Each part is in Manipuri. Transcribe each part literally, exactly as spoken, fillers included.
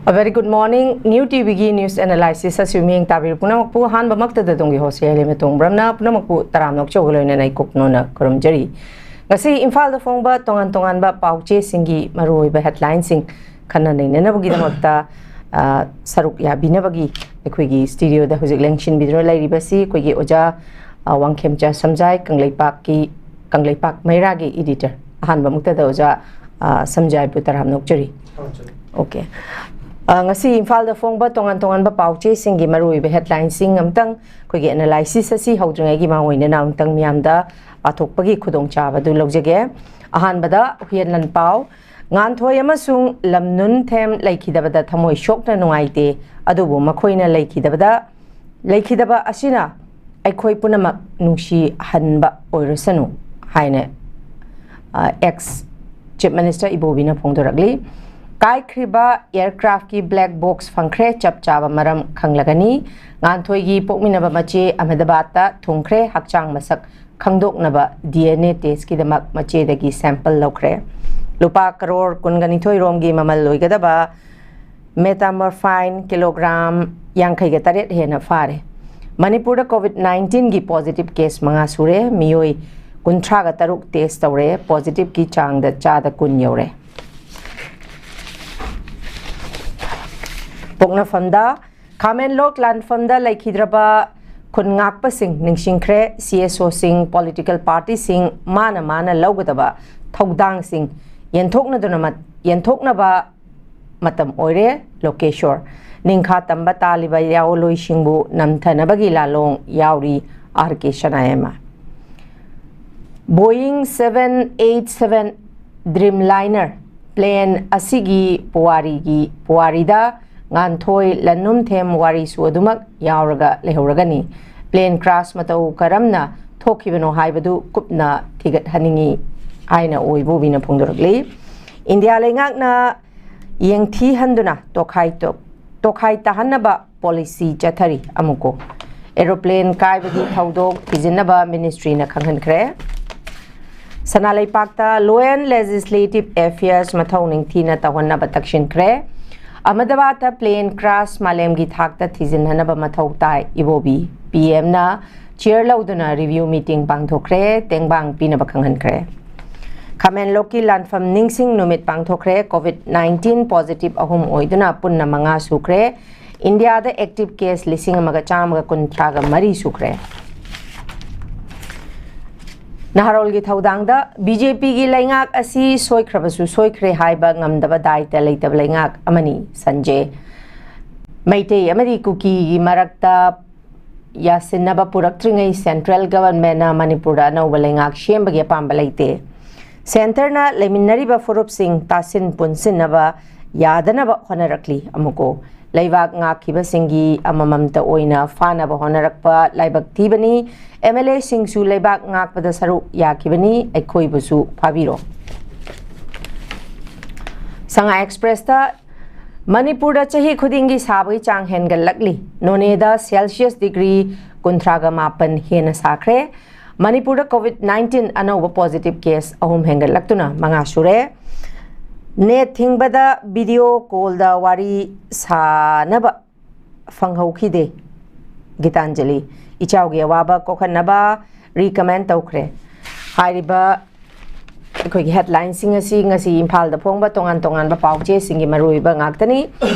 A very good morning. New ꯇꯤꯚꯤꯒꯤ news analysis ꯑꯁꯤ ꯃꯤꯠꯌꯦꯡ ꯇꯥꯕꯤꯔꯤꯕ ꯄꯨꯝꯅꯃꯛꯄꯨ ꯑꯍꯥꯟꯕꯃꯛꯇꯗ ꯑꯗꯣꯝꯒꯤ host ꯌꯥꯏꯂꯩꯃ ꯇꯣꯡꯕ꯭ꯔꯝꯅ ꯄꯨꯝꯅꯃꯛꯄꯨ ꯇꯔꯥꯝꯅ ꯑꯣꯛꯆꯕꯒ ꯂꯣꯏꯅꯅ ꯏꯀꯣꯛ ꯅꯣꯟꯅ ꯈꯨꯔꯨꯝꯖꯔꯤ꯫ ꯉꯁꯤ ꯏꯝꯐꯥꯜꯗ ꯐꯣꯡꯕ ꯇꯣꯉꯥꯟ ꯇꯣꯉꯥꯟꯕ ꯄꯥꯎꯆꯦꯁꯤꯡꯒꯤ ꯃꯔꯨꯑꯣꯏꯕ headlineꯁꯤꯡ ꯈꯟꯅ ꯅꯩꯅꯅꯕꯒꯤꯗꯃꯛꯇ, ꯑ, ꯁꯔꯨꯛ ꯌꯥꯕꯤꯅꯕꯒꯤ ꯑꯩꯈꯣꯏꯒꯤ studioꯗ ꯍꯧꯖꯤꯛ ꯂꯦꯡꯁꯤꯟꯕꯤꯗꯨꯅ ꯂꯩꯔꯤꯕꯁꯤ ꯑꯩꯈꯣꯏꯒꯤ ꯑꯣꯖꯥ, ꯑ, ꯋꯥꯡꯈꯦꯝꯆꯥ ꯁꯝꯖꯥꯏ, ꯀꯪꯂꯩꯄꯥꯛꯀꯤ, ꯀꯪꯂꯩꯄꯥꯛ ꯃꯩꯔꯥꯒꯤ editor꯫ ꯑꯍꯥꯟꯕꯃꯛꯇꯗ ꯑꯣꯖꯥ, ꯑ, ꯁꯝꯖꯥꯏꯕꯨ ꯇꯔꯥꯝꯅ ꯑꯣꯛꯆꯔꯤ꯫ Okay꯫ ꯑ, ꯉꯁꯤ ꯏꯝꯐꯥꯜꯗ ꯐꯣꯡꯕ ꯇꯣꯉꯥꯟ ꯇꯣꯉꯥꯟꯕ ꯄꯥꯎꯆꯦꯁꯤꯡꯒꯤ ꯃꯔꯨꯑꯣꯏꯕ headlineꯁꯤꯡ ꯑꯝꯇꯪ ꯑꯩꯈꯣꯏꯒꯤ analysis ꯑꯁꯤ ꯍꯧꯗ꯭ꯔꯤꯉꯩꯒꯤ ꯃꯥꯡꯑꯣꯏꯅꯅ ꯑꯃꯨꯛꯇꯪ ꯃꯤꯌꯥꯝꯗ ꯄꯥꯊꯣꯛꯄꯒꯤ ꯈꯨꯗꯣꯡꯆꯥꯕꯗꯨ ꯂꯧꯖꯒꯦ꯫ ꯑꯍꯥꯟꯕꯗ ꯍꯨꯏꯌꯦꯟ ꯂꯥꯟꯄꯥꯎ, ꯉꯥꯟꯊꯣꯏ ꯑꯃꯁꯨꯡ ꯂꯝꯅꯨꯟꯊꯦꯝ ꯂꯩꯈꯤꯗꯕꯗ ꯊꯃꯣꯏ ꯁꯣꯛꯅ ꯅꯨꯡꯉꯥꯏꯇꯦ, ꯑꯗꯨꯕꯨ ꯃꯈꯣꯏꯅ ꯂꯩꯈꯤꯗꯕꯗ, ꯂꯩꯈꯤꯗꯕ ꯑꯁꯤꯅ ꯑꯩꯈꯣꯏ ꯄꯨꯝꯅꯃꯛ ꯅꯨꯡꯁꯤꯍꯟꯕ ꯑꯣꯏꯔꯁꯅꯨ ꯍꯥꯏꯅ, ꯑ, ex Chief Minister ꯏꯕꯣꯕꯤꯅ ꯐꯣꯡꯗꯣꯔꯛꯂꯤ꯫ ꯀꯥꯏꯈ꯭ꯔꯤꯕ aircraftꯀꯤ black box ꯐꯪꯈ꯭ꯔꯦ, ꯆꯞ ꯆꯥꯕ ꯃꯔꯝ ꯈꯪꯂꯒꯅꯤ꯫ ꯉꯥꯟꯊꯣꯏꯒꯤ ꯄꯣꯛꯃꯤꯟꯅꯕ ꯃꯆꯦ ꯑꯍꯃꯦꯗꯕꯥꯗꯇ ꯊꯨꯡꯈ꯭ꯔꯦ, ꯍꯛꯆꯥꯡ ꯃꯁꯛ ꯈꯪꯗꯣꯛꯅꯕ DNA testꯀꯤꯗꯃꯛ ꯃꯆꯦꯗꯒꯤ sample ꯂꯧꯈ꯭ꯔꯦ꯫ ꯂꯨꯄꯥ ꯀꯔꯣꯔ ꯀꯨꯟꯒ ꯅꯤꯊꯣꯏ ꯔꯣꯝꯒꯤ ꯃꯃꯜ ꯑꯣꯏꯒꯗꯕ methamphetamine kilogram ꯌꯥꯡꯈꯩꯒ ꯇꯔꯦꯠ ꯍꯦꯟꯅ ꯐꯥꯔꯦ꯫ ꯃꯅꯤꯄꯨꯔꯗ COVID nineteenꯒꯤ positive case ꯃꯉꯥ ꯁꯨꯔꯦ꯫ ꯃꯤꯑꯣꯏ ꯀꯨꯟꯊ꯭ꯔꯥꯒ ꯇꯔꯨꯛ test ꯇꯧꯔꯦ꯫ Positiveꯀꯤ ꯆꯥꯡꯗ ꯆꯥꯗ ꯀꯨꯟ ꯌꯧꯔꯦ꯫ ꯄꯣꯛꯅꯐꯝꯗ ꯈꯥꯃꯦꯟꯂꯣꯛ ꯂꯥꯟꯐꯝꯗ ꯂꯩꯈꯤꯗ꯭ꯔꯕ ꯈꯨꯟ ꯉꯥꯛꯄꯁꯤꯡ ꯅꯤꯡꯁꯤꯡꯈ꯭ꯔꯦ꯫ CSOꯁꯤꯡ, political partyꯁꯤꯡ ꯃꯥꯅ ꯃꯥꯅ ꯂꯧꯒꯗꯕ ꯊꯧꯗꯥꯡꯁꯤꯡ ꯌꯦꯟꯊꯣꯛꯅꯗꯨꯅ ꯃꯠ-, ꯌꯦꯟꯊꯣꯛꯅꯕ ꯃꯇꯝ ꯑꯣꯏꯔꯦ꯫ ꯂꯣꯀꯦꯁꯣꯔ꯫ ꯅꯤꯡꯈꯥ ꯇꯝꯕ ꯇꯥꯜꯂꯤꯕ ꯌꯥꯑꯣꯟꯂꯣꯏꯁꯤꯡꯕꯨ ꯅꯝꯊꯅꯕꯒꯤ ꯂꯥꯂꯣꯡ ꯌꯥꯎꯔꯤ꯫ R K ꯁꯅꯥꯌꯥꯏꯃ꯫ Boeing seven eight seven Dreamliner plane ꯑꯁꯤꯒꯤ ꯄꯨꯋꯥꯔꯤꯒꯤ, ꯄꯨꯋꯥꯔꯤꯗ ꯉꯥꯟꯊꯣꯏ ꯂꯟꯅꯨꯝꯊꯦꯝ ꯋꯥꯔꯤꯁꯨ ꯑꯗꯨꯃꯛ ꯌꯥꯎꯔꯒ ꯂꯩꯍꯧꯔꯒꯅꯤ꯫ Plane crash ꯃꯇꯧ ꯀꯔꯝꯅ ꯊꯣꯛꯈꯤꯕꯅꯣ ꯍꯥꯏꯕꯗꯨ ꯀꯨꯞꯅ ꯊꯤꯒꯠꯍꯟꯅꯤꯡꯏ ꯍꯥꯏꯅ ꯑꯣꯏꯕꯨꯕꯤꯅ ꯐꯣꯡꯗꯣꯔꯛꯂꯤ꯫ ꯏꯟꯗꯤꯌꯥ ꯂꯩꯉꯥꯛꯅ ꯌꯦꯡꯊꯤꯍꯟꯗꯨꯅ ꯇꯣꯈꯥꯏ ꯇꯣ-, ꯇꯣꯈꯥꯏ ꯇꯥꯍꯟꯅꯕ policy ꯆꯠꯊꯔꯤ꯫ ꯑꯃꯨꯛꯀꯣ, aeroplane ꯀꯥꯏꯕꯒꯤ ꯊꯧꯗꯣꯛ ꯊꯤꯖꯤꯟꯅꯕ ministryꯅ ꯈꯪꯍꯟꯈ꯭ꯔꯦ꯫ ꯁꯅꯥ ꯂꯩꯄꯥꯛꯇ law and legislative affairs ꯃꯊꯧ ꯅꯤꯡꯊꯤꯅ ꯇꯧꯍꯟꯅꯕ ꯇꯛꯁꯤꯟꯈ꯭ꯔꯦ꯫ ꯑꯍꯃꯗꯕꯥꯗꯇ plane crash ꯃꯥꯂꯦꯝꯒꯤ ꯊꯥꯛꯇ ꯊꯤꯖꯤꯟꯅꯅꯕ ꯃꯊꯧ ꯇꯥꯏ꯫ ꯏꯕꯣꯕꯤ꯫ ꯄꯤ ꯑꯦꯝꯅ chair ꯂꯧꯗꯨꯅ review meeting ꯄꯥꯡꯊꯣꯛꯈ꯭ꯔꯦ, ꯇꯦꯡꯕꯥꯡ ꯄꯤꯅꯕ ꯈꯪꯍꯟꯈ꯭ꯔꯦ꯫ ꯈꯥꯃꯦꯟꯂꯣꯛꯀꯤ ꯂꯥꯟꯐꯝ ꯅꯤꯡꯁꯤꯡ ꯅꯨꯃꯤꯠ ꯄꯥꯡꯊꯣꯛꯈ꯭ꯔꯦ꯫ COVID nineteen positive ꯑꯍꯨꯝ ꯑꯣꯏꯗꯨꯅ ꯄꯨꯟꯅ ꯃꯉꯥ ꯁꯨꯈ꯭ꯔꯦ꯫ ꯏꯟꯗꯤꯌꯥꯗ active case ꯂꯤꯁꯤꯡ ꯑꯃꯒ ꯆꯥꯝꯃꯒ ꯀꯨꯟꯊ꯭ꯔꯥꯒ ꯃꯔꯤ ꯁꯨꯈ꯭ꯔꯦ꯫ ꯅꯍꯥꯔꯣꯜꯒꯤ ꯊꯧꯗꯥꯡꯗ꯫ ꯕꯤ ꯖꯦ ꯄꯤꯒꯤ ꯂꯩꯉꯥꯛ ꯑꯁꯤ ꯁꯣꯏꯈ꯭ꯔꯕꯁꯨ ꯁꯣꯏꯈ꯭ꯔꯦ ꯍꯥꯏꯕ ꯉꯝꯗꯕ ꯗꯥꯏꯇ ꯂꯩꯇꯕ ꯂꯩꯉꯥꯛ ꯑꯃꯅꯤ꯫ ꯁꯟꯖꯦ꯫ ꯃꯩꯇꯩ ꯑꯃꯗꯤ ꯀꯨꯀꯤꯒꯤ ꯃꯔꯛꯇ ꯌꯥꯁꯤꯟꯅꯕ ꯄꯨꯔꯛꯇ꯭ꯔꯤꯉꯩ central governmentꯅ ꯃꯅꯤꯄꯨꯔꯗ ꯑꯅꯧꯕ ꯂꯩꯉꯥꯛ ꯁꯦꯝꯕꯒꯤ ꯑꯄꯥꯝꯕ ꯂꯩꯇꯦ꯫ Centreꯅ ꯂꯩꯃꯤꯟꯅꯔꯤꯕ ꯐꯨꯔꯨꯞꯁꯤꯡ ꯇꯥꯁꯤꯟ ꯄꯨꯟꯁꯤꯟꯅꯕ ꯌꯥꯗꯅꯕ ꯍꯣꯠꯅꯔꯛꯂꯤ꯫ ꯑꯃꯨꯛꯀꯣ꯫ ꯂꯩꯕꯥꯛ ꯉꯥꯛꯈꯤꯕꯁꯤꯡꯒꯤ ꯑꯃꯃꯝꯇ ꯑꯣꯏꯅ ꯐꯥꯅꯕ ꯍꯣꯠꯅꯔꯛꯄ ꯂꯥꯏꯕꯛ ꯊꯤꯕꯅꯤ꯫ ꯑꯦꯝ ꯑꯦꯜ ꯑꯦꯁꯤꯡꯁꯨ ꯂꯩꯕꯥꯛ ꯉꯥꯛꯄꯗ ꯁꯔꯨꯛ ꯌꯥꯈꯤꯕꯅꯤ, ꯑꯩꯈꯣꯏꯕꯨꯁꯨ ꯐꯥꯕꯤꯔꯣ꯫ ꯁꯉꯥꯏ ꯑꯦꯛꯁꯄ꯭ꯔꯦꯁꯇ꯫ ꯃꯅꯤꯄꯨꯔꯗ ꯆꯍꯤ ꯈꯨꯗꯤꯡꯒꯤ ꯁꯥꯕꯒꯤ ꯆꯥꯡ ꯍꯦꯟꯒꯠꯂꯛꯂꯤ꯫ ꯅꯣꯅꯦꯗ Celsius degree ꯀꯨꯟꯊ꯭ꯔꯥꯒ ꯃꯥꯄꯟ ꯍꯦꯟꯅ ꯁꯥꯈ꯭ꯔꯦ꯫ ꯃꯅꯤꯄꯨꯔꯗ COVID nineteen ꯑꯅꯧꯕ positive case ꯑꯍꯨꯝ ꯍꯦꯟꯒꯠꯂꯛꯇꯨꯅ ꯃꯉꯥ ꯁꯨꯔꯦ꯫ ꯅꯦꯠ ꯊꯤꯡꯕꯗ video callꯗ ꯋꯥꯔꯤ ꯁꯥꯅꯕ ꯐꯪꯍꯧꯈꯤꯗꯦ꯫ ꯒꯤꯇꯥꯟꯖꯂꯤ꯫ ꯏꯆꯥꯎꯒꯤ ꯑꯋꯥꯕ ꯀꯣꯛꯍꯟꯅꯕ recommend ꯇꯧꯈ꯭ꯔꯦ꯫ ꯍꯥꯏꯔꯤꯕ ꯑꯩꯈꯣꯏꯒꯤ headlineꯁꯤꯡ ꯑꯁꯤ ꯉꯁꯤ ꯏꯝꯐꯥꯜꯗ ꯐꯣꯡꯕ ꯇꯣꯉꯥꯟ ꯇꯣꯉꯥꯟꯕ ꯄꯥꯎꯆꯦꯁꯤꯡꯒꯤ ꯃꯔꯨꯑꯣꯏꯕ ꯉꯥꯛꯇꯅꯤ꯫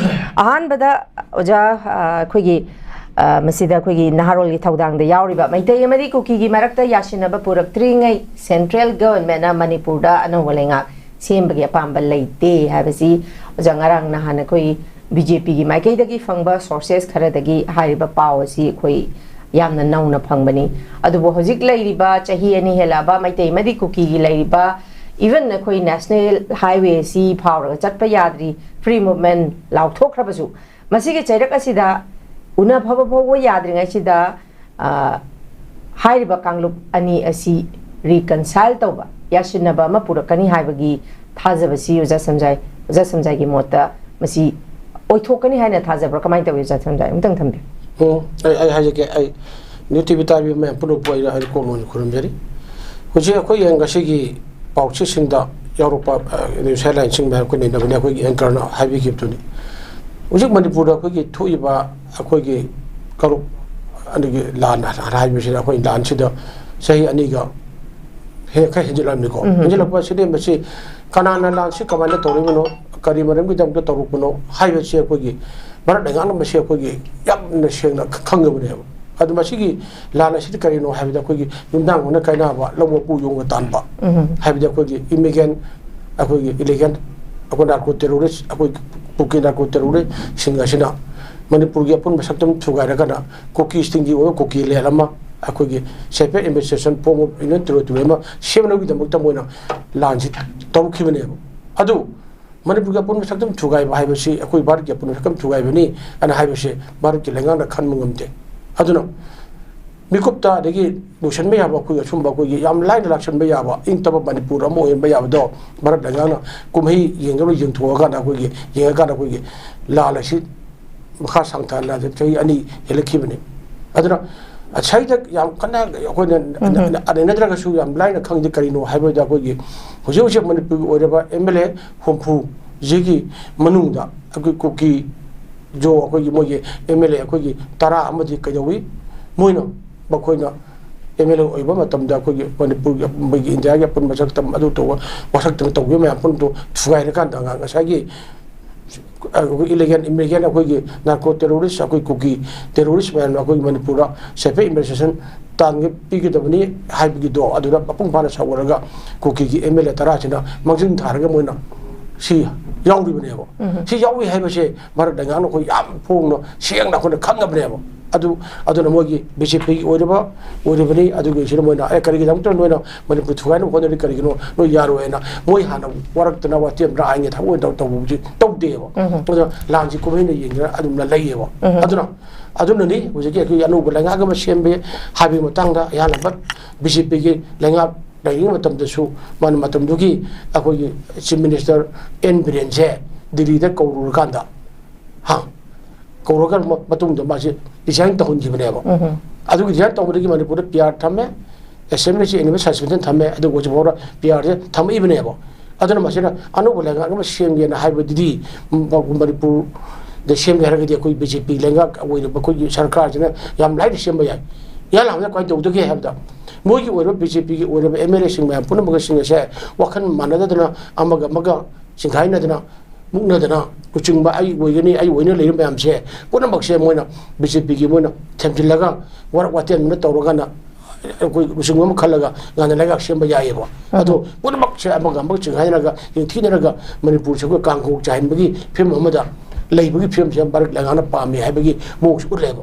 ꯑꯍꯥꯟꯕꯗ ꯑꯣꯖꯥ, ꯑ, ꯑꯩꯈꯣꯏꯒꯤ, ꯑ, ꯃꯁꯤꯗ ꯑꯩꯈꯣꯏꯒꯤ ꯅꯍꯥꯔꯣꯜꯒꯤ ꯊꯧꯗꯥꯡꯗ ꯌꯥꯎꯔꯤꯕ ꯃꯩꯇꯩ ꯑꯃꯗꯤ ꯀꯨꯀꯤꯒꯤ ꯃꯔꯛꯇ ꯌꯥꯁꯤꯟꯅꯕ ꯄꯨꯔꯛꯇ꯭ꯔꯤꯉꯩ central governmentꯅ ꯃꯅꯤꯄꯨꯔꯗ ꯑꯅꯧꯕ ꯂꯩꯉꯥꯛ ꯁꯦꯝꯕꯒꯤ ꯑꯄꯥꯝꯕ ꯂꯩꯇꯦ ꯍꯥꯏꯕꯁꯤ ꯑꯣꯖꯥ ꯉꯔꯥꯡ ꯅꯍꯥꯟ ꯑꯩꯈꯣꯏ ꯕꯤ ꯖꯦ ꯄꯤꯒꯤ ꯃꯥꯏꯀꯩꯗꯒꯤ ꯐꯪꯕ sources ꯈꯔꯗꯒꯤ ꯍꯥꯏꯔꯤꯕ ꯄꯥꯎ ꯑꯁꯤ ꯑꯩꯈꯣꯏ ꯌꯥꯝꯅ ꯅꯧꯅ ꯐꯪꯕꯅꯤ꯫ ꯑꯗꯨꯕꯨ ꯍꯧꯖꯤꯛ ꯂꯩꯔꯤꯕ ꯆꯍꯤ ꯑꯅꯤ ꯍꯦꯜꯂꯛꯑꯕ ꯃꯩꯇꯩ ꯑꯃꯗꯤ ꯀꯨꯀꯤꯒꯤ ꯂꯩꯔꯤꯕ, even ꯑꯩꯈꯣꯏ national highway ꯑꯁꯤ ꯐꯥꯎꯔꯒ ꯆꯠꯄ ꯌꯥꯗ꯭ꯔꯤ, free movement ꯂꯥꯎꯊꯣꯛꯈ꯭ꯔꯕꯁꯨ, ꯃꯁꯤꯒꯤ ꯆꯩꯔꯛ ꯑꯁꯤꯗ ꯎꯅꯐꯕ ꯐꯥꯎꯕ ꯌꯥꯗ꯭ꯔꯤꯉꯩꯁꯤꯗ, ꯑ, ꯍꯥꯏꯔꯤꯕ ꯀꯥꯡꯂꯨꯞ ꯑꯅꯤ ꯑꯁꯤ reconcile ꯇꯧꯕ, ꯌꯥꯁꯤꯟꯅꯕ ꯑꯃ ꯄꯨꯔꯛꯀꯅꯤ ꯍꯥꯏꯕꯒꯤ ꯊꯥꯖꯕꯁꯤ ꯑꯣꯖꯥ ꯁꯝꯖꯥꯏ, ꯑꯣꯖꯥ ꯁꯝꯖꯥꯏꯒꯤ ꯃꯣꯠꯇ ꯃꯁꯤ ꯑꯣꯏꯊꯣꯛꯀꯅꯤ ꯍꯥꯏꯅ ꯊꯥꯖꯕ꯭ꯔꯥ? ꯀꯃꯥꯏꯅ ꯇꯧꯏ, ꯑꯣꯖꯥ ꯁꯝꯖꯥꯏ? ꯑꯃꯨꯛꯇꯪ ꯊꯝꯕꯤꯌꯨ꯫ ꯎꯝ, ꯑꯩ, ꯑꯩ ꯍꯥꯏꯖꯒꯦ, ꯑꯩ News TV ꯇꯥꯕꯤꯕ ꯃꯌꯥꯝ ꯄꯨꯝꯅꯃꯛꯄꯨ ꯑꯩꯅ, ꯑꯩꯅ ꯀꯣꯛ ꯅꯣꯟꯅ ꯈꯨꯔꯨꯝꯖꯔꯤ꯫ ꯍꯧꯖꯤꯛ ꯑꯩꯈꯣꯏꯒꯤ ꯉꯁꯤꯒꯤ ꯄꯥꯎꯆꯦꯁꯤꯡꯗ ꯌꯥꯎꯔꯛꯄ, ꯑ, news headlineꯁꯤꯡ ꯃꯌꯥꯝ ꯑꯩꯈꯣꯏ ꯅꯩꯅꯕꯅꯤ, ꯑꯩꯈꯣꯏꯒꯤ anchorꯅ ꯍꯥꯏꯕꯤꯈꯤꯕꯗꯨꯅꯤ꯫ ꯍꯧꯖꯤꯛ ꯃꯅꯤꯄꯨꯔꯗ ꯑꯩꯈꯣꯏꯒꯤ ꯊꯣꯛꯏꯕ ꯑꯩꯈꯣꯏꯒꯤ ꯀꯥꯡꯂꯨꯞ ꯑꯗꯒꯤ ꯂꯥꯟ ꯍꯥꯏꯕꯁꯤꯗ, ꯑꯩꯈꯣꯏ ꯂꯥꯟꯁꯤꯗ ꯆꯍꯤ ꯑꯅꯤꯒ ꯍꯦ-, ꯈꯔ ꯍꯦꯟꯖꯤꯜꯂꯛꯑꯕꯅꯤꯀꯣ꯫ ꯎꯝ꯫ ꯍꯦꯟꯖꯤꯜꯂꯛꯄ ꯑꯁꯤꯗꯤ ꯃꯁꯤ ꯀꯅꯥꯅ ꯂꯥꯟꯁꯤ ꯀꯃꯥꯏꯅ ꯇꯧꯔꯤꯕꯅꯣ, ꯀꯔꯤ ꯃꯔꯝꯒꯤꯗꯃꯛꯇ ꯇꯧꯔꯛꯄꯅꯣ ꯍꯥꯏꯕꯁꯤ ꯑꯩꯈꯣꯏꯒꯤ ꯚꯥꯔꯠ ꯂꯩꯉꯥꯛꯅ ꯃꯁꯤ ꯑꯩꯈꯣꯏꯒꯤ ꯌꯥꯝꯅ ꯁꯦꯡꯅ ꯈ-, ꯈꯪꯉꯕꯅꯦꯕ꯫ ꯑꯗꯨ ꯃꯁꯤꯒꯤ ꯂꯥꯟ ꯑꯁꯤꯗꯤ ꯀꯔꯤꯅꯣ ꯍꯥꯏꯕꯗ, ꯑꯩꯈꯣꯏꯒꯤ ꯌꯨꯝꯅꯥꯡ ꯍꯨꯟꯅ ꯀꯥꯏꯅꯕ, ꯂꯧ ꯃꯄꯨ ꯌꯣꯡꯅ ꯇꯥꯟꯕ, ꯎꯝ꯫ ꯍꯥꯏꯕꯗꯤ ꯑꯩꯈꯣꯏꯒꯤ ꯏꯃꯤꯒ꯭ꯔꯦꯟ, ꯑꯩꯈꯣꯏꯒꯤ ꯏꯂꯤꯒꯦꯟ, ꯑꯩꯈꯣꯏ ꯅꯥꯔꯀꯣ ꯇꯦꯔꯣꯔꯤꯁ, ꯑꯩꯈꯣꯏ ꯀꯨꯀꯤ ꯅꯥꯔꯀꯣ ꯇꯦꯔꯣꯔꯤꯁꯁꯤꯡ ꯑꯁꯤꯅ ꯃꯅꯤꯄꯨꯔꯒꯤ ꯑꯄꯨꯟꯕ ꯁꯛꯇꯝ ꯊꯨꯒꯥꯏꯔꯒꯅ ꯀꯨꯀꯤꯁꯤꯡꯒꯤ ꯑꯣꯏꯕ ꯀꯨꯀꯤ ꯂꯦꯟ ꯑꯃ, ꯑꯩꯈꯣꯏꯒꯤ separate administration form of union territory ꯑꯃ ꯁꯦꯝꯅꯕꯒꯤꯗꯃꯛꯇ ꯃꯣꯏꯅ ꯂꯥꯟꯁꯤ ꯇꯧꯈꯤꯕꯅꯦꯕ꯫ ꯑꯗꯨ ꯃꯅꯤꯄꯨꯔꯒꯤ ꯑꯄꯨꯟꯕ ꯁꯛꯇꯝ ꯊꯨꯒꯥꯏꯕ ꯍꯥꯏꯕꯁꯤ ꯑꯩꯈꯣꯏ ꯚꯥꯔꯠꯀꯤ ꯑꯄꯨꯟꯕ ꯁꯛꯇꯝ ꯊꯨꯒꯥꯏꯕꯅꯤ ꯑꯅ ꯍꯥꯏꯕꯁꯦ ꯚꯥꯔꯠꯀꯤ ꯂꯩꯉꯥꯛꯅ ꯈꯟꯕ ꯉꯝꯗꯦ꯫ ꯑꯗꯨꯅ ꯃꯤꯀꯨꯞꯇ ꯑꯗꯒꯤ ꯂꯣꯏꯁꯤꯟꯕ ꯌꯥꯕ, ꯑꯩꯈꯣꯏꯒꯤ ꯑꯁꯨꯝꯕ ꯑꯩꯈꯣꯏꯒꯤ ꯌꯥꯝ ꯂꯥꯏꯅ ꯂꯥꯛꯁꯤꯟꯕ ꯌꯥꯕ ꯏꯪ ꯇꯞꯄ ꯃꯅꯤꯄꯨꯔ ꯑꯃ ꯑꯣꯏꯍꯟꯕ ꯌꯥꯕꯗꯣ ꯚꯥꯔꯠ ꯂꯩꯉꯥꯛꯅ ꯀꯨꯝꯍꯩ ꯌꯦꯡꯗꯕ ꯌꯦꯡꯊꯣꯛꯑꯀꯥꯟꯗ, ꯑꯩꯈꯣꯏꯒꯤ ꯌꯦꯡꯉꯀꯥꯟꯗ ꯑꯩꯈꯣꯏꯒꯤ ꯂꯥꯟ ꯑꯁꯤ ꯃꯈꯥ ꯁꯥꯡꯊꯅ ꯆꯍꯤ ꯑꯅꯤ ꯍꯦꯜꯂꯛꯈꯤꯕꯅꯤ꯫ ꯑꯗꯨꯅ ꯉꯁꯥꯏꯗ ꯌꯥꯝ ꯀꯟꯅ ꯑꯩꯈꯣꯏꯅ ꯎꯝ ꯍꯝ꯫ ꯅꯩꯅꯗ꯭ꯔꯒꯁꯨ ꯌꯥꯝ ꯂꯥꯏꯅ ꯈꯪꯗꯦ꯫ ꯀꯔꯤꯅꯣ ꯍꯥꯏꯕꯗ, ꯑꯩꯈꯣꯏꯒꯤ ꯍꯧꯖꯤꯛ ꯍꯧꯖꯤꯛ ꯃꯅꯤꯄꯨꯔꯒꯤ ꯑꯣꯏꯔꯤꯕ ꯑꯦꯝ ꯑꯦꯜ ꯑꯦ ꯍꯨꯝꯐꯨꯁꯤꯒꯤ ꯃꯅꯨꯡꯗ ꯑꯩꯈꯣꯏ ꯀꯨꯀꯤ ꯖꯣ, ꯑꯩꯈꯣꯏꯒꯤ ꯃꯣꯏꯒꯤ ꯑꯦꯝ ꯑꯦꯜ ꯑꯦ ꯑꯩꯈꯣꯏꯒꯤ ꯇꯔꯥ ꯑꯃꯗꯤ ꯀꯩꯗꯧꯏ, ꯃꯣꯏꯅ, ꯃꯈꯣꯏꯅ ꯑꯦꯝ ꯑꯦꯜ ꯑꯦ ꯑꯣꯏꯕ ꯃꯇꯝꯗ ꯑꯩꯈꯣꯏꯒꯤ ꯃꯅꯤꯄꯨꯔꯒꯤ, ꯃꯣꯏꯒꯤ ꯏꯟꯗꯤꯌꯥꯒꯤ ꯑꯄꯨꯟꯕ ꯁꯛꯇꯝ ꯑꯗꯨ ꯇꯧꯕ, ꯋꯥꯁꯛꯇꯅ ꯇꯧꯈꯤꯕ ꯃꯌꯥꯝ ꯄꯨꯝꯅꯃꯛꯇꯨ ꯊꯨꯒꯥꯏꯔꯀꯥꯟꯗ, ꯑꯉꯥꯡ ꯉꯁꯥꯏꯒꯤ ꯑꯩꯈꯣꯏ ꯏꯂꯤꯒꯦꯟ ꯏꯃꯤꯒ꯭ꯔꯦꯟ, ꯑꯩꯈꯣꯏꯒꯤ ꯅꯥꯔꯀꯣ ꯇꯦꯔꯣꯔꯤꯁ, ꯑꯩꯈꯣꯏ ꯀꯨꯀꯤ ꯇꯦꯔꯣꯔꯤꯁ ꯃꯌꯥꯝꯅ ꯑꯩꯈꯣꯏꯒꯤ ꯃꯅꯤꯄꯨꯔꯗ separate administration ꯇꯥꯟꯒ ꯄꯤꯒꯗꯕꯅꯤ ꯍꯥꯏꯕꯒꯤꯗꯣ, ꯑꯗꯨꯗ ꯃꯄꯨꯡ ꯐꯥꯅ ꯁꯧꯒꯠꯂꯒ ꯀꯨꯀꯤꯒꯤ ꯑꯦꯝ ꯑꯦꯜ ꯑꯦ ꯇꯔꯥꯁꯤꯅ ꯃꯥꯡꯖꯤꯟ ꯊꯥꯔꯒ ꯃꯣꯏꯅ ꯁꯤ ꯌꯥꯎꯔꯤꯕꯅꯦꯕ꯫ ꯎꯝ꯫ ꯁꯤ ꯌꯥꯎꯔꯤ ꯍꯥꯏꯕꯁꯦ ꯚꯥꯔꯠ ꯂꯩꯉꯥꯛꯅ ꯑꯩꯈꯣꯏ ꯌꯥꯝ ꯐꯣꯡꯅ ꯁꯦꯡꯅ ꯑꯩꯈꯣꯏꯅ ꯈꯪꯉꯕꯅꯦꯕ꯫ ꯑꯗꯨ, ꯑꯗꯨꯅ ꯃꯣꯏꯒꯤ ꯕꯤ ꯖꯦ ꯄꯤꯒꯤ ꯑꯣꯏꯔꯕ, ꯑꯣꯏꯔꯤꯕꯅꯤ꯫ ꯑꯗꯨꯒꯤꯁꯤꯅ ꯃꯣꯏꯅ, "ꯑꯦ, ꯀꯔꯤꯒꯤꯗꯃꯛꯇ ꯅꯣꯏꯅ ꯃꯅꯤꯄꯨꯔ ꯊꯨꯒꯥꯏꯅꯕ ꯍꯣꯠꯅꯔꯤ, ꯀꯔꯤꯒꯤꯅꯣ ꯅꯣꯏ ꯌꯥꯔꯣꯏ" ꯍꯥꯏꯅ ꯃꯣꯏ ꯍꯥꯟꯅ ꯋꯥꯔꯛꯇꯅ, ꯋꯥꯇꯦꯝ ꯂꯥꯡꯒꯦ ꯊꯕꯛ ꯑꯣꯏꯅ ꯇꯧ-, ꯇꯧꯕꯕꯨꯗꯤ ꯇꯧꯗꯦꯕ꯫ ꯎꯝ꯫ ꯑꯗꯨꯅ ꯂꯥꯟꯁꯤ ꯀꯨꯝꯍꯩꯅ ꯌꯦꯡꯗꯅ ꯑꯗꯨꯝꯅ ꯂꯩꯌꯦꯕ꯫ ꯎꯝ꯫ ꯑꯗꯨꯅ, ꯑꯗꯨꯅꯅꯤ ꯍꯧꯖꯤꯛꯀꯤ ꯑꯩꯈꯣꯏꯒꯤ ꯑꯅꯧꯕ ꯂꯩꯉꯥꯛ ꯑꯃ ꯁꯦꯝꯕ ꯍꯥꯏꯕꯒꯤ ꯃꯇꯥꯡꯗ ꯑꯌꯥꯝꯕ ꯕꯤ ꯖꯦ ꯄꯤꯒꯤ ꯂꯩꯉꯥꯛ ꯂꯩꯔꯤꯉꯩ ꯃꯇꯝꯗꯁꯨ ꯃꯥꯅ ꯃꯇꯝꯗꯨꯒꯤ ꯑꯩꯈꯣꯏꯒꯤ ꯆꯤꯐ ꯃꯤꯅꯤꯁꯇꯔ ꯑꯦꯟ ꯕꯤꯔꯦꯟꯁꯦ ꯗꯤꯜꯂꯤꯗ ꯀꯧꯔꯨꯔꯀꯥꯟꯗ, ꯍꯥ, ꯀꯧꯔꯒ ꯃ-, ꯃꯇꯨꯡꯗ ꯃꯥꯁꯦ ꯔꯤꯖꯥꯏꯟ ꯇꯧꯍꯟꯈꯤꯕꯅꯦꯕ꯫ ꯎꯝ꯫ ꯑꯗꯨꯒꯤ ꯔꯤꯖꯥꯏꯟ ꯇꯧꯕꯗꯒꯤ ꯃꯅꯤꯄꯨꯔꯗ ꯄꯤ ꯑꯥꯔ ꯊꯝꯃꯦ, ꯑꯦꯁꯦꯝꯕ꯭ꯂꯤꯁꯤ ꯑꯦꯅꯨꯋꯦꯜ ꯁꯁꯄꯦꯟꯁꯟ ꯊꯝꯃꯦ, ꯑꯗꯨꯒ ꯍꯧꯖꯤꯛ ꯐꯥꯎꯗ ꯄꯤ ꯑꯥꯔꯁꯦ ꯊꯝꯃꯛꯏꯕꯅꯦꯕ꯫ ꯑꯗꯨꯅ ꯃꯁꯤꯅ ꯑꯅꯧꯕ ꯂꯩꯉꯥꯛ ꯑꯃ ꯁꯦꯝꯒꯦꯅ ꯍꯥꯏꯕꯗꯨꯗꯤ, ꯎꯝ, ꯃꯅꯤꯄꯨꯔ ꯗ ꯁꯦꯝꯒꯦ ꯍꯥꯏꯔꯒꯗꯤ ꯑꯩꯈꯣꯏ ꯕꯤ ꯖꯦ ꯄꯤ ꯂꯩꯉꯥꯛ ꯑꯣꯏꯔꯤꯕ ꯑꯩꯈꯣꯏꯒꯤ ꯁꯔꯀꯥꯔꯁꯤꯅ ꯌꯥꯝ ꯂꯥꯏꯅ ꯁꯦꯝꯕ ꯌꯥꯏ꯫ ꯏꯍꯥꯟ ꯍꯥꯟꯕꯗ ꯀꯃꯥꯏꯅ ꯇꯧꯗꯒꯦ ꯍꯥꯏꯕꯗ, ꯃꯣꯏꯒꯤ ꯑꯣꯏꯔꯤꯕ ꯕꯤ ꯖꯦ ꯄꯤꯒꯤ ꯑꯣꯏꯔꯤꯕ ꯑꯦꯝ ꯑꯦꯜ ꯑꯦꯁꯤꯡ ꯃꯌꯥꯝ ꯄꯨꯝꯅꯃꯛꯁꯤꯡ ꯑꯁꯦ ꯋꯥꯈꯜ ꯃꯥꯟꯅꯗꯗꯅ ꯑꯃꯒ ꯑꯃꯒ ꯆꯤꯡꯈꯥꯏꯅꯗꯅ, ꯃꯨꯛꯅꯗꯅ, ꯂꯨꯆꯤꯡꯕ ꯑꯩ ꯑꯣꯏꯒꯅꯤ, ꯑꯩ ꯑꯣꯏꯅ ꯂꯩꯔꯤꯕ ꯃꯌꯥꯝꯁꯦ ꯄꯨꯝꯅꯃꯛꯁꯦ ꯃꯣꯏꯅ ꯕꯤ ꯖꯦ ꯄꯤꯒꯤ ꯃꯣꯏꯅ ꯊꯦꯝꯖꯤꯜꯂꯒ ꯋꯥꯔꯛ ꯋꯥꯇꯦꯟ ꯑꯃ ꯇꯧꯔꯀꯥꯟꯗ ꯑꯩꯈꯣꯏ ꯂꯨꯆꯤꯡꯕ ꯑꯃ ꯈꯜꯂꯒ ꯉꯟꯅ ꯂꯩꯉꯥꯛ ꯁꯦꯝꯕ ꯌꯥꯏꯑꯕ꯫ ꯑꯗꯣ ꯄꯨꯝꯅꯃꯛꯁꯦ ꯑꯃꯒ ꯑꯃꯒ ꯆꯤꯡꯈꯥꯏꯅꯔꯒ, ꯌꯦꯡꯊꯤꯅꯔꯒ ꯃꯅꯤꯄꯨꯔꯁꯦ ꯑꯩꯈꯣꯏ ꯀꯥꯡꯈꯣꯡ ꯆꯥꯏꯍꯟꯕꯒꯤ ꯐꯤꯕꯝ ꯑꯃꯗ ꯂꯩꯕꯒꯤ ꯐꯤꯕꯝꯁꯦ ꯚꯥꯔꯠ ꯂꯩꯉꯥꯛꯅ ꯄꯥꯝꯃꯤ ꯍꯥꯏꯕꯒꯤ ꯃꯑꯣꯡꯁꯦ ꯎꯠꯂꯦꯕ꯫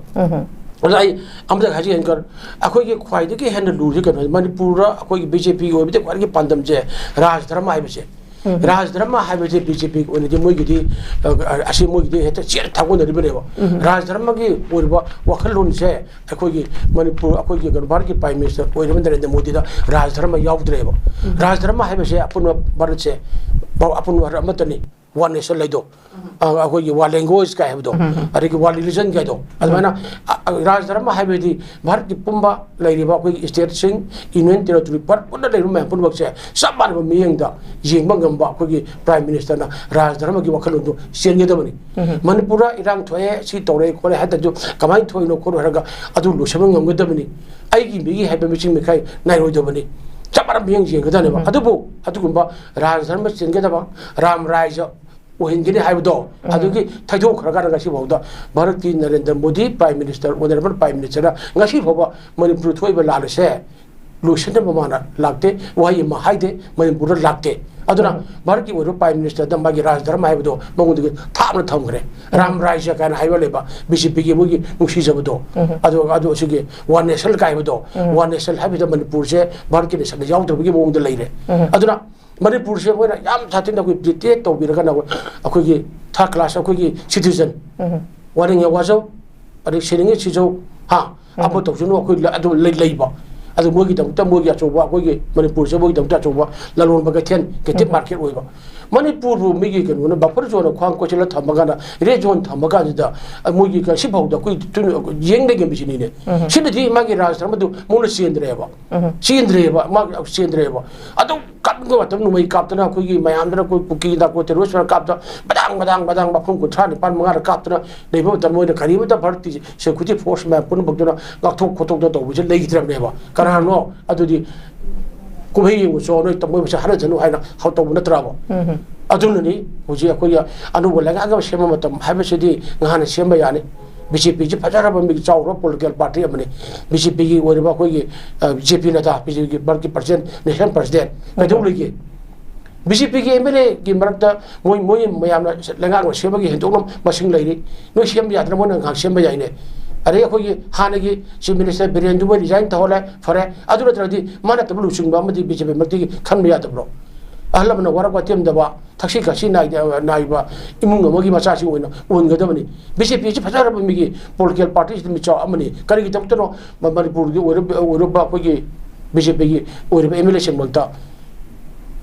ꯑꯗꯣ ꯑꯩ ꯑꯃꯇ ꯍꯥꯏꯖꯒꯦ, ꯑꯪꯀꯜ, ꯑꯩꯈꯣꯏꯒꯤ ꯈ꯭ꯋꯥꯏꯗꯒꯤ ꯍꯦꯟꯅ ꯂꯨꯔꯤꯁꯦ ꯀꯩꯅꯣ? ꯃꯅꯤꯄꯨꯔꯗ ꯑꯩꯈꯣꯏꯒꯤ ꯕꯤ ꯖꯦ ꯄꯤꯒꯤ ꯑꯣꯏꯕꯗꯤ ꯈ꯭ꯋꯥꯏꯗꯒꯤ ꯄꯥꯟꯗꯝꯁꯦ ꯔꯥꯖ ꯙꯔꯃ ꯍꯥꯏꯕꯁꯦ꯫ ꯔꯥꯖ ꯙꯔꯃ ꯍꯥꯏꯕꯁꯦ ꯕꯤ ꯖꯦ ꯄꯤꯒꯤ ꯑꯣꯏꯅꯗꯤ ꯃꯣꯏꯒꯤꯗꯤ, ꯑ, ꯑꯁꯤ ꯃꯣꯏꯒꯤꯗꯤ ꯍꯦꯛꯇ ꯆꯦꯠꯅ ꯊꯥꯒꯣꯟꯅꯔꯤꯕꯅꯦꯕ꯫ ꯔꯥꯖ ꯙꯔꯃꯒꯤ ꯑꯣꯏꯔꯤꯕ ꯋꯥꯈꯜꯂꯣꯟꯁꯦ ꯑꯩꯈꯣꯏꯒꯤ ꯃꯅꯤꯄꯨꯔ, ꯑꯩꯈꯣꯏꯒꯤ ꯀꯩꯅꯣ, ꯚꯥꯔꯠꯀꯤ ꯄ꯭ꯔꯥꯏꯝ ꯃꯤꯅꯤꯁꯇꯔ ꯑꯣꯏꯔꯤꯕ ꯅꯔꯦꯟꯗ꯭ꯔ ꯃꯣꯗꯤꯗ ꯔꯥꯖ ꯙꯔꯃ ꯌꯥꯎꯗ꯭ꯔꯦꯕ꯫ ꯔꯥꯖ ꯙꯔꯃ ꯍꯥꯏꯕꯁꯦ ꯑꯄꯨꯟꯕ ꯚꯥꯔꯠꯁꯦ, ꯑꯄꯨꯟꯕ ꯚꯥꯔꯠ ꯑꯃꯠꯇꯅꯤ꯫ ꯋꯥꯟ ꯅꯦꯁꯟ ꯂꯩꯗꯣ, ꯑ, ꯑꯩꯈꯣꯏꯒꯤ ꯋꯥꯟ ꯂꯦꯡꯒ꯭ꯋꯦꯖ ꯀꯥꯏ ꯍꯥꯏꯕꯗꯣ, ꯑꯗꯒꯤ ꯋꯥꯟ ꯔꯤꯂꯤꯖꯟ ꯀꯥꯏꯗꯣ, ꯑꯗꯨꯃꯥꯏꯅ, ꯑ, ꯑ, ꯔꯥꯖ ꯙꯔꯃ ꯍꯥꯏꯕꯗꯤ ꯚꯥꯔꯠꯀꯤ ꯄꯨꯝꯕ ꯂꯩꯔꯤꯕ ꯑꯩꯈꯣꯏꯒꯤ ꯁ꯭ꯇꯦꯠꯁꯤꯡ, ꯌꯨꯅꯤꯌꯟ ꯇꯦꯔꯤꯇꯣꯔꯤ, ꯚꯥꯔꯠ ꯄꯨꯟꯅ ꯂꯩꯔꯤꯕ ꯃꯌꯥꯝ ꯄꯨꯝꯅꯃꯛꯁꯦ ꯆꯞ ꯃꯥꯟꯅꯕ ꯃꯤꯠꯌꯦꯡꯗ ꯌꯦꯡꯕ ꯉꯝꯕ ꯑꯩꯈꯣꯏꯒꯤ ꯄ꯭ꯔꯥꯏꯝ ꯃꯤꯅꯤꯁꯇꯔꯅ ꯔꯥꯖ ꯙꯔꯃꯒꯤ ꯋꯥꯈꯜꯂꯣꯟꯗꯣ ꯆꯦꯟꯒꯗꯕꯅꯤ꯫ ꯃꯅꯤꯄꯨꯔꯗ ꯏꯔꯥꯡ ꯊꯣꯛꯑꯦ, ꯁꯤ ꯇꯧꯔꯦ ꯈꯣꯠꯂꯦ ꯍꯥꯏ ꯇꯥꯔꯁꯨ ꯀꯃꯥꯏꯅ ꯊꯣꯛꯏꯅꯣ ꯈꯣꯠꯂꯣ ꯍꯥꯏꯔꯒ ꯑꯗꯨ ꯂꯣꯏꯁꯤꯟꯕ ꯉꯝꯒꯗꯕꯅꯤ꯫ ꯑꯩꯒꯤ ꯃꯤꯒꯤ ꯍꯥꯏꯕ ꯃꯤꯆꯤꯡ ꯃꯤꯈꯥꯏ ꯅꯥꯏꯔꯣꯏꯗꯕꯅꯤ꯫ ꯆꯞ ꯃꯥꯟꯅꯕ ꯃꯤꯠꯌꯦꯡ ꯌꯦꯡꯒꯗꯕꯅꯦꯕ꯫ ꯑꯗꯨꯕꯨ ꯑꯗꯨꯒꯨꯝꯕ ꯔꯥꯖ ꯙꯔꯃ ꯆꯦꯟꯒꯗꯕ, ꯔꯥꯝ ꯔꯥꯏꯖ ꯑꯣꯏꯍꯟꯒꯅꯤ ꯍꯥꯏꯕꯗꯣ, ꯑꯗꯨꯒꯤ ꯊꯩꯗꯣꯛꯈ꯭ꯔꯀꯥꯟꯗ ꯉꯁꯤꯐꯥꯎꯗ ꯚꯥꯔꯠꯀꯤ Narendra Modi prime minister, honourable prime ꯃꯤꯅꯤꯁꯇꯔꯅ ꯉꯁꯤꯐꯥꯎꯕ ꯃꯅꯤꯄꯨꯔꯗ ꯊꯣꯛꯏꯕ ꯂꯥꯟ ꯑꯁꯦ ꯂꯣꯏꯁꯤꯟꯅꯕ ꯃꯥꯅ ꯂꯥꯛꯇꯦ, ꯋꯥꯍꯩ ꯑꯃ ꯍꯥꯏꯗꯦ, ꯃꯅꯤꯄꯨꯔꯗ ꯂꯥꯛꯇꯦ꯫ ꯑꯗꯨꯅ ꯚꯥꯔꯠꯀꯤ ꯑꯣꯏꯕ ꯄ꯭ꯔꯥꯏꯝ ꯃꯤꯅꯤꯁꯇꯔꯗ ꯃꯥꯒꯤ ꯔꯥꯖ ꯙꯔꯃ ꯍꯥꯏꯕꯗꯣ ꯃꯉꯣꯟꯗꯒꯤ ꯊꯥꯞꯅ ꯊꯝꯈ꯭ꯔꯦ꯫ ꯔꯥꯝ ꯔꯥꯏꯖ ꯀꯥꯏꯅ ꯍꯥꯏꯕ ꯂꯩꯕ, ꯕꯤ ꯖꯦ ꯄꯤꯒꯤ ꯃꯣꯏꯒꯤ ꯅꯨꯡꯁꯤꯖꯕꯗꯣ, ꯑꯗꯨ, ꯑꯗꯨ ꯑꯁꯤꯒꯤ ꯋꯥꯟ ꯅꯦꯁꯟ ꯀꯥꯏꯕꯗꯣ, ꯋꯥꯟ ꯅꯦꯁꯟ ꯍꯥꯏꯕꯁꯤꯗ ꯃꯅꯤꯄꯨꯔꯁꯦ ꯚꯥꯔꯠꯀꯤ ꯅꯦꯁꯟꯗ ꯌꯥꯎꯗꯕꯒꯤ ꯃꯑꯣꯡꯗ ꯂꯩꯔꯦ꯫ ꯑꯗꯨꯅ ꯃꯅꯤꯄꯨꯔꯁꯦ ꯑꯩꯈꯣꯏꯅ ꯌꯥꯝ ꯁꯥꯊꯤꯅ ꯑꯩꯈꯣꯏ ꯗꯤꯇꯦꯛ ꯇꯧꯕꯤꯔꯒꯅ ꯑꯩꯈꯣꯏꯒꯤ ꯊꯥꯔꯠ ꯀ꯭ꯂꯥꯁ ꯑꯩꯈꯣꯏꯒꯤ ꯁꯤꯇꯤꯖꯟ, ꯋꯥꯅꯤꯡꯉꯦ ꯋꯥꯖꯧ, ꯑꯗꯩ ꯁꯤꯅꯤꯡꯉꯦ ꯁꯤꯖꯧ, ꯍꯥ, ꯑꯃ ꯇꯧꯁꯅꯨ, ꯑꯩꯈꯣꯏ ꯂ-, ꯑꯗꯨ ꯂꯩ-, ꯂꯩꯕ꯫ ꯑꯗꯨ ꯃꯣꯏꯒꯤꯗꯃꯛꯇ, ꯃꯣꯏꯒꯤ ꯑꯆꯧꯕ, ꯑꯩꯈꯣꯏꯒꯤ ꯃꯅꯤꯄꯨꯔꯁꯦ ꯃꯣꯏꯒꯤꯗꯃꯛꯇ ꯑꯆꯧꯕ ꯂꯂꯣꯟꯕ ꯀꯩꯊꯦꯜ, ꯀꯦꯇꯤꯞ ꯃꯥꯔꯀꯦꯠ ꯑꯣꯏꯕ꯫ ꯃꯅꯤꯄꯨꯔꯕꯨ ꯃꯤꯒꯤ ꯀꯩꯅꯣꯅ ꯕꯐꯔ ꯖꯣꯟꯅ ꯈ꯭ꯋꯥꯡ ꯀꯣꯏꯁꯤꯜꯂ ꯊꯝꯃꯀꯥꯟꯗ, ꯔꯦꯗ ꯖꯣꯟ ꯊꯝꯃꯀꯥꯟꯁꯤꯗ, ꯑ, ꯃꯣꯏꯒꯤ ꯀ-, ꯁꯤꯐꯥꯎꯗ ꯑꯩꯈꯣꯏ ꯇꯨ-, ꯌꯦꯡ ꯂꯩꯒꯟꯕꯁꯤꯅꯤꯅꯦ꯫ ꯁꯤꯅꯗꯤ ꯃꯥꯒꯤ ꯔꯥꯖ ꯙꯔꯃꯗꯨ ꯃꯉꯣꯟꯗ ꯆꯦꯟꯗ꯭ꯔꯦꯕ꯫ ꯆꯦꯟꯗ꯭ꯔꯦꯕ, ꯃꯥꯒꯤ ꯆꯦꯟꯗ꯭ꯔꯦꯕ꯫ ꯑꯗꯨꯝ ꯀꯟꯕ ꯃꯇꯝ ꯅꯣꯡꯃꯩ ꯀꯥꯞꯇꯅ ꯑꯩꯈꯣꯏꯒꯤ ꯃꯌꯥꯝꯗꯅ ꯑꯩꯈꯣꯏ ꯀꯨꯀꯤꯗ ꯑꯩꯈꯣꯏ ꯇꯦꯔꯣꯔꯤꯁ ꯀꯥꯞꯇꯅ ꯃꯗꯥꯡ ꯃꯗꯥꯡ ꯃꯗꯥꯡ ꯃꯐꯝ ꯀꯨꯟꯊ꯭ꯔꯥ ꯅꯤꯄꯥꯟ ꯃꯉꯥꯗ ꯀꯥꯞꯇꯅ ꯂꯩꯕ ꯃꯇꯝꯗ ꯃꯣꯏꯅ ꯀꯔꯤꯃꯇ ꯚꯥꯔꯠꯀꯤ ꯁꯦꯀ꯭ꯌꯨꯔꯤꯇꯤ ꯐꯣꯔꯁ ꯃꯌꯥꯝ ꯄꯨꯝꯅꯃꯛꯇꯨꯅ ꯉꯥꯛꯊꯣꯛ ꯈꯣꯠꯇꯣꯛꯇꯅ ꯇꯧꯕꯁꯦ ꯂꯩꯈꯤꯗ꯭ꯔꯕꯅꯦꯕ꯫ ꯀꯅꯥꯅꯣ ꯑꯗꯨꯗꯤ ꯀꯨꯝꯍꯩ ꯌꯦꯡꯉꯨ ꯆꯣ, ꯅꯣꯏ ꯃꯣꯏ ꯃꯁꯦ ꯍꯥꯠꯅꯖꯅꯨ ꯍꯥꯏꯅ ꯍꯧ-, ꯇꯧꯕ ꯅꯠꯇ꯭ꯔꯕ? ꯑꯗꯨꯅꯅꯤ ꯍꯧꯖꯤꯛ ꯑꯩꯈꯣꯏꯒꯤ ꯑꯅꯧꯕ ꯂꯩꯉꯥꯛ ꯑꯃ ꯁꯦꯝꯕ ꯃꯇꯝ ꯍꯥꯏꯕꯁꯤꯗꯤ ꯉꯍꯥꯟꯅ ꯁꯦꯝꯕ ꯌꯥꯅꯤ꯫ ꯕꯤ ꯖꯦ ꯄꯤꯁꯤ ꯐꯖꯔꯕ ꯃꯤꯒꯤ ꯆꯥꯎꯔꯕ ꯄꯣꯂꯤꯇꯤꯀꯦꯜ ꯄꯥꯔꯇꯤ ꯑꯃꯅꯤ꯫ ꯕꯤ ꯖꯦ ꯄꯤꯒꯤ ꯑꯣꯏꯔꯤꯕ ꯑꯩꯈꯣꯏꯒꯤ, ꯑ, ꯖꯦ ꯄꯤ ꯅꯗꯥ, ꯕꯤ ꯖꯦ ꯄꯤꯒꯤ ꯚꯥꯔꯠꯀꯤ ꯄ꯭ꯔꯁꯤꯗꯦꯟ, ꯅꯦꯁꯅꯦꯜ ꯄ꯭ꯔꯁꯤꯗꯦꯟ ꯀꯩꯗꯧ ꯂꯩꯒꯦ? ꯕꯤ ꯖꯦ ꯄꯤꯒꯤ ꯑꯦꯝ ꯑꯦꯜ ꯑꯦꯒꯤ ꯃꯔꯛꯇ ꯃꯣꯏ, ꯃꯣꯏ ꯃꯌꯥꯝꯅ ꯂꯩꯉꯥꯛꯅ ꯁꯦꯝꯕꯒꯤ ꯍꯦꯟꯗꯣꯛꯅ ꯃꯁꯤꯡ ꯂꯩꯔꯤ꯫ ꯅꯣꯏ ꯁꯦꯝꯕ ꯌꯥꯗꯅ ꯃꯣꯏꯅ ꯉꯥꯏꯍꯥꯛ ꯁꯦꯝꯕ ꯌꯥꯏꯅꯦ꯫ ꯑꯗꯩ ꯑꯩꯈꯣꯏꯒꯤ ꯍꯥꯟꯅꯒꯤ ꯆꯤꯐ ꯃꯤꯅꯤꯁꯇꯔ ꯕꯤꯔꯦꯟꯗꯨ ꯃꯣꯏ ꯔꯤꯖꯥꯏꯟ ꯇꯧꯍꯜꯂꯦ, ꯐꯔꯦ꯫ ꯑꯗꯨ ꯅꯠꯇ꯭ꯔꯗꯤ ꯃꯥ ꯅꯠꯇꯕ ꯂꯨꯆꯤꯡꯕ ꯑꯃꯗꯤ ꯕꯤ ꯖꯦ ꯄꯤ ꯃꯔꯛꯇꯒꯤ ꯈꯟꯕ ꯌꯥꯗꯕ꯭ꯔꯣ? ꯑꯍꯜ ꯂꯃꯟꯅ ꯋꯥꯔꯛ ꯋꯥꯇꯦꯝꯗꯕ, ꯊꯛꯁꯤ ꯈꯥꯁꯤ ꯅꯥꯏꯗ-, ꯅꯥꯏꯕ ꯏꯃꯨꯡ ꯑꯃꯒꯤ ꯃꯆꯥꯁꯤꯡ ꯑꯣꯏꯅ ꯑꯣꯟꯒꯗꯕꯅꯤ꯫ ꯕꯤ ꯖꯦ ꯄꯤ ꯑꯁꯤ ꯐꯖꯔꯕ ꯃꯤꯒꯤ ꯄꯣꯂꯤꯇꯤꯀꯦꯜ ꯄꯥꯔꯇꯤꯁꯤꯗ ꯃꯤꯆꯥꯎ ꯑꯃꯅꯤ꯫ ꯀꯔꯤꯒꯤꯗꯃꯛꯇꯅꯣ ꯃ-, ꯃꯅꯤꯄꯨꯔꯒꯤ ꯑꯣꯏꯔꯤꯕ, ꯑꯣꯏꯔꯤꯕ ꯑꯩꯈꯣꯏꯒꯤ ꯕꯤ ꯖꯦ ꯄꯤꯒꯤ ꯑꯣꯏꯔꯤꯕ ꯑꯦꯝ ꯑꯦꯜ ꯑꯦꯁꯤꯡꯃꯛꯇ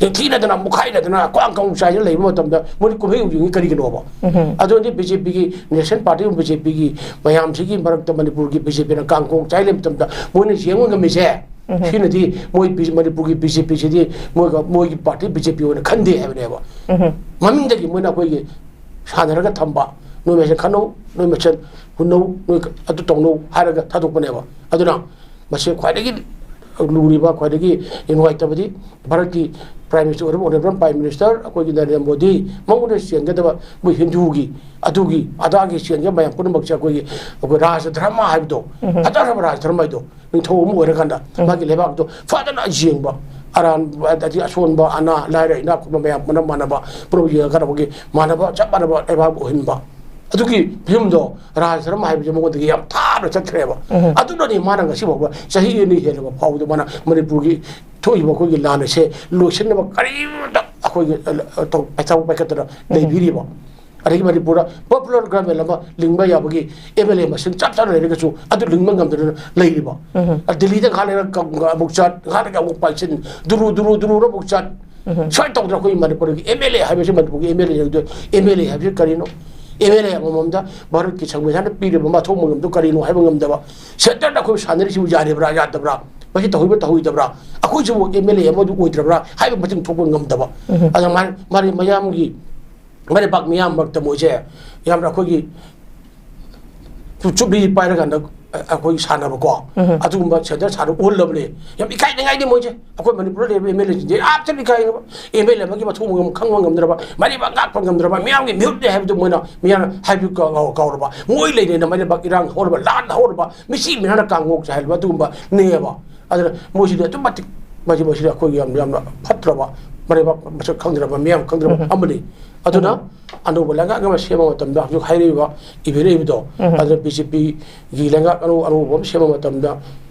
ꯌꯦꯡꯊꯤꯅꯗꯅ, ꯃꯨꯛꯈꯥꯏꯅꯗꯅ, ꯀ꯭ꯋꯥꯡ ꯀꯥꯡ ꯆꯥꯏꯗꯅ ꯂꯩꯕ ꯃꯇꯝꯗ ꯃꯣꯏꯗꯤ ꯀꯨꯝꯍꯩ ꯍꯧꯖꯤꯛꯅꯤ ꯀꯔꯤꯒꯤꯅꯣꯕ? ꯑꯗꯨꯗꯤ ꯕꯤ ꯖꯦ ꯄꯤꯒꯤ ꯅꯦꯁꯅꯦꯜ ꯄꯥꯔꯇꯤ, ꯕꯤ ꯖꯦ ꯄꯤꯒꯤ ꯃꯌꯥꯝꯁꯤꯒꯤ ꯃꯔꯛꯇ ꯃꯅꯤꯄꯨꯔꯒꯤ ꯕꯤ ꯖꯦ ꯄꯤꯅ ꯀꯥꯡꯈꯣꯡ ꯆꯥꯏ ꯂꯩꯕ ꯃꯇꯝꯗ ꯃꯣꯏꯅ ꯌꯦꯡꯕ ꯉꯝꯃꯤꯁꯦ, ꯁꯤꯅꯗꯤ ꯃꯣꯏ ꯕꯤ-, ꯃꯅꯤꯄꯨꯔꯒꯤ ꯕꯤ ꯖꯦ ꯄꯤꯁꯤꯗꯤ ꯃꯣꯏꯒ, ꯃꯣꯏꯒꯤ ꯄꯥꯔꯇꯤ ꯕꯤ ꯖꯦ ꯄꯤ ꯑꯣꯏꯅ ꯈꯟꯗꯦ ꯍꯥꯏꯕꯅꯦꯕ꯫ ꯃꯃꯤꯡꯗꯒꯤ ꯃꯣꯏꯅ ꯑꯩꯈꯣꯏꯒꯤ ꯁꯥꯟꯅꯔꯒ ꯊꯝꯕ, ꯅꯣꯏ ꯃꯁꯦꯟ ꯈꯠꯅꯧ, ꯅꯣꯏ ꯃꯁꯦꯟ ꯍꯨꯟꯅꯧ, ꯅꯣꯏ ꯑꯗꯨ ꯇꯧꯅꯧ ꯍꯥꯏꯔꯒ ꯊꯥꯗꯣꯛꯄꯅꯦꯕ꯫ ꯑꯗꯨꯅ ꯃꯁꯤ ꯈ꯭ꯋꯥꯏꯗꯒꯤ ꯂꯨꯔꯤꯕ, ꯈ꯭ꯋꯥꯏꯗꯒꯤ ꯅꯨꯡꯉꯥꯏꯇꯕꯗꯤ ꯚꯥꯔꯠꯀꯤ ꯄ꯭ꯔꯥꯏꯝ ꯃꯤꯅꯤꯁꯇꯔ ꯑꯣꯏꯔꯤꯕ ꯑꯣꯅꯔꯦꯕꯜ ꯄ꯭ꯔꯥꯏꯝ ꯃꯤꯅꯤꯁꯇꯔ ꯑꯩꯈꯣꯏꯒꯤ ꯅꯔꯦꯟꯗ꯭ꯔ ꯃꯣꯗꯤ, ꯃꯉꯣꯟꯗ ꯆꯦꯟꯒꯗꯕ ꯃꯣꯏ ꯍꯤꯟꯗꯨꯒꯤ, ꯑꯗꯨꯒꯤ ꯑꯗꯥꯒꯤ ꯆꯦꯟꯒꯗꯕ ꯃꯌꯥꯝ ꯄꯨꯝꯅꯃꯛꯁꯦ ꯑꯩꯈꯣꯏꯒꯤ, ꯑꯩꯈꯣꯏ ꯔꯥꯖ ꯙꯔꯃ ꯍꯥꯏꯕꯗꯣ, ꯐꯖꯈ꯭ꯔꯕ ꯔꯥꯖ ꯙꯔꯃ ꯍꯥꯏꯗꯣ, ꯅꯤꯡꯊꯧ ꯑꯃ ꯑꯣꯏꯔꯀꯥꯟꯗ ꯃꯥꯒꯤ ꯂꯩꯕꯥꯛꯇꯣ ꯐꯖꯅ ꯌꯦꯡꯕ, ꯑꯔꯥꯟꯕ, ꯑꯗꯒꯤ ꯑꯁꯣꯟꯕ, ꯑꯅꯥ, ꯂꯥꯏꯔ, ꯏꯅꯥꯛ ꯈꯨꯟꯕ ꯃꯌꯥꯝ ꯄꯨꯝꯅꯃꯛ ꯃꯥꯟꯅꯕ, ꯄꯨꯝꯅꯃꯛ ꯌꯦꯡꯉꯀꯥꯟꯗ ꯑꯩꯈꯣꯏꯒꯤ ꯃꯥꯟꯅꯕ, ꯆꯞ ꯃꯥꯟꯅꯕ ꯂꯩꯕꯥꯛ ꯑꯣꯏꯍꯟꯕ꯫ ꯑꯗꯨꯒꯤ ꯐꯤꯂꯝꯗꯣ ꯔꯥꯖ ꯙꯔꯃ ꯍꯥꯏꯕꯁꯦ ꯃꯉꯣꯟꯗꯒꯤ ꯌꯥꯝ ꯊꯥꯞꯅ ꯆꯠꯈ꯭ꯔꯦꯕ꯫ ꯑꯗꯨꯅꯅꯤ ꯃꯥꯅ ꯉꯁꯤ ꯐꯥꯎꯕ ꯆꯍꯤ ꯑꯅꯤ ꯍꯦꯜꯂꯕ ꯐꯥꯎꯕꯗ ꯃꯥꯅ ꯃꯅꯤꯄꯨꯔꯒꯤ ꯊꯣꯛꯏꯕ ꯑꯩꯈꯣꯏꯒꯤ ꯂꯥꯟ ꯑꯁꯦ ꯂꯣꯏꯁꯤꯟꯅꯕ ꯀꯔꯤꯃꯇ ꯑꯩꯈꯣꯏꯒꯤ, ꯑ, ꯑ, ꯇꯧ-, ꯄꯩꯁꯥ ꯄꯥꯏꯈꯠꯇꯅ ꯂꯩꯕꯤꯔꯤꯕ꯫ ꯑꯗꯒꯤ ꯃꯅꯤꯄꯨꯔꯗ popular government ꯑꯃ ꯂꯤꯡꯕ ꯌꯥꯕꯒꯤ ꯑꯦꯝ ꯑꯦꯜ ꯑꯦ ꯃꯁꯤꯡ ꯆꯞ ꯆꯥꯅ ꯂꯩꯔꯒꯁꯨ ꯑꯗꯨ ꯂꯤꯡꯕ ꯉꯝꯗꯗꯅ ꯂꯩꯔꯤꯕ꯫ ꯑ, ꯗꯤꯜꯂꯤꯗ ꯉꯥꯏꯍꯥꯛ ꯂꯩꯔꯒ ꯀ-, ꯑꯃꯨꯛ ꯆꯠ, ꯉꯥꯏꯍꯥꯛ ꯂꯩꯔꯒ ꯑꯃꯨꯛ ꯄꯥꯏꯁꯤꯟ, ꯗꯨꯔꯨ, ꯗꯨꯔꯨ, ꯗꯨꯔꯨꯔ ꯑꯃꯨꯛ ꯆꯠ꯫ ꯁꯨꯃꯥꯏꯅ ꯇꯧꯗꯅ ꯑꯩꯈꯣꯏꯒꯤ ꯃꯅꯤꯄꯨꯔꯒꯤ ꯑꯦꯝ ꯑꯦꯜ ꯑꯦ ꯍꯥꯏꯕꯁꯤ, ꯃꯅꯤꯄꯨꯔꯒꯤ ꯑꯦꯝ ꯑꯦꯜ ꯑꯦ ꯍꯥꯏꯕꯗꯨ, ꯑꯦꯝ ꯑꯦꯜ ꯑꯦ ꯍꯥꯏꯕꯁꯤ ꯀꯔꯤꯅꯣ? ꯑꯦꯝ ꯑꯦꯜ ꯑꯦ ꯑꯃꯃꯝꯗ ꯚꯥꯔꯠꯀꯤ ꯁꯪꯕꯤꯙꯥꯟꯅ ꯄꯤꯔꯤꯕ ꯃꯊꯧ ꯃꯉꯝꯗꯨ ꯀꯔꯤꯅꯣ ꯍꯥꯏꯕ ꯉꯝꯗꯕ, ꯁꯦꯟꯇꯔꯗ ꯑꯩꯈꯣꯏ ꯁꯥꯟꯅꯔꯤꯁꯤꯕꯨ ꯌꯥꯔꯤꯕ꯭ꯔꯥ, ꯌꯥꯗꯕ꯭ꯔꯥ? ꯃꯁꯤ ꯇꯧꯍꯩꯕ ꯇꯧꯍꯩꯗꯕ꯭ꯔꯥ? ꯑꯩꯈꯣꯏꯁꯤꯕꯨ ꯑꯦꯝ ꯑꯦꯜ ꯑꯦ ꯑꯃꯗꯨ ꯑꯣꯏꯗ꯭ꯔꯕ꯭ꯔꯥ ꯍꯥꯏꯕ ꯃꯁꯤꯡ ꯊꯣꯛꯄ ꯉꯝꯗꯕ꯫ ꯎꯝ꯫ ꯑꯗ ꯃꯥ-, ꯃꯥ-, ꯃꯌꯥꯝꯒꯤ ꯃꯔꯩꯕꯥꯛ ꯃꯤꯌꯥꯝ ꯃꯔꯛꯇ ꯃꯣꯏꯁꯦ ꯌꯥꯝꯅ ꯑꯩꯈꯣꯏꯒꯤ ꯆꯨꯞꯂꯤ ꯄꯥꯏꯔꯀꯥꯟꯗ ꯑꯩꯈꯣꯏ ꯁꯥꯟꯅꯕꯀꯣ, ꯎꯝ꯫ ꯑꯗꯨꯒꯨꯝꯕ ꯁꯦꯟꯇꯔ ꯁꯥꯟꯅ ꯎꯍꯜꯂꯕꯅꯦ꯫ ꯌꯥꯝ ꯏꯀꯥꯏꯅꯤꯡꯉꯥꯏꯅꯤ ꯃꯣꯏꯁꯦ꯫ ꯑꯩꯈꯣꯏ ꯃꯅꯤꯄꯨꯔꯗ ꯂꯩꯔꯤꯕ ꯑꯦꯝ ꯑꯦꯜ ꯑꯦꯁꯤꯡꯁꯦ ꯌꯥꯝ ꯊꯤꯅ ꯏꯀꯥꯏ꯫ ꯑꯦꯝ ꯑꯦꯜ ꯑꯦ ꯑꯃꯒꯤ ꯃꯊꯧ ꯃꯉꯝ ꯈꯪꯕ ꯉꯝꯗ꯭ꯔꯕ, ꯃꯔꯩꯕꯥꯛ ꯉꯥꯛꯄ ꯉꯝꯗ꯭ꯔꯕ, ꯃꯤꯌꯥꯝꯒꯤ ꯃꯤꯍꯨꯠꯅꯦ ꯍꯥꯏꯕꯗꯨ ꯃꯣꯏꯅ ꯃꯤꯌꯥꯝꯅ ꯍꯥꯏꯕ ꯀꯥꯎ-, ꯀꯥꯎꯔꯕ꯫ ꯃꯣꯏ ꯂꯩꯔꯦꯅ ꯃꯔꯩꯕꯥꯛ ꯏꯔꯥꯡ ꯍꯧꯔꯕ, ꯂꯥꯟ ꯍꯧꯔꯕ, ꯃꯤꯆꯤ ꯃꯤꯅꯥꯅ ꯀꯥꯡꯉꯣꯛ ꯆꯥꯏꯍꯜꯂꯕ ꯑꯗꯨꯒꯨꯝꯕꯅꯦꯕ꯫ ꯑꯗꯨꯅ ꯃꯣꯏꯁꯤꯗꯤ ꯑꯗꯨꯛ ꯃꯇꯤꯛ ꯃꯁꯤ, ꯃꯁꯤꯗꯤ ꯑꯩꯈꯣꯏꯒꯤ ꯌꯥꯝ, ꯌꯥꯝꯅ ꯐꯠꯇ꯭ꯔꯕ, ꯃꯔꯩꯕꯥꯛ ꯃꯁꯛ ꯈꯪꯗ꯭ꯔꯕ, ꯃꯤꯌꯥꯝ ꯈꯪꯗ꯭ꯔꯕ ꯎꯝ꯫ ꯑꯃꯅꯤ꯫ ꯑꯗꯨꯅ ꯎꯝ꯫ ꯑꯅꯧꯕ ꯂꯩꯉꯥꯛ ꯑꯃ ꯁꯦꯝꯕ ꯃꯇꯝꯗ ꯍꯧꯖꯤꯛ ꯍꯥꯏꯔꯛꯏꯕ, ꯏꯕꯤꯔꯛꯏꯕꯗꯣ, ꯎꯝ꯫ ꯑꯗꯨꯅ ꯕꯤ ꯖꯦ ꯄꯤꯒꯤ ꯂꯩꯉꯥꯛ ꯑꯅꯧ-, ꯑꯅꯧꯕ ꯑꯃ ꯁꯦꯝꯕ ꯃꯇꯝꯗ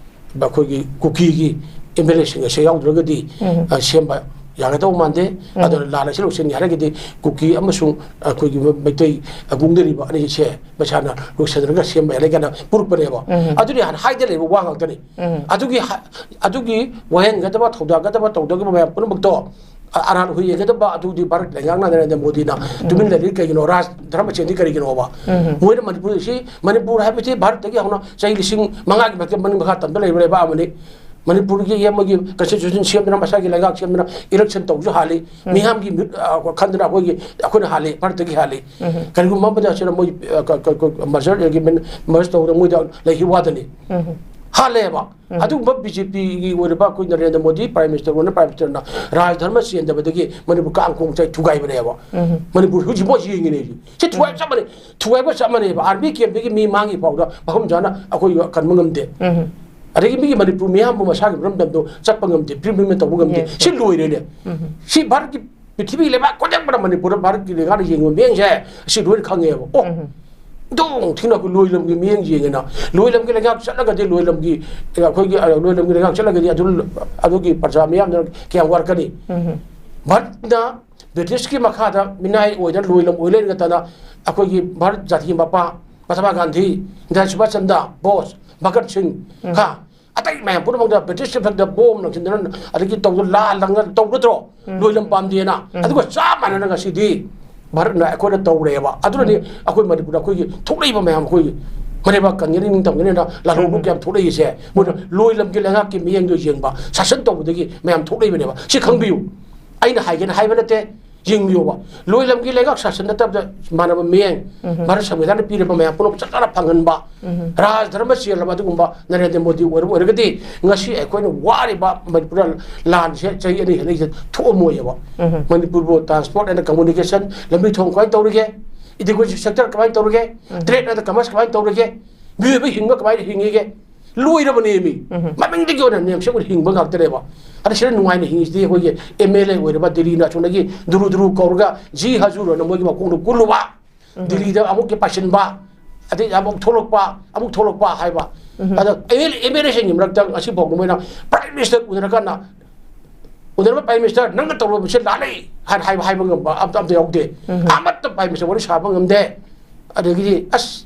ꯑꯩꯈꯣꯏꯒꯤ ꯀꯨꯀꯤꯒꯤ ꯑꯦꯝ ꯑꯦꯜ ꯑꯦꯁꯤꯡ ꯑꯁꯦ ꯌꯥꯎꯗ꯭ꯔꯒꯗꯤ, ꯎꯝ꯫ ꯑ, ꯁꯦꯝꯕ ꯌꯥꯒꯗꯧꯕ ꯃꯥꯟꯗꯦ꯫ ꯎꯝ꯫ ꯑꯗꯨꯅ ꯂꯥꯟ ꯑꯁꯤ ꯂꯣꯏꯁꯤꯟꯒꯦ ꯍꯥꯏꯔꯒꯗꯤ ꯀꯨꯀꯤ ꯑꯃꯁꯨꯡ ꯑꯩꯈꯣꯏꯒꯤ ꯃꯩꯇꯩ ꯃꯨꯡꯗꯔꯤꯕ ꯑꯅꯤꯁꯦ ꯃꯁꯥꯅ ꯂꯣꯏꯁꯤꯟꯅꯔꯒ ꯁꯦꯝꯕ ꯌꯥꯔꯦ ꯀꯥꯏꯅ ꯄꯨꯔꯛꯄꯅꯦꯕ꯫ ꯎꯝ꯫ ꯑꯗꯨꯗꯤ ꯍꯥꯟꯅ ꯍꯥꯏꯗ ꯂꯩꯕ ꯋꯥ ꯉꯥꯛꯇꯅꯤ꯫ ꯎꯝ꯫ ꯑꯗꯨꯒꯤ ꯍ-, ꯑꯗꯨꯒꯤ ꯋꯥꯍꯦꯟꯒꯗꯕ, ꯊꯧꯗꯥꯒꯗꯕ, ꯇꯧꯗꯒꯗꯕ ꯃꯌꯥꯝ ꯄꯨꯝꯅꯃꯛꯇꯣ ꯑ-, ꯑꯔꯥꯟ ꯍꯨꯏ ꯌꯦꯡꯒꯗꯕ ꯑꯗꯨꯗꯤ ꯚꯥꯔꯠ ꯂꯩꯉꯥꯛꯅ ꯅꯔꯦꯟꯗ꯭ꯔ ꯃꯣꯗꯤꯅ ꯎꯝ꯫ ꯇꯨꯃꯤꯟ ꯂꯩꯔꯤ ꯀꯩꯒꯤꯅꯣ? ꯔꯥꯖ ꯙꯔꯃ ꯆꯦꯟꯗꯤ ꯀꯔꯤꯒꯤꯅꯣꯕ? ꯎꯝ꯫ ꯃꯣꯏꯅ ꯃꯅꯤꯄꯨꯔꯁꯤ, ꯃꯅꯤꯄꯨꯔ ꯍꯥꯏꯕꯁꯤ ꯚꯥꯔꯠꯇꯒꯤ ꯍꯧꯅ ꯆꯍꯤ ꯂꯤꯁꯤꯡ ꯃꯉꯥꯒꯤ ꯃꯊꯛꯇ ꯃꯅꯤꯡ ꯃꯈꯥ ꯇꯝꯗ ꯂꯩꯕ ꯂꯩꯕꯥꯛ ꯑꯃꯅꯤ꯫ ꯃꯅꯤꯄꯨꯔꯒꯤ ꯃꯣꯏꯒꯤ constitution ꯁꯦꯝꯗꯅ, ꯃꯁꯥꯒꯤ ꯂꯩꯉꯥꯛ ꯁꯦꯝꯗꯅ, election ꯇꯧꯕꯁꯨ ꯍꯥꯜꯂꯤ꯫ ꯎꯝ꯫ ꯃꯤꯌꯥꯝꯒꯤ ꯃꯤꯍꯨꯠ, ꯑ, ꯈꯟꯗꯅ ꯑꯩꯈꯣꯏꯒꯤ, ꯑꯩꯈꯣꯏꯅ ꯍꯥꯜꯂꯤ, ꯚꯥꯔꯠꯇꯒꯤ ꯍꯥꯜꯂꯤ꯫ ꯎꯝ꯫ ꯀꯔꯤꯒꯨꯝꯕ ꯑꯃꯗ ꯑꯁꯤꯅ ꯃꯣꯏ, ꯑ, ꯀ-, ꯀ-, ꯀ-, merger agreement, merge ꯇꯧꯗꯅ ꯃꯣꯏꯗ ꯂꯩꯈꯤ ꯋꯥꯗꯅꯤ꯫ ꯎꯝ꯫ ꯍꯥꯜꯂꯦꯕ꯫ ꯎꯝ꯫ ꯑꯗꯨꯒꯨꯝꯕ ꯕꯤ ꯖꯦ ꯄꯤꯒꯤ ꯑꯣꯏꯔꯤꯕ ꯑꯩꯈꯣꯏ ꯅꯔꯦꯟꯗ꯭ꯔ ꯃꯣꯗꯤ Prime Minister ꯑꯣꯏꯅ, Prime Ministerꯅ ꯔꯥꯖ ꯙꯔꯃ ꯆꯦꯟꯗꯕꯗꯒꯤ ꯃꯅꯤꯄꯨꯔ ꯀꯥꯡ ꯀꯣꯡ ꯆꯥꯏ ꯊꯨꯒꯥꯏꯕꯅꯦꯕ꯫ ꯎꯝ꯫ ꯃꯅꯤꯄꯨꯔ ꯍꯧꯖꯤꯛꯐꯥꯎ ꯌꯦꯡꯉꯤꯅꯦ ꯑꯩꯁꯨ꯫ ꯁꯤ ꯊꯨꯒꯥꯏꯕ ꯎꯝ꯫ ꯆꯞ ꯃꯥꯟꯅꯩ꯫ ꯊꯨꯒꯥꯏꯕ ꯆꯞ ꯃꯥꯟꯅꯩꯕ꯫ Army campꯇꯒꯤ ꯃꯤ ꯃꯥꯡꯉꯤ ꯐꯥꯎꯗ ꯃꯐꯝ ꯆꯥꯅ ꯑꯩꯈꯣꯏ ꯀꯟꯕ ꯉꯝꯗꯦ꯫ ꯎꯝ꯫ ꯑꯗꯒꯤ ꯃꯤꯒꯤ ꯃꯅꯤꯄꯨꯔ ꯃꯤꯌꯥꯝꯕꯨ ꯃꯁꯥꯒꯤ ꯃꯔꯝꯗꯝꯗꯣ ꯆꯠꯄ ꯉꯝꯗꯦ, ꯐ꯭ꯔꯤꯗꯝ ꯇꯧꯕ ꯉꯝꯗꯦ꯫ Yes, ꯁꯤ yes꯫ ꯂꯣꯏꯔꯦꯅꯦ꯫ ꯎꯝ꯫ ꯁꯤ ꯚꯥꯔꯠꯀꯤ ꯄ꯭ꯔꯤꯊꯤꯕꯤ ꯂꯩꯕꯥꯛ ꯈꯨꯗꯤꯡꯃꯛꯇ ꯃꯅꯤꯄꯨꯔꯗ ꯚꯥꯔꯠꯀꯤ ꯂꯩꯉꯥꯛꯅ ꯌꯦꯡꯕ ꯃꯤꯠꯌꯦꯡꯁꯦ ꯑꯁꯤ ꯂꯣꯏꯅ ꯈꯪꯉꯦꯕ꯫ ꯑꯣ, ꯎꯝ꯫ ꯑꯗꯨꯝ ꯊꯤꯅ ꯑꯩꯈꯣꯏ ꯂꯣꯏ ꯂꯝꯒꯤ ꯃꯤꯠꯌꯦꯡ ꯌꯦꯡꯉꯦꯅ, ꯂꯣꯏ ꯂꯝꯒꯤ ꯂꯩꯉꯥꯛ ꯆꯠꯂꯒꯗꯤ ꯂꯣꯏ ꯂꯝꯒꯤ, ꯑꯩꯈꯣꯏꯒꯤ, ꯑ, ꯂꯣꯏ ꯂꯝꯒꯤ ꯂꯩꯉꯥꯛ ꯆꯠꯂꯒꯗꯤ ꯑꯗꯨ, ꯑꯗꯨꯒꯤ ꯄ꯭ꯔꯖꯥ ꯃꯤꯌꯥꯝꯗꯨꯅ ꯀꯌꯥꯝ ꯋꯥꯔꯛꯀꯅꯤ? ꯎꯝ꯫ ꯚꯥꯔꯠꯅ ꯕ꯭ꯔꯤꯇꯤꯁꯀꯤ ꯃꯈꯥꯗ ꯃꯤꯅꯥꯏ ꯑꯣꯏꯗꯅ ꯂꯣꯏ ꯂꯝ ꯑꯣꯏ ꯂꯩꯔꯒ ꯅꯠꯇꯅ ꯑꯩꯈꯣꯏꯒꯤ ꯚꯥꯔꯠ ꯖꯥꯇꯤꯒꯤ ꯃꯄꯥ, ꯃꯍꯥꯇꯃꯥ ꯒꯥꯟꯙꯤ, ꯅꯦꯇꯥꯖꯤ ꯁꯨꯚꯥꯁ ꯆꯟꯗ꯭ꯔ ꯕꯣꯁ, ꯚꯒꯠ ꯁꯤꯡ, ꯎꯝ꯫ ꯈꯥ, ꯑꯇꯩ ꯃꯌꯥꯝ ꯄꯨꯝꯅꯃꯛꯇ ꯕ꯭ꯔꯤꯇꯤꯁ ꯏꯐꯦꯛꯇ ꯕꯣꯝ ꯂꯪꯁꯤꯟꯗꯅ ꯑꯗꯒꯤ ꯇꯧꯗꯅ ꯂꯥꯜ ꯂꯪꯉ ꯇꯧꯒꯗ꯭ꯔꯣ? ꯎꯝ꯫ ꯂꯣꯏ ꯂꯝ ꯄꯥꯝꯗꯦꯅ꯫ ꯎꯝ꯫ ꯑꯗꯨꯒ ꯆꯞ ꯃꯥꯟꯅꯅ ꯉꯁꯤꯗꯤ ꯚꯥꯔꯠꯅ ꯑꯩꯈꯣꯏꯅ ꯇꯧꯔꯦꯕ꯫ ꯑꯗꯨꯅꯅꯤ ꯎꯝ꯫ ꯑꯩꯈꯣꯏ ꯃꯅꯤꯄꯨꯔꯗ ꯑꯩꯈꯣꯏꯒꯤ ꯊꯣꯛꯂꯛꯏꯕ ꯃꯌꯥꯝ ꯑꯩꯈꯣꯏꯒꯤ ꯃꯔꯩꯕꯥꯛ ꯀꯟꯒꯅꯤ, ꯅꯤꯡꯇꯝꯒꯅꯤꯅ ꯂꯥꯜꯍꯧꯕ ꯎꯝ꯫ ꯀꯌꯥꯝ ꯊꯣꯛꯂꯛꯏꯁꯦ꯫ ꯃꯣꯏꯅ ꯂꯣꯏ ꯂꯝꯒꯤ ꯂꯩꯉꯥꯛꯀꯤ ꯃꯤꯠꯌꯦꯡꯗꯣ ꯌꯦꯡꯕ, ꯁꯥꯁꯟ ꯇꯧꯕꯗꯒꯤ ꯃꯌꯥꯝ ꯊꯣꯛꯂꯛꯏꯕꯅꯦꯕ꯫ ꯁꯤ ꯈꯪꯕꯤꯌꯨ꯫ ꯑꯩꯅ ꯍꯥꯏꯒꯦꯅ ꯍꯥꯏꯕ ꯅꯠꯇꯦ꯫ ꯌꯦꯡꯕꯤꯌꯣꯕ꯫ ꯂꯣꯏ ꯂꯝꯒꯤ ꯂꯩꯉꯥꯛ ꯁꯥꯁꯟ ꯅꯠꯇꯕꯗ ꯃꯥꯟꯅꯕ ꯃꯤꯠꯌꯦꯡ, ꯎꯝ꯫ ꯚꯥꯔꯠ ꯁꯪꯕꯤꯙꯥꯟꯅ ꯄꯤꯔꯕ ꯃꯌꯥꯝ ꯄꯨꯝꯅꯃꯛ ꯆꯞ ꯆꯥꯅ ꯐꯪꯍꯟꯕ, ꯎꯝ꯫ ꯔꯥꯖ ꯙꯔꯃ ꯆꯦꯜꯂꯕ ꯑꯗꯨꯒꯨꯝꯕ ꯅꯔꯦꯟꯗ꯭ꯔ ꯃꯣꯗꯤ ꯑꯣꯏꯔꯕ ꯑꯣꯏꯔꯒꯗꯤ ꯉꯁꯤ ꯑꯩꯈꯣꯏꯅ ꯋꯥꯔꯤꯕ ꯃꯅꯤꯄꯨꯔꯗ ꯂꯥꯟꯁꯦ ꯆꯍꯤ ꯑꯅꯤ ꯍꯦꯜꯂꯛꯏꯁꯦ ꯊꯣꯛꯑꯝꯃꯣꯏꯌꯦꯕ꯫ ꯎꯝ꯫ ꯃꯅꯤꯄꯨꯔꯕꯨ transport and communication, ꯂꯝꯕꯤ ꯊꯣꯡ ꯀꯃꯥꯏꯅ ꯇꯧꯔꯤꯒꯦ? Education sector ꯀꯃꯥꯏꯅ ꯇꯧꯔꯤꯒꯦ? ꯎꯝ꯫ Trade and commerce ꯀꯃꯥꯏꯅ ꯇꯧꯔꯤꯒꯦ? ꯃꯤꯑꯣꯏꯕ ꯍꯤꯡꯕ ꯀꯃꯥꯏꯅ ꯍꯤꯡꯉꯤꯒꯦ? ꯂꯣꯏꯔꯕꯅꯦ ꯃꯤ꯫ ꯎꯝ꯫ ꯃꯃꯤꯡꯗꯒꯤ ꯑꯣꯏꯅ ꯅꯦꯝꯁꯦꯛ ꯑꯣꯏꯅ ꯍꯤꯡꯕ ꯉꯥꯛꯇꯅꯦꯕ꯫ ꯑꯗ ꯁꯤꯗ ꯅꯨꯡꯉꯥꯏꯅ ꯍꯤꯡꯉꯤꯁꯤꯗꯤ ꯑꯩꯈꯣꯏꯒꯤ MLA ꯑꯣꯏꯔꯕ ꯗꯤꯜꯂꯤꯅ ꯑꯁꯣꯝꯗꯒꯤ ꯗꯨꯔꯨ ꯗꯨꯔꯨ ꯀꯧꯔꯒ ꯖꯤ ꯍꯖꯨꯔ ꯑꯅ ꯃꯣꯏꯒꯤ ꯃꯈꯣꯡꯗ ꯀꯨꯜꯂꯨꯕ, ꯎꯝ꯫ ꯗꯤꯜꯂꯤꯗ ꯑꯃꯨꯛꯀꯤ ꯄꯥꯏꯁꯤꯟꯕ, ꯑꯗꯩ ꯑꯃꯨꯛ ꯊꯣꯛꯂꯛꯄ, ꯑꯃꯨꯛ ꯊꯣꯛꯂꯛꯄ ꯍꯥꯏꯕ꯫ ꯎꯝ꯫ ꯑꯗ MLA, MLA ꯁꯤꯡꯒꯤ ꯃꯔꯛꯇ ꯉꯁꯤꯐꯥꯎꯗ ꯃꯣꯏꯅ Prime Minister ꯎꯅꯔꯀꯥꯟꯗ, "ꯎꯅꯔꯕ Prime Minister, ꯅꯪꯅ ꯇꯧꯔꯕꯁꯦ ꯂꯥꯜꯂꯦ" ꯍꯥꯏꯅ ꯍꯥꯏꯕ, ꯍꯥꯏꯕ ꯉꯝꯕ ꯑꯝꯇ, ꯑꯝꯇ ꯌꯥꯎꯗꯦ꯫ ꯎꯝ꯫ ꯑꯃꯠꯇ Prime Minister ꯋꯥꯔꯤ ꯁꯥꯕ ꯉꯝꯗꯦ꯫ ꯑꯗꯒꯤꯗꯤ ꯑꯁ,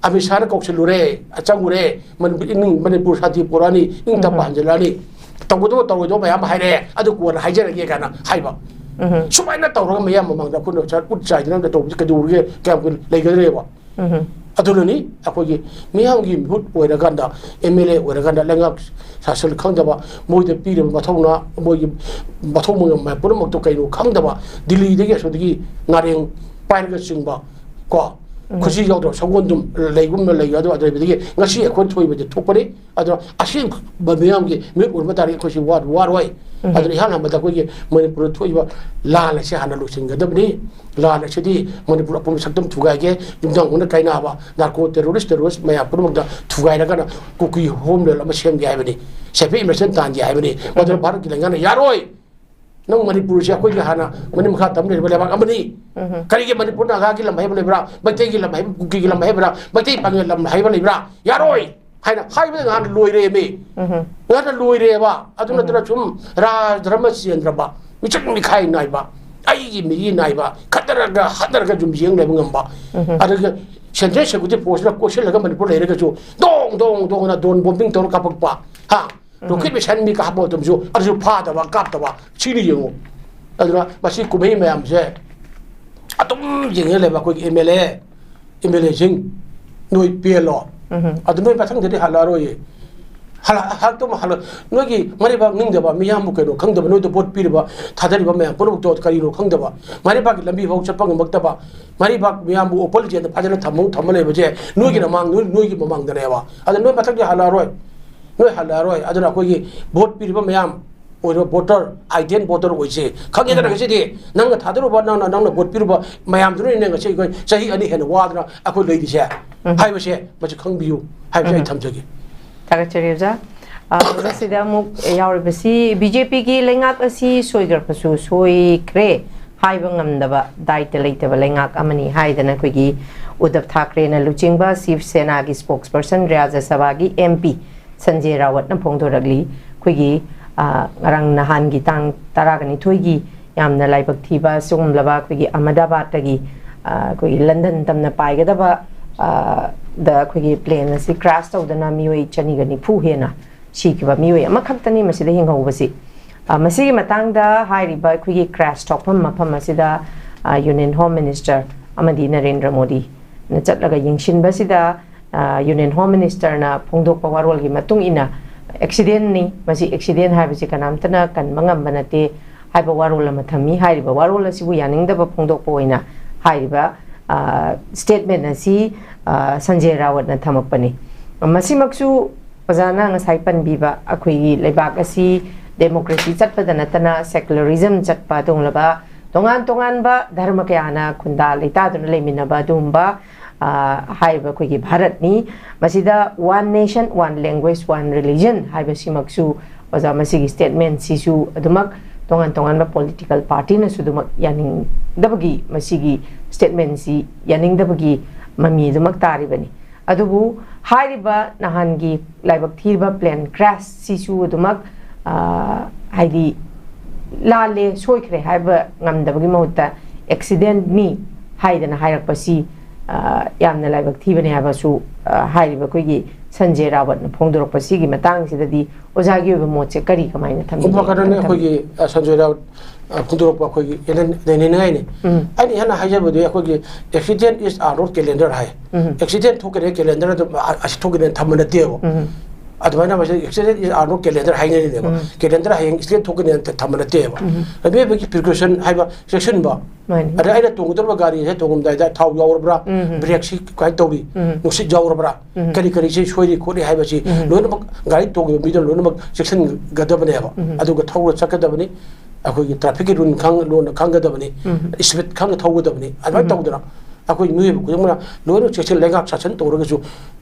ꯑꯃꯤꯠ ꯁꯥꯍꯅ ꯀꯧꯁꯤꯜꯂꯨꯔꯦ, ꯆꯪꯉꯨꯔꯦ, ꯃꯅꯤꯄꯨꯔ ꯏꯅꯤꯡ-, ꯃꯅꯤꯄꯨꯔ ꯁꯥꯟꯇꯤ ꯄꯨꯔꯛꯑꯅꯤ, ꯏꯪ ꯇꯞꯄ ꯎꯝ꯫ ꯍꯟꯖꯤꯜꯂꯛꯑꯅꯤ, ꯇꯧꯒꯗꯕ ꯇꯧꯔꯣꯏꯗꯕ ꯃꯌꯥꯝ ꯍꯥꯏꯔꯛꯑꯦ, ꯑꯗꯨ ꯀꯣꯟꯅ ꯍꯥꯏꯖꯔꯒꯦ ꯀꯥꯏꯅ ꯍꯥꯏꯕ꯫ ꯎꯝ꯫ ꯁꯨꯃꯥꯏꯅ ꯇꯧꯔꯒ ꯃꯌꯥꯝ ꯃꯃꯥꯡꯗ ꯑꯩꯈꯣꯏꯅ ꯎꯠ ꯆꯥꯏꯗꯅ ꯇꯧꯕꯁꯤ ꯀꯩꯗꯧꯔꯒꯦ, ꯀꯌꯥꯝ ꯀꯨꯏꯅ ꯂꯩꯒꯗ꯭ꯔꯦꯕ? ꯎꯝ꯫ ꯑꯗꯨꯅꯅꯤ ꯑꯩꯈꯣꯏꯒꯤ ꯃꯤꯌꯥꯝꯒꯤ ꯃꯤꯍꯨꯠ ꯑꯣꯏꯔꯀꯥꯟꯗ, MLA ꯑꯣꯏꯔꯀꯥꯟꯗ ꯂꯩꯉꯥꯛ ꯁꯥꯁꯟ ꯈꯪꯗꯕ, ꯃꯣꯏꯗ ꯄꯤꯔꯤꯕ ꯃꯊꯧꯅꯥ, ꯃꯣꯏꯒꯤ ꯃꯊꯧ ꯃꯉꯝ ꯄꯨꯝꯅꯃꯛꯇꯣ ꯀꯩꯅꯣ ꯈꯪꯗꯕ, ꯗꯤꯜꯂꯤꯗꯒꯤ ꯑꯁꯣꯝꯗꯒꯤ ꯅꯥꯔꯦꯡ ꯄꯥꯏꯔꯒ ꯆꯤꯡꯕ, ꯀꯣ, ꯎꯝ꯫ ꯈꯨꯠꯁꯤ ꯌꯥꯎꯗꯕ ꯁꯒꯣꯜꯗꯨꯝ ꯂꯩꯒꯨꯝꯅ ꯂꯩ꯫ ꯑꯗꯨ ꯑꯗꯨꯗꯒꯤ ꯉꯁꯤ ꯑꯩꯈꯣꯏ ꯊꯣꯏꯕꯗꯤ ꯊꯣꯛꯄꯅꯤ꯫ ꯑꯗꯣ ꯑꯁꯦꯡꯕ ꯃꯤꯌꯥꯝꯒꯤ ꯃꯤꯍꯨꯠ ꯑꯣꯏꯕ ꯇꯥꯔꯗꯤ ꯑꯩꯈꯣꯏꯁꯤ ꯋꯥ-, ꯋꯥꯔꯣꯏ꯫ ꯎꯝ꯫ ꯑꯗꯨꯅ ꯏꯍꯥꯟ ꯍꯥꯟꯕꯗ ꯑꯩꯈꯣꯏꯒꯤ ꯃꯅꯤꯄꯨꯔꯗ ꯊꯣꯛꯏꯕ ꯂꯥꯟ ꯑꯁꯤ ꯍꯥꯟꯅ ꯂꯣꯏꯁꯤꯟꯒꯗꯕꯅꯤ꯫ ꯂꯥꯟ ꯑꯁꯤꯗꯤ ꯃꯅꯤꯄꯨꯔ ꯑꯄꯨꯟꯕ ꯁꯛꯇꯝ ꯊꯨꯒꯥꯏꯒꯦ, ꯌꯨꯝꯊꯪꯅꯅ ꯀꯥꯏꯅꯕ, narco terrorist, terrorist ꯃꯌꯥꯝ ꯄꯨꯝꯅꯃꯛꯇ ꯊꯨꯒꯥꯏꯔꯒꯅ ꯀꯨꯀꯤ homeland ꯑꯃ ꯁꯦꯝꯒꯦ ꯍꯥꯏꯕꯅꯤ, separate administration ꯇꯥꯟꯒꯦ ꯍꯥꯏꯕꯅꯤ꯫ ꯃꯗꯨꯅ ꯎꯝ꯫ ꯚꯥꯔꯠꯀꯤ ꯂꯩꯉꯥꯛꯅ ꯌꯥꯔꯣꯏ꯫ ꯅꯪ ꯃꯅꯤꯄꯨꯔꯁꯤ ꯑꯩꯈꯣꯏꯒꯤ ꯍꯥꯟꯅ ꯃꯅꯤꯡ ꯃꯈꯥ ꯇꯝ ꯂꯩꯔꯤꯕ ꯂꯩꯕꯥꯛ ꯑꯃꯅꯤ꯫ ꯎꯝ꯫ ꯀꯔꯤꯒꯤ ꯃꯅꯤꯄꯨꯔ ꯅꯥꯒꯥꯒꯤ ꯂꯝ ꯍꯥꯏꯕ ꯂꯩꯕ꯭ꯔꯥ? ꯃꯩꯇꯩꯒꯤ ꯂꯝ ꯍꯥꯏꯕ, ꯀꯨꯀꯤꯒꯤ ꯂꯝ ꯍꯥꯏꯕ꯭ꯔꯥ? ꯃꯩꯇꯩ ꯄꯥꯉꯜ ꯂꯝ ꯍꯥꯏꯕ ꯂꯩꯕ꯭ꯔꯥ? ꯌꯥꯔꯣꯏ ꯍꯥꯏꯅ ꯍꯥꯏꯕꯗ ꯉꯍꯥꯟ ꯂꯣꯏꯔꯦꯃꯤ꯫ ꯎꯝ꯫ ꯉꯍꯥꯟ ꯂꯣꯏꯔꯦꯕ꯫ ꯑꯗꯨ ꯎꯝ꯫ ꯅꯠꯇꯅ ꯁꯨꯝ ꯔꯥꯖ ꯙꯔꯃ ꯆꯦꯟꯗ꯭ꯔꯕ, ꯃꯤꯆꯪ ꯃꯤꯈꯥꯏ ꯅꯥꯏꯕ, ꯑꯩꯒꯤ ꯃꯤꯒꯤ ꯅꯥꯏꯕ, ꯈꯠꯅꯔꯒ ꯍꯠꯅꯔꯒ ꯁꯨꯝ ꯌꯦꯡ ꯂꯩꯕ ꯉꯝꯕ꯫ ꯎꯝ꯫ ꯑꯗꯨꯒ central security forceꯅ ꯀꯣꯏꯁꯤꯜꯂꯒ ꯃꯅꯤꯄꯨꯔ ꯂꯩꯔꯒꯁꯨ ꯗꯣꯡ ꯗꯣꯡ ꯗꯣꯡꯅ drone bombing ꯇꯧꯔꯒ ꯀꯥꯞꯄꯛꯄ, ꯍꯥ? ꯎꯝ꯫ Rocket missile ꯃꯤ ꯀꯥꯞꯄ ꯃꯇꯝꯁꯨ ꯑꯗꯨꯁꯨ ꯐꯥꯗꯕ, ꯀꯥꯞꯇꯕ, ꯁꯤꯅꯤ ꯌꯦꯡꯉꯨ꯫ ꯑꯗꯨꯅ ꯃꯁꯤ ꯀꯨꯝꯍꯩ ꯃꯌꯥꯝꯁꯦ ꯑꯗꯨꯝ ꯌꯦꯡꯉ ꯂꯩꯕ ꯑꯩꯈꯣꯏꯒꯤ MLA, MLAꯁꯤꯡ, ꯅꯣꯏ ꯄꯦꯜꯂꯣ꯫ ꯑꯗꯨ ꯅꯣꯏ ꯃꯊꯪꯗꯗꯤ ꯍꯜꯂꯛꯑꯔꯣꯏꯌꯦ꯫ ꯍꯜꯂꯛ-, ꯍꯜꯂꯛꯇꯧ ꯃꯥ-, ꯍꯜꯂꯛ-, ꯅꯣꯏꯒꯤ ꯃꯔꯩꯕꯥꯛ ꯅꯤꯡꯗꯕ, ꯃꯤꯌꯥꯝꯕꯨ ꯀꯩꯅꯣ ꯈꯪꯗꯕ, ꯅꯣꯏꯗ ꯚꯣꯠ ꯄꯤꯔꯤꯕ, ꯊꯥꯗꯔꯤꯕ ꯃꯌꯥꯝ ꯄꯨꯝꯅꯃꯛꯇꯣ ꯀꯔꯤꯅꯣ ꯈꯪꯗꯕ, ꯃꯔꯩꯕꯥꯛꯀꯤ ꯂꯝꯕꯤ ꯐꯥꯎ ꯆꯠꯄ ꯉꯝꯃꯛꯇꯕ, ꯃꯔꯩꯕꯥꯛ ꯃꯤꯌꯥꯝꯕꯨ ꯑꯣꯄꯣꯂꯤꯇꯤꯌꯥꯟꯗ ꯐꯖꯅ ꯊꯝꯃꯨ-, ꯊꯝꯃ ꯂꯩꯕꯁꯦ ꯅꯣꯏꯒꯤꯅ ꯃꯥꯡ-, ꯅꯣꯏ, ꯅꯣꯏꯒꯤ ꯃꯃꯥꯡꯗꯅꯦꯕ꯫ ꯑꯗ ꯅꯣꯏ ꯃꯊꯪꯗꯤ ꯍꯜꯂꯛꯑꯔꯣꯏ꯫ ꯅꯣꯏ ꯍꯜꯂꯛꯑꯔꯣꯏ꯫ ꯑꯗꯨꯅ ꯑꯩꯈꯣꯏꯒꯤ ꯚꯣꯠ ꯄꯤꯔꯤꯕ ꯃꯌꯥꯝ ꯑꯣꯏꯔꯣ, ꯚꯣꯇꯔ, ꯑꯥꯏꯗꯤꯌꯦꯜ ꯚꯣꯇꯔ ꯑꯣꯏꯁꯦ꯫ ꯈꯪꯉꯦꯗꯅ ꯉꯁꯤꯗꯤ ꯅꯪꯅ ꯊꯥꯗꯔꯨꯕ, ꯅꯪꯅ, ꯅꯪꯅ ꯚꯣꯠ ꯄꯤꯔꯨꯕ ꯃꯌꯥꯝꯗꯨꯅꯅꯦ ꯉꯁꯤ ꯑꯩꯈꯣꯏ ꯆꯍꯤ ꯑꯅꯤ ꯍꯦꯟꯅ ꯋꯥꯗꯅ ꯑꯩꯈꯣꯏ ꯂꯩꯔꯤꯁꯦ꯫ ꯍꯥꯏꯕꯁꯦ ꯃꯁꯤ ꯈꯪꯕꯤꯌꯨ ꯍꯥꯏꯕꯁꯦ ꯑꯩ ꯊꯝꯖꯒꯦ꯫ ꯊꯥꯒꯠꯆꯔꯤ ꯑꯣꯖꯥ꯫ ꯑ, ꯑꯣꯖꯥ, ꯁꯤꯗ ꯑꯃꯨꯛ ꯌꯥꯎꯔꯤꯕꯁꯤ, ꯕꯤ ꯖꯦ ꯄꯤꯒꯤ ꯂꯩꯉꯥꯛ ꯑꯁꯤ ꯁꯣꯏꯈ꯭ꯔꯕꯁꯨ ꯁꯣꯏꯈ꯭ꯔꯦ ꯍꯥꯏꯕ ꯉꯝꯗꯕ, ꯗꯥꯏꯇ ꯂꯩꯇꯕ ꯂꯩꯉꯥꯛ ꯑꯃꯅꯤ ꯍꯥꯏꯗꯅ ꯑꯩꯈꯣꯏꯒꯤ ꯎꯗꯕ ꯊꯥꯀ꯭ꯔꯦꯅ ꯂꯨꯆꯤꯡꯕ ꯁꯤꯕ ꯁꯦꯅꯥꯒꯤ ꯁ꯭ꯄꯣꯛꯁ ꯄꯔꯁꯟ, ꯔꯥꯖ꯭ꯌ ꯁꯚꯥꯒꯤ ꯑꯦꯝ ꯄꯤ ꯁꯟꯖꯦ ꯔꯥꯋꯠꯅ ꯐꯣꯡꯗꯣꯔꯛꯂꯤ꯫ ꯑꯩꯈꯣꯏꯒꯤ, ꯑ, ꯉꯔꯥꯡ ꯅꯍꯥꯟꯒꯤ ꯇꯥꯡ ꯇꯔꯥꯒ ꯅꯤꯊꯣꯏꯒꯤ ꯌꯥꯝꯅ ꯂꯥꯏꯕꯛ ꯊꯤꯕ ꯁꯤꯒꯨꯝꯂꯕ ꯑꯩꯈꯣꯏꯒꯤ ꯑꯍꯃꯗꯥꯕꯥꯗꯇꯒꯤ, ꯑ, ꯑꯩꯈꯣꯏꯒꯤ ꯂꯟꯗꯟ ꯇꯝꯅ ꯄꯥꯏꯒꯗꯕ, ꯑ, ꯗ ꯑꯩꯈꯣꯏꯒꯤ ꯄ꯭ꯂꯦꯟ ꯑꯁꯤ ꯀ꯭ꯔꯥꯁ ꯇꯧꯗꯅ ꯃꯤꯑꯣꯏ ꯆꯅꯤꯒ ꯅꯤꯐꯨ ꯍꯦꯟꯅ ꯁꯤꯈꯤꯕ ꯃꯤꯑꯣꯏ ꯑꯃꯈꯛꯇꯅꯤ ꯃꯁꯤꯗ ꯍꯤꯡꯍꯧꯕꯁꯤ꯫ ꯑ, ꯃꯁꯤꯒꯤ ꯃꯇꯥꯡꯗ ꯍꯥꯏꯔꯤꯕ ꯑꯩꯈꯣꯏꯒꯤ ꯀ꯭ꯔꯥꯁ ꯊꯣꯛꯐꯝ ꯃꯐꯝ ꯑꯁꯤꯗ, ꯑ, ꯌꯨꯅꯤꯌꯟ ꯍꯣꯝ ꯃꯤꯅꯤꯁꯇꯔ ꯑꯃꯗꯤ ꯅꯔꯦꯟꯗ꯭ꯔ ꯃꯣꯗꯤꯅ ꯆꯠꯂꯒ ꯌꯦꯡꯁꯤꯟꯕꯁꯤꯗ, ꯑ, ꯌꯨꯅꯤꯌꯟ ꯍꯣꯝ ꯃꯤꯅꯤꯁꯇꯔꯅ ꯐꯣꯡꯗꯣꯛꯄ ꯋꯥꯔꯣꯜꯒꯤ ꯃꯇꯨꯡ ꯏꯟꯅ, ꯑꯦꯛꯁꯤꯗꯦꯟꯅꯤ, ꯃꯁꯤ ꯑꯦꯛꯁꯤꯗꯦꯟ ꯍꯥꯏꯕꯁꯤ ꯀꯅꯥꯝꯇꯅ ꯀꯟꯕ ꯉꯝꯕ ꯅꯠꯇꯦ ꯍꯥꯏꯕ ꯋꯥꯔꯣꯜ ꯑꯃ ꯊꯝꯃꯤ꯫ ꯍꯥꯏꯔꯤꯕ ꯋꯥꯔꯣꯜ ꯑꯁꯤꯕꯨ ꯌꯥꯅꯤꯡꯗꯕ ꯐꯣꯡꯗꯣꯛꯄ ꯑꯣꯏꯅ ꯍꯥꯏꯔꯤꯕ, ꯑ, ꯁ꯭ꯇꯦꯠꯃꯦꯟ ꯑꯁꯤ, ꯑ, ꯁꯟꯖꯦ ꯔꯥꯋꯠꯅ ꯊꯝꯃꯛꯄꯅꯤ꯫ ꯃꯁꯤꯃꯛꯁꯨ ꯑꯣꯖꯥꯅ ꯉꯁꯥꯏ ꯄꯟꯕꯤꯕ ꯑꯩꯈꯣꯏꯒꯤ ꯂꯩꯕꯥꯛ ꯑꯁꯤ ꯗꯦꯃꯣꯀ꯭ꯔꯦꯁꯤ ꯆꯠꯄꯗ ꯅꯠꯇꯅ ꯁꯦꯀꯨꯂꯔꯤꯖꯝ ꯆꯠꯄ ꯑꯗꯨꯒꯨꯝꯂꯕ ꯇꯣꯉꯥꯟ ꯇꯣꯉꯥꯟꯕ ꯙꯔꯃ ꯀꯌꯥꯅ ꯈꯨꯟꯗꯥ ꯂꯩꯇꯥꯗꯨꯅ ꯂꯩꯃꯤꯟꯅꯕ ꯑꯗꯨꯒꯨꯝꯕ, ꯑ, ꯍꯥꯏꯔꯤꯕ ꯑꯩꯈꯣꯏꯒꯤ ꯚꯥꯔꯠꯅꯤ꯫ ꯃꯁꯤꯗ one nation, one language, one religion ꯍꯥꯏꯕꯁꯤꯃꯛꯁꯨ ꯑꯣꯖꯥ, ꯃꯁꯤꯒꯤ ꯁ꯭ꯇꯦꯠꯃꯦꯟꯁꯤꯁꯨ ꯑꯗꯨꯃꯛ ꯇꯣꯉꯥꯟ ꯇꯣꯉꯥꯟꯕ ꯄꯣꯂꯤꯇꯤꯀꯦꯜ ꯄꯥꯔꯇꯤꯅꯁꯨ ꯑꯗꯨꯃꯛ ꯌꯥꯅꯤꯡꯗꯕꯒꯤ, ꯃꯁꯤꯒꯤ ꯁ꯭ꯇꯦꯠꯃꯦꯟꯁꯤ ꯌꯥꯅꯤꯡꯗꯕꯒꯤ ꯃꯃꯤ ꯑꯗꯨꯃꯛ ꯇꯥꯔꯤꯕꯅꯤ꯫ ꯑꯗꯨꯕꯨ ꯍꯥꯏꯔꯤꯕ ꯅꯍꯥꯟꯒꯤ ꯂꯥꯏꯕꯛ ꯊꯤꯔꯤꯕ ꯄ꯭ꯂꯦꯟ ꯀ꯭ꯔꯥꯁꯁꯤꯁꯨ ꯑꯗꯨꯃꯛ, ꯑ, ꯍꯥꯏꯗꯤ ꯂꯥꯜꯂꯦ, ꯁꯣꯏꯈ꯭ꯔꯦ ꯍꯥꯏꯕ ꯉꯝꯗꯕꯒꯤ ꯃꯍꯨꯠꯇ ꯑꯦꯛꯁꯤꯗꯦꯟꯅꯤ ꯍꯥꯏꯗꯅ ꯍꯥꯏꯔꯛꯄꯁꯤ, ꯑ, ꯌꯥꯝꯅ ꯂꯥꯏꯕꯛ ꯊꯤꯕꯅꯦ ꯍꯥꯏꯕꯁꯨ, ꯑ, ꯍꯥꯏꯔꯤꯕ ꯑꯩꯈꯣꯏꯒꯤ ꯁꯟꯖꯦ ꯔꯥꯋꯠꯅ ꯐꯣꯡꯗꯣꯔꯛꯄꯁꯤꯒꯤ ꯃꯇꯥꯡꯁꯤꯗꯗꯤ ꯑꯣꯖꯥꯒꯤ ꯑꯣꯏꯕ ꯃꯣꯠꯁꯦ ꯀꯔꯤ, ꯀꯃꯥꯏꯅ ꯊꯝꯕꯤꯒꯦ? ꯎꯄꯥ ꯀꯔꯟ ꯑꯩꯈꯣꯏꯒꯤ, ꯑ, ꯁꯟꯖꯣꯏ ꯔꯥꯎꯠ, ꯑ, ꯐꯣꯡꯗꯣꯔꯛꯄ ꯑꯩꯈꯣꯏꯒꯤ ꯅꯩꯅꯅꯤꯡꯉꯥꯏꯅꯤ꯫ ꯎꯝ꯫ ꯑꯩꯅ ꯍꯦꯟꯅ ꯍꯥꯏꯖꯕꯗꯤ ꯑꯩꯈꯣꯏꯒꯤ accident is our not calendar high. Um. Accident ꯊꯣꯛꯀꯅꯤ calendar ꯑꯗꯨꯝ ꯑ-, ꯑꯁꯤ ꯊꯣꯛꯀꯅꯤ ꯊꯝꯕ ꯅꯠꯇꯦꯕ꯫ ꯎꯝ꯫ ꯑꯗꯨꯃꯥꯏꯅ ꯃꯁꯤ accident is our not calendar ꯍꯥꯏꯅꯔꯤꯅꯦꯕ꯫ Um. Calendar ꯍꯌꯦꯡ accident ꯊꯣꯛꯀꯅꯤ ꯊꯝꯕ ꯅꯠꯇꯦꯕ꯫ ꯎꯝ꯫ ꯂꯝꯕꯤ ꯍꯦꯟꯕꯒꯤ precaution ꯍꯥꯏꯕ ꯆꯦꯛꯁꯤꯟꯕ꯫ ꯃꯥꯅꯤ꯫ ꯑꯗ ꯑꯩꯅ ꯇꯣꯡꯒꯗꯧꯔꯤꯕ ꯒꯥꯔꯤꯁꯦ ꯇꯣꯡꯉꯝꯗꯥꯏꯗ ꯊꯥꯎ ꯌꯥꯎꯔꯕ꯭ꯔꯥ? ꯎꯝ꯫ Brake ꯁꯤ ꯀꯃꯥꯏꯅ ꯇꯧꯔꯤ? ꯎꯝ꯫ ꯅꯨꯡꯁꯤꯠ ꯌꯥꯎꯔꯕ꯭ꯔꯥ? ꯎꯝ꯫ ꯀꯔꯤ ꯀꯔꯤꯁꯤ ꯁꯣꯏꯔꯤ ꯈꯣꯠꯂꯤ ꯍꯥꯏꯕꯁꯤ ꯎꯝ꯫ ꯂꯣꯏꯅꯃꯛ ꯒꯥꯔꯤ ꯇꯣꯡꯉꯤꯕ ꯃꯤꯗꯨꯅ ꯂꯣꯏꯅꯃꯛ ꯆꯦꯛꯁꯤꯟꯒꯗꯕꯅꯦꯕ꯫ ꯎꯝ꯫ ꯑꯗꯨꯒ ꯊꯧꯔ ꯆꯠꯀꯗꯕꯅꯤ꯫ ꯑꯩꯈꯣꯏꯒꯤ traffic ꯀꯤ rule ꯈꯪ-, ꯂꯣꯟꯅ ꯈꯪꯒꯗꯕꯅꯤ꯫ ꯎꯝ꯫ Speed ꯈꯪꯅ ꯊꯧꯒꯗꯕꯅꯤ꯫ ꯑꯗꯨꯃꯥꯏꯅ ꯎꯝ꯫ ꯇꯧꯗꯅ ꯑꯩꯈꯣꯏ ꯃꯤꯑꯣꯏꯕ ꯈꯨꯗꯤꯡꯃꯛꯅ ꯂꯣꯏꯅ ꯆꯦꯛꯁꯤꯟ, ꯂꯩꯉꯥꯛ ꯁꯥꯁꯟ ꯇꯧꯔꯒꯁꯨ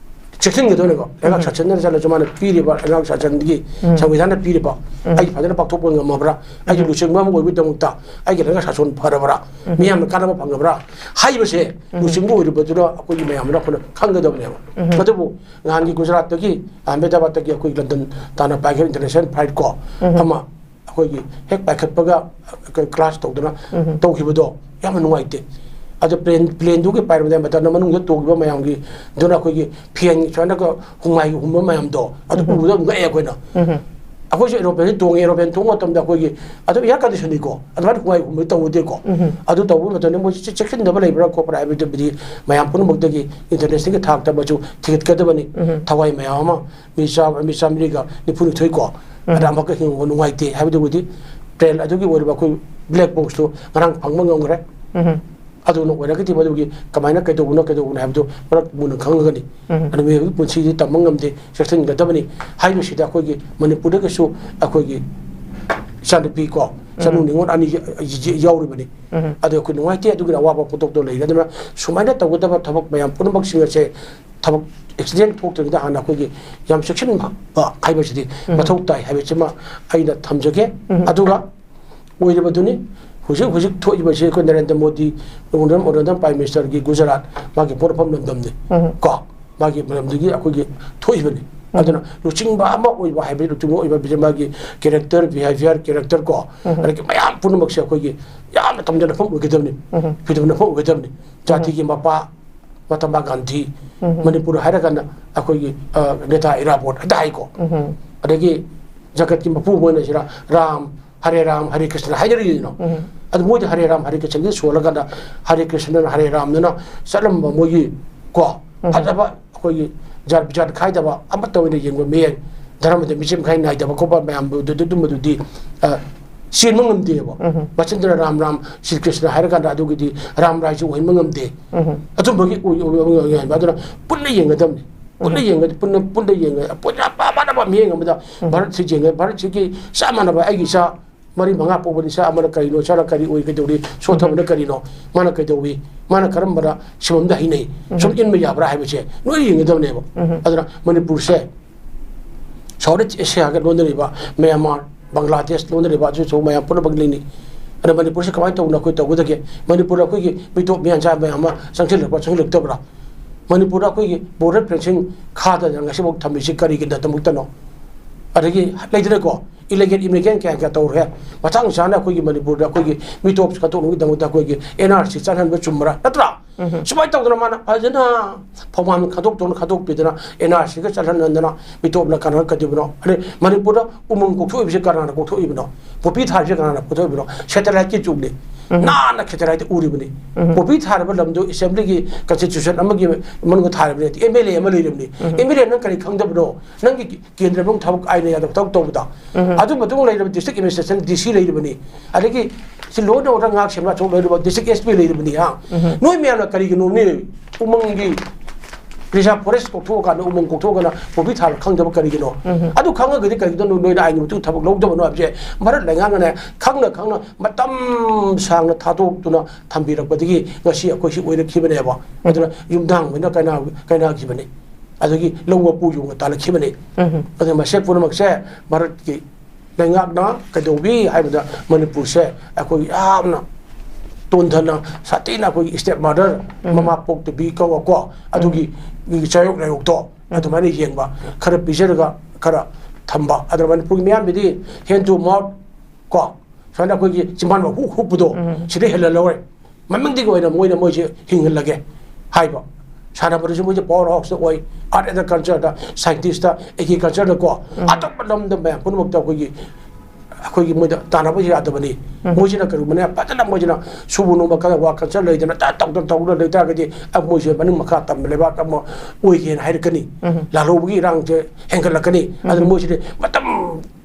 ꯆꯦꯛꯁꯤꯟꯒꯗꯕꯅꯦꯕ꯫ ꯂꯩꯉꯥꯛ ꯎꯝ꯫ ꯁꯥꯁꯟꯅ ꯆꯠꯂꯁꯨ ꯃꯥꯅ ꯄꯤꯔꯤꯕ ꯂꯩꯉꯥꯛ ꯁꯥꯁꯟꯒꯤ ꯎꯝ꯫ ꯁꯪꯕꯤꯙꯥꯟꯅ ꯄꯤꯔꯤꯕ ꯎꯝ꯫ ꯑꯩꯒꯤ ꯐꯖꯅ ꯄꯥꯡꯊꯣꯛꯄ ꯉꯝꯃꯕ꯭ꯔꯥ? ꯑꯩꯒꯤ ꯎꯝ꯫ ꯂꯨꯆꯤꯡꯕ ꯑꯃ ꯑꯣꯏꯕꯒꯤꯗꯃꯛꯇ ꯑꯩꯒꯤ ꯂꯩꯉꯥꯛ ꯁꯥꯁꯟ ꯐꯔꯕ꯭ꯔꯥ? ꯎꯝ꯫ ꯃꯤꯌꯥꯝꯅ ꯀꯥꯟꯅꯕ ꯐꯪꯉꯕ꯭ꯔꯥ? ꯍꯥꯏꯕꯁꯦ ꯎꯝ꯫ ꯂꯨꯆꯤꯡꯕ ꯑꯣꯏꯔꯤꯕꯗꯨꯅ ꯑꯩꯈꯣꯏꯒꯤ ꯃꯌꯥꯝꯅ ꯑꯩꯈꯣꯏꯅ ꯈꯪꯒꯗꯕꯅꯦꯕ꯫ ꯎꯝ꯫ ꯑꯗꯨꯕꯨ ꯅꯍꯥꯟꯒꯤ ꯒꯨꯖꯔꯥꯠꯇꯒꯤ, ꯑꯍꯃꯦꯗꯥꯕꯥꯗꯇꯒꯤ ꯑꯩꯈꯣꯏ ꯂꯟꯗꯟ ꯇꯥꯟꯅ ꯄꯥꯏꯈꯤꯕ international flight ꯀꯣ, ꯎꯝ꯫ ꯑꯃ ꯑꯩꯈꯣꯏꯒꯤ ꯍꯦꯛ ꯄꯥꯏꯈꯠꯄꯒ ꯑꯩꯈꯣꯏ clash ꯇꯧꯗꯅ ꯎꯝ꯫ ꯇꯧꯈꯤꯕꯗꯣ ꯌꯥꯝꯅ ꯅꯨꯡꯉꯥꯏꯇꯦ꯫ ꯑꯗꯣ plane, plane ꯗꯨꯒꯤ ꯄꯥꯏꯔꯝꯗꯥꯏ ꯃꯇꯝꯗ ꯃꯅꯨꯡꯗ ꯇꯣꯡꯈꯤꯕ ꯃꯌꯥꯝꯒꯤ, ꯑꯗꯨꯅ ꯑꯩꯈꯣꯏꯒꯤ ꯐꯦꯟ ꯁꯨꯃꯥꯏꯅꯒ ꯍꯨꯃꯥꯏꯒꯤ ꯍꯨꯝꯕ ꯃꯌꯥꯝꯗꯣ ꯑꯗꯨ ꯎꯝ꯫ ꯎꯕꯗ ꯑꯗꯨꯝ ꯉꯛꯑꯦ ꯑꯩꯈꯣꯏꯅ꯫ ꯎꯝ꯫ ꯑꯩꯈꯣꯏꯁꯨ aeroplane ꯇꯣꯡꯉꯦ, aeroplane ꯇꯣꯡꯕ ꯃꯇꯝꯗ ꯑꯩꯈꯣꯏꯒꯤ ꯑꯗꯨꯝ air condition ꯅꯤꯀꯣ, ꯑꯗꯨꯃꯥꯏꯅ ꯍꯨꯃꯥꯏ ꯍꯨꯝꯕ ꯇꯧꯕꯗꯤꯀꯣ꯫ ꯎꯝ꯫ ꯑꯗꯨ ꯇꯧꯕ ꯃꯇꯝꯗ ꯃꯣꯏꯁꯤ ꯆꯦꯛꯁꯤꯟꯗꯕ ꯂꯩꯕ꯭ꯔꯥ ꯈꯣꯠꯄ꯭ꯔꯥ ꯍꯥꯏꯕꯗꯨꯕꯨꯗꯤ ꯃꯌꯥꯝ ꯄꯨꯝꯅꯃꯛꯇꯒꯤ international ꯒꯤ ꯊꯥꯛꯇ ꯃꯁꯨ ꯊꯤꯒꯠꯀꯗꯕꯅꯤ꯫ ꯎꯝ꯫ ꯊꯋꯥꯏ ꯃꯌꯥꯝ ꯑꯃ ꯃꯤ ꯆꯥ-, ꯃꯤ ꯆꯥꯝꯃꯔꯤꯒ ꯅꯤꯐꯨꯅꯤꯊꯣꯏ ꯀꯣ, ꯎꯝ꯫ ꯑꯗ ꯑꯃꯈꯛ ꯍꯤꯡꯍꯧꯕ ꯅꯨꯡꯉꯥꯏꯇꯦ ꯍꯥꯏꯕꯗꯨꯕꯨꯗꯤ꯫ Plane ꯑꯗꯨꯒꯤ ꯑꯣꯏꯔꯤꯕ ꯑꯩꯈꯣꯏ black box ꯇꯨ ꯉꯔꯥꯡ ꯐꯪꯕ ꯉꯝꯈ꯭ꯔꯦ꯫ ꯎꯝ꯫ ꯑꯗꯨꯅ ꯑꯣꯏꯔꯒꯗꯤ ꯃꯗꯨꯒꯤ ꯀꯃꯥꯏꯅ ꯀꯩꯗꯧꯕꯅꯣ, ꯀꯩꯗꯧꯕꯅꯣ ꯍꯥꯏꯕꯗꯨ ꯃꯔꯛ ꯃꯨꯟꯅ ꯈꯪꯉꯒꯅꯤ꯫ ꯎꯝ꯫ ꯑꯗꯨ ꯃꯤꯑꯣꯏꯕꯒꯤ ꯄꯨꯟꯁꯤꯗꯤ ꯇꯝꯕ ꯉꯝꯗꯦ, ꯆꯦꯛꯁꯤꯟꯒꯗꯕꯅꯤ ꯍꯥꯏꯕꯁꯤꯗ ꯑꯩꯈꯣꯏꯒꯤ ꯃꯅꯤꯄꯨꯔꯗꯒꯤꯁꯨ ꯑꯩꯈꯣꯏꯒꯤ ꯏꯆꯥꯅꯨꯄꯤ ꯀꯣ, ꯏꯆꯥꯅꯨ ꯎꯝ꯫ ꯅꯤꯉꯣꯜ ꯑꯅꯤ ꯌꯥꯎꯔꯤꯕꯅꯤ꯫ ꯎꯝ꯫ ꯑꯗꯣ ꯑꯩꯈꯣꯏ ꯅꯨꯡꯉꯥꯏꯇꯦ, ꯑꯗꯨꯒꯤ ꯑꯋꯥꯕ ꯄꯣꯛꯊꯣꯛꯇꯨ ꯂꯩꯔꯦ꯫ ꯑꯗꯨꯅ ꯁꯨꯃꯥꯏꯅ ꯇꯧꯒꯗꯕ ꯊꯕꯛ ꯃꯌꯥꯝ ꯄꯨꯝꯅꯃꯛꯁꯤꯡ ꯑꯁꯦ ꯊꯕꯛ accident ꯊꯣꯛꯇ꯭ꯔꯤꯉꯩꯗ ꯍꯥꯟꯅ ꯑꯩꯈꯣꯏꯒꯤ ꯌꯥꯝ ꯆꯦꯛꯁꯤꯟꯕ ꯍꯥꯏꯕꯁꯤꯗꯤ ꯎꯝ꯫ ꯃꯊꯧ ꯇꯥꯏ ꯍꯥꯏꯕꯁꯤꯃ ꯑꯩꯅ ꯊꯝꯖꯒꯦ꯫ ꯎꯝ꯫ ꯑꯗꯨꯒ ꯑꯣꯏꯔꯤꯕꯗꯨꯅꯤ ꯍꯧꯖꯤꯛ ꯍꯧꯖꯤꯛ ꯊꯣꯛꯏꯕꯁꯤ ꯑꯩꯈꯣꯏ Narendra Modi, Honourable Prime Minister ꯒꯤ ꯒꯨꯖꯔꯥꯠ, ꯃꯥꯒꯤ ꯄꯣꯠꯅꯐꯝ ꯂꯝꯗꯝꯅꯤ꯫ ꯎꯝ꯫ ꯀꯣ, ꯃꯥꯒꯤ ꯂꯝꯗꯨꯒꯤ ꯑꯩꯈꯣꯏꯒꯤ ꯊꯣꯛꯏꯕꯅꯤ꯫ ꯎꯝ꯫ ꯑꯗꯨꯅ ꯂꯨꯆꯤꯡꯕ ꯑꯃ ꯑꯣꯏꯕ ꯍꯥꯏꯕꯗꯤ, ꯂꯨꯆꯤꯡꯕ ꯑꯣꯏꯕ ꯍꯥꯏꯕꯁꯤ ꯃꯥꯒꯤ character, behaviour, character ꯀꯣ, ꯎꯝ꯫ ꯑꯗꯒꯤ ꯃꯌꯥꯝ ꯄꯨꯝꯅꯃꯛꯁꯦ ꯑꯩꯈꯣꯏꯒꯤ ꯌꯥꯝꯅ ꯇꯝꯖꯅꯐꯝ ꯑꯣꯏꯒꯗꯕꯅꯤ꯫ ꯎꯝ꯫ ꯐꯤꯗꯝꯅꯐꯝ ꯑꯣꯏꯒꯗꯕꯅꯤ꯫ ꯖꯥꯇꯤꯒꯤ ꯃꯄꯥ ꯃꯍꯥꯇꯃꯥ ꯒꯥꯟꯙꯤ, ꯎꯝ꯫ ꯃꯅꯤꯄꯨꯔ ꯍꯥꯏꯔꯒꯅ ꯑꯩꯈꯣꯏꯒꯤ, ꯑ, ꯅꯦꯇꯥ ꯏꯔꯥꯕꯣꯠ ꯍꯦꯛꯇ ꯍꯥꯏꯀꯣ꯫ ꯎꯝ꯫ ꯑꯗꯒꯤ ꯖꯒꯠꯀꯤ ꯃꯄꯨ ꯑꯃ ꯑꯣꯏꯅ ꯁꯤꯗ ꯔꯥꯝ, ꯍꯔꯦ ꯔꯥꯝ ꯍꯔꯦ ꯀ꯭ꯔꯤꯁꯅ ꯍꯥꯏꯅꯔꯤꯗꯅꯣ꯫ ꯑꯗꯨ ꯃꯣꯏꯗꯤ ꯍꯔꯦ ꯔꯥꯝ ꯍꯔꯦ ꯀ꯭ꯔꯤꯁꯅꯗꯤ ꯁꯣꯜꯂꯀꯥꯟꯗ ꯍꯔꯦ ꯀ꯭ꯔꯤꯁꯅꯅ ꯍꯔꯦ ꯔꯥꯝꯗꯨꯅ ꯆꯠꯂꯝꯕ ꯃꯣꯏꯒꯤ ꯀꯣ ꯐꯖꯕ ꯑꯩꯈꯣꯏꯒꯤ ꯖꯥꯠ ꯕꯤꯖꯥꯠ ꯈꯥꯏꯗꯕ ꯑꯃꯠꯇ ꯑꯣꯏꯅ ꯌꯦꯡꯕ ꯃꯤꯠꯌꯦꯡ, ꯙꯔꯃꯗ ꯃꯤꯆꯦꯝ ꯈꯥꯏ ꯅꯥꯏꯗꯕ ꯈꯣꯠꯄ ꯃꯌꯥꯝꯗꯨ ꯑꯗꯨ- ꯑꯗꯨꯝꯕꯗꯨꯗꯤ ꯑ, ꯆꯦꯟꯕ ꯉꯝꯗꯦꯕ꯫ ꯃꯆꯤꯟꯗꯨꯅ ꯔꯥꯝ ꯔꯥꯝ ꯁ꯭ꯔꯤ ꯀ꯭ꯔꯤꯁꯅ ꯍꯥꯏꯔꯀꯥꯟꯗ ꯑꯗꯨꯒꯤꯗꯤ ꯔꯥꯝ ꯔꯥꯏꯁꯨ ꯑꯣꯏꯍꯟꯕ ꯉꯝꯗꯦ꯫ ꯑꯆꯨꯝꯕꯒꯤ ꯑꯣꯏ- ꯑꯣꯏ- ꯑꯣꯏ- ꯑꯣꯏꯍꯟꯕ ꯑꯗꯨꯅ ꯄꯨꯟꯅ ꯌꯦꯡꯒꯗꯕꯅꯤ꯫ ꯄꯨꯟꯅ ꯌꯦꯡꯒꯗꯤ ꯄꯨꯟꯅ ꯄꯨꯟꯅ ꯌꯦꯡꯒ ꯄꯨꯟꯅ ꯃꯥꯟꯅꯕ ꯃꯤꯠꯌꯦꯡ ꯑꯃꯗ ꯚꯥꯔꯠꯁꯤ ꯌꯦꯡꯉꯦ꯫ ꯚꯥꯔꯠꯁꯤꯒꯤ ꯆꯞ ꯃꯥꯟꯅꯕ ꯑꯩꯒꯤ ꯏꯆꯥ ꯃꯔꯤ ꯃꯉꯥ ꯄꯣꯛꯄꯅꯤ꯫ ꯏꯆꯥ ꯑꯃꯅ ꯀꯔꯤꯅꯣ, ꯏꯆꯥꯅ ꯀꯔꯤ ꯑꯣꯏꯒꯗꯧꯔꯤ, ꯁꯣꯠꯊꯕꯅ ꯀꯔꯤꯅꯣ, ꯃꯥꯅ ꯀꯩꯗꯧꯏ, ꯃꯥꯅ ꯀꯔꯝꯕꯅ ꯁꯤꯐꯝꯗ ꯍꯩꯅꯩ, ꯁꯨꯝ ꯏꯟꯕ ꯌꯥꯕ꯭ꯔꯥ ꯍꯥꯏꯕꯁꯦ ꯂꯣꯏꯅ ꯌꯦꯡꯒꯗꯕꯅꯦꯕ꯫ ꯑꯗꯨꯅ ꯃꯅꯤꯄꯨꯔꯁꯦ ꯁꯥꯎꯠ ꯏꯁ ꯑꯦꯁꯤꯌꯥꯒ ꯂꯣꯟꯅꯔꯤꯕ ꯃ꯭ꯌꯥꯟꯃꯥꯔ, ꯕꯪꯒ꯭ꯂꯥꯗꯦꯁ ꯂꯣꯟꯅꯔꯤꯕ ꯑꯗꯨꯁꯨ ꯃꯌꯥꯝ ꯄꯨꯝꯅꯃꯛ ꯂꯩꯅꯤ꯫ ꯑꯗ ꯃꯅꯤꯄꯨꯔꯁꯤ ꯀꯃꯥꯏꯅ ꯇꯧꯅ ꯑꯩꯈꯣꯏ ꯇꯧꯒꯗꯒꯦ? ꯃꯅꯤꯄꯨꯔꯗ ꯑꯩꯈꯣꯏꯒꯤ ꯃꯤꯇꯣꯞ ꯃꯤꯌꯥꯟꯆꯥ ꯃꯌꯥꯝ ꯑꯃ ꯆꯪꯁꯤꯜꯂꯛꯄ꯭ꯔꯥ ꯆꯪꯁꯤꯜꯂꯛꯇꯕ꯭ꯔꯥ? ꯃꯅꯤꯄꯨꯔꯗ ꯑꯩꯈꯣꯏꯒꯤ ꯕꯣꯔꯗꯔ ꯐꯦꯟꯁꯤꯡ ꯈꯥꯗꯅ ꯉꯁꯤꯐꯥꯎ ꯊꯝꯃꯤꯁꯤ ꯀꯔꯤꯒꯤꯗꯃꯛꯇꯅꯣ? ꯑꯗꯒꯤ ꯂꯩꯗꯅꯀꯣ, ꯏꯂꯤꯒꯦꯜ ꯏꯃꯤꯒ꯭ꯔꯦꯟ ꯀꯌꯥ ꯀꯌꯥ ꯇꯧꯔꯦ꯫ ꯃꯇꯥꯡ ꯆꯥꯅ ꯑꯩꯈꯣꯏꯒꯤ ꯃꯅꯤꯄꯨꯔꯗ ꯑꯩꯈꯣꯏꯒꯤ ꯃꯤꯇꯣꯞ ꯈꯟꯗꯣꯛꯅꯕꯒꯤꯗꯃꯛꯇ ꯑꯩꯈꯣꯏꯒꯤ ꯑꯦꯟ ꯑꯥꯔ ꯁꯤ ꯆꯠꯍꯟꯕ ꯆꯨꯝꯕ꯭ꯔꯥ? ꯅꯠꯇ꯭ꯔꯥ? ꯁꯨꯃꯥꯏꯅ ꯇꯧꯗꯅ ꯃꯥꯅ ꯐꯖꯅ ꯐꯧꯃꯥꯟ ꯈꯟꯗꯣꯛꯇꯧꯅ ꯈꯟꯗꯣꯛꯄꯤꯗꯅ ꯑꯦꯟ ꯑꯥꯔ ꯁꯤꯒ ꯆꯠꯍꯟꯍꯟꯗꯅ ꯃꯤꯇꯣꯞꯅ ꯀꯅꯥꯅ ꯀꯩꯗꯧꯕꯅꯣ? ꯑꯗꯩ ꯃꯅꯤꯄꯨꯔꯗ ꯎꯃꯪ ꯀꯣꯛꯊꯣꯛꯏꯕꯁꯦ ꯀꯅꯥꯅ ꯀꯣꯛꯊꯣꯛꯏꯕꯅꯣ? ꯄꯣꯄꯤ ꯊꯥꯔꯤꯁꯦ ꯀꯅꯥꯅ ꯀꯣꯛꯊꯣꯛꯏꯕꯅꯣ? ꯁꯦꯇꯦꯂꯥꯏꯠꯀꯤ ꯖꯨꯛꯅꯤ꯫ ꯅꯥꯟꯅ ꯁꯦꯇꯦꯂꯥꯏꯠꯇ ꯎꯔꯤꯕꯅꯤ꯫ ꯄꯣꯄꯤ ꯊꯥꯔꯤꯕ ꯂꯝꯗꯨ ꯑꯦꯁꯦꯝꯕ꯭ꯂꯤꯒꯤ ꯀꯟꯁꯇꯤꯇ꯭ꯌꯨꯁꯟ ꯑꯃꯒꯤ ꯃꯅꯨꯡꯗ ꯊꯥꯔꯤꯕꯅꯤ꯫ ꯑꯦꯝ ꯑꯦꯜ ꯑꯦ ꯑꯃ ꯂꯩꯔꯤꯕꯅꯤ꯫ ꯑꯦꯝ ꯑꯦꯜ ꯑꯦ ꯅꯪ ꯀꯔꯤ ꯈꯪꯗꯕꯅꯣ? ꯅꯪꯒꯤ ꯀꯦꯟꯗ꯭ꯔ ꯃꯅꯨꯡ ꯊꯕꯛ ꯑꯥꯏꯟꯅ ꯌꯥꯗꯕ ꯊꯕꯛ ꯇꯧꯕꯗ꯫ ꯑꯗꯨ ꯃꯇꯨꯡ ꯂꯩꯔꯕ ꯗꯤꯁꯇ꯭ꯔꯤꯛ ꯑꯦꯗꯃꯤꯅꯤꯁꯇ꯭ꯔꯦꯁꯟ ꯗꯤ ꯁꯤ ꯂꯩꯔꯤꯕꯅꯤ꯫ ꯑꯗꯒꯤ ꯁꯤ ꯂꯣ ꯑꯦꯟ ꯑꯣꯔꯗꯔ ꯉꯥꯛ ꯁꯦꯝꯕ ꯑꯆꯧꯕ ꯂꯩꯔꯤꯕ ꯗꯤꯁꯇ꯭ꯔꯤꯛ ꯑꯦꯁ ꯄꯤ ꯂꯩꯔꯤꯕꯅꯤ꯫ ꯍꯥ? ꯅꯣꯏ ꯃꯌꯥꯝꯅ ꯀꯔꯤꯒꯤꯅꯣꯅꯦ? ꯎꯃꯪꯒꯤ ꯔꯤꯖꯥꯔꯚ ꯐꯣꯔꯦꯁ ꯀꯣꯛꯊꯣꯛꯑꯀꯥꯟꯗ, ꯎꯃꯪ ꯀꯣꯛꯊꯣꯛꯑꯒꯅ ꯄꯣꯄꯤ ꯊꯥꯕ ꯈꯪꯗꯕ ꯀꯔꯤꯒꯤꯅꯣ? ꯑꯗꯨ ꯈꯪꯉꯒꯗꯤ ꯀꯔꯤꯒꯤꯅꯣ ꯅꯣꯏꯅ ꯑꯥꯏꯟꯒꯤ ꯃꯇꯨꯡ ꯊꯕꯛ ꯂꯧꯗꯕꯅꯣ ꯍꯥꯏꯕꯁꯦ ꯚꯥꯔꯠ ꯂꯩꯉꯥꯛꯅꯅꯦ ꯈꯪꯅ ꯈꯪꯅ ꯃꯇꯝ ꯁꯥꯡꯅ ꯊꯥꯗꯣꯛꯇꯨꯅ ꯊꯝꯕꯤꯔꯛꯄꯗꯒꯤ ꯉꯁꯤ ꯑꯩꯈꯣꯏ ꯁꯤ ꯑꯣꯏꯔꯛꯈꯤꯕꯅꯦꯕ꯫ ꯑꯗꯨꯅ ꯌꯨꯝꯊꯥꯡ ꯑꯣꯏꯅ ꯀꯥꯏꯅ-, ꯀꯥꯏꯅꯈꯤꯕꯅꯤ꯫ ꯑꯗꯒꯤ ꯂꯧ ꯃꯄꯨ ꯌꯣꯡꯅ ꯇꯥꯜꯂꯛꯈꯤꯕꯅꯤ꯫ ꯑꯗꯨꯅ ꯃꯁꯤ ꯄꯨꯝꯅꯃꯛꯁꯦ ꯚꯥꯔꯠꯀꯤ ꯂꯩꯉꯥꯛꯅ ꯀꯩꯗꯧꯕꯤ ꯍꯥꯏꯕꯗ ꯃꯅꯤꯄꯨꯔꯁꯦ ꯑꯩꯈꯣꯏ ꯌꯥꯝꯅ ꯇꯣꯟꯊꯅ ꯁꯥꯊꯤꯅ ꯑꯩꯈꯣꯏꯒꯤ ꯁ꯭ꯇꯦꯞ ꯃꯥꯗꯔ, ꯃꯃꯥ ꯄꯣꯛꯇꯕꯤ ꯀꯧꯕꯀꯣ, ꯑꯗꯨꯒꯤ ꯆꯥꯌꯣꯛ ꯂꯥꯌꯣꯛꯇꯣ ꯑꯗꯨꯃꯥꯏꯅ ꯌꯦꯡꯕ ꯈꯔ ꯄꯤꯖꯔꯒ ꯈꯔ ꯊꯝꯕ꯫ ꯑꯗꯨꯅ ꯃꯅꯤꯄꯨꯔꯒꯤ ꯃꯤꯌꯥꯝꯒꯤꯗꯤ ꯍꯦꯟ ꯇꯨ ꯃꯥꯎꯠ ꯀꯣ, ꯁꯨꯃꯥꯏꯅ ꯑꯩꯈꯣꯏꯒꯤ ꯆꯤꯝꯕꯥꯟ ꯃꯍꯨ ꯍꯨꯛꯄꯗꯣ, ꯁꯤꯗ ꯍꯦꯜꯍꯜꯂꯧꯔꯦ꯫ ꯃꯃꯤꯡꯗꯒꯤ ꯑꯣꯏꯅ ꯃꯣꯏꯅ ꯃꯣꯏꯁꯦ ꯍꯤꯡꯍꯜꯂꯒꯦ ꯍꯥꯏꯕ꯫ ꯁꯥꯟꯅꯕꯗꯁꯨ ꯃꯣꯏꯁꯦ ꯄꯥꯋꯔ ꯍꯥꯎꯁꯇ ꯑꯣꯏ, ꯑꯥꯔꯠ ꯑꯦꯟ ꯀꯜꯆꯔꯗ, ꯁꯥꯏꯟꯇꯤꯁꯇ, ꯑꯦꯒ꯭ꯔꯤꯀꯜꯆꯔꯗꯀꯣ, ꯑꯇꯣꯞꯄ ꯂꯝꯗ ꯃꯌꯥꯝ ꯄꯨꯝꯅꯃꯛꯇ ꯑꯩꯈꯣꯏꯒꯤ ꯑꯩꯈꯣꯏꯒꯤ ꯃꯣꯏꯗ ꯇꯥꯟꯅꯕ ꯌꯥꯗꯕꯅꯤ꯫ ꯎꯝ꯫ ꯃꯣꯏꯁꯤꯅ ꯀꯔꯤꯒꯨꯝꯕꯅꯦ, ꯐꯖꯅ ꯃꯣꯏꯁꯤꯅ ꯁꯨꯕ ꯅꯣꯝꯕ ꯈꯔ ꯋꯥ ꯀꯜꯆꯔ ꯂꯩꯗꯅ ꯇ ꯇꯧꯗꯅ ꯇꯧꯗꯅ ꯂꯩ ꯇꯥꯔꯒꯗꯤ, ꯑ, ꯃꯣꯏꯁꯦ ꯃꯅꯤꯡ ꯃꯈꯥ ꯇꯝꯕ ꯂꯩꯕꯥꯛ ꯑꯃ ꯑꯣꯏꯒꯦꯅ ꯍꯥꯏꯔꯛꯀꯅꯤ꯫ ꯎꯝ꯫ ꯂꯥꯜꯍꯧꯕꯒꯤ ꯏꯔꯥꯡꯁꯦ ꯍꯦꯟꯒꯠꯂꯛꯀꯅꯤ꯫ ꯑꯗꯨꯅ ꯎꯝ꯫ ꯃꯣꯏꯁꯤꯗꯤ ꯃꯇꯝ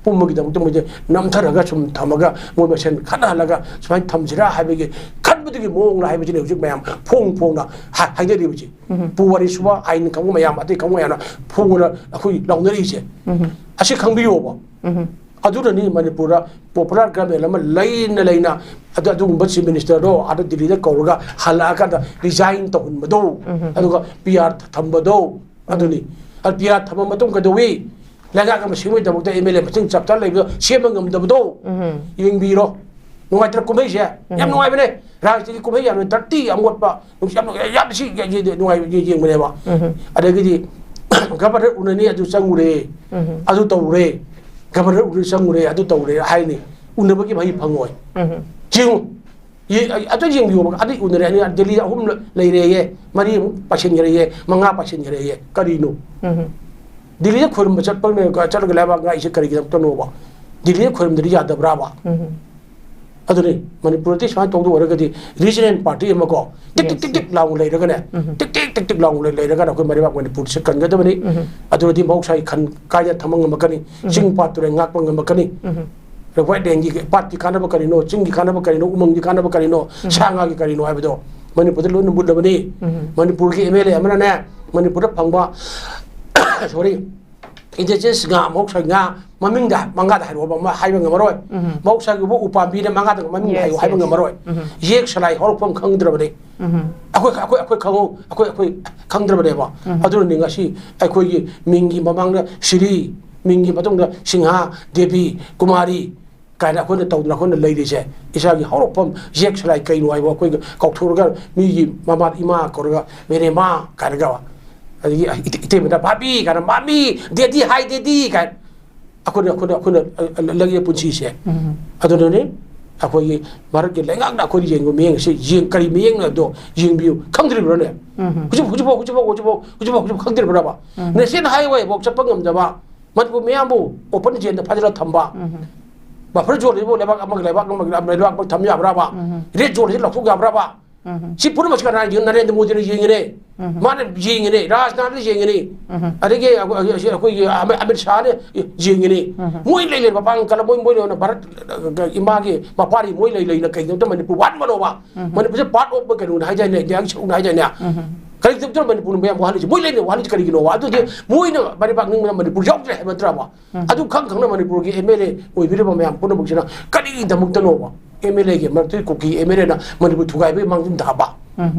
ꯄꯨꯝꯕꯒꯤꯗꯃꯛꯇ ꯃꯣꯏꯁꯦ ꯅꯝꯊꯔꯒ ꯁꯨꯝ ꯊꯝꯃꯒ ꯃꯣꯏ ꯃꯁꯦꯟ ꯈꯠꯅꯍꯜꯂꯒ ꯁꯨꯃꯥꯏꯅ ꯊꯝꯁꯤꯔꯥ ꯍꯥꯏꯕꯒꯤ ꯈꯟꯕꯗꯨꯒꯤ ꯃꯑꯣꯡꯗ ꯍꯥꯏꯕꯁꯤꯅꯤ ꯍꯧꯖꯤꯛ ꯃꯌꯥꯝ ꯐꯣꯡ ꯐꯣꯡꯅ ꯍꯥ-, ꯍꯥꯏꯅꯔꯤꯕꯁꯤ꯫ ꯎꯝ꯫ ꯄꯨꯋꯥꯔꯤ ꯁꯨꯕ ꯑꯥꯏꯟ ꯈꯪꯕ ꯃꯌꯥꯝ, ꯑꯇꯩ ꯈꯪꯕ ꯃꯌꯥꯝꯅ ꯐꯣꯡꯅ ꯑꯩꯈꯣꯏ ꯂꯥꯎꯅꯔꯤꯁꯦ꯫ ꯎꯝ꯫ ꯑꯁꯤ ꯈꯪꯕꯤꯌꯣꯕ꯫ ꯎꯝ꯫ ꯑꯗꯨꯅꯅꯤ ꯃꯅꯤꯄꯨꯔꯗ ꯄꯣꯄꯨꯂꯔ ꯒꯚꯔꯟꯃꯦꯟ ꯑꯃ ꯂꯩꯅ ꯂꯩꯅ ꯑꯗꯨ, ꯑꯗꯨꯒꯨꯝꯕ ꯆꯤꯐ ꯃꯤꯅꯤꯁꯇꯔꯗꯣ ꯑꯥꯗ ꯗꯤꯜꯂꯤꯗ ꯀꯧꯔꯒ ꯍꯜꯂꯛꯑꯀꯥꯟꯗ ꯔꯤꯖꯥꯏꯟ ꯇꯧꯍꯟꯕꯗꯣ, ꯎꯝ꯫ ꯑꯗꯨꯒ ꯄꯤ ꯑꯥꯔ ꯊꯝꯕꯗꯣ, ꯑꯗꯨꯅꯤ꯫ ꯑꯗꯨ ꯄꯤ ꯑꯥꯔ ꯊꯝꯕ ꯃꯇꯨꯡ ꯀꯩꯗꯧꯏ? ꯂꯩꯉꯥꯛ ꯑꯃ ꯁꯦꯝꯕꯒꯤꯗꯕꯛꯇ ꯑꯦꯝ ꯑꯦꯜ ꯑꯦ ꯃꯁꯤꯡ ꯆꯞ ꯆꯥꯅ ꯂꯩꯕꯗꯣ ꯁꯦꯝꯕ ꯉꯝꯗꯕꯗꯣ꯫ ꯎꯝ꯫ ꯌꯦꯡꯕꯤꯔꯣ꯫ ꯅꯨꯡꯉꯥꯏꯇ꯭ꯔꯥ ꯀꯨꯝꯍꯩꯁꯦ? ꯌꯥꯝ ꯎꯝ꯫ ꯅꯨꯡꯉꯥꯏꯕꯅꯦ꯫ ꯔꯥꯖꯅꯤꯇꯤꯒꯤ ꯀꯨꯝꯍꯩ ꯌꯥꯝꯅ ꯗꯔꯇꯤ ꯑꯃꯣꯠꯄ ꯅꯨꯡꯁꯤ-, ꯌꯥꯝ ꯅꯨꯡꯉꯥꯏ-, ꯌꯥꯝ ꯁꯤ ꯌꯦ-, ꯌꯦ-, ꯅꯨꯡꯉꯥꯏ-, ꯌꯦ-, ꯌꯦꯡꯕꯅꯦꯕ꯫ ꯎꯝ꯫ ꯑꯗꯒꯤꯗꯤ ꯒꯕꯔꯅꯔ ꯎꯅꯅꯤ, ꯑꯗꯨ ꯆꯪꯉꯨꯔꯦ, ꯎꯝ꯫ ꯑꯗꯨ ꯇꯧꯔꯨꯔꯦ, ꯒꯕꯔꯅꯔ ꯎꯅ ꯆꯪꯉꯨꯔꯦ, ꯑꯗꯨ ꯇꯧꯔꯦ ꯍꯥꯏꯅꯤ꯫ ꯎꯅꯕꯒꯤ ꯃꯍꯩ ꯐꯪꯉꯣꯏ꯫ ꯎꯝ꯫ ꯌꯦꯡꯉꯨ꯫ ꯌꯦ-, ꯑ-, ꯑꯗꯨ ꯌꯦꯡꯕꯤꯌꯣꯕ꯫ ꯑꯗꯨ ꯎꯅꯔꯦ꯫ ꯑꯅꯤ ꯗꯦꯜꯂꯤꯗ ꯑꯍꯨꯝ ꯂ-, ꯂꯩꯔꯦꯌꯦ, ꯃꯔꯤ ꯑꯃꯨꯛ ꯄꯥꯏꯁꯤꯟꯈ꯭ꯔꯦꯌꯦ, ꯃꯉꯥ ꯄꯥꯏꯁꯤꯟꯈ꯭ꯔꯦꯌꯦ꯫ ꯀꯔꯤꯅꯣ? ꯎꯝ꯫ ꯗꯦꯜꯂꯤꯗ ꯈꯣꯏꯔꯝꯕ ꯆꯠꯄ, ꯆꯠꯂꯒ ꯂꯩꯕꯥꯛ ꯉꯥꯛꯏꯁꯦ ꯀꯔꯤꯒꯤꯗꯃꯛꯇꯅꯣꯕ? ꯗꯦꯜꯂꯤꯗ ꯈꯣꯏꯔꯝꯗ꯭ꯔꯗꯤ ꯌꯥꯗꯕ꯭ꯔꯥꯕ? ꯎꯝ꯫ ꯑꯗꯨꯅꯤ, ꯃꯅꯤꯄꯨꯔꯗꯤ ꯁꯨꯃꯥꯏꯅ ꯇꯧꯗ ꯑꯣꯏꯔꯒꯗꯤ ꯔꯤꯖꯅꯦꯜ ꯄꯥꯔꯇꯤ ꯑꯃꯀꯣ ꯇꯤꯛ ꯇꯤꯛ ꯇꯤꯛ ꯇꯤꯛ ꯂꯥꯎꯅ ꯂꯩꯔꯒꯅꯦ, ꯎꯝ꯫ ꯇꯤꯛ ꯇꯤꯛ ꯇꯤꯛ ꯇꯤꯛ ꯂꯥꯎꯅ ꯂꯩ-, ꯂꯩꯔꯒꯅ ꯑꯩꯈꯣꯏ ꯃꯔꯩꯕꯥꯛ ꯃꯅꯤꯄꯨꯔꯁꯦ ꯀꯟꯒꯗꯕꯅꯤ꯫ ꯎꯝ꯫ ꯑꯗꯨꯅꯗꯤ ꯃꯍꯧꯁꯥꯒꯤ ꯈꯟ ꯀꯥꯏꯗ ꯊꯝꯕ ꯉꯝꯃꯛꯀꯅꯤ? ꯎꯝ꯫ ꯆꯤꯡ ꯄꯥꯠ ꯇꯨꯔꯦꯜ ꯉꯥꯛꯄ ꯉꯝꯃꯛꯀꯅꯤ꯫ ꯎꯝ꯫ ꯋꯦꯠꯂꯦꯟꯒꯤ ꯄꯥꯠꯀꯤ ꯀꯥꯟꯅꯕ ꯀꯔꯤꯅꯣ? ꯆꯤꯡꯒꯤ ꯀꯥꯟꯅꯕ ꯀꯔꯤꯅꯣ? ꯎꯃꯪꯒꯤ ꯀꯥꯟꯅꯕ ꯀꯔꯤꯅꯣ? ꯎꯝ꯫ ꯁꯥ ꯉꯥꯒꯤ ꯀꯔꯤꯅꯣ ꯍꯥꯏꯕꯗꯣ ꯃꯅꯤꯄꯨꯔꯗ ꯂꯣꯏꯅ ꯃꯨꯠꯂꯕꯅꯤ꯫ ꯎꯝ꯫ ꯃꯅꯤꯄꯨꯔꯒꯤ ꯑꯦꯝ ꯑꯦꯜ ꯑꯦ ꯑꯃꯅꯅꯦ, ꯃꯅꯤꯄꯨꯔꯗ ꯐꯪꯕ, ꯁꯣꯔꯤ, ꯏꯟꯗꯤꯖꯤꯅꯁ ꯉꯥ, ꯃꯍꯧꯁꯥꯒꯤ ꯉꯥ ꯃꯃꯤꯡꯗ ꯃꯉꯥꯗ ꯍꯥꯏꯔꯛꯑꯣꯕ, ꯑꯃ ꯍꯥꯏꯕ ꯉꯝꯃꯔꯣꯏ꯫ ꯎꯝ꯫ ꯃꯍꯧꯁꯥꯒꯤ ꯎꯄꯥꯝꯕꯤꯅ ꯃꯉꯥꯗ ꯃꯃꯤꯡ ꯍꯥꯏꯌꯨ ꯍꯥꯏꯕ ꯉꯝꯃꯔꯣꯏ꯫ ꯎꯝ꯫ ꯌꯦꯛ ꯁꯂꯥꯏ ꯍꯧꯔꯛꯐꯝ ꯈꯪꯗ꯭ꯔꯕꯅꯤ꯫ ꯎꯝ꯫ ꯑꯩꯈꯣꯏ, ꯑꯩꯈꯣꯏ, ꯑꯩꯈꯣꯏ ꯈꯪꯍꯧ-, ꯑꯩꯈꯣꯏ, ꯑꯩꯈꯣꯏ ꯈꯪꯗ꯭ꯔꯕꯅꯦꯕ꯫ ꯎꯝ꯫ ꯑꯗꯨꯅꯅꯤ ꯉꯁꯤ ꯑꯩꯈꯣꯏꯒꯤ ꯃꯤꯡꯒꯤ ꯃꯃꯥꯡꯗ ꯁꯤꯔꯤ, ꯃꯤꯡꯒꯤ ꯃꯇꯨꯡꯗ ꯁꯤꯡꯍꯥ, ꯗꯦꯕꯤ, ꯀꯨꯃꯥꯔꯤ ꯀꯥꯏꯅ ꯑꯩꯈꯣꯏꯅ ꯇꯧꯗꯅ ꯑꯩꯈꯣꯏꯅ ꯂꯩꯔꯤꯁꯦ꯫ ꯏꯁꯥꯒꯤ ꯍꯧꯔꯛꯐꯝ ꯌꯦꯛ ꯁꯂꯥꯏ ꯀꯩꯅꯣ ꯍꯥꯏꯕ ꯑꯩꯈꯣꯏꯒ ꯀꯥꯎꯊꯣꯛꯑꯒ ꯃꯤꯒꯤ ꯃꯃꯥ ꯏꯃꯥ ꯀꯧꯔꯒ ꯃꯦꯔꯦ ꯃꯥ ꯀꯥꯏꯅꯒ, ꯑꯗꯒꯤ ꯏꯇꯩ-, ꯏꯇꯩꯃꯗ "ꯚꯥꯕꯤ" ꯀꯥꯏꯅ, "ꯃꯥꯃꯤ", "ꯗꯦꯗꯤ ꯍꯥꯏ ꯗꯦꯗꯤ" ꯀꯥꯏꯅ꯫ ꯑꯩꯈꯣꯏꯅ, ꯑꯩꯈꯣꯏꯅ, ꯑꯩꯈꯣꯏꯅ, ꯑ, ꯑ, ꯂꯩꯔꯤꯕ ꯄꯨꯟꯁꯤꯁꯦ꯫ ꯎꯝ꯫ ꯑꯗꯨꯅꯅꯦ ꯑꯩꯈꯣꯏꯒꯤ ꯚꯥꯔꯠꯀꯤ ꯂꯩꯉꯥꯛꯅ ꯑꯩꯈꯣꯏꯅ ꯌꯦꯡꯕ ꯃꯤꯠꯌꯦꯡ ꯑꯁꯤ ꯌꯦꯡ-, ꯀꯔꯤ ꯃꯤꯠꯌꯦꯡꯅꯣ ꯍꯥꯏꯕꯗꯣ ꯌꯦꯡꯕꯤꯌꯨ꯫ ꯈꯪꯗ꯭ꯔꯤꯕ꯭ꯔꯣꯅꯦ? ꯎꯝ꯫ ꯍꯧꯖꯤꯛ, ꯍꯧꯖꯤꯛꯐꯥꯎ, ꯍꯧꯖꯤꯛꯐꯥꯎ, ꯍꯧꯖꯤꯛꯐꯥꯎ, ꯍꯧꯖꯤꯛꯐꯥꯎ, ꯍꯧꯖꯤꯛꯐꯥꯎ ꯈꯪꯗ꯭ꯔꯤꯕ꯭ꯔꯕ? ꯎꯝ꯫ ꯅꯦꯁꯅꯦꯜ ꯍꯥꯏꯋꯦꯐꯥꯎ ꯆꯠꯄ ꯉꯝꯗꯕ, ꯃꯅꯤꯄꯨꯔ ꯃꯤꯌꯥꯝꯕꯨ ꯑꯣꯄꯟ ꯖꯦꯜꯗ ꯐꯥꯖꯤꯜꯂ ꯊꯝꯕ, ꯎꯝ꯫ ꯕꯐꯔ ꯖꯣꯟꯁꯤꯕꯨ ꯂꯩꯕꯥꯛ ꯑꯃꯒ ꯂꯩꯕꯥꯛ ꯑꯃꯒ ꯂꯩꯕꯥꯛ ꯑꯃ ꯊꯝ ꯌꯥꯕ꯭ꯔꯕ? ꯔꯦꯗ ꯖꯣꯟꯁꯤ ꯂꯧꯊꯣꯛ ꯌꯥꯕ꯭ꯔꯕ? ꯁꯤ ꯄꯨꯝꯅꯃꯛꯁꯤ ꯀꯅꯥꯅ ꯌꯦꯡ? ꯅꯔꯦꯟꯗ꯭ꯔ ꯃꯣꯗꯤꯅ ꯌꯦꯡꯉꯤꯅꯦ꯫ ꯃꯥꯅ ꯌꯦꯡꯉꯤꯅꯦ, ꯔꯥꯖꯅꯥꯊꯅ ꯌꯦꯡꯉꯤꯅꯦ꯫ ꯑꯗꯒꯤ ꯑꯩꯈꯣꯏ-, ꯑꯩꯈꯣꯏꯒꯤ ꯑꯃꯤ-, ꯑꯃꯤꯠ ꯁꯥꯍꯅ ꯌꯦꯡꯉꯤꯅꯦ꯫ ꯃꯣꯏ ꯂꯩ ꯂꯩ ꯃꯄꯥꯡ ꯀꯜꯂ ꯃꯣꯏ, ꯃꯣꯏꯅ ꯚꯥꯔꯠ, ꯏꯃꯥꯒꯤ ꯃꯄꯥꯔꯤ ꯃꯣꯏ ꯂꯩ ꯂꯩꯅ ꯀꯩꯗꯧꯗ ꯃꯅꯤꯄꯨꯔ ꯋꯥꯠꯕꯅꯣꯕ? ꯃꯅꯤꯄꯨꯔꯁꯦ part of ꯀꯩꯅꯣꯅ ꯍꯥꯏꯗꯥꯏꯅꯦ, ꯏꯟꯗꯤꯌꯥꯒꯤ ꯁꯔꯨꯛꯅ ꯍꯥꯏꯗꯥꯏꯅꯦ? ꯀꯔꯤꯒꯤꯗꯃꯛꯇ ꯃꯅꯤꯄꯨꯔꯅ ꯃꯌꯥꯝ ꯋꯥꯍꯜꯂꯤꯁꯦ? ꯃꯣꯏ ꯂꯩꯅ ꯋꯥꯍꯜꯂꯤꯁꯦ ꯀꯔꯤꯒꯤꯅꯣꯕ? ꯑꯗꯨꯗꯤ ꯃꯣꯏꯅ ꯃꯔꯩꯕꯥꯛ ꯅꯤꯡꯕꯅ ꯃꯅꯤꯄꯨꯔ ꯌꯥꯎꯗ꯭ꯔꯦ ꯍꯥꯏꯕ ꯅꯠꯇ꯭ꯔꯕ? ꯑꯗꯨ ꯈꯪ ꯈꯪꯅ ꯃꯅꯤꯄꯨꯔꯒꯤ ꯑꯦꯝ ꯑꯦꯜ ꯑꯦ ꯑꯣꯏꯕꯤꯔꯤꯕ ꯃꯌꯥꯝ ꯄꯨꯝꯅꯃꯛꯁꯤꯅ ꯀꯔꯤꯒꯤꯗꯃꯛꯇꯅꯣꯕ? ꯑꯦꯝ ꯑꯦꯜ ꯑꯦꯒꯤ ꯃꯔꯛꯇꯒꯤ ꯀꯨꯀꯤ ꯑꯦꯝ ꯑꯦꯜ ꯑꯦꯅ ꯃꯅꯤꯄꯨꯔ ꯊꯨꯒꯥꯏꯕꯒꯤ ꯃꯥꯡꯖꯤꯟ ꯊꯥꯕ,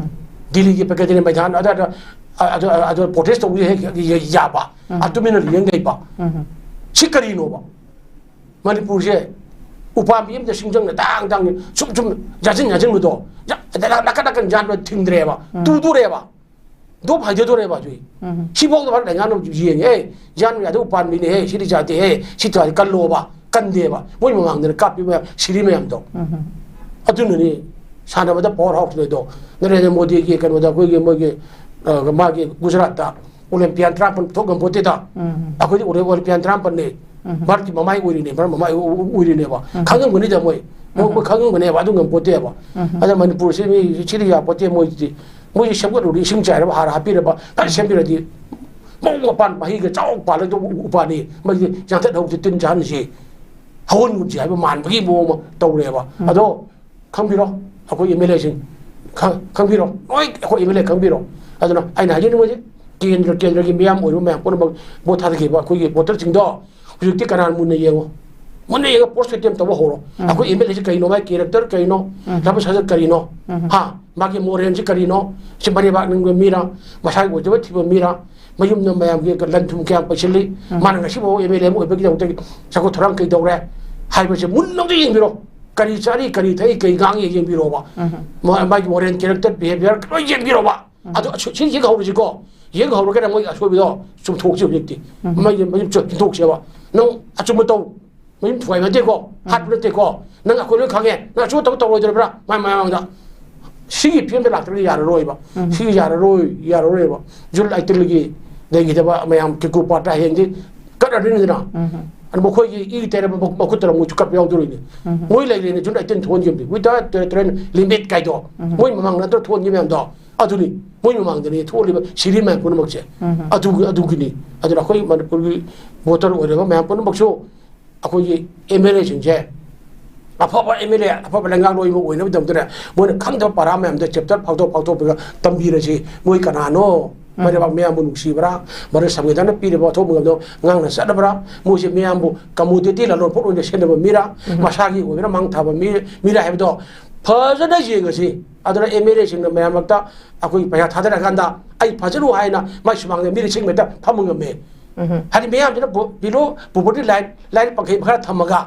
ꯗꯤꯜꯂꯤꯒꯤ ꯄ꯭ꯔꯒꯇꯤꯅ ꯃꯩꯗꯥꯟ ꯑꯗꯨꯗ, ꯑꯗꯨ, ꯑꯗꯨ protest ꯇꯧꯕꯁꯦ ꯍꯦꯛ ꯌꯥꯕ, ꯑꯗꯨꯃꯤꯟꯅ ꯌꯦꯡ ꯂꯩꯕ, ꯁꯤ ꯀꯔꯤꯅꯣꯕ? ꯃꯅꯤꯄꯨꯔꯁꯦ ꯎꯄꯥꯝꯕꯤ ꯑꯃꯗ ꯁꯤꯡꯖꯪꯅ ꯇꯥꯡ ꯇꯥꯡ ꯁꯨꯝ ꯁꯨꯝ ꯌꯥꯟꯁꯤꯟ ꯌꯥꯟꯁꯤꯟꯕꯗꯣ, ꯌꯥ-, ꯅꯥꯀꯟ ꯅꯥꯀꯟ ꯌꯥꯟꯕ ꯊꯤꯡꯗ꯭ꯔꯦꯕ, ꯇꯨꯗꯣꯔꯦꯕ, ꯗꯣꯞ ꯍꯥꯏꯗꯗꯣꯔꯦꯕ ꯍꯧꯖꯤꯛ꯫ ꯁꯤꯐꯥꯎꯗ ꯚꯥꯔꯠ ꯂꯩꯉꯥꯛꯅ ꯍꯧꯖꯤꯛ ꯌꯦꯡꯉꯦ, "ꯑꯦ, ꯌꯥꯟꯕ ꯌꯥꯗꯕ ꯎꯄꯥꯝꯕꯤꯅꯦꯍꯦ, ꯁꯤꯗꯤ ꯌꯥꯗꯦꯍꯦ, ꯁꯤ ꯇꯥꯔꯗꯤ ꯀꯜꯂꯣꯕ", ꯀꯟꯗꯦꯕ꯫ ꯃꯣꯏ ꯃꯃꯥꯡꯗꯅ ꯀꯥꯞꯄꯤ ꯃꯌꯥꯝ, ꯁꯤꯔꯤ ꯃꯌꯥꯝꯗꯣ꯫ ꯑꯗꯨꯅꯅꯤ ꯁꯥꯟꯅꯕꯗ power house ꯂꯩꯗꯣ꯫ ꯅꯔꯦꯟꯗ꯭ꯔ ꯃꯣꯗꯤꯒꯤ ꯀꯩꯅꯣꯗ ꯑꯩꯈꯣꯏꯒꯤ ꯃꯣꯏꯒꯤ, ꯑ, ꯃꯥꯒꯤ ꯒꯨꯖꯔꯥꯠꯇ Olympian ꯇꯔꯥꯃꯥꯄꯟ ꯄꯨꯊꯣꯛ ꯉꯝꯄꯣꯠꯇꯦꯗ꯫ ꯑꯩꯈꯣꯏꯗꯤ Olympian ꯇꯔꯥꯃꯥꯄꯟꯅꯦ꯫ ꯚꯥꯔꯠꯀꯤ ꯃꯃꯥꯏ ꯑꯣꯏꯔꯤꯅꯦ, ꯚꯥꯔꯠ ꯃꯃꯥꯏ ꯑꯣꯏ-, ꯑꯣꯏꯔꯤꯅꯦꯕ꯫ ꯈꯪꯉꯝꯒꯅꯤꯗ ꯃꯣꯏ꯫ ꯃꯣꯏ, ꯃꯣꯏ ꯈꯪꯉꯝꯒꯅꯦꯕ, ꯑꯗꯨ ꯉꯝꯄꯣꯠꯇꯦꯕ꯫ ꯑꯗ ꯃꯅꯤꯄꯨꯔꯁꯤ ꯃꯤ ꯁꯤꯗꯤ ꯌꯥꯄꯣꯠꯇꯦ ꯃꯣꯏꯗꯤ꯫ ꯃꯣꯏꯁꯤ ꯁꯦꯝꯒꯠꯂꯨꯔꯗꯤ ꯏꯁꯤꯡ ꯆꯥꯏꯔꯕ ꯍꯥꯔ ꯍꯥꯞꯄꯤꯔꯕ ꯐꯖꯅ ꯁꯦꯝꯕꯤꯔꯗꯤ ꯃꯑꯣꯡ ꯃꯄꯥꯟ ꯃꯍꯩꯒ ꯆꯥꯎ ꯄꯥꯜꯂꯗꯧꯕ ꯎ-, ꯎꯄꯥꯜꯅꯤ꯫ ꯃꯣꯏꯗꯤ ꯌꯥꯟꯊꯠꯍꯧꯁꯤ ꯇꯤꯟ ꯆꯥꯍꯟꯁꯤ꯫ ꯍꯧꯍꯟꯒꯨꯝꯁꯤ ꯍꯥꯏꯕ ꯃꯥꯟꯕꯒꯤ ꯃꯑꯣꯡ ꯑꯃ ꯇꯧꯔꯦꯕ꯫ ꯑꯗꯣ ꯈꯪꯕꯤꯔꯣ, ꯑꯩꯈꯣꯏ ꯑꯦꯝ ꯑꯦꯜ ꯑꯦꯁꯤꯡ ꯈꯪ-, ꯈꯪꯕꯤꯔꯣ, ꯂꯣꯏ ꯑꯩꯈꯣꯏ ꯑꯦꯝ ꯑꯦꯜ ꯑꯦ ꯈꯪꯕꯤꯔꯣ꯫ ꯑꯗꯨꯅ ꯑꯩꯅ ꯍꯥꯏꯖꯅꯤꯡꯕꯁꯦ ꯀꯦꯟꯗ꯭ꯔ, ꯀꯦꯟꯗ꯭ꯔꯒꯤ ꯃꯤꯌꯥꯝ ꯑꯣꯏꯕ ꯃꯌꯥꯝ ꯄꯨꯝꯅꯃꯛ ꯚꯣꯠ ꯊꯥꯗꯈꯤꯕ ꯑꯩꯈꯣꯏꯒꯤ ꯚꯣꯇꯔꯁꯤꯡꯗꯣ ꯍꯧꯖꯤꯛꯇꯤ ꯀꯅꯥꯅ ꯃꯨꯟꯅ ꯌꯦꯡꯉꯣ, ꯃꯨꯟꯅ ꯌꯦꯡꯉꯒ post-mortem ꯇꯧꯕ ꯍꯧꯔꯣ꯫ ꯑꯩꯈꯣꯏ ꯑꯦꯝ ꯑꯦꯜ ꯑꯦꯁꯤ ꯀꯔꯤꯅꯣ, ꯃꯥꯒꯤ character ꯀꯔꯤꯅꯣ, ꯂꯝꯆꯠ ꯁꯥꯖꯠ ꯀꯔꯤꯅꯣ, ꯍꯥ, ꯃꯥꯒꯤ ꯃꯣꯔꯦꯜꯁꯤ ꯀꯔꯤꯅꯣ, ꯁꯤ ꯃꯔꯩꯕꯥꯛ ꯅꯤꯡꯕ ꯃꯤꯔꯥ, ꯃꯁꯥꯒꯤ ꯑꯣꯏꯖꯕ ꯊꯤꯕ ꯃꯤꯔꯥ, ꯃꯌꯨꯝꯗ ꯃꯌꯥꯝꯒꯤ ꯂꯟ ꯊꯨꯝ ꯀꯌꯥꯝ ꯄꯩꯁꯤꯜꯂꯤ, ꯃꯥꯅ ꯉꯁꯤꯐꯥꯎ ꯑꯦꯝ ꯑꯦꯜ ꯑꯦ ꯑꯃ ꯑꯣꯏꯕꯒꯤꯗꯃꯛꯇ ꯆꯥꯎꯈꯠ ꯊꯧꯔꯥꯡ ꯀꯩꯗꯧꯔꯦ ꯍꯥꯏꯕꯁꯦ ꯃꯨꯟꯅ ꯑꯝꯇ ꯌꯦꯡꯕꯤꯔꯣ꯫ ꯀꯔꯤ ꯆꯥꯔꯤ, ꯀꯔꯤ ꯊꯛꯏ, ꯀꯔꯤ ꯉꯥꯡꯉꯤ ꯌꯦꯡꯕꯤꯔꯣꯕ꯫ ꯃꯥ-, ꯃꯥꯒꯤ moral character, behavior ꯂꯣꯏ ꯌꯦꯡꯕꯤꯔꯣꯕ꯫ ꯑꯗꯨ ꯑꯁꯨ-, ꯁꯤ ꯌꯦꯡꯍꯧꯔꯁꯤꯀꯣ꯫ ꯌꯦꯡꯍꯧꯔꯒꯅ ꯃꯣꯏ ꯑꯁꯣꯏꯕꯗꯣ ꯆꯨꯝꯊꯣꯛꯁꯤ ꯍꯧꯖꯤꯛꯇꯤ꯫ ꯃꯣꯏ ꯃꯌꯨꯝ ꯆꯨꯝꯊꯣꯛꯁꯦꯕ꯫ ꯅꯪ ꯑꯆꯨꯝꯕ ꯇꯧ꯫ ꯃꯌꯨꯝ ꯊꯨꯒꯥꯏꯕ ꯅꯠꯇꯦꯀꯣ, ꯍꯥꯠꯄ ꯅꯠꯇꯦꯀꯣ꯫ ꯅꯪ ꯑꯩꯈꯣꯏ ꯂꯣꯏ ꯈꯪꯉꯦ꯫ ꯅꯪ ꯑꯆꯨꯝꯕ ꯇꯧ ꯇꯧꯔꯣꯏꯗꯧꯔꯤꯕ꯭ꯔꯥ? ꯃꯥꯏ ꯃꯌꯥꯝꯗ ꯁꯤꯒꯤ ꯐꯤꯕꯝꯗ ꯂꯥꯛꯇ꯭ꯔꯒꯗꯤ ꯌꯥꯔꯔꯣꯏꯕ꯫ ꯁꯤꯒꯤ ꯌꯥꯔꯔꯣꯏ, ꯌꯥꯔꯔꯣꯏꯕ꯫ ꯖꯨꯟ ꯑꯩꯠꯇꯤꯟꯒꯤ ꯂꯩꯈꯤꯗꯕ ꯃꯌꯥꯝ ꯀꯤꯀꯨ ꯄꯥꯔꯇ ꯍꯌꯦꯡꯗꯤ ꯀꯠꯂꯗꯣꯏꯅꯤꯗꯅ꯫ ꯑꯗꯨ ꯃꯈꯣꯏꯒꯤ ꯏ ꯇꯩꯔꯕ ꯃꯈꯨꯠ ꯇꯔꯥ ꯃꯣꯏꯁꯨ ꯀꯞꯄ ꯌꯥꯎꯗꯣꯔꯤꯅꯤ꯫ ꯃꯣꯏ ꯂꯩꯔꯦꯅꯦ, June eighteen ꯊꯣꯛꯍꯟꯈꯤꯕꯅꯤ, without territorial limit ꯀꯥꯏꯗꯣ꯫ ꯃꯣꯏ ꯃꯃꯥꯡꯗ ꯅꯠꯇ꯭ꯔꯣ ꯊꯣꯛꯍꯟꯈꯤꯕ ꯃꯌꯥꯝꯗꯣ? ꯑꯗꯨꯅꯤ, ꯃꯣꯏ ꯃꯃꯥꯡꯗꯅꯤ ꯊꯣꯛꯍꯜꯂꯤꯕ ꯁꯤꯔꯤ ꯃꯌꯥꯝ ꯄꯨꯝꯅꯃꯛꯁꯦ꯫ ꯑꯗꯨꯒꯤ, ꯑꯗꯨꯒꯤꯅꯤ꯫ ꯑꯗꯨꯅ ꯑꯩꯈꯣꯏ ꯃꯅꯤꯄꯨꯔꯒꯤ ꯚꯣꯇꯔ ꯑꯣꯏꯔꯕ ꯃꯌꯥꯝ ꯄꯨꯝꯅꯃꯛꯁꯨ ꯑꯩꯈꯣꯏꯒꯤ ꯑꯦꯝ ꯑꯦꯜ ꯑꯦꯁꯤꯡꯁꯦ ꯑꯐꯕ ꯑꯦꯝ ꯑꯦꯜ ꯑꯦ, ꯑꯐꯕ ꯂꯩꯉꯥꯛꯂꯣꯏ ꯑꯃ ꯑꯣꯏꯅꯕꯒꯤꯗꯃꯛꯇꯅꯦ, ꯃꯣꯏꯅ ꯈꯪꯗꯕ ꯄꯔꯥ ꯃꯌꯥꯝꯗꯣ ꯆꯦꯞꯇꯔ ꯐꯥꯛꯇꯣꯛ ꯐꯥꯛꯇꯣꯛꯄꯤꯒ ꯇꯝꯕꯤꯔꯁꯤ꯫ ꯃꯣꯏ ꯀꯅꯥꯅꯣ? ꯃꯣꯏ ꯂꯩꯕꯥꯛ ꯃꯤꯌꯥꯝꯕꯨ ꯅꯨꯡꯁꯤꯕ꯭ꯔꯥ? ꯃꯔꯝ ꯁꯪꯕꯤꯙꯥꯟꯅ ꯄꯤꯔꯤꯕ ꯑꯊꯣꯛꯄ ꯃꯌꯥꯝꯗꯣ ꯉꯥꯡꯅ ꯆꯠꯅꯕ꯭ꯔꯥ? ꯃꯣꯏꯁꯦ ꯃꯤꯌꯥꯝꯕꯨ ꯀꯃꯣꯗꯤꯇꯤ, ꯂꯂꯣꯟ ꯄꯣꯠ ꯑꯣꯏꯅ ꯁꯤꯖꯤꯟꯅꯕ ꯃꯤꯔꯥ? ꯃꯁꯥꯒꯤ ꯑꯣꯏꯒꯦꯔꯥ ꯃꯥꯡ ꯊꯥꯕ ꯃꯤ, ꯃꯤꯔꯥ ꯍꯥꯏꯕꯗꯣ ꯐꯖꯅ ꯌꯦꯡꯉꯁꯤ꯫ ꯑꯗꯨꯅ ꯑꯦꯝ ꯑꯦꯜ ꯑꯦꯁꯤꯡꯅ ꯃꯌꯥꯝ ꯃꯔꯛꯇ ꯑꯩꯈꯣꯏꯒꯤ ꯄꯩꯁꯥ ꯊꯥꯗꯔꯀꯥꯟꯗ ꯑꯩ ꯐꯖꯅ ꯍꯥꯏꯅ ꯃꯥꯏ ꯁꯨꯃꯥꯡꯗ ꯃꯤ ꯂꯤꯁꯤꯡ ꯃꯦꯇ ꯐꯝꯕ ꯉꯝꯃꯦ꯫ ꯍꯥꯏꯗꯤ ꯃꯤꯌꯥꯝꯁꯤꯅ ꯕꯣ-, below poverty line, ꯂꯥꯏꯔꯤꯛ ꯄꯪꯈꯩ ꯈꯔ ꯊꯝꯃꯒ,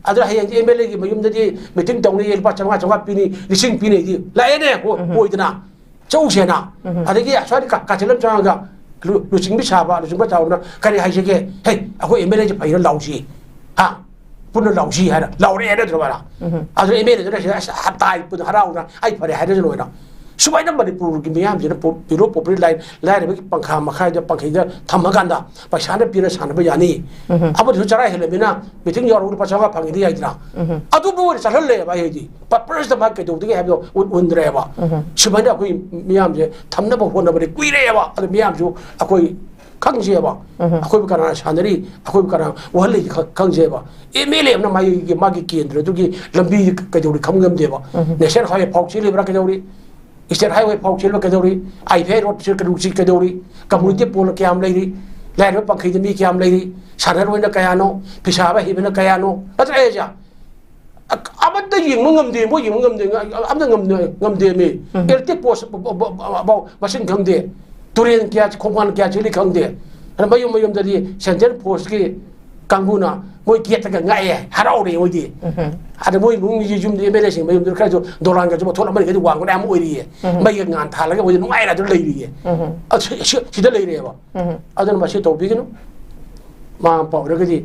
ꯑꯗꯨꯅ ꯍꯌꯦꯡꯗꯤ ꯑꯦꯝ ꯑꯦꯜ ꯑꯦꯒꯤ ꯃꯌꯨꯝꯗꯗꯤ ꯃꯤꯇꯤꯡ ꯇꯧꯅꯤꯌꯦ, ꯂꯨꯄꯥ ꯆꯥꯝꯃꯉꯥ ꯆꯥꯝꯃꯉꯥ ꯄꯤꯅꯤ, ꯂꯤꯁꯤꯡ ꯄꯤꯅꯤꯗꯤ ꯂꯥꯛꯑꯦꯅꯦ, ꯍꯣ-, ꯍꯣꯏꯗꯅ꯫ ꯆꯧꯁꯦꯅ꯫ ꯑꯗꯒꯤ ꯑꯁ꯭ꯋꯥꯏꯗ ꯀꯥ-, ꯀꯥꯆꯤꯟ ꯑꯃ ꯆꯪꯉꯒ ꯂꯨ-, ꯂꯨꯆꯤꯡꯕꯤ ꯁꯥꯕ, ꯂꯨꯆꯤꯡꯕ ꯁꯥꯕꯅ ꯀꯔꯤ ꯍꯥꯏꯁꯤꯒꯦ? "ꯍꯦ, ꯑꯩꯈꯣꯏ ꯑꯦꯝ ꯑꯦꯜ ꯑꯦꯁꯦ ꯐꯩꯅ ꯂꯥꯎꯁꯤ꯫ ꯍꯥ? ꯄꯨꯟꯅ ꯂꯥꯎꯁꯤ" ꯍꯥꯏꯅ ꯂꯥꯎꯔꯛꯑꯦ ꯅꯠꯇ꯭ꯔꯣ ꯃꯥꯅ? ꯑꯗꯨ ꯑꯦꯝ ꯑꯦꯜ ꯑꯦꯗꯨꯅ ꯁꯤꯗ ꯑꯁ ꯍꯞꯇꯥ ꯄꯨꯟꯅ ꯍꯔꯥꯎꯅ "ꯑꯩ ꯐꯔꯦ" ꯍꯥꯏꯔꯁꯅꯨ ꯍꯥꯏꯅ꯫ ꯁꯨꯃꯥꯏꯅ ꯃꯅꯤꯄꯨꯔꯒꯤ ꯃꯤꯌꯥꯝꯁꯤꯅ ꯄꯣ-, below poverty line, ꯂꯥꯏꯔꯕꯒꯤ ꯄꯪꯈꯥ ꯃꯈꯥꯏꯗ, ꯄꯪꯈꯩꯗ ꯊꯝꯃꯀꯥꯟꯗ ꯄꯩꯁꯥꯅ ꯄꯤꯔ ꯁꯥꯟꯅꯕ ꯌꯥꯅꯤ꯫ ꯑꯃꯗꯨꯁꯨ ꯆꯔꯥ ꯍꯦꯜꯂꯕꯅꯤꯅ ꯃꯤꯇꯤꯡ ꯌꯥꯎꯔꯒ ꯂꯨꯄꯥ ꯆꯥꯝꯃꯉꯥ ꯐꯪꯉꯤꯗꯤ ꯌꯥꯏꯗꯅ꯫ ꯑꯗꯨꯕꯨ ꯑꯣꯏꯅ ꯆꯠꯍꯜꯂꯦꯕ ꯑꯩ ꯍꯥꯏꯗꯤ꯫ ꯄꯔꯄꯁꯇ ꯃꯥ ꯀꯩꯗꯧꯗꯒꯦ ꯍꯥꯏꯕꯗꯣ ꯎꯠ-, ꯎꯠꯅꯗ꯭ꯔꯦꯕ꯫ ꯁꯨꯃꯥꯏꯅ ꯑꯩꯈꯣꯏ ꯃꯤꯌꯥꯝꯁꯦ ꯊꯝꯅꯕ ꯍꯣꯠꯅꯕꯗꯤ ꯀꯨꯏꯔꯦꯕ꯫ ꯑꯗꯨ ꯃꯤꯌꯥꯝꯁꯨ ꯑꯩꯈꯣꯏ ꯈꯪꯖꯩꯕ꯫ ꯑꯩꯈꯣꯏꯕꯨ ꯀꯅꯥꯅ ꯁꯥꯟꯅꯔꯤ, ꯑꯩꯈꯣꯏꯕꯨ ꯀꯅꯥ ꯋꯥꯍꯜꯂꯤ ꯈ-, ꯈꯪꯖꯩꯕ꯫ ꯑꯦꯝ ꯑꯦꯜ ꯑꯦ ꯑꯃꯅ ꯃꯥꯒꯤ, ꯃꯥꯒꯤ ꯀꯦꯟꯗ꯭ꯔꯗꯨꯒꯤ ꯂꯝꯕꯤ ꯀꯩꯗꯧꯔꯤ ꯈꯪ ꯉꯝꯗꯦꯕ꯫ ꯅꯦꯁꯅꯦꯜ ꯍꯥꯏꯋꯦ ꯐꯥꯎ ꯆꯦꯜꯂꯤꯕ꯭ꯔꯥ ꯀꯩꯗꯧꯔꯤ? ꯁ꯭ꯇꯦꯠ ꯍꯥꯏꯋꯦ ꯐꯥꯎ ꯆꯦꯜꯂꯤꯕ꯭ꯔꯥ ꯀꯩꯗꯧꯔꯤ? ꯑꯥꯏ ꯐꯤ ꯑꯥꯏ ꯔꯣꯗ ꯆꯦꯜ-, ꯀꯩꯗꯧ-, ꯆꯦꯜ-, ꯀꯩꯗꯧꯔꯤ? ꯀꯝꯃ꯭ꯌꯨꯅꯤꯇꯤ ꯄꯣꯜꯅ ꯀꯌꯥꯝ ꯂꯩꯔꯤ? ꯂꯥꯏꯔꯕ ꯄꯪꯈꯩꯗ ꯃꯤ ꯀꯌꯥꯝ ꯂꯩꯔꯤ? ꯁꯥꯟꯅꯔꯣꯏꯅ ꯀꯌꯥꯅꯣ? ꯐꯤꯁꯥꯕ ꯍꯩꯕꯅ ꯀꯌꯥꯅꯣ? ꯅꯠꯇ꯭ꯔ ꯑꯩ ꯍꯥꯏꯁꯦ? ꯑ-, ꯑꯃꯠꯇ ꯌꯦꯡꯕ ꯉꯝꯗꯦ, ꯃꯣꯏ ꯌꯦꯡꯕ ꯉꯝꯗꯦ, ꯑ-, ꯑꯃꯠꯇ ꯉꯝꯗꯦ, ꯉꯝꯗꯦꯃꯤ꯫ ꯎꯝ꯫ ꯏꯂꯦꯛꯇ꯭ꯔꯤꯛ ꯄꯣꯁ ꯕ-, ꯕ-, ꯕ-, ꯕ-, ꯕ-, ꯃꯁꯤꯡ ꯈꯪꯗꯦ, ꯇꯨꯔꯦꯟ ꯀꯌꯥ, ꯈꯣꯡꯕꯥꯟ ꯀꯌꯥ ꯆꯦꯜꯂꯤ ꯈꯪꯗꯦ꯫ ꯑꯗ ꯃꯌꯨꯝ ꯃꯌꯨꯝꯗꯗꯤ ꯁꯦꯟꯇ꯭ꯔꯦꯜ ꯐꯣꯔꯁꯀꯤ ꯀꯥꯡꯕꯨꯅ ꯃꯣꯏ ꯒꯦꯠꯇꯒ ꯉꯥꯛꯑꯦ, ꯍꯔꯥꯎꯔꯦ ꯃꯣꯏꯗꯤ꯫ ꯎꯝ꯫ ꯑꯗ ꯃꯣꯏ ꯏꯃꯨꯡꯒꯤ ꯌꯨꯝꯗꯤ ꯑꯦꯝ ꯑꯦꯜ ꯑꯦꯁꯤꯡ ꯃꯌꯨꯝꯗꯨ ꯈꯔꯁꯨ ꯗꯣꯂꯥꯟꯒꯁꯨ ꯃꯊꯣꯟ ꯑꯃꯅꯤꯒꯗꯤ ꯋꯥꯡꯕꯅ ꯑꯌꯥꯝꯕ ꯑꯣꯏꯔꯤꯌꯦ꯫ ꯎꯝ꯫ ꯃꯩꯒ ꯉꯥꯟ ꯊꯥꯜꯂꯒ ꯃꯣꯏꯗꯤ ꯅꯨꯡꯉꯥꯏꯅ ꯑꯗꯨꯝ ꯂꯩꯔꯤꯌꯦ꯫ ꯎꯝ꯫ ꯑꯗꯨ ꯁꯤ-, ꯁꯤ-, ꯁꯤꯗ ꯂꯩꯔꯦꯕ꯫ ꯎꯝ꯫ ꯑꯗꯨꯅ ꯃꯁꯤ ꯇꯧꯕꯤꯒꯅꯨ꯫ ꯃꯃꯥ ꯃꯄꯥ ꯑꯣꯏꯔꯒꯗꯤ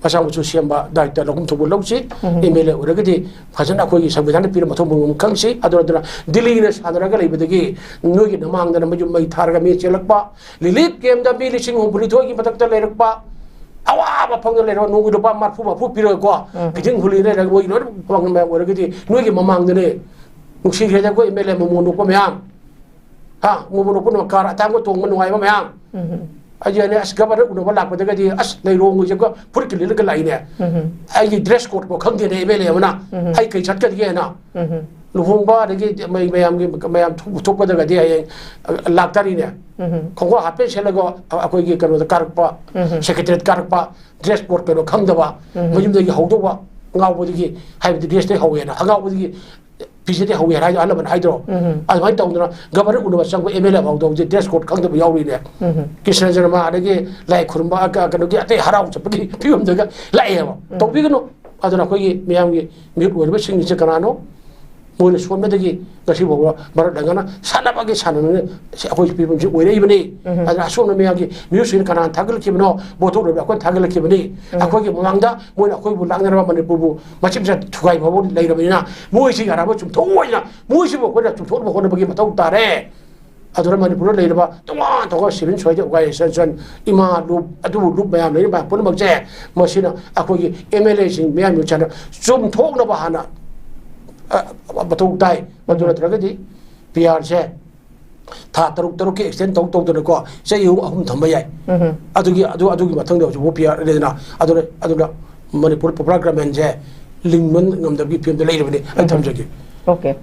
ꯃꯆꯥ ꯃꯁꯨ ꯁꯦꯝꯕ ꯗꯥꯏꯇ ꯂꯧꯐꯝ ꯊꯣꯛꯄ ꯂꯧꯁꯤ꯫ ꯎꯝ꯫ ꯑꯦꯝ ꯑꯦꯜ ꯑꯦ ꯑꯣꯏꯔꯒꯗꯤ ꯐꯖꯅ ꯑꯩꯈꯣꯏꯒꯤ ꯁꯪꯕꯤꯙꯥꯟꯅ ꯄꯤꯔꯝꯕ ꯊꯣꯛꯄ ꯃꯑꯣꯡ ꯈꯪꯁꯤ꯫ ꯑꯗꯨ ꯅꯠꯇꯅ ꯗꯤꯜꯂꯤꯅ ꯁꯥꯟꯅꯔꯒ ꯂꯩꯕꯗꯒꯤ ꯅꯣꯏꯒꯤ ꯅꯃꯥꯡꯗꯅ ꯃꯌꯨꯝ ꯃꯩ ꯊꯥꯔꯒ ꯃꯤ ꯆꯦꯜꯂꯛꯄ, ꯔꯤꯂꯤꯐ ꯀꯦꯝꯗ ꯃꯤ ꯂꯤꯁꯤꯡ ꯍꯨꯝꯐꯨꯅꯤꯊꯣꯏꯒꯤ ꯃꯊꯛꯇ ꯂꯩꯔꯛꯄ, ꯑꯋꯥꯕ ꯐꯪꯗ ꯂꯩꯔꯕ, ꯅꯣꯡꯃꯒꯤ ꯂꯨꯄꯥ ꯃꯔꯐꯨ ꯃꯔꯐꯨ ꯄꯤꯔꯒꯀꯣ, ꯎꯝ꯫ ꯈꯤꯇꯪ ꯍꯨꯜꯂꯤ ꯂꯩꯔꯒ ꯃꯣꯏꯒꯤ ꯂꯣꯏꯅ ꯐꯪꯕ ꯃꯌꯥꯝ ꯑꯣꯏꯔꯒꯗꯤ, ꯅꯣꯏꯒꯤ ꯃꯃꯥꯡꯗꯅꯦ ꯅꯨꯡꯁꯤꯈ꯭ꯔꯦꯗ ꯑꯩꯈꯣꯏ ꯑꯦꯝ ꯑꯦꯜ ꯑꯦ ꯃꯃꯣꯟ ꯅꯣꯛꯄ ꯃꯌꯥꯝ꯫ ꯍꯥ, ꯃꯣꯃꯣꯟ ꯅꯣꯛꯄ ꯀꯥꯔ ꯑꯇꯥꯡꯕ ꯇꯣꯡꯕ ꯅꯨꯡꯉꯥꯏꯕ ꯃꯌꯥꯝ꯫ ꯎꯝ꯫ ꯑꯩꯁꯦ ꯑꯁ ꯒꯕꯔꯅꯔ ꯎꯅꯕ ꯂꯥꯛꯄꯗꯒꯗꯤ ꯑꯁ ꯂꯩꯔꯣꯡ ꯍꯣꯏꯁꯦ ꯐꯨꯔꯤꯠꯀ ꯂꯤꯠꯂꯒ ꯂꯥꯛꯏꯅꯦ꯫ ꯎꯝ꯫ ꯑꯩꯒꯤ ꯗ꯭ꯔꯦꯁ ꯀꯣꯗ ꯐꯥꯎ ꯈꯪꯗꯦꯅꯦ ꯑꯦꯝ ꯑꯦꯜ ꯑꯦ ꯑꯃꯅ꯫ ꯎꯝ꯫ ꯑꯩ ꯀꯩ ꯆꯠꯀꯗꯒꯦꯅ꯫ ꯎꯝ꯫ ꯂꯨꯍꯣꯡꯕ ꯑꯗꯒꯤ ꯃꯩ ꯃꯌꯥꯝꯒꯤ ꯃꯌꯥꯝ ꯊꯣꯛ-, ꯊꯣꯛꯄꯗꯒꯗꯤ ꯍꯌꯦꯡ, ꯑ, ꯂꯥꯛꯇꯥꯔꯤꯅꯦ꯫ ꯎꯝ꯫ ꯈꯣꯡꯒ꯭ꯔꯥꯎ ꯍꯥꯞꯄꯦꯟ ꯁꯦꯠꯂꯒ ꯑ-, ꯑꯩꯈꯣꯏꯒꯤ ꯀꯩꯅꯣꯗ ꯀꯥꯔꯛꯄ, ꯎꯝ꯫ ꯁꯦꯀ꯭ꯔꯦꯇꯔꯤꯌꯦꯠ ꯀꯥꯔꯛꯄ, ꯗ꯭ꯔꯦꯁ ꯀꯣꯗ ꯀꯩꯅꯣ ꯈꯪꯗꯕ, ꯎꯝ꯫ ꯃꯌꯨꯝꯗꯒꯤ ꯍꯧꯗꯧꯕ, ꯑꯉꯥꯎꯕꯗꯒꯤ, ꯍꯥꯏꯕꯗꯤ ꯗ꯭ꯔꯦꯁꯇꯒꯤ ꯍꯧꯋꯦꯅ, ꯑꯉꯥꯎꯕꯗꯒꯤ ꯐꯤꯖꯦꯠꯇꯒꯤ ꯍꯧꯋꯦ ꯍꯥꯏꯗꯣ ꯑꯍꯜ ꯂꯃꯟ ꯍꯥꯏꯗ꯭ꯔꯣ? ꯎꯝ꯫ ꯑꯗꯨꯃꯥꯏꯅ ꯇꯧꯗꯅ ꯒꯕꯔꯅꯔ ꯎꯅꯕ ꯆꯪꯕ ꯑꯦꯝ ꯑꯦꯜ ꯑꯦ ꯐꯥꯎꯗ ꯍꯧꯖꯤꯛ ꯗ꯭ꯔꯦꯁ ꯀꯣꯗ ꯈꯪꯗꯕ ꯌꯥꯎꯔꯤꯅꯦ꯫ ꯎꯝ꯫ ꯀ꯭ꯔꯤꯁꯅ ꯖꯔꯃ ꯑꯗꯒꯤ ꯂꯥꯏ ꯈꯨꯔꯨꯝꯕ, ꯑ, ꯀ-, ꯀꯩꯅꯣꯒꯤ ꯑꯇꯩ ꯍꯔꯥꯎ ꯆꯠꯄꯒꯤ ꯐꯤꯕꯝꯗꯒ ꯂꯥꯛꯑꯦꯕ꯫ ꯎꯝ꯫ ꯇꯧꯕꯤꯒꯅꯨ꯫ ꯑꯗꯨꯅ ꯑꯩꯈꯣꯏꯒꯤ ꯃꯤꯌꯥꯝꯒꯤ ꯃꯤꯍꯨꯠ ꯑꯣꯏꯔꯤꯕꯁꯤꯡꯁꯦ ꯀꯅꯥꯅꯣ? ꯃꯣꯏꯅ ꯁꯣꯟꯕꯗꯒꯤ ꯉꯁꯤ ꯐꯥꯎꯕ ꯚꯥꯔꯠ ꯂꯩꯉꯥꯛꯅ ꯁꯥꯟꯅꯕꯒꯤ ꯁꯥꯟꯅꯅ ꯑꯩꯈꯣꯏꯒꯤ ꯐꯤꯕꯝꯁꯤ ꯑꯣꯏꯔꯛꯏꯕꯅꯤ꯫ ꯎꯝ꯫ ꯑꯗꯨꯅ ꯑꯁꯣꯝꯅ ꯃꯌꯥꯝꯒꯤ ꯃꯤꯍꯨꯠꯁꯤꯡꯅ ꯀꯅꯥꯅ ꯊꯥꯒꯠꯂꯛꯈꯤꯕꯅꯣ? ꯄꯣꯠꯊꯣꯛ ꯂꯣꯏꯕ ꯑꯩꯈꯣꯏꯅ ꯊꯥꯒꯠꯂꯛꯈꯤꯕꯅꯤ꯫ ꯎꯝ꯫ ꯑꯩꯈꯣꯏꯒꯤ ꯃꯃꯥꯡꯗ ꯃꯣꯏꯅ ꯑꯩꯈꯣꯏꯕꯨ ꯂꯥꯛꯅꯔꯕ ꯃꯅꯤꯄꯨꯔꯕꯨ ꯃꯆꯤꯟ ꯃꯆꯥ ꯊꯨꯒꯥꯏꯕ ꯐꯥꯎꯕ ꯂꯩꯔꯕꯅꯤꯅ ꯃꯣꯏꯁꯤ ꯌꯥꯔꯕ ꯆꯨꯝꯊꯣꯛꯑꯣꯏꯅ ꯃꯣꯏꯁꯤꯕꯨ ꯑꯩꯈꯣꯏꯅ ꯆꯨꯝꯊꯣꯛꯅꯕ ꯍꯣꯠꯅꯕꯒꯤ ꯃꯊꯧ ꯇꯥꯔꯦ꯫ ꯑꯗꯨꯅ ꯃꯅꯤꯄꯨꯔꯗ ꯂꯩꯔꯤꯕ ꯇꯣꯉꯥꯟ ꯇꯣꯉꯥꯟꯕ civil society organization, ꯏꯃꯥ ꯂꯨꯞ, ꯑꯗꯨꯕꯨ ꯂꯨꯞ ꯃꯌꯥꯝ ꯂꯩꯔꯤꯕ ꯃꯌꯥꯝ ꯄꯨꯝꯅꯃꯛꯁꯦ ꯃꯁꯤꯅ ꯑꯩꯈꯣꯏꯒꯤ ꯑꯦꯝ ꯑꯦꯜ ꯑꯦꯁꯤꯡ ꯃꯤꯌꯥꯝ ꯆꯥꯅ ꯆꯨꯝꯊꯣꯛꯅꯕ ꯍꯥꯟꯅ, ꯑ, ꯃꯊꯧ ꯇꯥꯏ꯫ ꯃꯗꯨ ꯎꯝ꯫ ꯅꯠꯇ꯭ꯔꯒꯗꯤ ꯄꯤ ꯑꯥꯔꯁꯦ ꯊꯥ ꯇꯔꯨꯛ ꯇꯔꯨꯛꯀꯤ extend ꯇꯧ ꯇꯧꯗꯅꯀꯣ ꯆꯍꯤ ꯑꯍꯨꯝ, ꯑꯍꯨꯝ ꯊꯝꯕ ꯌꯥꯏ꯫ ꯎꯝ꯫ ꯑꯗꯨꯒꯤ, ꯑꯗꯨ, ꯑꯗꯨꯒꯤ ꯃꯊꯪꯗ ꯍꯧꯖꯤꯛꯐꯥꯎ ꯄꯤ ꯑꯥꯔ ꯂꯩꯗꯅ ꯑꯗꯨꯅ, ꯑꯗꯨꯅ ꯃꯅꯤꯄꯨꯔ popular governmentꯁꯦ ꯂꯤꯡꯕ ꯉꯝꯗꯕꯒꯤ ꯐꯤꯕꯝꯗ ꯂꯩꯔꯕꯅꯤ꯫ ꯑꯩ ꯎꯝ꯫ ꯊꯝꯖꯒꯦ꯫ ꯑꯣꯀꯦ꯫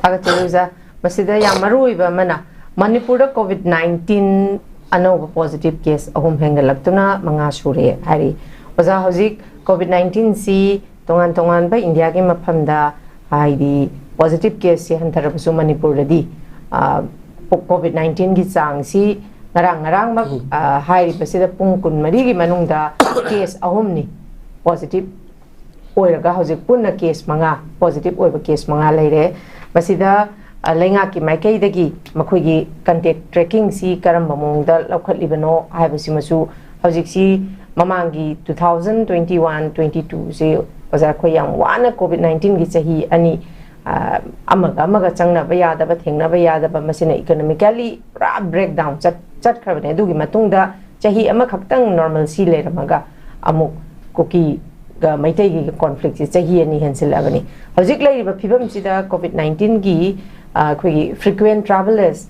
ꯊꯥꯒꯠꯆꯔꯤ ꯑꯣꯖꯥ꯫ ꯃꯁꯤꯗ ꯌꯥꯝ ꯃꯔꯨ ꯑꯣꯏꯕ ꯑꯃꯅ, ꯃꯅꯤꯄꯨꯔꯗ COVID nineteen ꯑꯅꯧꯕ positive case ꯑꯍꯨꯝ ꯍꯦꯟꯒꯠꯂꯛꯇꯨꯅ ꯃꯉꯥ ꯁꯨꯔꯦ ꯍꯥꯏꯔꯤ꯫ ꯑꯣꯖꯥ, ꯍꯧꯖꯤꯛ COVID nineteenꯁꯤ ꯇꯣꯉꯥꯟ ꯇꯣꯉꯥꯟꯕ ꯏꯟꯗꯤꯌꯥꯒꯤ ꯃꯐꯝꯗ, ꯍꯥꯏꯗꯤ, positive caseꯁꯤ ꯍꯟꯊꯔꯕꯁꯨ ꯃꯅꯤꯄꯨꯔꯗꯗꯤ, ꯑ, COVID nineteenꯒꯤ ꯆꯥꯡꯁꯤ ꯉꯔꯥꯡ ꯉꯔꯥꯡꯃꯛ, ꯎꯝ꯫ ꯑ, ꯍꯥꯏꯔꯤꯕꯁꯤꯗ ꯄꯨꯡ ꯀꯨꯟꯃꯔꯤꯒꯤ ꯃꯅꯨꯡꯗ case ꯑꯍꯨꯝꯅꯤ positive ꯑꯣꯏꯔꯒ ꯍꯧꯖꯤꯛ ꯄꯨꯟꯅ case ꯃꯉꯥ, positive ꯑꯣꯏꯕ case ꯃꯉꯥ ꯂꯩꯔꯦ꯫ ꯃꯁꯤꯗ, ꯑ, ꯂꯩꯉꯥꯛꯀꯤ ꯃꯥꯏꯀꯩꯗꯒꯤ ꯃꯈꯣꯏꯒꯤ contact trackingꯁꯤ ꯀꯔꯝꯕ ꯃꯑꯣꯡꯗ ꯂꯧꯈꯠꯂꯤꯕꯅꯣ ꯍꯥꯏꯕꯁꯤꯃꯁꯨ ꯍꯧꯖꯤꯛꯁꯤ ꯃꯃꯥꯡꯒꯤ two thousand twenty-one twenty-twoꯁꯤ ꯑꯣꯖꯥ ꯑꯩꯈꯣꯏ ꯌꯥꯝ ꯋꯥꯅ COVID nineteenꯒꯤ ꯆꯍꯤ ꯑꯅꯤ, ꯑ, ꯑꯃꯒ ꯑꯃꯒ ꯆꯪꯅꯕ ꯌꯥꯗꯕ, ꯊꯦꯡꯅꯕ ꯌꯥꯗꯕ, ꯃꯁꯤꯅ economically ꯄꯨꯔꯥ breakdown ꯆꯠ-, ꯆꯠꯈ꯭ꯔꯕꯅꯦ꯫ ꯑꯗꯨꯒꯤ ꯃꯇꯨꯡꯗ ꯆꯍꯤ ꯑꯃꯈꯛꯇꯪ normalcy ꯂꯩꯔꯝꯃꯒ ꯑꯃꯨꯛ ꯀꯨꯀꯤꯒ ꯃꯩꯇꯩꯒꯤ conflictꯁꯤ ꯆꯍꯤ ꯑꯅꯤ ꯍꯦꯟꯖꯤꯜꯂꯛꯑꯕꯅꯤ꯫ ꯍꯧꯖꯤꯛ ꯂꯩꯔꯤꯕ ꯐꯤꯕꯝꯁꯤꯗ COVID nineteenꯒꯤ ꯑꯩꯈꯣꯏꯒꯤ frequent travellers,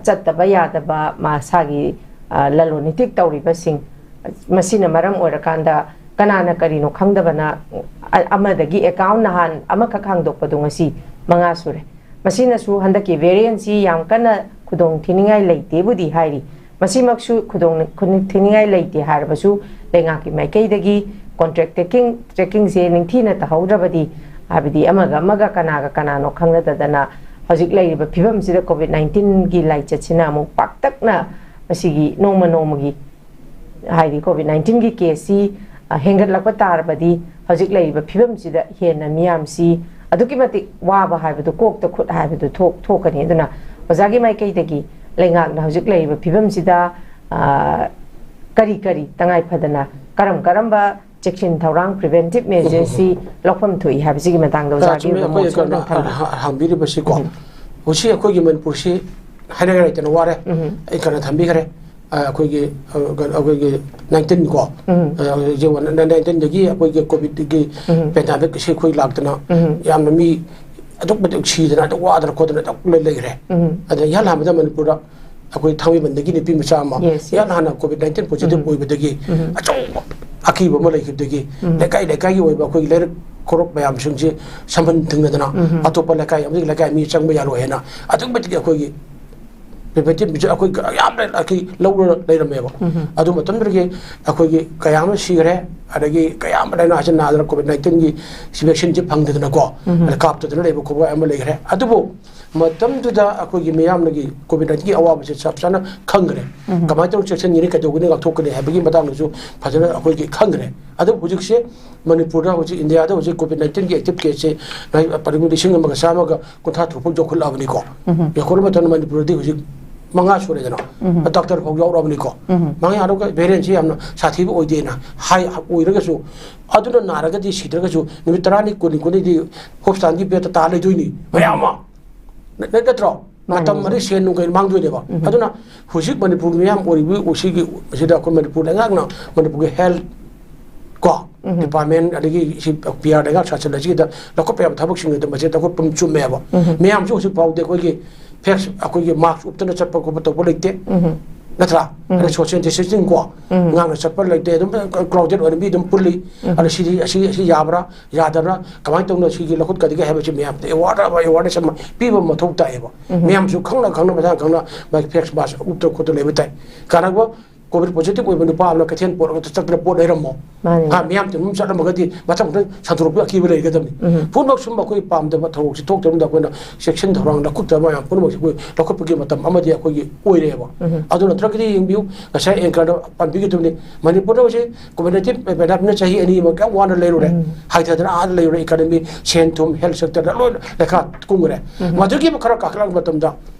ꯆꯠꯇꯕ ꯌꯥꯗꯕ ꯃꯁꯥꯒꯤ ꯂꯂꯣꯟ ꯏꯇꯤꯛ ꯇꯧꯔꯤꯕꯁꯤꯡ, ꯃꯁꯤꯅ ꯃꯔꯝ ꯑꯣꯏꯔꯀꯥꯟꯗ ꯀꯅꯥꯅ ꯀꯔꯤꯅꯣ ꯈꯪꯗꯕꯅ ꯑꯃꯗꯒꯤ account ꯅꯍꯥꯟ ꯑꯃꯈꯛ ꯍꯥꯡꯗꯣꯛꯄꯗꯣ ꯉꯁꯤ ꯃꯉꯥ ꯁꯨꯔꯦ꯫ ꯃꯁꯤꯅꯁꯨ ꯍꯟꯗꯛꯀꯤ variantꯁꯤ ꯌꯥꯝ ꯀꯟꯅ ꯈꯨꯗꯣꯡ ꯊꯤꯅꯤꯡꯉꯥꯏ ꯂꯩꯇꯦꯕꯨꯗꯤ ꯍꯥꯏꯔꯤ꯫ ꯃꯁꯤꯃꯛꯁꯨ ꯈꯨꯗꯣꯡ ꯊꯤꯅꯤꯡꯉꯥꯏ ꯂꯩꯇꯦ ꯍꯥꯏꯔꯕꯁꯨ ꯂꯩꯉꯥꯛꯀꯤ ꯃꯥꯏꯀꯩꯗꯒꯤ contact tracking, trackingꯁꯦ ꯅꯤꯡꯊꯤꯅ ꯇꯧꯍꯧꯗ꯭ꯔꯕꯗꯤ, ꯍꯥꯏꯕꯗꯤ ꯑꯃꯒ ꯑꯃꯒ ꯀꯅꯥꯒ ꯀꯅꯥꯅꯣ ꯈꯪꯅꯗꯗꯅ ꯍꯧꯖꯤꯛ ꯂꯩꯔꯤꯕ ꯐꯤꯕꯝꯁꯤꯗ COVID nineteenꯒꯤ ꯂꯥꯏꯆꯠꯁꯤꯅ ꯑꯃꯨꯛ ꯄꯥꯛꯇꯛꯅ ꯃꯁꯤꯒꯤ ꯅꯣꯡꯃ ꯅꯣꯡꯃꯒꯤ ꯍꯥꯏꯗꯤ COVID nineteenꯒꯤ caseꯁꯤ ꯍꯦꯟꯒꯠꯂꯛꯄ ꯇꯥꯔꯕꯗꯤ ꯍꯧꯖꯤꯛ ꯂꯩꯔꯤꯕ ꯐꯤꯕꯝꯁꯤꯗ ꯍꯦꯟꯅ ꯃꯤꯌꯥꯝꯁꯤ ꯑꯗꯨꯛꯀꯤ ꯃꯇꯤꯛ ꯋꯥꯕ ꯍꯥꯏꯕꯗꯨ, ꯀꯣꯛꯇ ꯈꯨꯠ ꯍꯥꯏꯕꯗꯨ ꯊꯣꯛ-, ꯊꯣꯛꯀꯅꯤ꯫ ꯑꯗꯨꯅ ꯑꯣꯖꯥꯒꯤ ꯃꯥꯏꯀꯩꯗꯒꯤ ꯂꯩꯉꯥꯛꯅ ꯍꯧꯖꯤꯛ ꯂꯩꯔꯤꯕ ꯐꯤꯕꯝꯁꯤꯗ ꯀꯔꯤ ꯀꯔꯤ ꯇꯉꯥꯏ ꯐꯗꯅ ꯀꯔꯝ ꯀꯔꯝꯕ ꯆꯦꯛꯁꯤꯟ ꯊꯧꯔꯥꯡ, preventive measuresꯁꯤ ꯂꯧꯐꯝ ꯊꯣꯛꯏ ꯍꯥꯏꯕꯁꯤꯒꯤ ꯃꯇꯥꯡꯗ ꯑꯣꯖꯥꯒꯤ ꯆꯨꯝꯃꯦ, ꯑꯣꯏꯕ ꯑꯩꯈꯣꯏ ꯃꯣꯠꯁꯨ ꯑꯝꯇꯪ ꯊꯝꯕꯤꯌꯨ꯫ ꯍꯥꯡꯕꯤꯔꯤꯕꯁꯤꯀꯣ꯫ ꯍꯧꯖꯤꯛ ꯑꯩꯈꯣꯏꯒꯤ ꯃꯅꯤꯄꯨꯔꯁꯤ ꯍꯥꯏꯅꯉꯥꯏ ꯂꯩꯇꯅ ꯋꯥꯔꯦ꯫ ꯑꯩ ꯀꯩꯅꯣ ꯊꯝꯕꯤꯈ꯭ꯔꯦ꯫ ꯑꯩꯈꯣꯏꯒꯤ ꯑꯩꯈꯣꯏꯒꯤ nineteen ꯀꯣ, ꯍꯧꯖꯤꯛ nineteenꯗꯒꯤ ꯑꯩꯈꯣꯏꯒꯤ COVIDꯀꯤ pandemicꯁꯤ ꯑꯩꯈꯣꯏ ꯂꯥꯛꯇꯅ ꯌꯥꯝꯅ ꯃꯤ ꯑꯗꯨꯛ ꯃꯇꯤꯛ ꯁꯤꯗꯅ ꯑꯗꯨꯛ ꯋꯥꯗꯅ ꯈꯣꯠꯇꯅ ꯑꯗꯨꯛ ꯂꯩꯈ꯭ꯔꯦ꯫ ꯑꯗ ꯏꯍꯥꯟ ꯍꯥꯟꯕꯗ ꯃꯅꯤꯄꯨꯔꯗ ꯑꯩꯈꯣꯏ ꯊꯥꯡꯃꯩꯕꯟꯗꯒꯤ ꯅꯨꯄꯤ ꯃꯆꯥ ꯑꯃ ꯏꯍꯥꯟ ꯍꯥꯟꯅ COVID nineteen positive ꯑꯣꯏꯕꯗꯒꯤ ꯑꯆꯧꯕ ꯑꯀꯤꯕ ꯑꯃ ꯂꯩꯈꯤꯕꯗꯒꯤ ꯂꯩꯀꯥꯏ ꯂꯩꯀꯥꯏꯒꯤ ꯑꯣꯏꯕ ꯑꯩꯈꯣꯏꯒꯤ ꯂꯩꯔꯛ ꯈꯣꯔꯣꯛ ꯃꯌꯥꯝꯁꯤꯡꯁꯤ ꯁꯝꯕꯟ ꯊꯤꯡꯅꯗꯅ ꯑꯇꯣꯞꯄ ꯂꯩꯀꯥꯏ ꯑꯃꯗꯒꯤ ꯂꯩꯀꯥꯏ ꯃꯤ ꯆꯪꯕ ꯌꯥꯔꯣꯏ ꯍꯥꯏꯅ ꯑꯗꯨꯛꯀꯤ ꯃꯇꯤꯛ ꯑꯩꯈꯣꯏꯒꯤ preventive measure ꯑꯩꯈꯣꯏ ꯌꯥꯝꯅ ꯑꯩꯈꯣꯏ ꯂꯧꯔ ꯂꯩꯔꯝꯃꯦꯕ꯫ ꯑꯗꯨ ꯃꯇꯝꯗꯨꯗꯒꯤ ꯑꯩꯈꯣꯏꯒꯤ ꯀꯌꯥ ꯑꯃ ꯁꯤꯈ꯭ꯔꯦ, ꯑꯗꯒꯤ ꯀꯌꯥ ꯑꯃ ꯂꯥꯏꯅꯥꯁꯤ ꯅꯥꯗꯅ COVID nineteenꯒꯤ vaccineꯁꯤ ꯐꯪꯗꯗꯅꯀꯣ, ꯑꯗ ꯀꯥꯞꯇꯗꯅ ꯂꯩꯕ ꯈꯣꯠꯄ ꯑꯃ ꯂꯩꯈ꯭ꯔꯦ꯫ ꯑꯗꯨꯕꯨ ꯃꯇꯝꯗꯨꯗ ꯑꯩꯈꯣꯏꯒꯤ ꯃꯤꯌꯥꯝꯅꯒꯤ COVID nineteenꯒꯤ ꯑꯋꯥꯕꯁꯦ ꯆꯞ ꯆꯥꯅ ꯈꯪꯈ꯭ꯔꯦ꯫ ꯀꯃꯥꯏꯅ ꯇꯧꯔꯒ ꯆꯦꯛꯁꯤꯟꯒꯅꯤ, ꯀꯩꯗꯧꯒꯅꯤ, ꯉꯥꯛꯊꯣꯛꯀꯅꯤ ꯍꯥꯏꯕꯒꯤ ꯃꯇꯥꯡꯗꯁꯨ ꯐꯖꯅ ꯑꯩꯈꯣꯏꯒꯤ ꯈꯪꯈ꯭ꯔꯦ꯫ ꯑꯗꯨꯕꯨ ꯍꯧꯖꯤꯛꯁꯦ ꯃꯅꯤꯄꯨꯔꯗ ꯍꯧꯖꯤꯛ ꯏꯟꯗꯤꯌꯥꯗ ꯍꯧꯖꯤꯛ COVID nineteenꯒꯤ active caseꯁꯦ ꯂꯤꯁꯤꯡ ꯑꯃꯒ ꯆꯥꯝꯃꯒ ꯀꯨꯟꯊ꯭ꯔꯥ ꯇꯔꯨꯛ ꯐꯥꯎ ꯌꯧꯈꯠꯂꯛꯑꯕꯅꯤꯀꯣ꯫ ꯌꯧꯈꯠꯂꯕ ꯃꯇꯝꯗ ꯃꯅꯤꯄꯨꯔꯗꯗꯤ ꯍꯧꯖꯤꯛ ꯃꯉꯥ ꯁꯨꯔꯦꯗꯅ, doctor ꯐꯥꯎ ꯌꯥꯎꯔꯛꯑꯕꯅꯤꯀꯣ꯫ ꯃꯉꯥ ꯌꯥꯎꯔꯒ variantꯁꯤ ꯌꯥꯝꯅ ꯁꯥꯊꯤꯕ ꯑꯣꯏꯗꯦꯅ ꯍꯥꯏ, ꯑꯣꯏꯔꯒꯁꯨ ꯑꯗꯨꯅ ꯅꯥꯔꯒꯗꯤ ꯁꯤꯗ꯭ꯔꯒꯁꯨ ꯅꯨꯃꯤꯠ ꯇꯔꯥꯅꯤ, ꯀꯨꯟꯅꯤ, ꯀꯨꯟꯅꯤꯗꯤ hospitalꯒꯤ bedꯇ ꯇꯥ ꯂꯩꯗꯣꯏꯅꯤ ꯃꯌꯥꯝ ꯑꯃ꯫ ꯅ-, ꯅ-, ꯅꯠꯇ꯭ꯔꯣ? ꯃꯥꯅꯤ꯫ ꯃꯇꯝ ꯑꯗꯩ ꯁꯦꯟ ꯅꯨꯡ ꯀꯩ ꯃꯥꯡꯗꯣꯏꯅꯦꯕ꯫ ꯎꯝ꯫ ꯑꯗꯨꯅ ꯍꯧꯖꯤꯛ ꯃꯅꯤꯄꯨꯔꯒꯤ ꯃꯤꯌꯥꯝ ꯑꯣꯏꯔꯤꯕ ꯁꯤꯒꯤ, ꯁꯤꯗ ꯑꯩꯈꯣꯏ ꯃꯅꯤꯄꯨꯔ ꯂꯩꯉꯥꯛꯅ ꯃꯅꯤꯄꯨꯔꯒꯤ health ꯀꯣ, ꯎꯝ꯫ Department, ꯑꯗꯒꯤ ꯁꯤ P R ꯂꯩꯉꯥꯛ ꯁꯥꯁꯟ ꯑꯁꯤꯒꯤꯗ ꯂꯧꯈꯠꯄ ꯌꯥꯕ ꯊꯕꯛꯁꯤꯡ ꯑꯗꯨ ꯃꯁꯤ ꯂꯧꯈꯠꯄ ꯆꯨꯝꯃꯦꯕ꯫ ꯎꯝ꯫ ꯃꯌꯥꯝꯁꯨ ꯍꯧꯖꯤꯛ ꯐꯥꯎꯗꯤ ꯑꯩꯈꯣꯏꯒꯤ face, ꯑꯩꯈꯣꯏꯒꯤ mask ꯎꯞꯇꯅ ꯆꯠꯄ ꯈꯣꯠꯄ ꯇꯧꯕ ꯂꯩꯇꯦ꯫ ꯎꯝ꯫ ꯅꯠꯇ꯭ꯔꯥ? ꯎꯝ꯫ ꯑꯗꯩ social distancing ꯀꯣ, ꯎꯝ꯫ ꯉꯥꯡꯅ ꯆꯠꯄ ꯂꯩꯇꯦ, ꯑꯗꯨꯝ crowded ꯑꯣꯏꯅ ꯃꯤ ꯑꯗꯨꯝ ꯄꯨꯜꯂꯤ꯫ ꯎꯝ꯫ ꯑꯗ ꯁꯤꯗꯤ, ꯑꯁꯤ, ꯑꯁꯤ ꯌꯥꯕ꯭ꯔꯥ, ꯌꯥꯗꯕ꯭ꯔꯥ, ꯀꯃꯥꯏꯅ ꯇꯧꯅ ꯁꯤꯒꯤ ꯂꯧꯈꯠꯀꯗꯒꯦ ꯍꯥꯏꯕꯁꯤ ꯃꯌꯥꯝꯗ aware ꯑꯃ, awareness ꯑꯃ ꯄꯤꯕ ꯃꯊꯧ ꯇꯥꯏꯌꯦꯕ꯫ ꯎꯝ꯫ ꯃꯌꯥꯝꯁꯨ ꯈꯪꯅ ꯈꯪꯅ, ꯃꯁꯥ ꯈꯪꯅ ꯃꯥꯒꯤ face mask ꯎꯞꯇꯅ ꯈꯣꯠꯇꯅ ꯂꯩꯕ ꯇꯥꯏ꯫ ꯀꯅꯥꯒꯨꯝꯕ COVID positive ꯑꯣꯏꯕ ꯅꯨꯄꯥ ꯑꯃꯅ ꯀꯩꯊꯦꯜ ꯄꯣꯠ ꯑꯃ ꯆꯠꯇꯅ ꯄꯣꯠ ꯂꯩꯔꯝꯃꯣ꯫ ꯃꯥꯅꯤ꯫ ꯍꯥ, ꯃꯌꯥꯝ ꯇꯤꯟ ꯑꯗꯨꯝ ꯆꯠꯂꯝꯃꯒꯗꯤ ꯃꯊꯪ ꯃꯊꯪ ꯁꯟꯗꯣꯔꯛꯄꯒꯤ ꯑꯀꯤꯕ ꯂꯩꯒꯗꯕꯅꯤ꯫ ꯎꯝ꯫ ꯄꯨꯝꯅꯃꯛ ꯁꯨꯝꯕ ꯑꯩꯈꯣꯏ ꯄꯥꯝꯗꯕ ꯊꯧꯑꯣꯡꯁꯤ ꯊꯣꯛꯇꯅꯕ ꯑꯩꯈꯣꯏꯅ ꯆꯦꯛꯁꯤꯟ ꯊꯧꯔꯥꯡ ꯂꯧꯈꯠꯇꯕ ꯃꯌꯥꯝ ꯄꯨꯝꯅꯃꯛꯁꯤ ꯑꯩꯈꯣꯏ ꯂꯧꯈꯠꯄꯒꯤ ꯃꯇꯝ ꯑꯃꯗꯤ ꯑꯩꯈꯣꯏꯒꯤ ꯑꯣꯏꯔꯦꯕ꯫ ꯎꯝ꯫ ꯑꯗꯨ ꯅꯠꯇ꯭ꯔꯒꯗꯤ ꯌꯦꯡꯕꯤꯌꯨ, ꯉꯁꯥꯏ anchorꯗ ꯄꯟꯕꯤꯒꯗꯕꯅꯤ, ꯃꯅꯤꯄꯨꯔꯗ ꯍꯧꯖꯤꯛ COVID nineteen pandemicꯅ ꯆꯍꯤ ꯑꯅꯤ ꯑꯃ ꯀꯌꯥꯝ ꯋꯥꯅ ꯂꯩꯔꯨꯔꯦ, ꯎꯝ꯫ ꯍꯥꯏꯊꯗꯅ ꯑꯥꯗ ꯂꯩꯔꯨꯔꯦ, economy, ꯁꯦꯟ ꯊꯨꯝ, health sectorꯗ ꯂꯣꯏꯅ ꯂꯩꯈꯥ ꯀꯨꯝꯈ꯭ꯔꯦ꯫ ꯎꯝ꯫ ꯃꯗꯨꯒꯤ ꯑꯃ ꯈꯔ ꯀꯥꯈꯠꯂꯛꯄ ꯃꯇꯝꯗ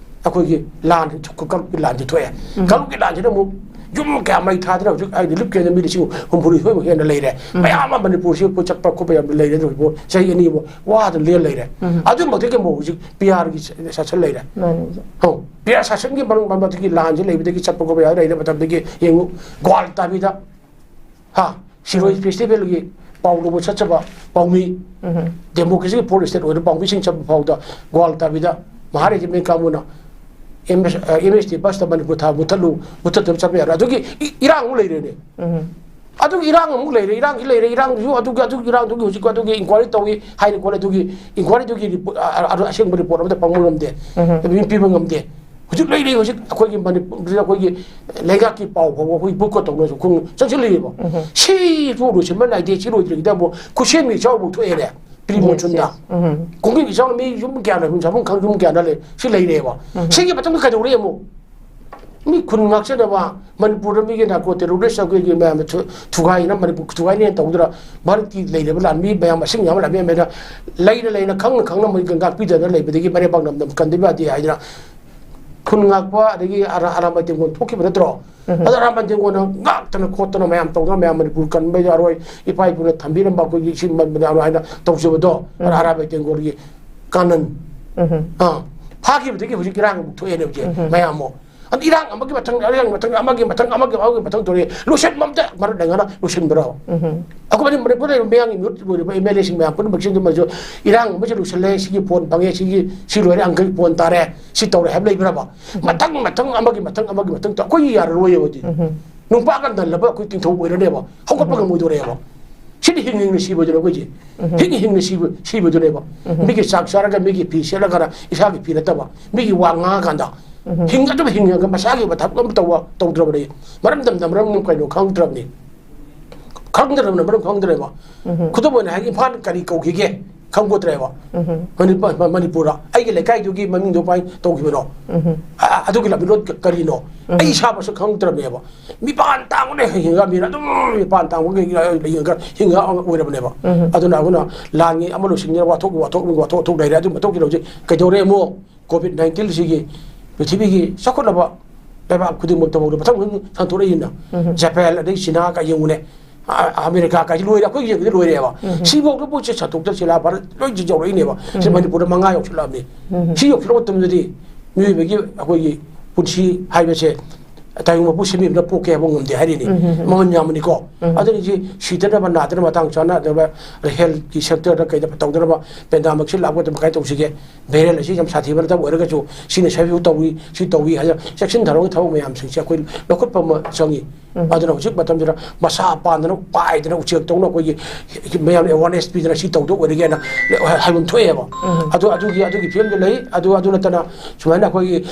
ꯑꯩꯈꯣꯏꯒꯤ ꯂꯥꯟ, ꯀꯥꯡꯂꯨꯞꯀꯤ ꯂꯥꯟꯁꯦ ꯊꯣꯛꯑꯦ꯫ ꯎꯝ꯫ ꯀꯥꯡꯂꯨꯞꯀꯤ ꯂꯥꯟꯁꯤꯅ ꯑꯃꯨꯛ ꯌꯨꯝ ꯀꯌꯥ ꯃꯩ ꯊꯥꯗꯅ ꯍꯧꯖꯤꯛ ꯑꯩ relief campꯗ ꯃꯤ ꯂꯤꯁꯤꯡ ꯍꯨꯝꯐꯨꯅꯤꯊꯣꯏꯃꯨꯛ ꯍꯦꯟꯅ ꯂꯩꯔꯦ꯫ ꯎꯝ꯫ ꯃꯌꯥꯝ ꯑꯃ ꯃꯅꯤꯄꯨꯔꯁꯤ ꯑꯩꯈꯣꯏ ꯆꯠꯄ ꯈꯣꯠꯄ ꯌꯥꯝꯅ ꯂꯩꯔꯦ꯫ ꯍꯧꯖꯤꯛ ꯆꯍꯤ ꯑꯅꯤꯃꯨꯛ ꯋꯥꯗꯅ ꯂꯦꯜ ꯂꯩꯔꯦ꯫ ꯎꯝ꯫ ꯑꯗꯨ ꯃꯊꯛꯇ ꯑꯃꯨꯛ ꯍꯧꯖꯤꯛ PRꯒꯤ ꯁꯥꯁꯟ ꯂꯩꯔꯦ꯫ ꯃꯥꯅꯤ꯫ ꯑꯣ, PR ꯁꯥꯁꯟꯒꯤ ꯃꯅꯨꯡ ꯃꯗꯨꯒꯤ ꯂꯥꯟꯁꯦ ꯂꯩꯕꯗꯒꯤ ꯆꯠꯄ ꯈꯣꯠꯄ ꯌꯥꯗ ꯂꯩꯔ ꯃꯇꯝꯗꯒꯤ ꯌꯦꯡꯉꯨ, ꯒ꯭ꯋꯥꯜ ꯇꯥꯕꯤꯗ, ꯍꯥ, ꯁꯤꯔꯣꯏ ꯎꯝ꯫ Festivalꯒꯤ ꯄꯥꯎ ꯂꯧꯕ ꯆꯠꯆꯕ ꯄꯥꯎꯃꯤ, ꯎꯝ꯫ Democracyꯒꯤ fourth state ꯑꯣꯏꯔꯤꯕ ꯄꯥꯎꯃꯤꯁꯤꯡ ꯆꯠꯄ ꯐꯥꯎꯗ ꯒ꯭ꯋꯥꯜ ꯇꯥꯕꯤꯗ ꯃꯍꯥ ꯔꯦꯖꯤꯃꯦꯟ ꯀꯥꯡꯕꯨꯅ MS, ꯑ, MST busꯇ ꯃꯅꯤꯄꯨꯔ ꯊꯥ ꯃꯨꯠꯊꯠꯂꯨ, ꯃꯨꯠꯊꯠꯇꯕ ꯆꯠꯄ ꯌꯥꯔꯣꯏ꯫ ꯑꯗꯨꯒꯤ ꯏ-, ꯏꯔꯥꯡ ꯑꯃꯨꯛ ꯂꯩꯔꯦꯅꯦ꯫ ꯎꯝ꯫ ꯑꯗꯨꯒꯤ ꯏꯔꯥꯡ ꯑꯃꯨꯛ ꯂꯩꯔꯦ, ꯏꯔꯥꯡꯁꯤ ꯂꯩꯔꯦ, ꯏꯔꯥꯡꯗꯨꯁꯨ ꯑꯗꯨꯒꯤ, ꯑꯗꯨꯒꯤ ꯏꯔꯥꯡꯗꯨꯒꯤ ꯍꯧꯖꯤꯛ ꯑꯗꯨꯒꯤ inquiry ꯇꯧꯏ ꯍꯥꯏꯅ ꯈꯣꯠꯂꯦ, ꯑꯗꯨꯒꯤ inquiryꯗꯨꯒꯤ report, ꯑ, ꯑ, ꯑꯁꯦꯡꯕ report ꯑꯃꯇ ꯐꯪꯕ ꯉꯝꯗꯦ, ꯎꯝ꯫ ꯃꯤ ꯄꯤꯕ ꯉꯝꯗꯦ꯫ ꯍꯧꯖꯤꯛ ꯂꯩꯔꯤ, ꯍꯧꯖꯤꯛ ꯑꯩꯈꯣꯏꯒꯤ ꯃꯅꯤꯄꯨꯔꯁꯤꯗ ꯑꯩꯈꯣꯏꯒꯤ ꯂꯩꯉꯥꯛꯀꯤ ꯄꯥꯎ ꯐꯥꯎꯕ ꯑꯩꯈꯣꯏ boycott ꯇꯧꯅꯁꯨ ꯈꯣꯡ ꯆꯪꯁꯤꯜꯂꯛꯑꯦꯕ꯫ ꯎꯝ꯫ ꯁꯤꯁꯨ ꯂꯣꯏꯁꯤꯟꯕ ꯅꯥꯏꯗꯦ, ꯁꯤ ꯂꯣꯏꯗ꯭ꯔꯤꯉꯩꯗ ꯑꯃꯨꯛ ꯈꯨꯠꯁꯦꯝꯒꯤ ꯏꯆꯥꯎ ꯑꯃꯨꯛ ꯊꯣꯛꯑꯦꯅꯦ꯫ Pre monsoonꯗ꯫ Yes, yes. ꯎꯝ꯫ ꯈꯣꯡꯒꯤ ꯏꯆꯥꯎꯅ ꯃꯤ ꯌꯨꯝ ꯀꯌꯥꯅ ꯌꯨꯝ ꯆꯥꯐꯝ ꯈꯪ ꯌꯨꯝ ꯀꯌꯥꯅ ꯂꯩ, ꯁꯤ ꯂꯩꯔꯦꯕ꯫ ꯎꯝ꯫ ꯁꯤꯒꯤ ꯃꯇꯨꯡꯗ ꯀꯩꯗꯧꯔꯦ ꯑꯃꯨꯛ? ꯃꯤ ꯈꯨꯟ ꯉꯥꯛꯆꯅꯕ ꯃꯅꯤꯄꯨꯔꯗ ꯃꯤꯒꯤ narco terrorist ꯑꯩꯈꯣꯏꯒꯤ ꯃꯌꯥꯝꯅ ꯊꯨ-, ꯊꯨꯒꯥꯏꯅ ꯃꯅꯤꯄꯨꯔ ꯊꯨꯒꯥꯏꯅꯦꯅ ꯇꯧꯗꯅ ꯚꯥꯔꯠꯀꯤ ꯂꯩꯔꯤꯕ ꯂꯥꯟꯃꯤ ꯃꯌꯥꯝ ꯃꯁꯤꯡ ꯌꯥꯝ ꯂꯥꯛꯃꯤ ꯑꯃꯅ ꯂꯩꯅ ꯂꯩꯅ ꯈꯪꯅ ꯈꯪꯅ ꯃꯣꯏ ꯉꯥꯛꯄꯤꯗꯅ ꯂꯩꯕꯗꯒꯤ ꯃꯔꯩꯕꯥꯛ ꯅꯝꯗꯅ ꯀꯟꯗꯕ ꯌꯥꯗꯦ ꯍꯥꯏꯗꯅ ꯈꯨꯟ ꯉꯥꯛꯄ ꯑꯗꯒꯤ ꯑꯔꯥ-, ꯑꯔꯥꯝꯕꯥꯏ ꯇꯦꯡꯒꯣꯜ ꯊꯣꯛꯈꯤꯕ ꯅꯠꯇ꯭ꯔꯣ? ꯎꯝ꯫ ꯑꯗꯣ ꯑꯔꯥꯝꯕꯥꯏ ꯇꯦꯡꯒꯣꯜꯅ ꯉꯥꯛꯇꯅ ꯈꯣꯠꯇꯅ ꯃꯌꯥꯝ ꯇꯧꯗꯅ ꯃꯌꯥꯝ ꯃꯅꯤꯄꯨꯔ ꯀꯟꯕ ꯌꯥꯔꯣꯏ, ꯏꯄꯥ ꯏꯄꯨꯅ ꯊꯝꯕꯤꯔꯝꯕ ꯑꯩꯈꯣꯏꯒꯤ ꯁꯤ ꯃꯟꯕ ꯌꯥꯔꯣꯏ ꯍꯥꯏꯅ ꯇꯧꯖꯕꯗꯣ ꯎꯝ꯫ ꯑꯔꯥꯝꯕꯥꯏ ꯇꯦꯡꯒꯣꯜꯒꯤ ꯀꯥꯅꯟ, ꯎꯝ꯫ ꯑꯥ, ꯊꯥꯈꯤꯕꯗꯒꯤ ꯍꯧꯖꯤꯛ ꯏꯔꯥꯡ ꯑꯃꯨꯛ ꯊꯣꯛꯑꯦꯅꯦ ꯍꯧꯖꯤꯛ ꯎꯝ꯫ ꯃꯌꯥꯝ ꯑꯃꯨꯛ꯫ ꯑꯗꯨ ꯏꯔꯥꯡ ꯑꯃꯒꯤ ꯃꯊꯪ, ꯏꯔꯥꯡ ꯃꯊꯪ, ꯑꯃꯒꯤ, ꯑꯃꯒꯤ ꯃꯊꯪ ꯇꯧꯔꯦ꯫ ꯂꯣꯏꯁꯟꯕ ꯑꯝꯇ ꯃꯔꯛ ꯂꯩꯉꯥꯅ ꯂꯣꯏꯁꯟꯕ꯭ꯔꯣ? ꯎꯝ꯫ ꯑꯩꯈꯣꯏ ꯃꯅꯤ-, ꯃꯅꯤꯄꯨꯔꯗ ꯂꯩꯕ ꯃꯌꯥꯡꯒꯤ ꯃꯤꯍꯨꯠ ꯑꯣꯏꯔꯤꯕ M L A ꯁꯤꯡ ꯃꯌꯥꯝ ꯄꯨꯝꯅꯃꯛꯁꯤꯡꯗꯨꯃꯁꯨ ꯏꯔꯥꯡ ꯑꯃꯁꯨ ꯂꯣꯏꯁꯜꯂꯦ, ꯁꯤꯒꯤ ꯐꯣꯟ ꯐꯪꯉꯦ, ꯁꯤꯒꯤ, ꯁꯤ ꯂꯣꯏꯔꯦ, ꯑꯪꯀꯜ ꯐꯣꯟ ꯇꯥꯔꯦ, ꯁꯤ ꯇꯧꯔꯦ ꯍꯥꯏꯕ ꯂꯩꯕ꯭ꯔꯕ? ꯎꯝ꯫ ꯃꯊꯪ, ꯃꯊꯪ, ꯑꯃꯒꯤ ꯃꯊꯪ, ꯑꯃꯒꯤ ꯃꯊꯪ ꯇꯧ-, ꯑꯩꯈꯣꯏꯒꯤ ꯌꯥꯔꯔꯣꯏꯌꯦꯕ ꯑꯗꯨꯗꯤ꯫ ꯎꯝ꯫ ꯅꯨꯡꯄꯥꯛꯀ ꯅꯜꯂꯕ ꯑꯩꯈꯣꯏ ꯇꯤꯡꯊꯧ ꯑꯣꯏꯔꯅꯦꯕ, ꯍꯧꯒꯠꯄ ꯎꯝ꯫ ꯉꯝꯃꯣꯏꯗꯧꯔꯦꯕ꯫ ꯁꯤꯗꯤ ꯍꯤꯡ ꯍꯤꯡꯅ ꯁꯤꯕꯗꯨꯅꯦ ꯑꯩꯈꯣꯏꯁꯦ꯫ ꯎꯝ꯫ ꯍꯤꯡ ꯍꯤꯡꯅ ꯁꯤꯕ, ꯁꯤꯕꯗꯨꯅꯦꯕ꯫ ꯎꯝ꯫ ꯃꯤꯒꯤ ꯆꯥꯛ ꯆꯥꯔꯒ ꯃꯤꯒꯤ ꯐꯤ ꯁꯦꯠꯂꯒ ꯏꯁꯥꯒꯤ ꯐꯤ ꯅꯠꯇꯕ, ꯃꯤꯒꯤ ꯋꯥ ꯉꯥꯡꯉꯀꯥꯟꯗ ꯎꯝ꯫ ꯍꯤꯡ ꯑꯗꯨꯝ ꯍꯤꯡꯉꯒ ꯃꯁꯥꯒꯤ ꯑꯣꯏꯕ ꯊꯕꯛ ꯑꯃ ꯇꯧꯕ, ꯇꯧꯗ꯭ꯔꯕꯅꯦ꯫ ꯃꯔꯝꯗꯝꯗ ꯃꯔꯝ ꯀꯩꯅꯣ ꯈꯪꯗ꯭ꯔꯕꯅꯤ꯫ ꯈꯪꯗ꯭ꯔꯕꯅ ꯃꯔꯝ ꯈꯪꯗ꯭ꯔꯦꯕ꯫ ꯎꯝ꯫ ꯈꯨꯗꯝ ꯑꯣꯏꯅ ꯍꯥꯏꯒꯦ, ꯏꯝꯐꯥꯜ ꯀꯔꯤ ꯀꯧꯈꯤꯒꯦ ꯈꯪꯄꯣꯠꯇ꯭ꯔꯦꯕ꯫ ꯎꯝ꯫ ꯃꯅꯤꯄꯨꯔ, ꯃ-, ꯃꯅꯤꯄꯨꯔꯗ ꯑꯩꯒꯤ ꯂꯩꯀꯥꯏꯗꯨꯒꯤ ꯃꯃꯤꯡꯗꯣ ꯀꯃꯥꯏꯅ ꯇꯧꯈꯤꯕꯅꯣ? ꯎꯝ꯫ ꯑ-, ꯑ-, ꯑꯗꯨꯒꯤ ꯂꯝꯕꯤ ꯂꯣꯟ ꯀ-, ꯀꯔꯤꯅꯣ? ꯎꯝ꯫ ꯑꯩ ꯏꯁꯥꯃꯛꯁꯨ ꯈꯪꯗ꯭ꯔꯕꯅꯦꯕ꯫ ꯃꯤꯄꯥꯟ ꯇꯥꯡꯕꯅ ꯍꯤꯡꯉꯒ ꯃꯤꯅ ꯑꯗꯨꯝ ꯃꯤꯄꯥꯟ ꯇꯥꯡꯕꯒ ꯍꯤꯡꯉꯒ, ꯍꯤꯡꯉꯒ ꯑꯣꯏꯔꯕꯅꯦꯕ꯫ ꯎꯝ꯫ ꯑꯗꯨꯅ ꯑꯗꯨꯅ ꯂꯥꯟꯒꯤ ꯑꯃ ꯂꯣꯏꯁꯤꯟꯒꯦ ꯋꯥꯊꯣꯛ, ꯋꯥꯊꯣꯛ, ꯋꯥꯊꯣꯛ, ꯋꯥꯊꯣꯛ ꯂꯩꯔꯦ꯫ ꯑꯗꯨ ꯃꯇꯨꯡꯒꯤ ꯍꯧꯖꯤꯛ ꯀꯩꯗꯧꯔꯦ ꯑꯃꯨꯛ? COVID nineteen ꯁꯤꯒꯤ ꯄ꯭ꯔꯤꯊꯤꯕꯤꯒꯤ ꯆꯥꯎꯈꯠꯂꯕ ꯂꯩꯕꯥꯛ ꯈꯨꯗꯤꯡꯃꯛꯇ ꯐꯥꯎꯗ ꯃꯊꯪ ꯃꯊꯪ ꯁꯟꯗꯣꯔꯛꯏꯅ꯫ ꯎꯝ꯫ ꯖꯄꯥꯟ, ꯑꯗꯩ ꯆꯤꯅꯥ ꯀ ꯌꯦꯡꯉꯨꯅꯦ꯫ ꯑ-, ꯑꯃꯦꯔꯤꯀꯥ ꯀꯥꯏꯁꯤ ꯂꯣꯏꯔꯦ, ꯑꯩꯈꯣꯏꯒꯤ ꯌꯦꯡꯕꯗꯤ ꯂꯣꯏꯔꯦꯕ꯫ ꯎꯝ꯫ ꯁꯤꯐꯥꯎꯗ ꯄꯣꯠꯁꯦ ꯁꯟꯗꯣꯛꯇ ꯁꯤꯂꯥ ꯚꯥꯔꯠ ꯂꯣꯏ ꯌꯧꯔꯛꯏꯅꯦꯕ꯫ ꯁꯤ ꯎꯝ꯫ ꯃꯅꯤꯄꯨꯔꯗ ꯃꯉꯥ ꯌꯧꯁꯤꯜꯂꯛꯑꯕꯅꯤ꯫ ꯎꯝ꯫ ꯁꯤ ꯌꯧꯁꯤꯜꯂꯛꯄ ꯃꯇꯝꯗꯗꯤ ꯃꯤꯑꯣꯏꯕꯒꯤ ꯑꯩꯈꯣꯏꯒꯤ ꯄꯨꯟꯁꯤ ꯍꯥꯏꯕꯁꯦ ꯇꯥꯏꯕꯪ ꯃꯄꯨ ꯁꯦꯝꯕꯤꯕꯅ ꯄꯣꯛꯀꯦ ꯍꯥꯏꯕ ꯉꯝꯗꯦ ꯍꯥꯏꯔꯤꯅꯤ꯫ ꯎꯝ, ꯎꯝ, ꯎꯝ꯫ ꯃꯃꯜ ꯌꯥꯝꯕꯅꯤꯀꯣ꯫ ꯎꯝ꯫ ꯑꯗꯨꯅ ꯁꯤ ꯁꯤꯗꯅꯕ ꯅꯥꯗꯅꯕ ꯃꯇꯥꯡ ꯆꯥꯅ ꯑꯗꯨꯒ health ꯀꯤ sector ꯗ ꯀꯩꯗ ꯇꯧꯗꯅꯕ ꯄꯦꯟꯗꯥꯃꯛꯁꯤ ꯂꯥꯛꯄ ꯃꯇꯝꯗ ꯀꯃꯥꯏꯅ ꯇꯧꯁꯤꯒꯦ? Variant ꯑꯁꯤ ꯌꯥꯝ ꯁꯥꯊꯤꯕ ꯅꯠꯇꯕ ꯑꯣꯏꯔꯒꯁꯨ ꯁꯤꯅ ꯁꯔꯨ ꯇꯧꯏ, ꯁꯤ ꯇꯧꯏ ꯍꯥꯏꯅ ꯆꯦꯛꯁꯤꯟ ꯊꯧꯔꯥꯡꯒꯤ ꯊꯕꯛ ꯃꯌꯥꯝꯁꯤꯡꯁꯦ ꯑꯩꯈꯣꯏ ꯂꯧꯈꯠꯄ ꯑꯃ ꯆꯪꯏ꯫ ꯎꯝ꯫ ꯑꯗꯨꯅ ꯍꯧꯖꯤꯛ ꯃꯇꯝꯁꯤꯗ ꯃꯁꯥ ꯄꯥꯟꯗꯅ ꯄꯥꯏꯗꯅ ꯎꯆꯦꯛ ꯇꯧꯅ ꯑꯩꯈꯣꯏꯒꯤ ꯃꯌꯥꯝ awareness ꯄꯤꯗꯅ ꯁꯤ ꯇꯧꯗ ꯑꯣꯏꯔꯒꯦꯅ ꯍꯥꯏꯕ ꯑꯃ ꯊꯣꯛꯑꯦꯕ꯫ ꯎꯝ꯫ ꯑꯗꯨ, ꯑꯗꯨꯒꯤ, ꯑꯗꯨꯒꯤ ꯐꯤꯕꯝꯗꯨ ꯂꯩ꯫ ꯑꯗꯨ, ꯑꯗꯨ ꯅꯠꯇꯅ ꯁꯨꯃꯥꯏꯅ ꯑꯩꯈꯣꯏꯒꯤ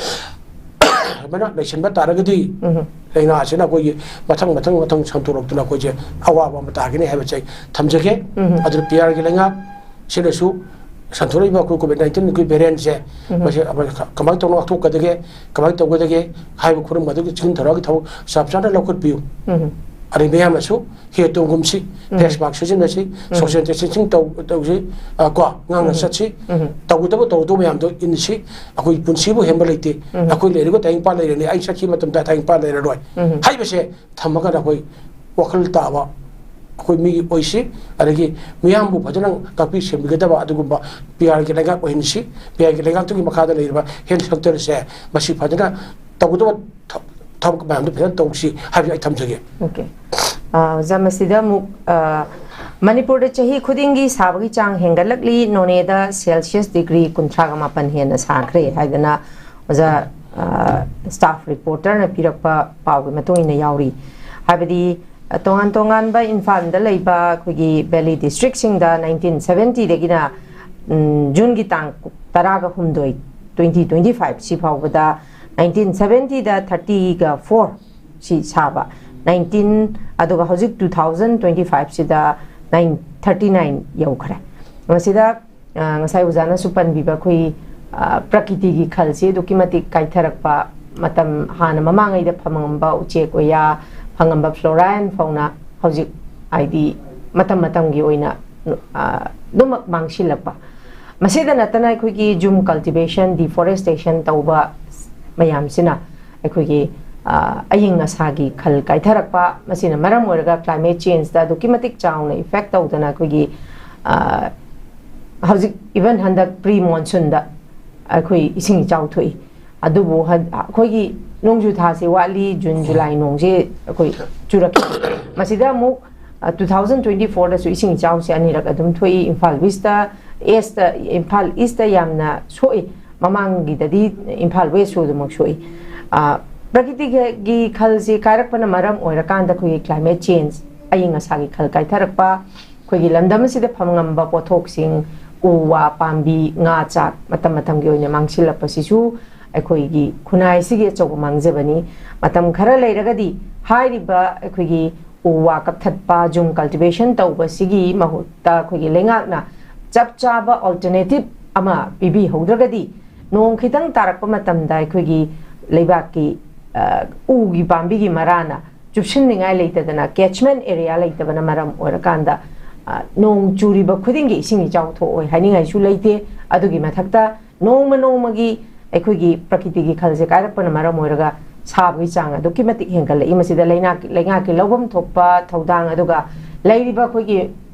ꯁꯨꯃꯥꯏꯅ ꯂꯩꯁꯤꯟꯕ ꯇꯥꯔꯒꯗꯤ ꯎꯝ꯫ ꯂꯥꯏꯅꯥꯁꯤꯅ ꯑꯩꯈꯣꯏꯒꯤ ꯃꯊꯪ, ꯃꯊꯪ, ꯃꯊꯪ ꯁꯟꯗꯣꯔꯛꯇꯨꯅ ꯑꯩꯈꯣꯏꯁꯦ ꯑꯋꯥꯕ ꯑꯃ ꯇꯥꯒꯅꯤ ꯍꯥꯏꯕꯁꯦ ꯑꯩ ꯊꯝꯖꯒꯦ꯫ ꯎꯝ꯫ ꯑꯗꯨꯅ P R ꯒꯤ ꯂꯩꯉꯥꯛ ꯁꯤꯅꯁꯨ ꯁꯟꯗꯣꯔꯛꯏꯕ ꯑꯩꯈꯣꯏ COVID nineteen ꯒꯤ variant ꯁꯦ, ꯎꯝ꯫ ꯃꯁꯤ ꯑꯩꯈꯣꯏ ꯀꯃꯥꯏꯅ ꯇꯧꯅ ꯉꯥꯛꯊꯣꯛꯀꯗꯒꯦ, ꯀꯃꯥꯏꯅ ꯇꯧꯒꯗꯒꯦ ꯍꯥꯏꯕ ꯈꯨꯗꯝ ꯑꯗꯨꯒꯤ ꯆꯦꯛꯁꯤꯟ ꯊꯧꯔꯥꯡꯒꯤ ꯊꯕꯛ ꯆꯞ ꯆꯥꯅ ꯂꯧꯈꯠꯄꯤꯌꯨ꯫ ꯎꯝ꯫ ꯑꯗꯩ ꯃꯤꯌꯥꯝꯅꯁꯨ ꯍꯦ ꯇꯣꯡꯒꯨꯝꯁꯤ, ꯎꯝ꯫ Face mask ꯁꯤꯖꯤꯟꯅꯁꯤ, ꯎꯝ꯫ Social distancing ꯇꯧ-, ꯇꯧꯁꯤ, ꯑ, ꯀꯣ, ꯉꯥꯡꯅ ꯎꯝ꯫ ꯆꯠꯁꯤ, ꯎꯝ꯫ ꯇꯧꯒꯗꯕ ꯇꯧꯔꯗꯧ ꯃꯌꯥꯝꯗꯣ ꯏꯟꯁꯤ, ꯑꯩꯈꯣꯏ ꯄꯨꯟꯁꯤꯕꯨ ꯍꯦꯟꯕ ꯂꯩꯇꯦ, ꯎꯝ꯫ ꯑꯩꯈꯣꯏ ꯂꯩꯔꯤꯕ ꯇꯥꯏꯡꯄꯥ ꯂꯩꯔꯅꯤ, ꯑꯩ ꯆꯠꯈꯤꯕ ꯃꯇꯝꯗ ꯇꯥꯏꯡꯄꯥ ꯂꯩꯔꯔꯣꯏ ꯎꯝ꯫ ꯍꯥꯏꯕꯁꯦ ꯊꯝꯃꯒ ꯑꯩꯈꯣꯏ ꯋꯥꯈꯜ ꯇꯥꯕ ꯑꯩꯈꯣꯏ ꯃꯤꯒꯤ ꯑꯣꯏꯁꯤ, ꯑꯗꯒꯤ ꯃꯤꯌꯥꯝꯕꯨ ꯐꯖꯅ ꯇꯥꯛꯄꯤ ꯁꯦꯝꯕꯤꯒꯗꯕ ꯑꯗꯨꯒꯨꯝꯕ ꯄꯤ ꯑꯥꯔꯒꯤ ꯂꯩꯉꯥꯛ ꯑꯣꯏꯍꯟꯁꯤ꯫ ꯄꯤ ꯑꯥꯔꯒꯤ ꯂꯩꯉꯥꯛꯇꯨꯒꯤ ꯃꯈꯥꯗ ꯂꯩꯔꯤꯕ ꯍꯦꯜꯊ ꯁꯦꯛꯇꯔꯁꯦ ꯃꯁꯤ ꯐꯖꯅ ꯇꯧꯒꯗꯕ ꯊ- ꯊꯕꯛ ꯃꯌꯥꯝꯗꯨ ꯐꯖꯅ ꯇꯧꯁꯤ ꯍꯥꯏꯕꯁꯤ ꯑꯩ ꯊꯝꯖꯒꯦ꯫ ꯑꯣꯀꯦ꯫ ꯑ, ꯑꯣꯖꯥ, ꯃꯁꯤꯗ ꯑꯃꯨꯛ, ꯑ, ꯃꯅꯤꯄꯨꯔꯗ ꯆꯍꯤ ꯈꯨꯗꯤꯡꯒꯤ ꯁꯥꯕꯒꯤ ꯆꯥꯡ ꯍꯦꯟꯒꯠꯂꯛꯂꯤ꯫ ꯅꯣꯅꯦꯗ ꯁꯦꯜꯁꯤꯌꯁ ꯗꯤꯒ꯭ꯔꯤ ꯀꯨꯟꯊ꯭ꯔꯥꯒ ꯃꯥꯄꯟ ꯍꯦꯟꯅ ꯁꯥꯈ꯭ꯔꯦ ꯍꯥꯏꯗꯅ ꯑꯣꯖꯥ, ꯑ, ꯁ꯭ꯇꯥꯐ ꯔꯤꯄꯣꯔꯇꯔꯅ ꯄꯤꯔꯛꯄ ꯄꯥꯎꯒꯤ ꯃꯇꯨꯡ ꯏꯟꯅ ꯌꯥꯎꯔꯤ꯫ ꯍꯥꯏꯕꯗꯤ, ꯑ, ꯇꯣꯉꯥꯟ ꯇꯣꯉꯥꯟꯕ ꯏꯝꯐꯥꯜꯗ ꯂꯩꯕ ꯑꯩꯈꯣꯏꯒꯤ ꯚꯦꯂꯤ ꯗꯤꯁꯇ꯭ꯔꯤꯛꯁꯤꯡꯗ ꯅꯥꯏꯟꯇꯤꯟ ꯁꯚꯦꯟꯇꯤꯗꯒꯤꯅ, ꯎꯝ, ꯖꯨꯟꯒꯤ ꯇꯥꯡ ꯇꯔꯥꯒ ꯍꯨꯝꯗꯣꯏ, ꯇ꯭ꯋꯦꯟꯇꯤ ꯇ꯭ꯋꯦꯟꯇꯤ ꯐꯥꯏꯚ ꯁꯤ ꯐꯥꯎꯕꯗ ꯅꯥꯏꯟꯇꯤꯟ ꯁꯚꯦꯟꯇꯤꯗ ꯊꯥꯔꯇꯤꯒ ꯐꯣꯔ ꯁꯤ ꯁꯥꯕ, ꯅꯥꯏꯟꯇꯤꯟ, ꯑꯗꯨꯒ ꯍꯧꯖꯤꯛ ꯇꯨ ꯊꯥꯎꯖꯟ ꯇ꯭ꯋꯦꯟꯇꯤ ꯐꯥꯏꯚꯁꯤꯗ ꯅꯥꯏꯟ, ꯊꯥꯔꯇꯤ ꯅꯥꯏꯟ ꯌꯧꯈ꯭ꯔꯦ꯫ ꯃꯁꯤꯗ, ꯑ, ꯉꯁꯥꯏ ꯑꯣꯖꯥꯅꯁꯨ ꯄꯟꯕꯤꯕ ꯑꯩꯈꯣꯏ, ꯑ, ꯄ꯭ꯔꯀꯤꯇꯤꯒꯤ ꯈꯜꯁꯤ ꯑꯗꯨꯛꯀꯤ ꯃꯇꯤꯛ ꯀꯥꯏꯊꯔꯛꯄ, ꯃꯇꯝ ꯍꯥꯟꯅ ꯃꯃꯥꯡꯉꯩꯗ ꯐꯪꯉꯝꯕ ꯎꯆꯦꯛ ꯋꯥꯌꯥ, ꯐꯪꯉꯝꯕ ꯐ꯭ꯂꯣꯔꯥꯏꯟ ꯐꯥꯎꯅ ꯍꯧꯖꯤꯛ ꯍꯥꯏꯗꯤ ꯃꯇꯝ ꯃꯇꯝꯒꯤ ꯑꯣꯏꯅ, ꯑ, ꯑꯗꯨꯃꯛ ꯃꯥꯡꯁꯤꯜꯂꯛꯄ꯫ ꯃꯁꯤꯗ ꯅꯠꯇꯅ ꯑꯩꯈꯣꯏꯒꯤ ꯖꯨꯝ ꯀꯜꯇꯤꯚꯦꯁꯟ, ꯗꯤꯐꯣꯔꯦꯁꯇꯦꯁꯟ ꯇꯧꯕ ꯃꯌꯥꯝꯁꯤꯅ ꯑꯩꯈꯣꯏꯒꯤ, ꯑ, ꯑꯏꯪ ꯑꯁꯥꯒꯤ ꯈꯜ ꯀꯥꯏꯊꯔꯛꯄ, ꯃꯁꯤꯅ ꯃꯔꯝ ꯑꯣꯏꯔꯒ ꯀ꯭ꯂꯥꯏꯃꯦꯠ ꯆꯦꯟꯖꯇ ꯑꯗꯨꯛꯀꯤ ꯃꯇꯤꯛ ꯆꯥꯎꯅ ꯏꯐꯦꯛ ꯇꯧꯗꯅ ꯑꯩꯈꯣꯏꯒꯤ, ꯑ, ꯍꯧꯖꯤꯛ ꯏꯚꯟ ꯍꯟꯗꯛ ꯄ꯭ꯔꯤ ꯃꯣꯟꯁꯨꯟꯗ ꯑꯩꯈꯣꯏ ꯏꯁꯤꯡ ꯏꯆꯥꯎ ꯊꯣꯛꯏ꯫ ꯑꯗꯨꯕꯨ ꯍꯟ-, ꯑꯩꯈꯣꯏꯒꯤ ꯅꯣꯡꯖꯨ ꯊꯥꯁꯦ ꯋꯥꯠꯂꯤ, ꯖꯨꯟ ꯖꯨꯂꯥꯏ ꯅꯣꯡꯁꯦ ꯑꯩꯈꯣꯏ ꯆꯨꯔꯛꯈꯤ꯫ ꯃꯁꯤꯗ ꯑꯃꯨꯛ, ꯑ, ꯇꯨ ꯊꯥꯎꯖꯟ ꯇ꯭ꯋꯦꯟꯇꯤ ꯐꯣꯔꯗꯁꯨ ꯏꯁꯤꯡ ꯏꯆꯥꯎꯁꯦ ꯑꯅꯤꯔꯛ ꯑꯗꯨꯝ ꯊꯣꯛꯏ꯫ ꯏꯝꯐꯥꯜ ꯋꯦꯁꯇ, ꯑꯦꯁꯇ, ꯏꯝꯐꯥꯜ ꯏꯁꯇ ꯌꯥꯝꯅ ꯁꯣꯛꯏ꯫ ꯃꯃꯥꯡꯒꯤꯗꯗꯤ ꯏꯝꯐꯥꯜ ꯋꯦꯁꯁꯨ ꯑꯗꯨꯃꯛ ꯁꯣꯛꯏ꯫ ꯑ, ꯄ꯭ꯔꯀꯤꯇꯤꯒꯤ ꯈꯜꯁꯤ ꯀꯥꯏꯔꯛꯄꯅ ꯃꯔꯝ ꯑꯣꯏꯔꯀꯥꯟꯗ ꯑꯩꯈꯣꯏꯒꯤ ꯀ꯭ꯂꯥꯏꯃꯦꯠ ꯆꯦꯟꯖ, ꯑꯏꯪ ꯑꯁꯥꯒꯤ ꯈꯜ ꯀꯥꯏꯊꯔꯛꯄ, ꯑꯩꯈꯣꯏꯒꯤ ꯂꯝꯗꯝ ꯑꯁꯤꯗ ꯐꯪꯉꯝꯕ ꯄꯣꯠꯊꯣꯛꯁꯤꯡ, ꯎ ꯋꯥ, ꯄꯥꯝꯕꯤ, ꯉꯥ ꯆꯥꯛ ꯃꯇꯝ ꯃꯇꯝꯒꯤ ꯑꯣꯏꯅ ꯃꯥꯡꯁꯤꯜꯂꯛꯄꯁꯤꯁꯨ ꯑꯩꯈꯣꯏꯒꯤ ꯈꯨꯟꯅꯥꯏꯁꯤꯒꯤ ꯑꯆꯧꯕ ꯃꯥꯡꯖꯕꯅꯤ꯫ ꯃꯇꯝ ꯈꯔ ꯂꯩꯔꯒꯗꯤ ꯍꯥꯏꯔꯤꯕ ꯑꯩꯈꯣꯏꯒꯤ ꯎ ꯋꯥ ꯀꯛꯊꯠꯄ, ꯖꯨꯝ ꯀꯜꯇꯤꯚꯦꯁꯟ ꯇꯧꯕꯁꯤꯒꯤ ꯃꯍꯨꯠꯇ ꯑꯩꯈꯣꯏꯒꯤ ꯂꯩꯉꯥꯛꯅ ꯆꯞ ꯆꯥꯕ ꯑꯣꯜꯇꯔꯅꯦꯇꯤꯚ ꯑꯃ ꯄꯤꯕꯤꯍꯧꯗ꯭ꯔꯒꯗꯤ, ꯅꯣꯡ ꯈꯤꯇꯪ ꯇꯥꯔꯛꯄ ꯃꯇꯝꯗ ꯑꯩꯈꯣꯏꯒꯤ ꯂꯩꯕꯥꯛꯀꯤ, ꯑ, ꯎꯒꯤ ꯄꯥꯝꯕꯤꯒꯤ ꯃꯔꯥꯅ ꯆꯨꯞꯁꯤꯟꯅꯤꯡꯉꯥꯏ ꯂꯩꯇꯗꯅ, ꯀꯦꯠꯆꯃꯦꯟ ꯑꯦꯔꯤꯌꯥ ꯂꯩꯇꯕꯅ ꯃꯔꯝ ꯑꯣꯏꯔꯀꯥꯟꯗ, ꯑ, ꯅꯣꯡ ꯆꯨꯔꯤꯕ ꯈꯨꯗꯤꯡꯒꯤ ꯏꯁꯤꯡ ꯏꯆꯥꯎ ꯊꯣꯛꯑꯣꯏ ꯍꯥꯏꯅꯤꯡꯉꯥꯏꯁꯨ ꯂꯩꯇꯦ꯫ ꯑꯗꯨꯒꯤ ꯃꯊꯛꯇ ꯅꯣꯡꯃ ꯅꯣꯡꯃꯒꯤ ꯑꯩꯈꯣꯏꯒꯤ ꯄ꯭ꯔꯀꯤꯇꯤꯒꯤ ꯈꯜꯁꯦ ꯀꯥꯏꯔꯛꯄꯅ ꯃꯔꯝ ꯑꯣꯏꯔꯒ ꯁꯥꯕꯒꯤ ꯆꯥꯡ ꯑꯗꯨꯛꯀꯤ ꯃꯇꯤꯛ ꯍꯦꯟꯒꯠꯂꯛꯏ꯫ ꯃꯁꯤꯗ ꯂꯩꯉꯥꯛ-, ꯂꯩꯉꯥꯛꯀꯤ ꯂꯧꯐꯝ ꯊꯣꯛꯄ ꯊꯧꯗꯥꯡ, ꯑꯗꯨꯒ ꯂꯩꯔꯤꯕ ꯑꯩꯈꯣꯏꯒꯤ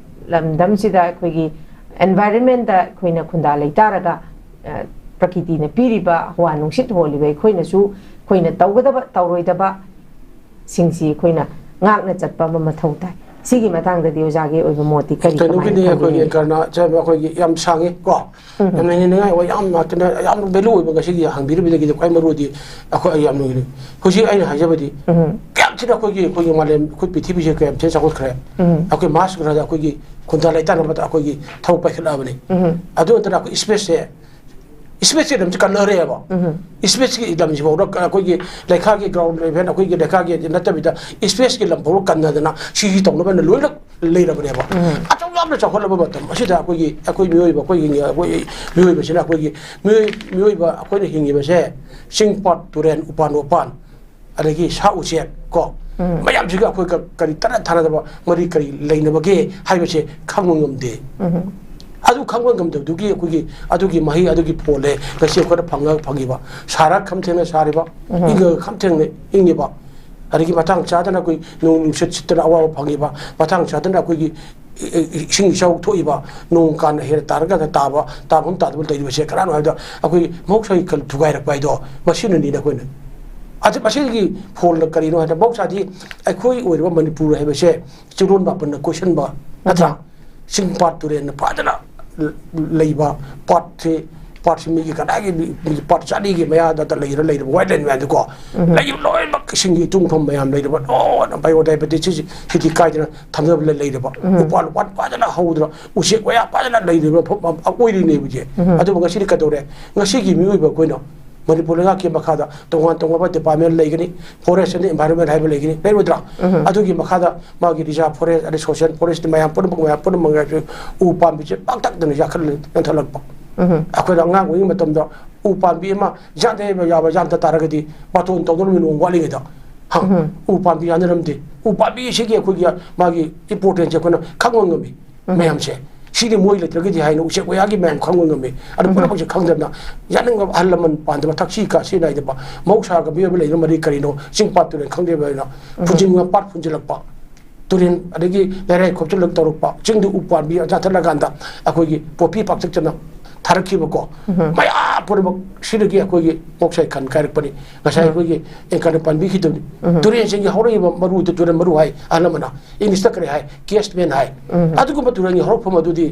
ꯂꯝꯗꯝꯁꯤꯗ ꯑꯩꯈꯣꯏꯒꯤ environment ꯑꯩꯈꯣꯏꯅ ꯈꯨꯟꯗꯥ ꯂꯩꯇꯥꯔꯒ, ꯑ, ꯄ꯭ꯔꯀꯤꯇꯤꯅ ꯄꯤꯔꯤꯕ ꯍꯋꯥ ꯅꯨꯡꯁꯤꯠ ꯍꯣꯜꯂꯤꯕ ꯑꯩꯈꯣꯏꯅꯁꯨ ꯑꯩꯈꯣꯏꯅ ꯇꯧꯒꯗꯕ ꯇꯧꯔꯣꯏꯗꯕ ꯁꯤꯡꯁꯤ ꯑꯩꯈꯣꯏꯅ ꯉꯥꯛꯅ ꯆꯠꯄ ꯑꯃ ꯃꯊꯧ ꯇꯥꯏ꯫ ꯁꯤꯒꯤ ꯃꯇꯥꯡꯗꯗꯤ ꯑꯣꯖꯥꯒꯤ ꯑꯣꯏꯕ ꯃꯣꯠꯇꯤ ꯀꯔꯤ, ꯀꯃꯥꯏꯅ ꯀꯩꯅꯣꯒꯤꯅꯤ ꯑꯩꯈꯣꯏꯒꯤ ꯊꯝꯕꯤꯅꯤꯡꯉꯤ? ꯑꯦꯡꯀꯔꯅ ꯁꯦ ꯑꯩꯈꯣꯏꯒꯤ ꯌꯥꯝ ꯁꯥꯡꯉꯤ ꯀꯣ꯫ ꯎꯝ꯫ ꯌꯥꯝ ꯍꯦꯟꯅꯤꯡꯉꯥꯏ ꯑꯣꯏ, ꯌꯥꯝ ꯀꯩꯅꯣ, ꯌꯥꯝ value ꯑꯣꯏꯕ ꯉꯁꯤꯒꯤ ꯍꯪꯕꯤꯔꯤꯕꯗꯒꯤꯗꯤ ꯈ꯭ꯋꯥꯏ ꯃꯔꯨꯗꯤ ꯑꯩꯈꯣꯏ, ꯑꯩ ꯌꯥꯝ ꯅꯨꯡꯉꯥꯏ꯫ ꯍꯧꯖꯤꯛ ꯑꯩꯅ ꯍꯥꯏꯖꯕꯗꯤ ꯎꯝ꯫ ꯀꯌꯥꯝ ꯊꯤꯅ ꯑꯩꯈꯣꯏꯒꯤ, ꯑꯩꯈꯣꯏꯒꯤ ꯃꯥꯂꯦꯝ, ꯑꯩꯈꯣꯏ ꯄ꯭ꯔꯤꯊꯤꯕꯤꯁꯦ ꯀꯌꯥꯝ ꯊꯤꯅ ꯆꯥꯎꯈꯠꯈ꯭ꯔꯦ꯫ ꯎꯝ꯫ ꯑꯩꯈꯣꯏ ꯃꯥꯔꯁ ꯒ꯭ꯔꯍꯗ ꯑꯩꯈꯣꯏꯒꯤ ꯈꯨꯟꯗꯥ ꯂꯩꯇꯥꯅꯕꯗ ꯑꯩꯈꯣꯏꯒꯤ ꯊꯕꯛ ꯄꯥꯏꯈꯠꯂꯛꯑꯕꯅꯤ꯫ ꯎꯝ꯫ ꯑꯗꯨ ꯅꯠꯇꯅ ꯑꯩꯈꯣꯏ space ꯁꯦ, space ꯀꯤ ꯂꯝꯁꯤ ꯀꯟꯅꯔꯦꯕ꯫ ꯎꯝ꯫ Space ꯀꯤ ꯂꯝꯁꯤꯐꯥꯎꯗ ꯑꯩꯈꯣꯏꯒꯤ ꯂꯩꯈꯥꯒꯤ ground level, ꯑꯩꯈꯣꯏꯒꯤ ꯂꯩꯈꯥꯒꯤ ꯅꯠꯇꯕꯤꯗ space ꯀꯤ ꯂꯝꯐꯥꯎꯗ ꯀꯟꯅꯗꯅ ꯁꯤꯒꯤ ꯇꯧꯅꯕ ꯍꯥꯏꯅ ꯂꯣꯏꯅ ꯂꯩꯔꯕꯅꯦꯕ꯫ ꯎꯝ꯫ ꯑꯁꯨꯛ ꯌꯥꯝꯅ ꯆꯥꯎꯈꯠꯂꯕ ꯃꯇꯝ ꯑꯁꯤꯗ ꯑꯩꯈꯣꯏꯒꯤ, ꯑꯩꯈꯣꯏ ꯃꯤꯑꯣꯏꯕ, ꯑꯩꯈꯣꯏꯒꯤ, ꯑꯩꯈꯣꯏ ꯃꯤꯑꯣꯏꯕꯁꯤꯅ ꯑꯩꯈꯣꯏꯒꯤ ꯃꯤꯑꯣꯏ-, ꯃꯤꯑꯣꯏꯕ ꯑꯩꯈꯣꯏꯅ ꯍꯤꯡꯉꯤꯕꯁꯦ ꯆꯤꯡ ꯄꯥꯠ, ꯇꯨꯔꯦꯟ, ꯎꯄꯥꯟ ꯋꯥꯄꯥꯟ, ꯑꯗꯒꯤ ꯁꯥ ꯎꯆꯦꯛ ꯀꯣ, ꯎꯝ꯫ ꯃꯌꯥꯝꯁꯤꯒ ꯑꯩꯈꯣꯏ ꯀ-, ꯀꯔꯤ ꯇꯠꯅ ꯊꯥꯅꯗꯕ ꯃꯔꯤ ꯀꯔꯤ ꯂꯩꯅꯕꯒꯦ ꯍꯥꯏꯕꯁꯦ ꯈꯪꯕ ꯉꯝꯗꯦ꯫ ꯎꯝ꯫ ꯑꯗꯨ ꯈꯪꯕ ꯉꯝꯗꯕꯗꯨꯒꯤ ꯑꯩꯈꯣꯏꯒꯤ, ꯑꯗꯨꯒꯤ ꯃꯍꯩ, ꯑꯗꯨꯒꯤ ꯐꯣꯜꯅꯦ ꯉꯁꯤ ꯑꯩꯈꯣꯏꯅ ꯐꯪꯉ-, ꯐꯪꯉꯤꯕ꯫ ꯁꯥꯔ ꯈꯝ ꯊꯦꯡꯅ ꯁꯥꯔꯤꯕ, ꯎꯝ꯫ ꯏꯪꯉꯒ ꯈꯝ ꯊꯦꯡꯅ ꯏꯪꯉꯤꯕ, ꯑꯗꯒꯤ ꯃꯇꯥꯡ ꯆꯥꯗꯅ ꯑꯩꯈꯣꯏ ꯅꯣꯡ ꯅꯨꯡꯁꯤꯠ ꯁꯤꯠꯇꯅ ꯑꯋꯥꯕ ꯐꯪꯉꯤꯕ, ꯃꯇꯥꯡ ꯆꯥꯗꯅ ꯑꯩꯈꯣꯏꯒꯤ ꯏ-, ꯏ-, ꯏꯁꯤꯡ ꯏꯆꯥꯎ ꯊꯣꯛꯏꯕ, ꯅꯣꯡ ꯀꯥꯟꯅ ꯍꯦꯟꯅ ꯇꯥꯔꯒ ꯇꯥꯕ, ꯇꯥꯐꯝ ꯇꯥꯗꯕ ꯂꯩꯔꯤꯕꯁꯦ ꯀꯅꯥꯅꯣ ꯍꯥꯏꯕꯗ ꯑꯩꯈꯣꯏ ꯃꯍꯧꯁꯥꯒꯤ ꯈꯜ ꯊꯨꯒꯥꯏꯔꯛꯄ ꯍꯥꯏꯗꯣ ꯃꯁꯤꯅꯅꯤꯅ ꯑꯩꯈꯣꯏꯅ꯫ ꯑꯗꯨ ꯃꯁꯤꯒꯤ ꯐꯣꯜꯅ ꯀꯔꯤꯅꯣ ꯍꯥꯏꯕꯗ ꯃꯍꯧꯁꯥꯗꯤ ꯑꯩꯈꯣꯏ ꯑꯣꯏꯔꯤꯕ ꯃꯅꯤꯄꯨꯔ ꯍꯥꯏꯕꯁꯦ ꯆꯤꯡꯂꯣꯟ ꯃꯥꯄꯟꯅ ꯀꯣꯏꯁꯟꯕ ꯅꯠꯇ꯭ꯔꯥ? ꯆꯤꯡ ꯄꯥꯠ ꯇꯨꯔꯦꯟꯅ ꯐꯖꯅ ꯂꯩꯕ, ꯄꯥꯠꯁꯤ, ꯄꯥꯠꯁꯤ ꯃꯤꯒꯤ ꯀꯗꯥꯏꯒꯤ ꯃꯤ-, ꯃꯤꯒꯤ ꯄꯥꯠ ꯆꯥꯅꯤꯒꯤ ꯃꯌꯥꯗ ꯂꯩꯔ ꯂꯩꯔꯕ wetland ꯃꯌꯥꯝꯗꯨꯀꯣ, ꯎꯝ꯫ ꯂꯩ ꯂꯣꯏꯅꯃꯛ ꯏꯁꯤꯡꯒꯤ ꯏꯇꯨꯡꯐꯝ ꯃꯌꯥꯝ ꯂꯩꯔꯕ ꯂꯣꯏꯅ biodiversity ꯁꯤ ꯁꯤꯗꯤ ꯀꯥꯏꯗꯅ ꯊꯝꯖꯕ ꯂꯩ-, ꯂꯩꯔꯕ, ꯎꯝ꯫ ꯎꯄꯥꯟ ꯋꯥꯄꯥꯟ ꯐꯖꯅ ꯍꯧꯗꯅ ꯎꯆꯦꯛ ꯋꯥꯌꯥ ꯐꯖꯅ ꯂꯩꯔꯕ ꯃꯐꯝ ꯑꯃ ꯑꯣꯏꯔꯤꯅꯦꯕ ꯍꯧꯖꯤꯛ꯫ ꯎꯝ꯫ ꯑꯗꯨꯕꯨ ꯉꯁꯤꯗꯤ ꯀꯩꯗꯧꯔꯦ? ꯉꯁꯤꯒꯤ ꯃꯤꯑꯣꯏꯕ ꯑꯩꯈꯣꯏꯅ ꯃꯅꯤꯄꯨꯔ ꯂꯩꯉꯥꯛꯀꯤ ꯃꯈꯥꯗ ꯇꯣꯉꯥꯟ ꯇꯣꯉꯥꯟꯕ department ꯂꯩꯒꯅꯤ, forest and environment ꯍꯥꯏꯕ ꯂꯩꯒꯅꯤ, ꯂꯩꯔꯣꯏꯗ꯭ꯔꯥ? ꯎꯝ꯫ ꯑꯗꯨꯒꯤ ꯃꯈꯥꯗ ꯃꯥꯒꯤ reserve forest ꯑꯗꯩ social forest ꯃꯌꯥꯝ ꯄꯨꯝꯅꯃꯛ, ꯃꯌꯥꯝ ꯄꯨꯝꯅꯃꯛ ꯎ ꯄꯥꯝꯕꯤꯁꯦ ꯄꯥꯛꯇꯛꯅꯅ ꯌꯥꯟꯊꯠꯂ-, ꯌꯥꯟꯊꯠꯂꯛꯄ꯫ ꯎꯝ꯫ ꯑꯩꯈꯣꯏꯅ ꯑꯉꯥꯡ ꯑꯣꯏꯔꯤꯉꯩ ꯃꯇꯝꯗ ꯎ ꯄꯥꯝꯕꯤ ꯑꯃ ꯌꯥꯟꯊ ꯍꯥꯏꯕ ꯌꯥꯕ ꯌꯥꯟꯊ ꯇꯥꯔꯒꯗꯤ ꯕꯥꯇꯣꯟ ꯇꯧꯗꯧꯔꯤꯕ ꯅꯣꯡ ꯋꯥꯠꯂꯤꯉꯩꯗ꯫ ꯍ, ꯎꯝ꯫ ꯎ ꯄꯥꯝꯕꯤ ꯌꯥꯟꯊꯔꯝꯗꯦ꯫ ꯎ ꯄꯥꯝꯕꯤ ꯑꯁꯤꯒꯤ ꯑꯩꯈꯣꯏꯒꯤ ꯃꯥꯒꯤ importance ꯁꯦ ꯑꯩꯈꯣꯏꯅ ꯈꯪꯕ ꯉꯝꯃꯤ꯫ ꯎꯝ꯫ ꯃꯌꯥꯝꯁꯦ ꯁꯤꯗꯤ ꯃꯣꯏ ꯂꯩꯇ꯭ꯔꯒꯗꯤ ꯍꯥꯏꯅ ꯎꯆꯦꯛ ꯋꯥꯌꯥꯒꯤ ꯃꯌꯥꯝ ꯈꯪꯕ ꯉꯝꯃꯤ꯫ ꯑꯗꯨ ꯎꯝ꯫ ꯄꯨꯝꯅꯃꯛꯁꯦ ꯈꯪꯗꯅ ꯌꯥꯅꯤꯡꯕ ꯑꯍꯜ ꯂꯃꯟ ꯄꯥꯟꯗꯕ ꯊꯛꯁꯤ ꯈꯥꯁꯤ ꯅꯥꯏꯗꯕ ꯃꯍꯧꯁꯥꯒ ꯃꯤꯑꯣꯏꯕ ꯂꯩꯅ ꯃꯔꯤ ꯀꯔꯤꯅꯣ ꯆꯤꯡ ꯄꯥꯠ ꯇꯨꯔꯦꯜ ꯈꯪꯗꯦꯕ ꯍꯥꯏꯅ ꯎꯝ꯫ ꯐꯨꯟꯖꯤꯟꯕ ꯄꯥꯠ ꯐꯨꯟꯖꯤꯜꯂꯛꯄ꯫ ꯇꯨꯔꯦꯟ ꯑꯗꯒꯤ ꯂꯩꯔꯥꯏ ꯈꯣꯝꯖꯤꯜꯂꯒ ꯇꯧꯔꯛꯄ, ꯆꯤꯡꯗ ꯎ ꯄꯥꯝꯕꯤ ꯌꯥꯟꯊꯠꯂꯀꯥꯟꯗ ꯑꯩꯈꯣꯏꯒꯤ ꯄꯣꯄꯤ ꯄꯥꯛꯇꯛꯇꯅ ꯊꯥꯔꯛꯈꯤꯕꯀꯣ, ꯃꯌꯥꯝ ꯄꯨꯝꯅꯃꯛ ꯁꯤꯗꯒꯤ ꯑꯩꯈꯣꯏꯒꯤ ꯃꯣꯛꯁꯥꯏ ꯈꯟ ꯀꯥꯏꯔꯛꯄꯅꯤ꯫ ꯉꯁꯥꯏ ꯑꯩꯈꯣꯏꯒꯤ ꯑꯦꯡꯀꯔꯅ ꯄꯟꯕꯤꯈꯤꯗꯕꯅꯤ꯫ ꯇꯨꯔꯦꯟꯁꯤꯡꯒꯤ ꯍꯧꯔꯛꯏꯕ ꯃꯔꯨꯗ ꯇꯨꯔꯦꯟ ꯃꯔꯨ ꯍꯥꯏ, ꯑꯍꯜ ꯑꯃꯅ ꯏꯪꯂꯤꯁꯇ ꯀꯔꯤ ꯍꯥꯏ, ꯀꯦꯁꯃꯦꯟ ꯍꯥꯏ꯫ ꯑꯗꯨꯒꯨꯝꯕ ꯇꯨꯔꯦꯟꯒꯤ ꯍꯧꯔꯛꯐꯝ ꯑꯗꯨꯗꯤ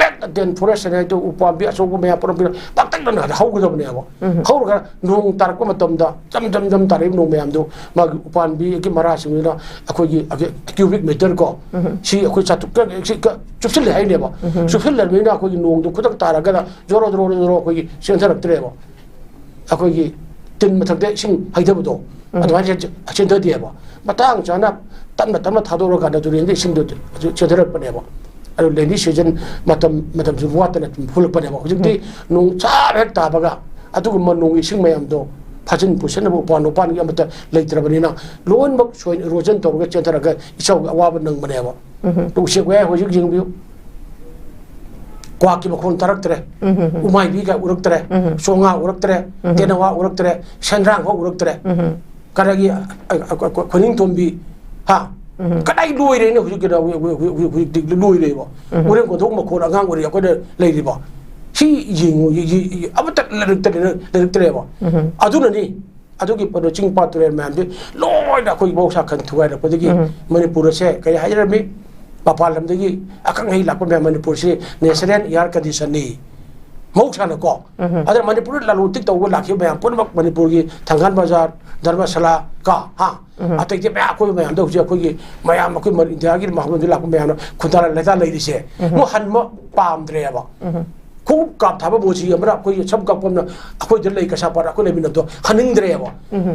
ꯍꯦꯛꯇ ꯗꯦꯟ ꯐꯣꯔꯦꯁ ꯍꯥꯏꯅ ꯍꯥꯏꯗꯣ ꯎꯄꯥꯝꯕꯤ ꯑꯆꯧꯕ ꯃꯌꯥꯝ ꯄꯨꯔꯛꯄꯤꯅ ꯄꯥꯛꯇꯛꯅꯅ ꯍꯧꯒꯗꯕꯅꯦꯕ꯫ ꯍꯧꯔꯒ ꯅꯣꯡ ꯇꯥꯔꯛꯄ ꯃꯇꯝꯗ ꯖꯝ ꯖꯝ ꯖꯝ ꯇꯥꯔꯛꯏꯕ ꯅꯣꯡ ꯃꯌꯥꯝꯗꯣ ꯃꯥꯒꯤ ꯎꯄꯥꯝꯕꯤꯒꯤ ꯃꯔꯥꯁꯤꯡꯗꯨꯅ ꯑꯩꯈꯣꯏꯒꯤ ꯀ꯭ꯌꯨꯕꯤꯛ ꯃꯤꯇꯔ ꯀꯣ, ꯁꯤ ꯑꯩꯈꯣꯏ ꯆꯥꯇ꯭ꯔꯨꯛ ꯁꯤ ꯆꯨꯞꯁꯤꯜꯂꯦ ꯍꯥꯏꯅꯦꯕ꯫ ꯆꯨꯞꯁꯤꯜꯂꯕꯅꯤꯅ ꯑꯩꯈꯣꯏꯒꯤ ꯅꯣꯡꯗꯣ ꯈꯨꯗꯛ ꯇꯥꯔꯒꯅ ꯖꯣꯔꯣ ꯖꯣꯔꯣ ꯖꯣꯔꯣ ꯑꯩꯈꯣꯏꯒꯤ ꯆꯦꯟꯊꯔꯛꯇ꯭ꯔꯦꯕ꯫ ꯑꯩꯈꯣꯏꯒꯤ ꯇꯤꯟ ꯃꯊꯛꯇ ꯏꯁꯤꯡ ꯍꯩꯊꯕꯗꯣ, ꯑꯗꯨꯃꯥꯏꯅ ꯆꯦꯟ-, ꯆꯦꯟꯊꯗꯦꯕ꯫ ꯃꯇꯥꯡ ꯆꯥꯅ ꯇꯞꯅ ꯇꯞꯅ ꯊꯥꯗꯣꯛꯑꯀꯥꯟꯗ ꯇꯨꯔꯦꯟꯗ ꯏꯁꯤꯡꯗꯣ ꯆꯦꯟꯊꯔꯛꯄꯅꯦꯕ꯫ ꯑꯗꯨ ꯔꯦꯅꯤ ꯁꯤꯖꯟ ꯃꯇꯝ, ꯃꯇꯝꯁꯨ ꯋꯥꯠꯇꯅ ꯑꯗꯨꯝ ꯍꯨꯜꯂꯛꯄꯅꯦꯕ꯫ ꯍꯧꯖꯤꯛꯇꯤ ꯅꯣꯡ ꯆꯥꯕ ꯍꯦꯛ ꯇꯥꯕꯒ ꯑꯗꯨꯒꯨꯝꯕ ꯅꯣꯡꯒꯤ ꯏꯁꯤꯡ ꯃꯌꯥꯝꯗꯣ ꯐꯥꯖꯤꯟ ꯄꯨꯁꯤꯟꯅꯕ ꯎꯄꯥꯟ ꯋꯥꯄꯥꯟꯒꯤ ꯑꯃꯠꯇ ꯂꯩꯇ꯭ꯔꯕꯅꯤꯅ ꯂꯣꯏꯅꯃꯛ ꯁꯣꯏ ꯏꯔꯣꯖꯟ ꯇꯧꯔꯒ ꯆꯦꯟꯊꯔꯒ ꯏꯆꯥꯎꯒꯤ ꯑꯋꯥꯕ ꯅꯪꯕꯅꯦꯕ꯫ ꯎꯆꯦꯛ ꯋꯥꯌꯥ ꯍꯧꯖꯤꯛ ꯌꯦꯡꯕꯤꯌꯨ꯫ ꯀ꯭ꯋꯥꯛꯀꯤ ꯃꯈꯣꯟ ꯇꯥꯔꯛꯇ꯭ꯔꯦ꯫ ꯎꯃꯥꯏꯕꯤꯒ ꯎꯔꯛꯇ꯭ꯔꯦ꯫ ꯆꯣꯉꯥ ꯎꯔꯛꯇ꯭ꯔꯦ꯫ ꯇꯦꯅꯋꯥ ꯎꯔꯛꯇ꯭ꯔꯦ꯫ ꯁꯦꯟꯗ꯭ꯔꯥꯡ ꯐꯥꯎ ꯎꯔꯛꯇ꯭ꯔꯦ꯫ ꯀꯗꯥꯏꯒꯤ, ꯑ, ꯑ, ꯑ, ꯈꯣꯏꯅꯤꯡꯊꯣꯝꯕꯤ, ꯍꯥ? ꯀꯗꯥꯏ ꯂꯣꯏꯔꯦꯅꯦ ꯍꯧꯖꯤꯛꯀꯤꯗ, ꯍꯧꯖꯤꯛ, ꯍꯧꯖꯤꯛ, ꯍꯧꯖꯤꯛ, ꯍꯧꯖꯤꯛꯇꯤ ꯂꯣꯏꯔꯦꯕ꯫ ꯎꯔꯦꯡ ꯀꯣꯟꯊꯣꯡ ꯃꯈꯣꯟ ꯑꯉꯥꯡ ꯑꯣꯏꯔꯤ ꯑꯩꯈꯣꯏꯅ ꯂꯩꯔꯤꯕ꯫ ꯁꯤ ꯌꯦꯡꯉꯨ, ꯌꯦ-, ꯌꯦ-, ꯌꯦ-, ꯑꯃꯠꯇ ꯂꯩꯔꯛꯇ꯭ꯔꯦ, ꯂꯩꯔꯛꯇ꯭ꯔꯦꯕ꯫ ꯑꯗꯨꯅꯅꯤ ꯑꯗꯨꯒꯤ ꯄꯣꯠꯇꯣ ꯆꯤꯡ ꯄꯥꯠ ꯇꯨꯔꯦꯜ ꯃꯌꯥꯝꯁꯦ ꯂꯣꯏꯅ ꯑꯩꯈꯣꯏ ꯃꯍꯧꯁꯥ ꯈꯟ ꯊꯨꯒꯥꯏꯔꯛꯄꯗꯒꯤ ꯃꯅꯤꯄꯨꯔ ꯑꯁꯦ ꯀꯔꯤ ꯍꯥꯏꯖꯔꯝꯃꯤ? ꯃꯄꯥꯟ ꯂꯝꯗꯒꯤ ꯑꯈꯪ ꯑꯍꯩ ꯂꯥꯛꯄ ꯃꯌꯥꯝ ꯃꯅꯤꯄꯨꯔꯁꯤ natural air condition ꯅꯤ꯫ ꯃꯍꯧꯁꯥꯅꯀꯣ꯫ ꯑꯗ ꯃꯅꯤꯄꯨꯔꯗ ꯂꯂꯣꯟ ꯏꯇꯤꯛ ꯇꯧꯕ ꯂꯥꯛꯈꯤꯕ ꯃꯌꯥꯝ ꯄꯨꯝꯅꯃꯛ ꯃꯅꯤꯄꯨꯔꯒꯤ ꯊꯪꯒꯥꯜ ꯕꯖꯥꯔ, ꯙꯔꯃꯁꯥꯂꯥ ꯀ, ꯍꯥ? ꯑꯇꯩꯗꯤ ꯃꯌꯥꯝ ꯑꯀꯣꯏꯕ ꯃꯌꯥꯝꯗ ꯍꯧꯖꯤꯛ ꯑꯩꯈꯣꯏꯒꯤ ꯃꯌꯥꯝ ꯑꯩꯈꯣꯏ ꯃꯅꯤ-, ꯏꯟꯗꯤꯌꯥꯒꯤ ꯃꯐꯝꯗ ꯂꯥꯛꯄ ꯃꯌꯥꯝꯅ ꯈꯨꯟꯗꯥ ꯂꯩꯇꯥ ꯂꯩꯔꯤꯁꯦ꯫ ꯃꯣꯏ ꯍꯟꯕ ꯄꯥꯝꯗ꯭ꯔꯦꯕ꯫ ꯈꯣꯡꯎꯞ ꯀꯥꯞ ꯊꯥꯕ ꯃꯣꯖꯤ ꯑꯃꯅ ꯑꯩꯈꯣꯏꯒꯤ ꯁꯝ ꯀꯛꯄ ꯑꯃꯅ ꯑꯩꯈꯣꯏꯗ ꯂꯩ ꯀꯩꯁꯥꯝꯄꯥꯠ ꯑꯩꯈꯣꯏ ꯂꯩꯃꯤꯟꯅꯕꯗꯣ ꯍꯟꯅꯤꯡꯗ꯭ꯔꯦꯕ꯫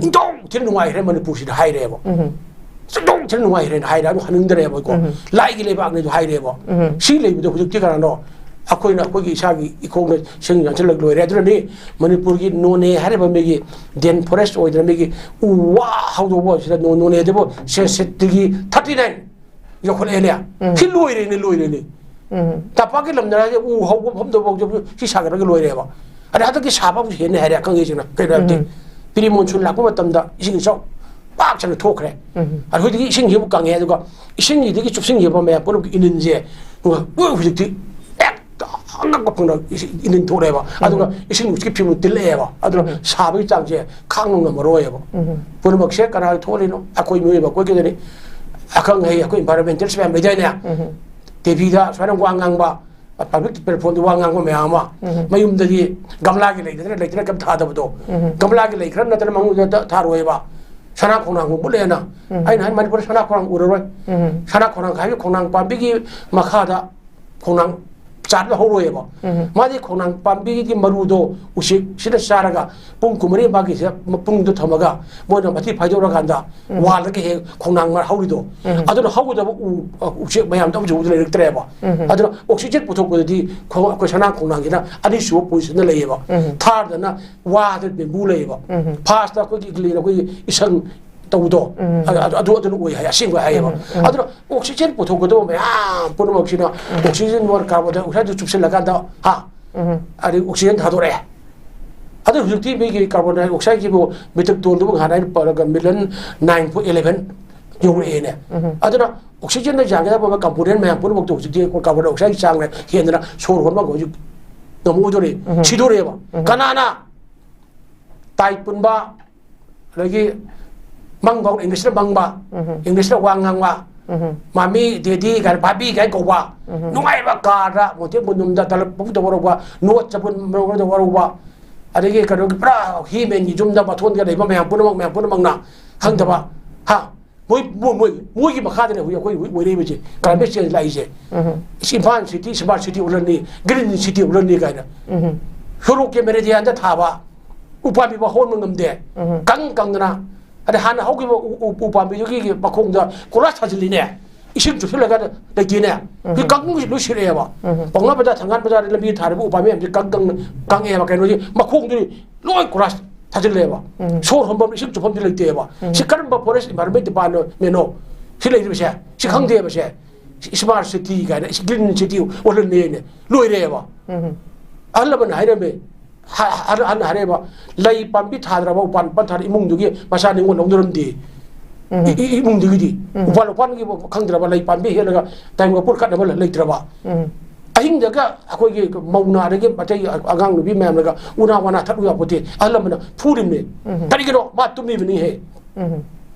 ꯏꯟꯊꯣꯛ ꯊꯤꯅ ꯅꯨꯡꯉꯥꯏꯈ꯭ꯔꯦ ꯃꯅꯤꯄꯨꯔꯁꯤꯗ ꯍꯥꯏꯔꯦꯕ꯫ ꯏꯟꯊꯣꯛ ꯊꯤꯅ ꯅꯨꯡꯉꯥꯏꯈ꯭ꯔꯦꯅ ꯍꯥꯏꯔꯦ, ꯑꯗꯨ ꯍꯟꯅꯤꯡꯗ꯭ꯔꯦꯕ ꯑꯩꯀꯣ꯫ ꯂꯥꯏꯒꯤ ꯂꯩꯕꯥꯛꯅꯦ ꯑꯗꯨ ꯍꯥꯏꯔꯦꯕ꯫ ꯁꯤ ꯂꯩꯕꯗꯣ ꯍꯧꯖꯤꯛꯇꯤ ꯀꯅꯥꯅꯣ? ꯑꯩꯈꯣꯏꯅ ꯑꯩꯈꯣꯏꯒꯤ ꯏꯁꯥꯒꯤ ꯏꯈꯣꯡꯅ ꯁꯤꯡ ꯌꯥꯟꯁꯤꯜꯂꯒ ꯂꯣꯏꯔꯦ꯫ ꯑꯗꯨꯅꯅꯤ ꯃꯅꯤꯄꯨꯔꯒꯤ ꯅꯣꯅꯦ ꯍꯥꯏꯔꯤꯕ ꯃꯤꯒꯤ ꯗꯦꯟ ꯐꯣꯔꯦꯁ ꯑꯣꯏꯗꯅ ꯃꯤꯒꯤ ꯎ ꯋꯥ ꯍꯧꯗꯣꯛꯄ ꯑꯁꯤꯗ ꯅꯣ-, ꯅꯣꯅꯦꯗꯕꯨ ꯁꯦꯟꯁꯁ ꯗꯤꯒ꯭ꯔꯤ ꯊꯥꯔꯇꯤ ꯅꯥꯏꯟ ꯌꯧꯈꯠꯂꯛꯑꯦꯅꯦ꯫ ꯁꯤ ꯂꯣꯏꯔꯦꯅꯦ, ꯂꯣꯏꯔꯦꯅꯦ꯫ ꯇꯝꯄꯥꯛꯀꯤ ꯂꯝꯗ ꯍꯥꯏꯁꯦ ꯎ ꯍꯧꯕ ꯃꯐꯝꯗ ꯐꯥꯎ ꯁꯤ ꯁꯥꯒꯠꯂꯒ ꯂꯣꯏꯔꯦꯕ꯫ ꯑꯗ ꯍꯟꯗꯛꯀꯤ ꯁꯥꯕ ꯑꯃꯨꯛ ꯍꯦꯟꯅ ꯍꯥꯏꯔꯦ ꯑꯈꯪ ꯑꯍꯩꯁꯤꯡꯅ꯫ ꯀꯩꯅꯣ ꯍꯥꯏꯕꯗꯤ, ꯄ꯭ꯔꯤ ꯃꯣꯟꯁꯨꯟ ꯂꯥꯛꯄ ꯃꯇꯝꯗ ꯏꯁꯤꯡ ꯏꯆꯥꯎ ꯄꯥꯛ ꯆꯥꯎꯅ ꯊꯣꯛꯈ꯭ꯔꯦ꯫ ꯑꯗꯨꯗꯒꯤ ꯏꯁꯤꯡꯁꯤꯕꯨ ꯀꯪꯉꯦ, ꯑꯗꯨꯒ ꯏꯁꯤꯡꯁꯤꯗꯒꯤ ꯆꯨꯞꯁꯤꯟꯈꯤꯕ ꯃꯌꯥꯝ ꯄꯨꯝꯅꯃꯛꯀꯤ ꯏꯅꯤꯟꯁꯦ, ꯑꯗꯨꯒ ꯂꯣꯏ ꯍꯧꯖꯤꯛꯇꯤ ꯍꯦꯛꯇ ꯑꯉꯛꯄ ꯐꯪꯅ ꯏꯁꯤꯡ ꯏꯅꯤꯟ ꯊꯣꯛꯂꯛꯑꯦꯕ꯫ ꯑꯗꯨꯒ ꯏꯁꯤꯡ ꯅꯨꯡꯁꯤꯠꯀꯤ ꯐꯤꯕꯝ ꯇꯤꯜꯂꯛꯑꯦꯕ꯫ ꯑꯗꯨꯅ ꯁꯥꯕꯒꯤ ꯆꯥꯡꯁꯦ ꯈꯥꯡꯕ ꯉꯝꯃꯔꯣꯏꯕ꯫ ꯄꯨꯝꯅꯃꯛꯁꯦ ꯀꯅꯥꯒꯤ ꯊꯣꯛꯍꯜꯂꯤꯅꯣ? ꯑꯩꯈꯣꯏ ꯃꯤꯑꯣꯏꯕ ꯑꯩꯈꯣꯏꯒꯤꯗꯅꯤ꯫ ꯑꯈꯪ ꯑꯍꯩ ꯑꯩꯈꯣꯏ environmentalist ꯃꯌꯥꯝ ꯂꯩꯗꯥꯏꯅꯦ? ꯇꯤꯚꯤꯗ ꯁꯨꯃꯥꯏꯅ ꯋꯥ ꯉꯥꯡꯕ, ꯄꯕ꯭ꯂꯤꯛ ꯄ꯭ꯂꯦꯠꯐꯣꯝꯗ ꯋꯥ ꯉꯥꯡꯕ ꯃꯌꯥꯝ ꯑꯃ, ꯃꯌꯨꯝꯗꯒꯤ ꯒꯝꯂꯥꯒꯤ ꯂꯩꯗꯅ ꯂꯩꯗꯅ ꯀꯩꯝ ꯊꯥꯗꯕꯗꯣ, ꯒꯝꯂꯥꯒꯤ ꯂꯩ ꯈꯔ ꯅꯠꯇꯅ ꯃꯉꯣꯟꯗ ꯊꯥꯔꯣꯏꯕ꯫ ꯁꯅꯥ ꯈꯣꯡꯅꯥꯡ ꯍꯨꯝꯐꯨꯠꯂꯦꯅ꯫ ꯑꯩꯅ ꯍꯥꯏ, ꯃꯅꯤꯄꯨꯔꯗ ꯁꯅꯥ ꯈꯣꯡꯅꯥꯡ ꯎꯔꯔꯣꯏ꯫ ꯁꯅꯥ ꯈꯣꯡꯅꯥꯡ ꯍꯥꯏꯕ ꯈꯣꯡꯅꯥꯡ ꯄꯥꯝꯕꯤꯒꯤ ꯃꯈꯥꯗ ꯈꯣꯡꯅꯥꯡ ꯆꯥꯔꯗ ꯍꯧꯔꯣꯏꯕ꯫ ꯃꯥꯗꯤ ꯈꯣꯡꯅꯥꯡ ꯄꯥꯝꯕꯤꯒꯤ ꯃꯔꯨꯗꯣ ꯎꯆꯦꯛꯁꯤꯅ ꯆꯥꯔꯒ ꯄꯨꯡ ꯀꯨꯟꯃꯔꯤ ꯃꯥꯒꯤꯁꯤꯗ ꯃꯄꯨꯡꯗꯣ ꯊꯝꯃꯒ ꯃꯣꯏꯅ ꯃꯊꯤ ꯐꯥꯏꯗꯣꯔꯀꯥꯟꯗ ꯋꯥꯜꯗꯒꯤ ꯍꯦꯛ ꯈꯣꯡꯅꯥꯡ ꯃꯔ ꯍꯧꯔꯤꯗꯣ, ꯑꯗꯨꯅ ꯍꯧꯒꯗꯕ ꯎ, ꯎꯆꯦꯛ ꯃꯌꯥꯝꯗꯣ ꯑꯃꯁꯨ ꯎꯕꯗ ꯂꯩꯔꯛꯇ꯭ꯔꯦꯕ꯫ ꯑꯗꯨꯅ oxygen ꯄꯨꯊꯣꯛꯄꯗꯗꯤ ꯈꯣ-, ꯑꯩꯈꯣꯏ ꯁꯅꯥ ꯈꯣꯡꯅꯥꯡꯁꯤꯅ ꯑꯅꯤꯁꯨꯕ position ꯗ ꯂꯩꯌꯦꯕ꯫ ꯊꯥꯔꯗꯅ ꯋꯥꯗ bamboo ꯂꯩꯌꯦꯕ꯫ First ꯗ ꯑꯩꯈꯣꯏꯒꯤ ꯀꯔꯤ, ꯑꯩꯈꯣꯏꯒꯤ ꯏꯁꯪ ꯇꯧꯕꯗꯣ, ꯑꯗꯨ, ꯑꯗꯨ, ꯑꯗꯨꯅ ꯑꯣꯏ ꯍꯥꯏ, ꯑꯁꯦꯡꯕ ꯍꯥꯏꯌꯦꯕ꯫ ꯑꯗꯨꯅ oxygen ꯄꯨꯊꯣꯛꯀꯗꯕ ꯃꯌꯥꯝ ꯄꯨꯝꯅꯃꯛꯁꯤꯅ oxygen ꯋꯥ carbon dioxide ꯗꯨ ꯆꯨꯞꯁꯤꯜꯂꯀꯥꯟꯗ, ꯍꯥ, ꯑꯗꯩ oxygen ꯊꯥꯗꯣꯔꯛꯑꯦ꯫ ꯑꯗꯨ ꯍꯧꯖꯤꯛꯇꯤ ꯃꯤꯒꯤ carbon dioxide ꯒꯤꯕꯨ metric ton ꯗꯨꯕꯨ ꯉꯍꯥꯟ ꯑꯩꯅ ꯄꯥꯔꯒ million nine point eleven ꯌꯧꯔꯛꯑꯦꯅꯦ꯫ ꯑꯗꯨꯅ oxygen ꯅ ꯌꯥꯟꯒꯗꯕ component ꯃꯌꯥꯝ ꯄꯨꯝꯅꯃꯛꯇꯣ ꯍꯧꯖꯤꯛꯇꯤ carbon dioxide ꯒꯤ ꯆꯥꯡꯅ ꯍꯦꯟꯗꯅ ꯁꯣꯔ ꯍꯣꯟꯕ ꯍꯧꯖꯤꯛ ꯉꯝꯃꯛꯑꯣꯏꯗꯣꯔꯤ꯫ ꯁꯤꯗꯣꯔꯦꯕ꯫ ꯀꯅꯥꯅ ꯇꯥꯏ ꯄꯨꯟꯕ, ꯑꯗꯒꯤ ꯃꯪ ꯐꯥꯎ English ꯅ ꯃꯪꯕ, English ꯅ ꯋꯥ ꯉꯥꯡꯕ, ꯃꯥꯃꯤ, ꯗꯦꯗꯤ ꯀꯥꯏꯅ, ꯚꯥꯕꯤ ꯀꯥꯏꯅ ꯀꯧꯕ, ꯅꯨꯡꯉꯥꯏꯕ ꯀꯥꯔꯗ, ꯃꯣꯟꯇꯦꯛ ꯃꯨꯟꯗꯨꯝꯗ ꯗꯂꯞ ꯄꯨꯗ ꯋꯥꯔꯧꯕ, ꯅꯣꯠ ꯆꯕꯨꯟ ꯃꯔꯧꯗ ꯋꯥꯔꯧꯕ, ꯑꯗꯒꯤ ꯀꯩꯅꯣꯒꯤ ꯄꯨꯔꯥ ꯍꯤꯃꯦꯟꯒꯤ ꯌꯨꯝꯗ ꯃꯊꯣꯟꯒ ꯂꯩꯕ ꯃꯌꯥꯝ ꯄꯨꯝꯅꯃꯛ, ꯃꯌꯥꯝ ꯄꯨꯝꯅꯃꯛꯅ ꯈꯪꯗꯕ, ꯍꯥ? ꯃꯣꯏ, ꯃꯣꯏ, ꯃꯣꯏ, ꯃꯣꯏꯒꯤ ꯃꯈꯥꯗꯅꯦ ꯍꯧꯖꯤꯛ ꯑꯩꯈꯣꯏ ꯍꯧꯖꯤꯛ ꯑꯣꯏꯔꯛꯏꯕꯁꯦ, climate change ꯂꯥꯛꯏꯁꯦ꯫ ꯏꯁ, Imphal city smart city ꯑꯣꯜꯍꯟꯅꯤ, green city ꯑꯣꯜꯍꯟꯅꯤ ꯀꯥꯏꯅ꯫ ꯁꯣꯔꯣꯛꯀꯤ meridian ꯗ ꯊꯥꯕ ꯎꯄꯥꯝꯕꯤ ꯐꯥꯎ ꯍꯧꯍꯟꯕ ꯉꯝꯗꯦ꯫ ꯀꯪ ꯀꯪꯗꯅ, ꯑꯗꯩ ꯍꯥꯟꯅ ꯍꯧꯈꯤꯕ ꯎ, ꯎ, ꯎꯄꯥꯝꯕꯤꯗꯨꯒꯤ ꯃꯈꯣꯡꯗ ꯀꯣꯏꯂꯥꯁ ꯊꯥꯖꯤꯜꯂꯤꯅꯦ, ꯏꯁꯤꯡ ꯆꯨꯞꯁꯤꯜꯂꯒ ꯂꯩꯇꯦꯅꯦ꯫ ꯍꯧꯖꯤꯛ ꯀꯪꯕꯁꯤ ꯂꯣꯏ ꯁꯤꯔꯛꯑꯦꯕ꯫ ꯄꯥꯎꯅꯥ ꯕꯖꯥꯔ, ꯊꯪꯒꯥꯜ ꯕꯖꯥꯔꯗ ꯂꯝꯕꯤ ꯊꯥꯔꯤꯕ ꯎꯄꯥꯝꯕꯤ ꯃꯌꯥꯝꯁꯦ ꯀꯪ ꯀꯪ ꯀꯪꯉꯦꯕ꯫ ꯀꯩꯅꯣꯁꯦ ꯃꯈꯣꯡꯗꯨꯗꯤ ꯂꯣꯏ ꯀꯣꯏꯂꯥꯁ ꯊꯥꯖꯤꯜꯂꯦꯕ꯫ ꯁꯣꯔ ꯍꯣꯟꯐꯝ, ꯏꯁꯤꯡ ꯆꯨꯞꯐꯝꯗꯤ ꯂꯩꯇꯦꯕ꯫ ꯁꯤ ꯀꯔꯝꯕ forest environment department ꯅꯣ ꯁꯤ ꯂꯩꯔꯤꯕꯁꯦ? ꯁꯤ ꯈꯪꯗꯦꯕ ꯁꯦ꯫ Smart city ꯀꯥꯏꯅ, green city ꯑꯣꯜꯍꯟꯅꯦꯅ ꯂꯣꯏꯔꯦꯕ꯫ ꯑꯍꯜ ꯂꯃꯟ ꯍꯥꯏꯔꯝꯃꯦ, ꯍ- ꯍ- ꯍꯟꯅ ꯍꯥꯏꯔꯛꯑꯦꯕ, ꯂꯩ ꯄꯥꯝꯕꯤ ꯊꯥꯗ꯭ꯔꯕ, ꯎꯄꯥꯟ ꯄꯥꯟ ꯊꯥꯗ꯭ꯔ ꯏꯃꯨꯡꯗꯨꯒꯤ ꯃꯆꯥ ꯅꯤꯉꯣꯜ ꯂꯧꯅꯔꯝꯗꯦ꯫ ꯎꯝ꯫ ꯏ- ꯏ- ꯏꯃꯨꯡꯗꯨꯒꯤꯗꯤ ꯎꯝ꯫ ꯎꯄꯥꯟ ꯎꯄꯥꯟꯒꯤ ꯈꯪꯗ꯭ꯔꯕ ꯂꯩ ꯄꯥꯝꯕꯤ ꯍꯦꯛꯂꯒ ꯇꯥꯏꯕꯪ ꯋꯥꯄꯨꯔ ꯀꯠꯅꯕ ꯂꯩꯇ꯭ꯔꯕ꯫ ꯎꯝ꯫ ꯑꯍꯤꯡꯗꯒ ꯑꯩꯈꯣꯏꯒꯤ ꯃꯧꯅ ꯑꯗꯒꯤ ꯑꯇꯩ ꯑꯉꯥꯡ ꯅꯨꯄꯤ ꯃꯌꯥꯝꯅꯒ ꯎꯅꯥ ꯋꯥꯅꯥ ꯊꯠꯂꯨ ꯌꯥꯄꯣꯠꯇꯦ꯫ ꯑꯍꯜ ꯂꯃꯟꯅ ꯐꯨꯔꯤꯕꯅꯦ꯫ ꯎꯝ꯫ ꯀꯔꯤꯒꯤꯅꯣ? ꯃꯥ ꯇꯨꯝꯃꯤꯕꯅꯤ ꯍꯦ꯫ ꯎꯝ꯫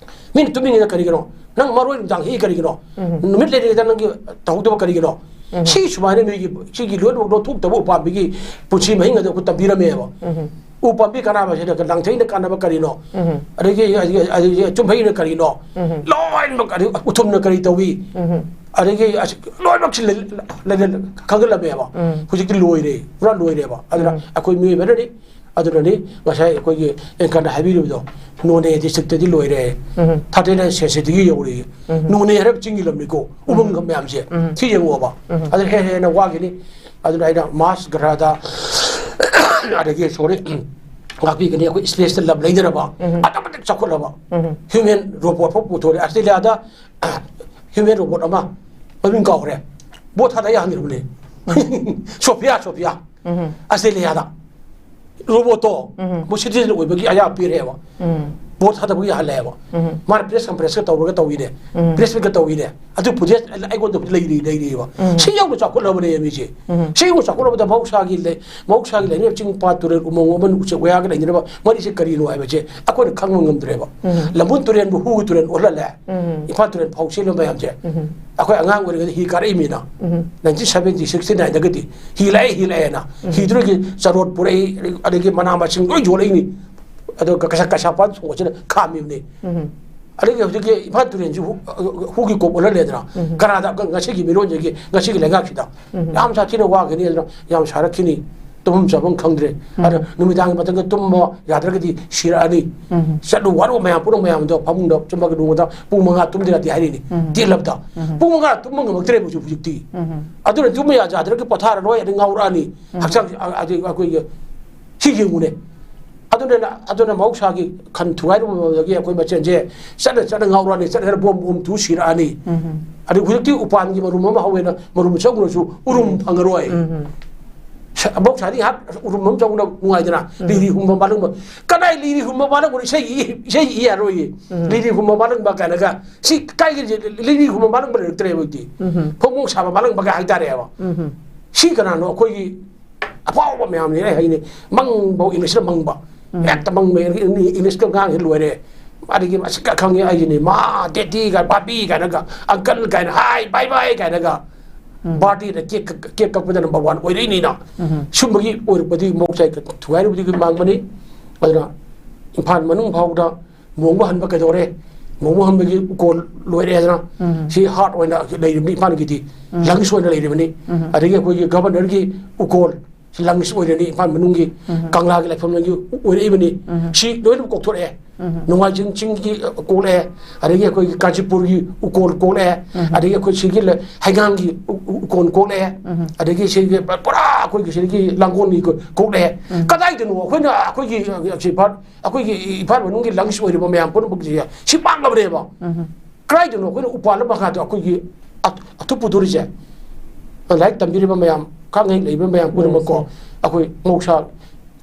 ꯃꯤꯅ ꯇꯨꯝꯃꯤꯉꯩꯗ ꯀꯔꯤꯒꯤꯅꯣ? ꯅꯪ ꯃꯔꯣꯏ ꯅꯨꯡꯗꯥꯡ ꯍꯦꯛꯏ ꯀꯔꯤꯒꯤꯅꯣ? ꯎꯝ꯫ ꯅꯨꯃꯤꯠ ꯂꯩꯔꯤꯉꯩꯗ ꯅꯪꯒꯤ ꯇꯧꯍꯧꯗꯕ ꯀꯔꯤꯒꯤꯅꯣ? ꯎꯝ꯫ ꯁꯤ ꯁꯨꯃꯥꯏꯅ ꯃꯤꯒꯤ ꯁꯤꯒꯤ ꯂꯣꯏꯅꯃꯛ ꯂꯧꯊꯣꯛꯇꯕ ꯎꯄꯥꯝꯕꯤꯒꯤ ꯄꯨꯟꯁꯤ ꯃꯍꯤꯡ ꯑꯗꯨ ꯑꯩꯈꯣꯏ ꯇꯝꯕꯤꯔꯝꯃꯦꯕ꯫ ꯎꯝ꯫ ꯎ ꯄꯥꯝꯕꯤ ꯀꯥꯟꯅꯕꯁꯤꯅ ꯂꯥꯡꯊꯩꯅ ꯀꯥꯟꯅꯕ ꯀꯔꯤꯅꯣ? ꯎꯝ꯫ ꯑꯗꯒꯤ, ꯑꯗꯒꯤ, ꯑꯗꯒꯤ ꯆꯨꯝꯍꯩꯅ ꯀꯔꯤꯅꯣ? ꯎꯝ꯫ ꯂꯣꯏꯅꯃꯛ, ꯑꯗꯒꯤ ꯎꯊꯨꯝꯅ ꯀꯔꯤ ꯇꯧꯏ? ꯎꯝ꯫ ꯑꯗꯒꯤ ꯑꯁ ꯂꯣꯏꯅꯃꯛꯁꯤ ꯂꯩ-, ꯂꯩ-, ꯂꯩ-, ꯈꯪꯒꯠꯂꯝꯃꯦꯕ꯫ ꯎꯝ꯫ ꯍꯧꯖꯤꯛꯇꯤ ꯂꯣꯏꯔꯦ, ꯄꯨꯔꯥ ꯂꯣꯏꯔꯦꯕ꯫ ꯑꯗꯨꯅ ꯎꯝ꯫ ꯑꯩꯈꯣꯏ ꯃꯤꯑꯣꯏꯕꯅꯅꯤ, ꯑꯗꯨꯅꯅꯤ ꯉꯁꯥꯏ ꯑꯩꯈꯣꯏꯒꯤ ꯑꯦꯡꯀꯔꯅ ꯍꯥꯏꯕꯤꯔꯤꯕꯗꯣ, ꯅꯣꯅꯦ ꯗꯤꯁꯇ꯭ꯔꯤꯛꯇꯗꯤ ꯂꯣꯏꯔꯦ꯫ ꯎꯝ꯫ ꯊꯥꯔꯇꯤ ꯅꯥꯏꯟ ꯁꯦꯟꯁꯤꯇꯤꯒꯤ ꯌꯧꯔꯛꯏ꯫ ꯎꯝ꯫ ꯅꯣꯅꯦ ꯍꯥꯏꯔꯒ ꯆꯤꯡꯒꯤ ꯂꯝꯅꯤꯀꯣ, ꯎꯃꯪ ꯃꯌꯥꯝꯁꯦ꯫ ꯎꯝ꯫ ꯁꯤ ꯌꯦꯡꯉꯣꯕ꯫ ꯎꯝ꯫ ꯑꯗꯨꯅ ꯍꯦꯟꯅ ꯍꯦꯟꯅ ꯋꯥꯈꯤꯅꯤ꯫ ꯑꯗꯨꯅ ꯑꯩꯅ ꯃꯥꯁ ꯒ꯭ꯔꯍꯗ, ꯑꯗꯒꯤ, ꯁꯣꯔꯤ, ꯉꯥꯛꯄꯤꯒꯅꯤ꯫ ꯑꯩꯈꯣꯏ ꯁ꯭ꯄꯦꯁꯇ ꯂꯝ ꯂꯩꯅꯔꯕ, ꯎꯝ꯫ ꯑꯗꯨꯛꯀꯤ ꯃꯇꯤꯛ ꯆꯥꯎꯈꯠꯂꯕ, ꯎꯝ꯫ ꯍ꯭ꯌꯨꯃꯦꯟ ꯔꯣꯕꯣꯠ ꯐꯥꯎ ꯄꯨꯊꯣꯔꯛꯑꯦ꯫ ꯑꯁꯇ꯭ꯔꯦꯂꯤꯌꯥꯗ ꯍ꯭ꯌꯨꯃꯦꯟ ꯔꯣꯕꯣꯠ ꯑꯃ, ꯃꯃꯤꯡ ꯀꯥꯎꯈ꯭ꯔꯦ, ꯚꯣꯠ ꯊꯥꯗ ꯌꯥꯍꯟꯈ꯭ꯔꯕꯅꯦ꯫ ꯁꯣꯐꯤꯌꯥ, ꯁꯣꯐꯤꯌꯥ꯫ ꯎꯝ꯫ ꯑꯁꯇ꯭ꯔꯦꯂꯤꯌꯥꯗ ꯔꯣꯕꯣꯠꯇꯣ ꯎꯝ꯫ ꯃꯣꯏ ꯁꯤꯇꯤꯖꯦꯟ ꯑꯣꯏꯕꯒꯤ ꯑꯌꯥꯕ ꯄꯤꯔꯦꯕ꯫ ꯎꯝ꯫ ꯚꯣꯠ ꯊꯥꯗꯕ ꯌꯥꯍꯜꯂꯦꯕ꯫ ꯎꯝ꯫ ꯃꯥꯅ ꯄ꯭ꯔꯦꯁ ꯀꯟꯐꯔꯦꯟꯁꯀ ꯇꯧꯔꯒ ꯇꯧꯋꯤꯅꯦ꯫ ꯎꯝ꯫ ꯄ꯭ꯔꯦꯁ ꯃꯤꯠꯀ ꯇꯧꯋꯤꯅꯦ꯫ ꯑꯗꯨ ꯐꯨꯇꯦꯖ ꯑꯩꯉꯣꯟꯗ ꯂꯩꯔꯤ, ꯂꯩꯔꯤꯕ꯫ ꯎꯝ꯫ ꯁꯤ ꯌꯧꯅ ꯆꯥꯎꯈꯠꯂꯕꯅꯦ ꯃꯤꯁꯦ꯫ ꯎꯝ꯫ ꯁꯤ ꯌꯧꯅ ꯆꯥꯎꯈꯠꯂꯕꯗ ꯃꯍꯧꯁꯥꯒꯤ ꯂꯩ-, ꯃꯍꯧꯁꯥꯒꯤ ꯂꯩꯔꯤꯕ ꯆꯤꯡ ꯄꯥꯠ ꯇꯨꯔꯦꯜ ꯎꯃꯪ ꯋꯥꯃꯪ ꯎꯆꯦꯛ ꯋꯥꯌꯥꯒ ꯂꯩꯅꯔꯤꯕ ꯃꯔꯤꯁꯦ ꯀꯔꯤꯅꯣ ꯍꯥꯏꯕꯁꯦ ꯑꯩꯈꯣꯏꯅ ꯈꯪꯕ ꯉꯝꯗ꯭ꯔꯦꯕ꯫ ꯎꯝ꯫ ꯂꯝꯕꯨꯟ ꯇꯨꯔꯦꯜꯕꯨ ꯍꯨꯒꯤ ꯇꯨꯔꯦꯜ ꯑꯣꯜꯍꯜꯂꯦ꯫ ꯎꯝ꯫ ꯏꯝꯐꯥꯜ ꯇꯨꯔꯦꯜ ꯐꯥꯎ ꯆꯦꯟꯕ ꯃꯌꯥꯝꯁꯦ꯫ ꯎꯝ꯫ ꯑꯩꯈꯣꯏ ꯑꯉꯥꯡ ꯑꯣꯏꯔꯤꯉꯩꯗ ꯍꯤ ꯀꯥꯔꯛꯏꯃꯤꯅ꯫ ꯎꯝ꯫ ꯅꯥꯏꯟꯇꯤꯟ ꯁꯕꯦꯟꯇꯤ ꯁꯤꯛꯁꯇꯤ ꯅꯥꯏꯟꯗꯒꯗꯤ ꯍꯤ ꯂꯥꯛꯑꯦ, ꯍꯤ ꯂꯥꯛꯑꯦꯅ꯫ ꯎꯝ꯫ ꯍꯤꯗꯨꯗꯒꯤ ꯆꯔꯣꯠ ꯄꯨꯔꯛꯏ, ꯑꯗꯒꯤ ꯃꯅꯥ ꯃꯁꯤꯡ ꯂꯣꯏ ꯌꯣꯜꯂꯛꯏꯅꯤ꯫ ꯑꯗꯣ ꯀ-, ꯀꯩꯁꯥ-, ꯀꯩꯁꯥꯝꯄꯥꯠ ꯁꯣꯛꯁꯤꯅ ꯈꯥꯝꯃꯤꯕꯅꯤ꯫ ꯎꯝ꯫ ꯑꯗꯒꯤ ꯍꯧꯖꯤꯛꯀꯤ ꯏꯝꯐꯥꯜ ꯇꯨꯔꯦꯜꯁꯤ ꯍꯨ-, ꯍꯨꯒꯤ ꯀꯣꯛ ꯑꯣꯜꯍꯜꯂꯦꯗꯅ꯫ ꯎꯝ꯫ ꯀꯅꯥꯗ ꯉꯁꯤꯒꯤ ꯃꯤꯔꯣꯟꯁꯤꯒꯤ, ꯉꯁꯤꯒꯤ ꯂꯩꯉꯥꯛꯁꯤꯗ ꯎꯝ꯫ ꯌꯥꯝ ꯁꯥꯊꯤꯅ ꯋꯥꯒꯅꯤ, ꯑꯗꯨꯅ ꯌꯥꯝ ꯁꯥꯔꯛꯈꯤꯅꯤ꯫ ꯇꯨꯝꯐꯝ ꯆꯥꯐꯝ ꯈꯪꯗ꯭ꯔꯦ꯫ ꯎꯝ꯫ ꯑꯗ ꯅꯨꯃꯤꯗꯥꯡꯒꯤ ꯃꯇꯝꯗ ꯇꯨꯝꯕ ꯌꯥꯗ꯭ꯔꯒꯗꯤ ꯁꯤꯔꯛꯑꯅꯤ꯫ ꯎꯝ꯫ ꯆꯠꯂꯨ ꯋꯥꯔꯨ ꯃꯌꯥꯝ ꯄꯨꯝꯅꯃꯛ ꯃꯌꯥꯝꯗꯣ ꯐꯃꯨꯡꯗ ꯆꯨꯝꯕꯒꯤ ꯅꯣꯡꯃꯗ ꯄꯨꯡ ꯃꯉꯥ ꯇꯨꯝꯗ꯭ꯔꯗꯤ ꯍꯥꯏꯔꯤꯅꯤ꯫ ꯎꯝ꯫ ꯇꯦꯜꯂꯕꯗ꯫ ꯎꯝ꯫ ꯄꯨꯡ ꯃꯉꯥ ꯇꯨꯝꯕ ꯉꯝꯃꯛꯇ꯭ꯔꯦꯕ ꯍꯧꯖꯤꯛ, ꯍꯧꯖꯤꯛꯇꯤ꯫ ꯎꯝ꯫ ꯑꯗꯨꯅ ꯇꯨꯝꯕ ꯌꯥ-, ꯌꯥꯗ꯭ꯔꯒ ꯄꯣꯊꯥꯔꯔꯣꯏ, ꯑꯗꯩ ꯉꯥꯎꯔꯛꯑꯅꯤ꯫ ꯎꯝ꯫ ꯍꯛꯆꯥꯡꯁꯦ, ꯑ-, ꯑꯗꯩ ꯑꯩꯈꯣꯏꯒꯤ ꯁꯤ ꯌꯦꯡꯉꯨꯅꯦ꯫ ꯑꯗꯨꯅ, ꯑꯗꯨꯅ ꯃꯍꯧꯁꯥꯒꯤ ꯈꯟ ꯊꯨꯒꯥꯏꯔꯨꯕꯗꯒꯤ ꯑꯩꯈꯣꯏ ꯃꯁꯦꯟꯁꯦ ꯆꯠꯅ ꯆꯠꯅ ꯉꯥꯎꯔꯛꯑꯅꯤ, ꯆꯠꯅ ꯆꯠꯅ ꯕꯣꯝ ꯕꯣꯝ ꯇꯨ ꯁꯤꯔꯛꯑꯅꯤ꯫ ꯎꯝ꯫ ꯑꯗꯩ ꯍꯧꯖꯤꯛꯇꯤ ꯎꯄꯥꯟꯒꯤ ꯃꯔꯨꯝ ꯑꯃ ꯍꯧꯋꯦꯅ ꯃꯔꯨꯝ ꯆꯪꯉꯨꯔꯁꯨ ꯎꯔꯨꯝ ꯐꯪꯉꯔꯣꯏ꯫ ꯎꯝ꯫ ꯁ-, ꯑꯕꯣꯛ ꯁꯥꯗꯤ ꯉꯥꯏꯍꯥꯛ ꯎꯔꯨꯝ ꯑꯃ ꯆꯪꯅ ꯅꯨꯡꯉꯥꯏꯗꯅ, ꯎꯝ꯫ ꯂꯤꯔꯤ ꯍꯨꯝꯕ ꯃꯥꯂꯪꯕ꯫ ꯀꯗꯥꯏ ꯂꯤꯔꯤ ꯍꯨꯝꯕ ꯃꯥꯂꯪꯕꯅꯣ? ꯏꯁꯩ ꯏ-, ꯏꯁꯩ ꯏ ꯌꯥꯔꯣꯏꯌꯦ꯫ ꯎꯝ꯫ ꯂꯤꯔꯤ ꯍꯨꯝꯕ ꯃꯥꯂꯪꯕ ꯀꯥꯏꯅꯒ꯫ ꯁꯤ ꯀꯥꯏꯒꯤ ꯂꯤꯔꯤ ꯍꯨꯝꯕ ꯃꯥꯂꯪꯕ ꯂꯩꯔꯛꯇ꯭ꯔꯦꯕ ꯍꯧꯖꯤꯛꯇꯤ꯫ ꯎꯝ꯫ ꯐꯧꯃꯣꯡ ꯁꯥꯕ ꯃꯥꯂꯪꯕꯒ ꯍꯥꯏꯇꯥꯔꯦꯕ꯫ ꯎꯝ꯫ ꯁꯤ ꯀꯅꯥꯅꯣ? ꯑꯩꯈꯣꯏꯒꯤ ꯑꯐꯥꯎꯕ ꯃꯌꯥꯝꯅꯤ ꯑꯩ ꯍꯥꯏꯅꯤ꯫ ꯃꯪꯕꯧ ꯏꯪꯂꯤꯁꯅ ꯃꯪꯕ꯫ ꯎꯝ꯫ ꯍꯦꯛꯇ ꯃꯪꯕ, ꯏꯪꯂꯤꯁꯀ ꯉꯥꯡꯉꯤ ꯂꯣꯏꯔꯦ꯫ ꯑꯗꯒꯤ ꯃꯁꯤ ꯈꯪꯉꯦ ꯑꯩꯒꯤꯅꯤ, ꯃꯥ, ꯗꯦꯗꯤ ꯀꯥꯏ, ꯕꯥꯕꯤ ꯀꯥꯏꯅꯒ, ꯑꯪꯀꯜ ꯀꯥꯏꯅ, ꯍꯥꯏ, ꯕꯥꯏ ꯕꯥꯏ ꯀꯥꯏꯅꯒ꯫ ꯎꯝ꯫ ꯕꯥꯔꯗꯦꯗ ꯀꯦꯛ ꯀꯛ-, ꯀꯦꯛ ꯀꯛꯄꯗ ꯅꯝꯕꯔ ꯋꯥꯟ ꯑꯣꯏꯔꯛꯏꯅꯤꯅ꯫ ꯎꯝ꯫ ꯁꯨꯝꯕꯒꯤ ꯑꯣꯏꯔꯛꯄꯗꯤ ꯃꯍꯧꯁꯥ ꯊꯨꯒꯥꯏꯔꯨꯕꯗꯒꯤ ꯃꯥꯡꯕꯅꯤ꯫ ꯑꯗꯨꯅ ꯏꯝꯐꯥꯜ ꯃꯅꯨꯡ ꯐꯥꯎꯗ ꯃꯣꯡꯕ ꯍꯟꯕ ꯀꯩꯗꯧꯔꯦ? ꯃꯣꯡꯕ ꯍꯟꯕꯒꯤ ꯎꯀꯣꯜ ꯂꯣꯏꯔꯦꯗꯅ꯫ ꯎꯝ꯫ ꯁꯤ ꯍꯥꯔꯠ ꯑꯣꯏꯅ ꯂꯩꯔꯤꯕꯅꯤ ꯏꯝꯐꯥꯜꯒꯤꯗꯤ꯫ ꯎꯝ꯫ ꯂꯪꯁ ꯑꯣꯏꯅ ꯂꯩꯔꯤꯕꯅꯤ꯫ ꯎꯝ꯫ ꯑꯗꯒꯤ ꯑꯩꯈꯣꯏꯒꯤ ꯒꯚꯔꯅꯔꯒꯤ ꯎꯀꯣꯜ, ꯁꯤ ꯂꯪꯁ ꯑꯣꯏꯔꯅꯤ ꯏꯝꯐꯥꯜ ꯃꯅꯨꯡꯒꯤ꯫ ꯎꯝ꯫ ꯀꯪꯂꯥꯒꯤ ꯂꯥꯏꯐꯝ ꯂꯣꯝꯒꯤ ꯑꯣꯏꯔꯛꯏꯕꯅꯤ꯫ ꯎꯝ꯫ ꯁꯤ ꯂꯣꯏꯅ ꯀꯣꯛꯊꯣꯔꯛꯑꯦ꯫ ꯎꯝ꯫ ꯅꯣꯡꯃꯥꯏꯖꯤꯡ ꯆꯤꯡꯒꯤ ꯀꯣꯛꯂꯛꯑꯦ, ꯑꯗꯒꯤ ꯑꯩꯈꯣꯏꯒꯤ ꯀꯥꯟꯆꯤꯄꯨꯔꯒꯤ ꯎꯀꯣꯜ ꯀꯣꯛꯂꯛꯑꯦ, ꯎꯝ꯫ ꯑꯗꯒꯤ ꯑꯩꯈꯣꯏ ꯁꯤꯒꯤ ꯂ-, ꯍꯩꯉꯥꯡꯒꯤ ꯎ-, ꯎ-, ꯎꯀꯣꯜ ꯀꯣꯛꯂꯛꯑꯦ, ꯎꯝ꯫ ꯑꯗꯒꯤ ꯁꯤꯒꯤ ꯄꯨꯔꯥ ꯑꯩꯈꯣꯏꯒꯤ ꯁꯤꯗꯒꯤ ꯂꯥꯡꯒꯣꯜꯒꯤ ꯀꯣ-, ꯀꯣꯛꯂꯛꯑꯦ꯫ ꯎꯝ꯫ ꯀꯗꯥꯏꯗꯅꯣ ꯑꯩꯈꯣꯏꯅ ꯑꯩꯈꯣꯏꯒꯤ, ꯑ, ꯁꯤ ꯏꯝꯐꯥꯜ, ꯑꯩꯈꯣꯏꯒꯤ ꯏꯝꯐꯥꯜ ꯃꯅꯨꯡꯒꯤ ꯂꯪꯁ ꯑꯣꯏꯔꯤꯕ ꯃꯌꯥꯝ ꯄꯨꯝꯅꯃꯛꯁꯦ ꯁꯤ ꯃꯥꯡꯂꯕꯅꯦꯕ꯫ ꯎꯝ꯫ ꯀꯗꯥꯏꯗꯅꯣ ꯑꯩꯈꯣꯏꯅ ꯎꯄꯥꯜ ꯑꯃ ꯃꯈꯥꯗ ꯑꯩꯈꯣꯏꯒꯤ ꯑ-, ꯑꯊꯨꯞ ꯄꯨꯊꯣꯔꯤꯁꯦ? ꯂꯥꯏꯔꯤꯛ ꯇꯝꯕꯤꯔꯤꯕ ꯃꯌꯥꯝ, ꯈꯪꯍꯩ ꯂꯩꯕ ꯃꯌꯥꯝ ꯄꯨꯝꯅꯃꯛꯀꯣ, ꯎꯝ꯫ ꯑꯩꯈꯣꯏ ꯃꯍꯧꯁꯥ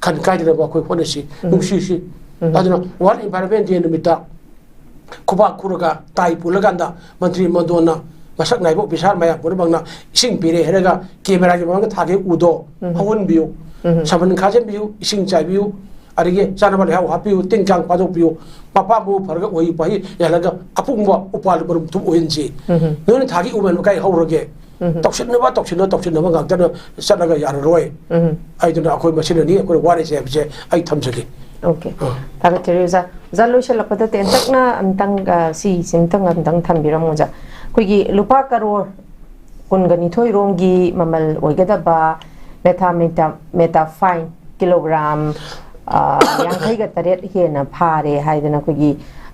ꯈꯟ ꯀꯥꯏꯗꯅꯕ ꯑꯩꯈꯣꯏ ꯍꯣꯠꯅꯁꯤ, ꯎꯝ꯫ ꯅꯨꯡꯁꯤꯁꯤ꯫ ꯎꯝ꯫ ꯑꯗꯨꯅ World Environment Day ꯅꯨꯃꯤꯠꯇ ꯈꯨꯕꯥꯛ ꯈꯨꯔꯒ ꯇꯥꯏ ꯄꯨꯜꯂꯀꯥꯟꯗ ꯃꯟꯇ꯭ꯔꯤ ꯃꯟꯗꯣꯟꯅ ꯃꯁꯛ ꯅꯥꯏꯕ ꯑꯣꯐꯤꯁꯥꯔ ꯃꯌꯥꯝ ꯄꯨꯝꯅꯃꯛꯅ ꯏꯁꯤꯡ ꯄꯤꯔꯦ ꯍꯥꯏꯔꯒ ꯀꯦꯃꯦꯔꯥꯒꯤ ꯃꯃꯥꯡꯗ ꯊꯥꯒꯦ ꯎꯗꯣ ꯎꯝ꯫ ꯍꯧꯍꯟꯕꯤꯌꯨ, ꯎꯝ꯫ ꯁꯥꯕꯟ ꯈꯥꯖꯤꯟꯕꯤꯌꯨ, ꯏꯁꯤꯡ ꯆꯥꯏꯕꯤꯌꯨ, ꯑꯗꯒꯤ ꯆꯥꯅꯕ ꯂꯩꯍꯥꯎ ꯍꯥꯞꯄꯤꯌꯨ, ꯇꯤꯟ ꯀꯥꯡ ꯐꯥꯗꯣꯛꯄꯤꯌꯨ, ꯃꯄꯥ ꯃꯄꯨ ꯐꯔꯒ ꯎꯍꯩ ꯄꯥꯍꯩ ꯌꯥꯜꯂꯒ ꯑꯄꯨꯡꯕ ꯎꯄꯥꯜ ꯃꯔꯨꯝ ꯊꯨꯝ ꯑꯣꯏꯍꯟꯁꯤ꯫ ꯎꯝ꯫ ꯅꯣꯏꯅ ꯊꯥꯒꯤ ꯎꯃꯦꯟꯕ ꯀꯥꯏ ꯍꯧꯔꯒꯦ? ꯎꯝ꯫ ꯇꯧꯁꯤꯟꯅꯕ, ꯇꯧꯁꯤꯟꯅ, ꯇꯧꯁꯤꯟꯅꯕ ꯉꯥꯛꯇꯅ ꯆꯠꯂꯒ ꯌꯥꯔꯔꯣꯏ꯫ ꯎꯝ꯫ ꯑꯩꯗꯨꯅ ꯑꯩꯈꯣꯏ ꯃꯁꯤꯅꯅꯤ ꯑꯩꯈꯣꯏꯅ ꯋꯥꯔꯤꯁꯦ ꯍꯥꯏꯕꯁꯦ ꯑꯩ ꯊꯝꯖꯒꯦ꯫ ꯑꯣꯀꯦ꯫ ꯑꯥ꯫ ꯊꯥꯒꯠꯆꯔꯤ ꯑꯣꯖꯥ꯫ ꯑꯣꯖꯥ, ꯂꯣꯏꯁꯤꯜꯂꯛꯄꯗ ꯇꯦꯟꯇꯛꯅ ꯑꯝꯇꯪ, ꯑ, ꯁꯤꯁꯤꯝꯇꯪ ꯑꯝꯇꯪ ꯊꯝꯕꯤꯔꯝꯃꯨ ꯑꯣꯖꯥ꯫ ꯑꯩꯈꯣꯏꯒꯤ ꯂꯨꯄꯥ ꯀꯔꯣꯔ ꯀꯨꯟꯒ ꯅꯤꯊꯣꯏ ꯔꯣꯝꯒꯤ ꯃꯃꯜ ꯑꯣꯏꯒꯗꯕ ꯃꯦꯊꯥꯃꯦꯇꯥ-, ꯃꯦꯇꯥꯐꯥꯏꯟ ꯀꯤꯂꯣꯒ꯭ꯔꯥꯝ, ꯑ, ꯌꯥꯡꯈꯩꯒ ꯇꯔꯦꯠ ꯍꯦꯟꯅ ꯐꯥꯔꯦ ꯍꯥꯏꯗꯅ ꯑꯩꯈꯣꯏꯒꯤ,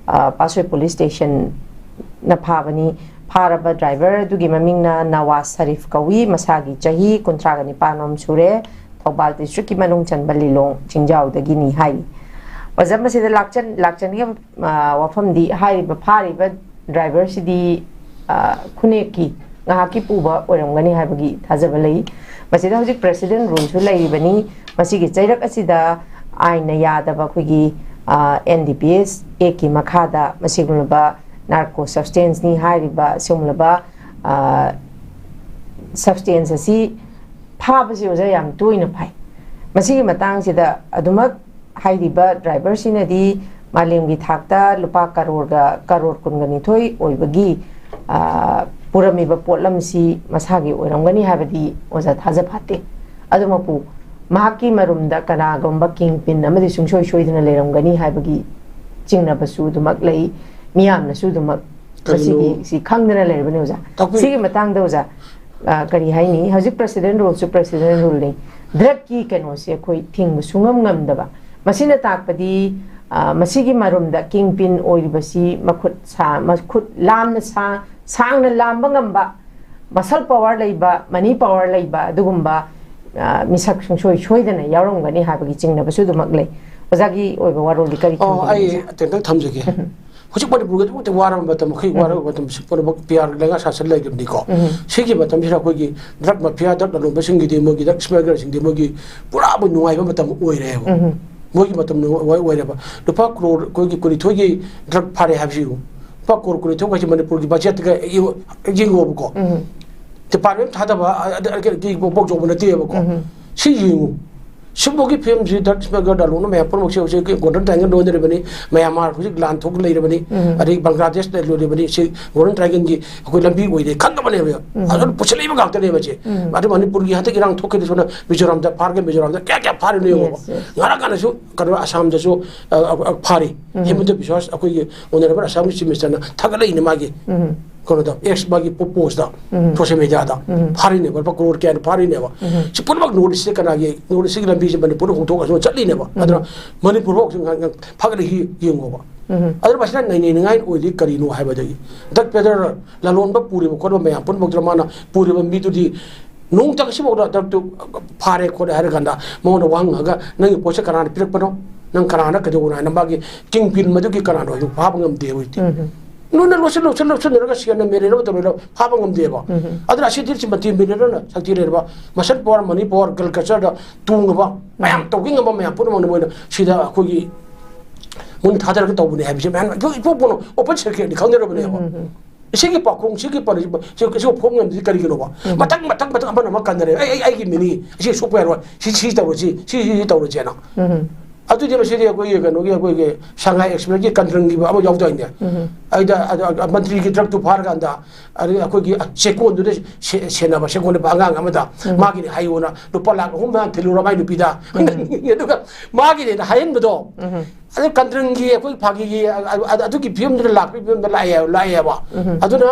ꯑ, ꯄꯥꯠꯁꯣꯏ ꯄꯨꯂꯤꯁ ꯁ꯭ꯇꯦꯁꯟꯅ ꯐꯥꯕꯅꯤ꯫ ꯐꯥꯔꯕ ꯗ꯭ꯔꯥꯏꯚꯔ ꯑꯗꯨꯒꯤ ꯃꯃꯤꯡꯅ ꯅꯋꯥꯖ ꯁꯔꯤꯐ ꯀꯧꯏ, ꯃꯁꯥꯒꯤ ꯆꯍꯤ ꯀꯨꯟꯊ꯭ꯔꯥꯒ ꯅꯤꯄꯥꯟ ꯔꯣꯝ ꯁꯨꯔꯦ, ꯊꯧꯕꯥꯜ ꯗꯤꯁꯇ꯭ꯔꯤꯛꯀꯤ ꯃꯅꯨꯡ ꯆꯟꯕ ꯂꯤꯂꯣꯡ ꯆꯤꯡꯖꯥꯎꯗꯒꯤꯅꯤ ꯍꯥꯏꯔꯤ꯫ ꯑꯣꯖꯥ, ꯃꯁꯤꯗ ꯂꯥꯛꯆꯟ-, ꯂꯥꯛꯆꯅꯤꯡꯉꯤꯕ, ꯑ, ꯋꯥꯐꯝꯗꯤ ꯍꯥꯏꯔꯤꯕ ꯐꯥꯔꯤꯕ ꯗ꯭ꯔꯥꯏꯚꯔꯁꯤꯗꯤ, ꯑ, ꯈꯨꯅꯦꯛꯀꯤ ꯉꯥꯏꯍꯥꯛꯀꯤ ꯄꯨꯕ ꯑꯣꯏꯔꯝꯒꯅꯤ ꯍꯥꯏꯕꯒꯤ ꯊꯥꯖꯕ ꯂꯩ꯫ ꯃꯁꯤꯗ ꯍꯧꯖꯤꯛ president ruleꯁꯨ ꯂꯩꯔꯤꯕꯅꯤ꯫ ꯃꯁꯤꯒꯤ ꯆꯩꯔꯛ ꯑꯁꯤꯗ ꯑꯥꯏꯟꯅ ꯌꯥꯗꯕ ꯑꯩꯈꯣꯏꯒꯤ, ꯑ, N D P S Actꯀꯤ ꯃꯈꯥꯗ ꯃꯁꯤꯒꯨꯝꯂꯕ narco substanceꯅꯤ ꯍꯥꯏꯔꯤꯕ ꯑꯁꯤꯒꯨꯝꯂꯕ, ꯑ, substance ꯑꯁꯤ ꯐꯥꯕꯁꯤ, ꯑꯣꯖꯥ, ꯌꯥꯝ ꯇꯣꯏꯅ ꯐꯥꯏ꯫ ꯃꯁꯤꯒꯤ ꯃꯇꯥꯡꯁꯤꯗ ꯑꯗꯨꯃꯛ ꯍꯥꯏꯔꯤꯕ driverꯁꯤꯅꯗꯤ ꯃꯥꯂꯦꯝꯒꯤ ꯊꯥꯛꯇ ꯂꯨꯄꯥ ꯀꯔꯣꯔꯒ, ꯀꯔꯣꯔ ꯀꯨꯟꯒ ꯅꯤꯊꯣꯏ ꯑꯣꯏꯕꯒꯤ, ꯑ, ꯄꯨꯔꯝꯃꯤꯕ ꯄꯣꯠꯂꯝꯁꯤ ꯃꯁꯥꯒꯤ ꯑꯣꯏꯔꯝꯒꯅꯤ ꯍꯥꯏꯕꯗꯤ ꯑꯣꯖꯥ ꯊꯥꯖ ꯐꯥꯠꯇꯦ꯫ ꯑꯗꯨꯃꯛꯄꯨ ꯃꯍꯥꯛꯀꯤ ꯃꯔꯨꯝꯗ ꯀꯅꯥꯒꯨꯝꯕ kingpin ꯑꯃꯗꯤ ꯁꯨꯡꯁꯣꯏ ꯁꯣꯏꯗꯅ ꯂꯩꯔꯝꯒꯅꯤ ꯍꯥꯏꯕꯒꯤ ꯆꯤꯡꯅꯕꯁꯨ ꯑꯗꯨꯃꯛ ꯂꯩ꯫ ꯃꯤꯌꯥꯝꯅꯁꯨ ꯑꯗꯨꯃꯛ ꯀꯔꯤꯅꯣ? ꯃꯁꯤꯒꯤ, ꯁꯤ ꯈꯪꯗꯅ ꯂꯩꯔꯕꯅꯤ, ꯑꯣꯖꯥ꯫ ꯇꯥꯛꯄꯤꯌꯨ꯫ ꯁꯤꯒꯤ ꯃꯇꯥꯡꯗ, ꯑꯣꯖꯥ, ꯑ, ꯀꯔꯤ ꯍꯥꯏꯅꯤ? ꯍꯧꯖꯤꯛ president ruleꯁꯨ president ruleꯅꯤ꯫ Drugꯀꯤ ꯀꯩꯅꯣꯁꯦ ꯑꯩꯈꯣꯏ ꯊꯤꯡꯕ ꯁꯨꯡꯉꯝ ꯉꯝꯗꯕ꯫ ꯃꯁꯤꯅ ꯇꯥꯛꯄꯗꯤ, ꯑ, ꯃꯁꯤꯒꯤ ꯃꯔꯨꯝꯗ kingpin ꯑꯣꯏꯔꯤꯕꯁꯤ ꯃꯈꯨꯠ ꯁꯥ-, ꯃꯈꯨꯠ ꯂꯥꯝꯅ ꯁꯥ-, ꯁꯥꯡꯅ ꯂꯥꯝꯕ ꯉꯝꯕ, muscle power ꯂꯩꯕ, money power ꯂꯩꯕ ꯑꯗꯨꯒꯨꯝꯕ, ꯑ, ꯃꯤꯁꯛ ꯁꯨꯡꯁꯣꯏ ꯁꯣꯏꯗꯅ ꯌꯥꯎꯔꯝꯒꯅꯤ ꯍꯥꯏꯕꯒꯤ ꯆꯤꯡꯅꯕꯁꯨ ꯑꯗꯨꯃꯛ ꯂꯩ꯫ ꯑꯣꯖꯥꯒꯤ ꯑꯣꯏꯕ ꯋꯥꯔꯣꯜꯗꯤ ꯀꯔꯤ ꯑꯣ, ꯊꯝꯕꯤꯅꯤꯡꯉꯤ, ꯑꯩ ꯑꯣꯖꯥ? ꯑꯇꯦꯟꯇꯪ ꯊꯝꯖꯒꯦ꯫ ꯍꯧꯖꯤꯛ ꯃꯅꯤꯄꯨꯔꯒꯤ ꯑꯗꯨꯛ ꯃꯇꯤꯛ ꯋꯥꯔꯕ ꯃꯇꯝ, ꯑꯩꯈꯣꯏ ꯎꯝ꯫ ꯋꯥꯔꯕ ꯃꯇꯝꯁꯤ ꯄꯨꯝꯅꯃꯛ P R ꯂꯩꯉꯥꯛ ꯁꯥꯁꯟ ꯂꯩꯔꯤꯕꯅꯤꯀꯣ꯫ ꯎꯝ꯫ ꯁꯤꯒꯤ ꯃꯇꯝꯁꯤꯗ ꯑꯩꯈꯣꯏꯒꯤ drug mafia, drug ꯂꯂꯣꯟꯕꯁꯤꯡꯒꯤꯗꯤ, ꯃꯣꯏꯒꯤ drug smugglerꯁꯤꯡꯗꯤ ꯃꯣꯏꯒꯤ ꯄꯨꯔꯥ ꯃꯣꯏ ꯅꯨꯡꯉꯥꯏꯕ ꯃꯇꯝ ꯑꯣꯏꯔꯦꯕ꯫ ꯎꯝ꯫ ꯃꯣꯏꯒꯤ ꯃꯇꯝ ꯅꯨꯡꯉꯥꯏ-, ꯑꯣꯏꯔꯦꯕ꯫ ꯂꯨꯄꯥ ꯀ꯭ꯔꯣꯔ ꯑꯩꯈꯣꯏꯒꯤ ꯀꯨꯟꯅꯤꯊꯣꯏꯒꯤ drug ꯐꯥꯔꯦ ꯍꯥꯏꯕꯁꯤ ꯌꯦꯡꯉꯨ꯫ ꯂꯨꯄꯥ ꯀ꯭ꯔꯣꯔ ꯀꯨꯟꯅꯤꯊꯣꯏ ꯍꯥꯏꯁꯤ ꯃꯅꯤꯄꯨꯔꯒꯤ budgetꯇꯒ ꯌꯦꯡꯉꯨ-, ꯌꯦꯡꯉꯨꯕꯀꯣ꯫ ꯎꯝ꯫ Department ꯊꯥꯗꯕ, ꯑ-, ꯑ-, ꯑ-, ꯀꯩꯅꯣ, ꯄꯣꯛ ꯆꯥꯎꯕ ꯅꯠꯇꯦꯕꯀꯣ꯫ ꯎꯝ꯫ ꯁꯤ ꯌꯦꯡꯉꯨ꯫ ꯁꯤꯐꯥꯎꯒꯤ ꯐꯤꯕꯝꯁꯤ drug smuggler ꯂꯂꯣꯟꯕ ꯃꯌꯥꯝ ꯄꯨꯝꯅꯃꯛꯁꯦ ꯍꯧꯖꯤꯛ Golden Triangle ꯂꯣꯏꯅꯔꯤꯕꯅꯤ꯫ ꯃ꯭ꯌꯥꯟꯃꯥꯔ ꯍꯧꯖꯤꯛ ꯂꯥꯟ ꯊꯣꯛ ꯂꯩꯔꯕꯅꯤ꯫ ꯎꯝ꯫ ꯑꯗꯩ ꯕꯪꯒ꯭ꯂꯥꯗꯦꯁ ꯂꯩꯔꯤꯕꯅꯤ꯫ ꯁꯤ Golden Triangleꯒꯤ ꯑꯩꯈꯣꯏ ꯂꯝꯕꯤ ꯑꯣꯏꯔꯦ ꯈꯪꯗꯕꯅꯦꯕ꯫ ꯎꯝ꯫ ꯑꯗꯨꯅ ꯄꯨꯁꯤꯜꯂꯛꯏꯕ ꯉꯥꯛꯇꯅꯦꯕ ꯁꯦ꯫ ꯎꯝ꯫ ꯑꯗꯨ ꯃꯅꯤꯄꯨꯔꯒꯤ ꯍꯟꯗꯛ ꯏꯔꯥꯡ ꯊꯣꯛꯈꯤꯕꯗꯁꯨ ꯃꯤꯖꯣꯔꯥꯝꯗ ꯐꯥꯔꯒ ꯃꯤꯖꯣꯔꯥꯝꯗ ꯀꯌꯥ ꯀꯌꯥ ꯐꯥꯔꯤꯅꯣ ꯌꯦꯡꯉꯣꯕ꯫ Yes, yes꯫ ꯉꯔꯥꯡ ꯀꯥꯟꯗꯁꯨ ꯀꯩꯅꯣ ꯑꯁꯥꯝꯗꯁꯨ, ꯑ, ꯑ, ꯑ, ꯐꯥꯔꯤ꯫ ꯎꯝ꯫ ꯍꯤꯃꯟꯇ ꯕꯤꯁ꯭ꯋꯥꯁ ꯑꯩꯈꯣꯏꯒꯤ honourable ꯑꯁꯥꯝꯒꯤ Chief Ministerꯅ ꯊꯥꯒꯠꯂꯛꯏꯅꯦ ꯃꯥꯒꯤ ꯎꯝ꯫ ꯀꯩꯅꯣꯗ, X ꯃꯥꯒꯤ ꯄꯣ-, postꯇ, ꯎꯝ꯫ Social mediaꯗ ꯎꯝ꯫ ꯐꯥꯔꯤꯅꯦꯕ, ꯂꯨꯄꯥ ꯀ꯭ꯔꯣꯔ ꯀꯌꯥꯅ ꯐꯥꯔꯤꯅꯦꯕ꯫ ꯎꯝ꯫ ꯁꯤ ꯄꯨꯝꯅꯃꯛ North Eastꯁꯦ ꯀꯅꯥꯒꯤ, North Eastꯀꯤ ꯂꯝꯕꯤꯁꯦ ꯃꯅꯤꯄꯨꯔꯗ ꯍꯣꯡꯗꯣꯛꯑꯁꯨ ꯆꯠꯂꯤꯅꯦꯕ꯫ ꯎꯝ꯫ ꯑꯗꯨꯅ ꯃꯅꯤꯄꯨꯔ ꯐꯥꯎ ꯍꯧꯖꯤꯛ ꯉꯥꯏꯍꯥꯛ, ꯉꯥꯏꯍꯥꯛ ꯐꯥꯒꯠꯂ ꯌꯦ-, ꯌꯦꯡꯉꯣꯕ꯫ ꯎꯝ꯫ ꯑꯗꯨꯅ ꯃꯁꯤꯅ ꯅꯩꯅꯅꯤꯡꯉꯥꯏ ꯑꯣꯏꯔꯤ ꯀꯔꯤꯅꯣ ꯍꯥꯏꯕꯗꯒꯤ, drug peddler ꯂꯂꯣꯟꯕ ꯄꯨꯔꯤꯕ ꯈꯣꯠꯂꯤꯕ ꯃꯌꯥꯝ ꯄꯨꯝꯅꯃꯛꯇꯨꯗ ꯃꯥꯅ ꯄꯨꯔꯤꯕ ꯃꯤꯗꯨꯗꯤ ꯅꯣꯡꯃꯇ ꯉꯁꯤꯐꯥꯎꯗ drugꯇꯨ ꯐꯥꯔꯦ ꯈꯣꯠꯂꯦ ꯍꯥꯏꯔ ꯀꯥꯟꯗ ꯃꯉꯣꯟꯗ ꯋꯥꯍꯪ ꯍꯪꯉꯒ, "ꯅꯪꯒꯤ ꯄꯣꯠꯁꯦ ꯀꯅꯥꯅ ꯄꯤꯔꯛꯄꯅꯣ? ꯅꯪ ꯀꯅꯥꯅ ꯀꯩꯗꯧꯕꯅꯣ?" ꯍꯥꯏꯅ ꯃꯥꯒꯤ kingpin ꯃꯗꯨꯒꯤ ꯀꯅꯥꯅꯣ ꯍꯥꯏꯗꯨ ꯐꯥꯕ ꯉꯝꯗꯦ ꯍꯧꯖꯤꯛꯇꯤ꯫ ꯎꯝ꯫ ꯅꯣꯏꯅ ꯂꯣꯠꯁꯤꯜ ꯂꯣꯠꯁꯤꯜ ꯂꯣꯠꯁꯤꯟꯅꯔꯒ ꯁꯦꯟꯅ ꯃꯦꯂꯦꯔꯕ ꯇꯧꯔꯦꯔꯕ ꯐꯥꯕ ꯉꯝꯗꯦꯕ꯫ ꯑꯗꯨꯅ ꯑꯁꯤꯗꯤ ꯁꯤ ꯃꯜꯇꯤ ꯃꯤꯂꯤꯌꯅꯔꯅ ꯁꯛꯇꯤ ꯂꯩꯔꯕ ꯃꯁꯜ ꯄꯋꯥꯔ, ꯃꯅꯤ ꯄꯋꯥꯔ, ꯀꯜꯀꯆꯔꯗ ꯇꯣꯡꯉꯕ ꯃꯌꯥꯝ ꯇꯧꯒꯦ ꯉꯝꯕ ꯃꯌꯥꯝ ꯄꯨꯝꯅꯃꯛꯅ ꯃꯣꯏꯅ ꯁꯤꯗ ꯑꯩꯈꯣꯏꯒꯤ ꯃꯣꯏꯅ ꯊꯥꯗꯔꯒ ꯇꯧꯕꯅꯦ ꯍꯥꯏꯕꯁꯦ ꯃꯌꯥꯝ ꯏꯄꯣꯛ ꯄꯣꯛꯄꯅ ꯑꯣꯄꯟ ꯁꯦꯀ꯭ꯔꯦꯠꯅꯤ ꯈꯪꯅꯔꯕꯅꯦꯕ꯫ ꯁꯤꯒꯤ ꯄꯥꯎꯈꯣꯡ, ꯁꯤꯒꯤ ꯄꯥꯎꯈꯣꯡ, ꯁꯤ ꯁꯤ ꯐꯣꯡ ꯉꯝꯗ꯭ꯔꯤꯁꯤ ꯀꯔꯤꯒꯤꯅꯣꯕ? ꯃꯊꯪ ꯃꯊꯪ ꯃꯊꯪ ꯑꯃꯅ ꯑꯃ ꯀꯟꯅꯔꯦ꯫ "ꯑꯩ ꯑꯩ ꯑꯩꯒꯤ ꯃꯤꯅꯤ, ꯑꯁꯤ ꯁꯣꯛꯄ ꯌꯥꯔꯣꯏ, ꯁꯤ ꯁꯤ ꯇꯧꯔꯁꯤ, ꯁꯤ ꯁꯤ ꯁꯤ ꯇꯧꯔꯁꯦꯅ"꯫ ꯑꯗꯨꯗꯤ ꯃꯁꯤꯗꯤ ꯑꯩꯈꯣꯏꯒꯤ ꯀꯩꯅꯣꯒꯤ, ꯑꯩꯈꯣꯏꯒꯤ ꯁꯉꯥꯏ ꯑꯦꯛꯁꯄ꯭ꯔꯦꯁꯀꯤ ꯀꯟꯗ꯭ꯔꯪꯒꯤ ꯑꯃ ꯌꯥꯎꯗꯥꯏꯅꯦ? ꯑꯩꯗ ꯑ- ꯑ- ꯃꯟꯇ꯭ꯔꯤꯒꯤ ꯗ꯭ꯔꯛꯇꯨ ꯐꯥꯔꯀꯥꯟꯗ ꯑꯗꯒꯤ ꯑꯩꯈꯣꯏꯒꯤ ꯆꯦꯛꯀꯣꯟꯗꯨꯗ ꯁꯦ- ꯁꯦꯟꯅꯕ ꯆꯦꯛꯀꯣꯟꯅꯕ ꯑꯉꯥꯡ ꯑꯃꯗ ꯃꯥꯒꯤꯅꯤ ꯍꯥꯏꯌꯣꯅ ꯂꯨꯄꯥ ꯂꯥꯛ ꯑꯍꯨꯝ ꯃꯌꯥ ꯊꯤꯜꯂꯨꯔ ꯃꯥꯏ ꯅꯨꯄꯤꯗ꯫ ꯑꯗꯨꯒ ꯃꯥꯒꯤꯅꯦꯅ ꯍꯥꯏꯍꯟꯕꯗꯣ, ꯑꯗꯨ ꯀꯟꯗ꯭ꯔꯪꯒꯤ ꯑꯩꯈꯣꯏ ꯐꯥꯒꯤꯒꯤ ꯑ- ꯑ- ꯑꯗꯨꯒꯤ ꯐꯤꯕꯝꯗꯨꯗ ꯂꯥꯛꯄꯒꯤ ꯐꯤꯕꯝꯗ ꯂꯥꯛꯑꯦ ꯂꯥꯛꯑꯦꯕ꯫ ꯑꯗꯨꯅ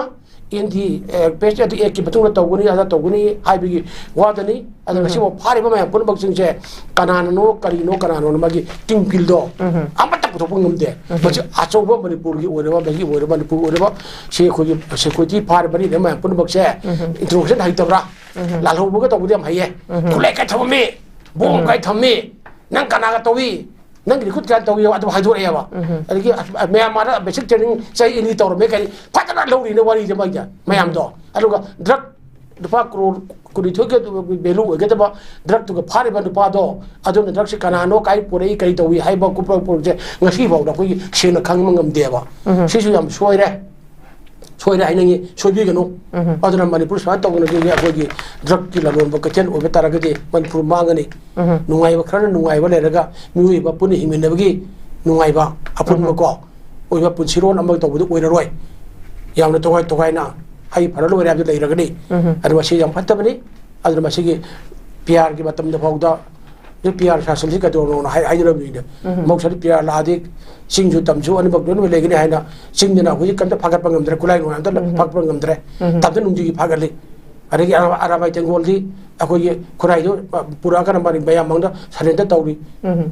ꯑꯦꯟ ꯗꯤ ꯑꯦꯛꯀꯤ ꯃꯇꯨꯡꯗ ꯇꯧꯒꯅꯤ, ꯑꯗ ꯇꯧꯒꯅꯤ ꯍꯥꯏꯕꯒꯤ ꯋꯥꯗꯅꯤ꯫ ꯑꯗ ꯉꯁꯤꯐꯥꯎ ꯐꯥꯔꯤꯕ ꯃꯌꯥꯝ ꯄꯨꯝꯅꯃꯛꯁꯤꯡꯁꯦ ꯀꯅꯥꯅꯅꯣ, ꯀꯔꯤꯅꯣ, ꯀꯅꯥꯅꯣꯅ ꯃꯥꯒꯤ ꯀꯤꯡ ꯄꯤꯜꯗꯣ ꯑꯃꯠꯇ ꯄꯨꯊꯣꯛꯄ ꯉꯝꯗꯦ꯫ ꯃꯁꯤ ꯑꯆꯧꯕ ꯃꯅꯤꯄꯨꯔꯒꯤ ꯑꯣꯏꯔꯕ, ꯃꯁꯤꯒꯤ ꯑꯣꯏꯔꯕ, ꯃꯅꯤꯄꯨꯔꯒꯤ ꯑꯣꯏꯔꯕ ꯁꯤ ꯑꯩꯈꯣꯏꯒꯤ ꯁꯦꯀ꯭ꯌꯨꯔꯤꯇꯤ ꯐꯥꯔꯤꯕ ꯃꯔꯤꯗ ꯃꯌꯥꯝ ꯄꯨꯝꯅꯃꯛꯁꯦ ꯏꯟꯇ꯭ꯔꯣꯒꯦꯁꯟ ꯍꯩꯇꯕ꯭ꯔꯥ? ꯂꯥꯜꯍꯧꯕꯒ ꯇꯧꯕꯗꯤ ꯌꯥꯝ ꯍꯩꯌꯦ꯫ ꯈꯨꯠꯂꯥꯏ ꯀꯥꯏ ꯊꯝꯃꯝꯃꯤ, ꯕꯣꯝ ꯀꯥꯏ ꯊꯝꯃꯤ, ꯅꯪ ꯀꯅꯥꯒ ꯇꯧꯏ, ꯅꯪꯒꯤ ꯔꯤꯀ꯭ꯔꯨꯠ ꯀꯌꯥ ꯇꯧꯏ, ꯑꯗꯨ ꯍꯥꯏꯗꯣꯔꯛꯑꯦꯕ꯫ ꯑꯗꯒꯤ ꯑꯁ, ꯃꯌꯥꯝ ꯃꯥꯅ ꯕꯦꯁꯤꯛ ꯇ꯭ꯔꯦꯅꯤꯡ ꯆꯍꯤ ꯑꯅꯤ ꯇꯧꯔꯝꯃꯦ ꯀꯥꯏꯅ ꯐꯖꯅ ꯂꯧꯔꯤꯅꯦ ꯋꯥꯔꯤꯁꯦ ꯃꯣꯏꯁꯦ ꯃꯌꯥꯝꯗꯣ꯫ ꯑꯗꯨꯒ ꯗ꯭ꯔꯛ ꯂꯨꯄꯥ ꯀ꯭ꯔꯣꯔ ꯀꯨꯟꯅꯤꯊꯣꯏꯒꯤ ꯚꯦꯂꯨ ꯑꯣꯏꯒꯗꯕ ꯗ꯭ꯔꯛꯇꯨꯒ ꯐꯥꯔꯤꯕ ꯅꯨꯄꯥꯗꯣ, ꯑꯗꯨꯅ ꯗ꯭ꯔꯛꯁꯦ ꯀꯅꯥꯅꯣ, ꯀꯥꯏ ꯄꯨꯔꯛꯏ, ꯀꯔꯤ ꯇꯧꯏ ꯍꯥꯏꯕ ꯈꯣꯠꯄ ꯄꯣꯠꯁꯦ ꯉꯁꯤ ꯐꯥꯎꯗ ꯑꯩꯈꯣꯏꯒꯤ ꯁꯦꯡꯅ ꯈꯪꯕ ꯉꯝꯗꯦꯕ꯫ ꯁꯤꯁꯨ ꯌꯥꯝ ꯁꯣꯏꯔꯦ꯫ ꯁꯣꯏꯔꯦ ꯍꯥꯏꯅꯤꯡꯉꯤ, ꯁꯣꯏꯕꯤꯒꯅꯨ꯫ ꯑꯗꯨꯅ ꯃꯅꯤꯄꯨꯔ ꯁꯨꯃꯥꯏꯅ ꯇꯧꯗꯅ ꯑꯩꯈꯣꯏꯒꯤ ꯗ꯭ꯔꯛꯀꯤ ꯂꯂꯣꯟꯕ ꯀꯩꯊꯦꯜ ꯑꯣꯏꯕ ꯇꯥꯔꯒꯗꯤ ꯃꯅꯤꯄꯨꯔ ꯃꯥꯡꯒꯅꯤ꯫ ꯅꯨꯡꯉꯥꯏꯕ ꯈꯔꯅ ꯅꯨꯡꯉꯥꯏꯕ ꯂꯩꯔꯒ ꯃꯤꯑꯣꯏꯕ ꯄꯨꯟꯅ ꯍꯤꯡꯃꯤꯟꯅꯕꯒꯤ ꯅꯨꯡꯉꯥꯏꯕ ꯑꯄꯨꯟꯕ ꯀꯣ ꯑꯣꯏꯕ ꯄꯨꯟꯁꯤꯔꯣꯟ ꯑꯃ ꯇꯧꯕꯗꯨ ꯑꯣꯏꯔꯔꯣꯏ꯫ ꯌꯥꯝꯅ ꯇꯣꯉꯥꯏ ꯇꯣꯉꯥꯏꯅ ꯍꯩ ꯐꯔ ꯂꯣꯏꯔꯦ ꯍꯥꯏꯕꯗꯨ ꯂꯩꯔꯒꯅꯤ꯫ ꯑꯗꯨ ꯃꯁꯤ ꯌꯥꯝ ꯐꯠꯇꯕꯅꯤ꯫ ꯑꯗꯨꯅ ꯃꯁꯤꯒꯤ ꯄꯤ ꯑꯥꯔꯒꯤ ꯃꯇꯝꯗ ꯐꯥꯎꯗ ꯄꯤ ꯑꯥꯔ ꯁꯥꯁꯟꯁꯤ ꯀꯩꯗꯧꯔꯕꯅꯣꯅ ꯍꯥꯏ- ꯍꯥꯏꯅꯔꯝꯃꯤꯅꯦ꯫ ꯃꯍꯧꯁꯥꯗꯤ ꯄꯤ ꯑꯥꯔ ꯂꯥꯛꯑꯗꯤ ꯆꯤꯡꯁꯨ ꯇꯝꯁꯨ ꯑꯅꯤꯃꯛ ꯂꯣꯏꯅꯃꯛ ꯂꯩꯒꯅꯤ ꯍꯥꯏꯅ ꯆꯤꯡꯗꯅ ꯍꯧꯖꯤꯛ ꯀꯝꯇ ꯐꯥꯒꯠꯄ ꯉꯝꯗ꯭ꯔꯦ, ꯈꯨꯠꯂꯥꯏ ꯅꯨꯡꯂꯥꯏ ꯑꯝꯇ ꯐꯥꯒꯠꯄ ꯉꯝꯗ꯭ꯔꯦ꯫ ꯇꯝꯗ ꯅꯨꯡꯇꯤꯒꯤ ꯐꯥꯒꯠꯂꯤ꯫ ꯑꯗꯒꯤ ꯑꯔꯥ- ꯑꯔꯥꯕꯥꯏ ꯇꯦꯡꯒꯣꯜꯗꯤ ꯑꯩꯈꯣꯏꯒꯤ ꯈꯨꯔꯥꯏꯗꯨ ꯄꯨꯔꯛꯑꯒꯅ ꯃꯔꯤ ꯃꯌꯥꯝ ꯃꯥꯡꯗ ꯁꯔꯦꯟꯗꯔ ꯇꯧꯔꯤ꯫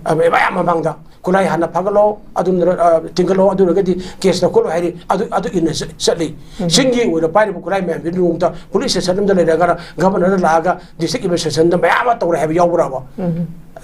ꯑ, ꯃꯌꯥꯝ ꯃꯃꯥꯡꯗ ꯈꯨꯠꯂꯥꯏ ꯍꯥꯟꯅ ꯐꯥꯒꯠꯂꯣ, ꯑꯗꯨ ꯅꯠꯇ꯭ꯔ-, ꯑ, ꯇꯤꯡꯒꯠꯂꯣ, ꯑꯗꯨ ꯑꯣꯏꯔꯒꯗꯤ ꯀꯦꯁ ꯂꯧꯈꯠꯂꯣ ꯍꯥꯏꯔꯤ꯫ ꯑꯗꯨ ꯑꯗꯨ ꯏꯟꯅ ꯆ- ꯆꯠꯂꯤ꯫ ꯆꯤꯡꯒꯤ ꯑꯣꯏꯅ ꯄꯥꯏꯔꯤꯕ ꯈꯨꯠꯂꯥꯏ ꯃꯌꯥꯝꯁꯤ ꯅꯣꯡꯃꯇ ꯄꯨꯂꯤꯁ ꯁ꯭ꯇꯦꯁꯟ ꯑꯃꯗ ꯂꯩꯔꯒꯅ ꯒꯚꯔꯅꯔꯗ ꯂꯥꯛꯑꯒ ꯗꯤꯁꯇ꯭ꯔꯤꯛ ꯑꯦꯗꯃꯤꯅꯤꯁꯇ꯭ꯔꯦꯁꯟꯗ ꯃꯌꯥꯝ ꯑꯃ ꯇꯧꯔꯦ ꯍꯥꯏꯕ ꯌꯥꯎꯕ꯭ꯔꯕ?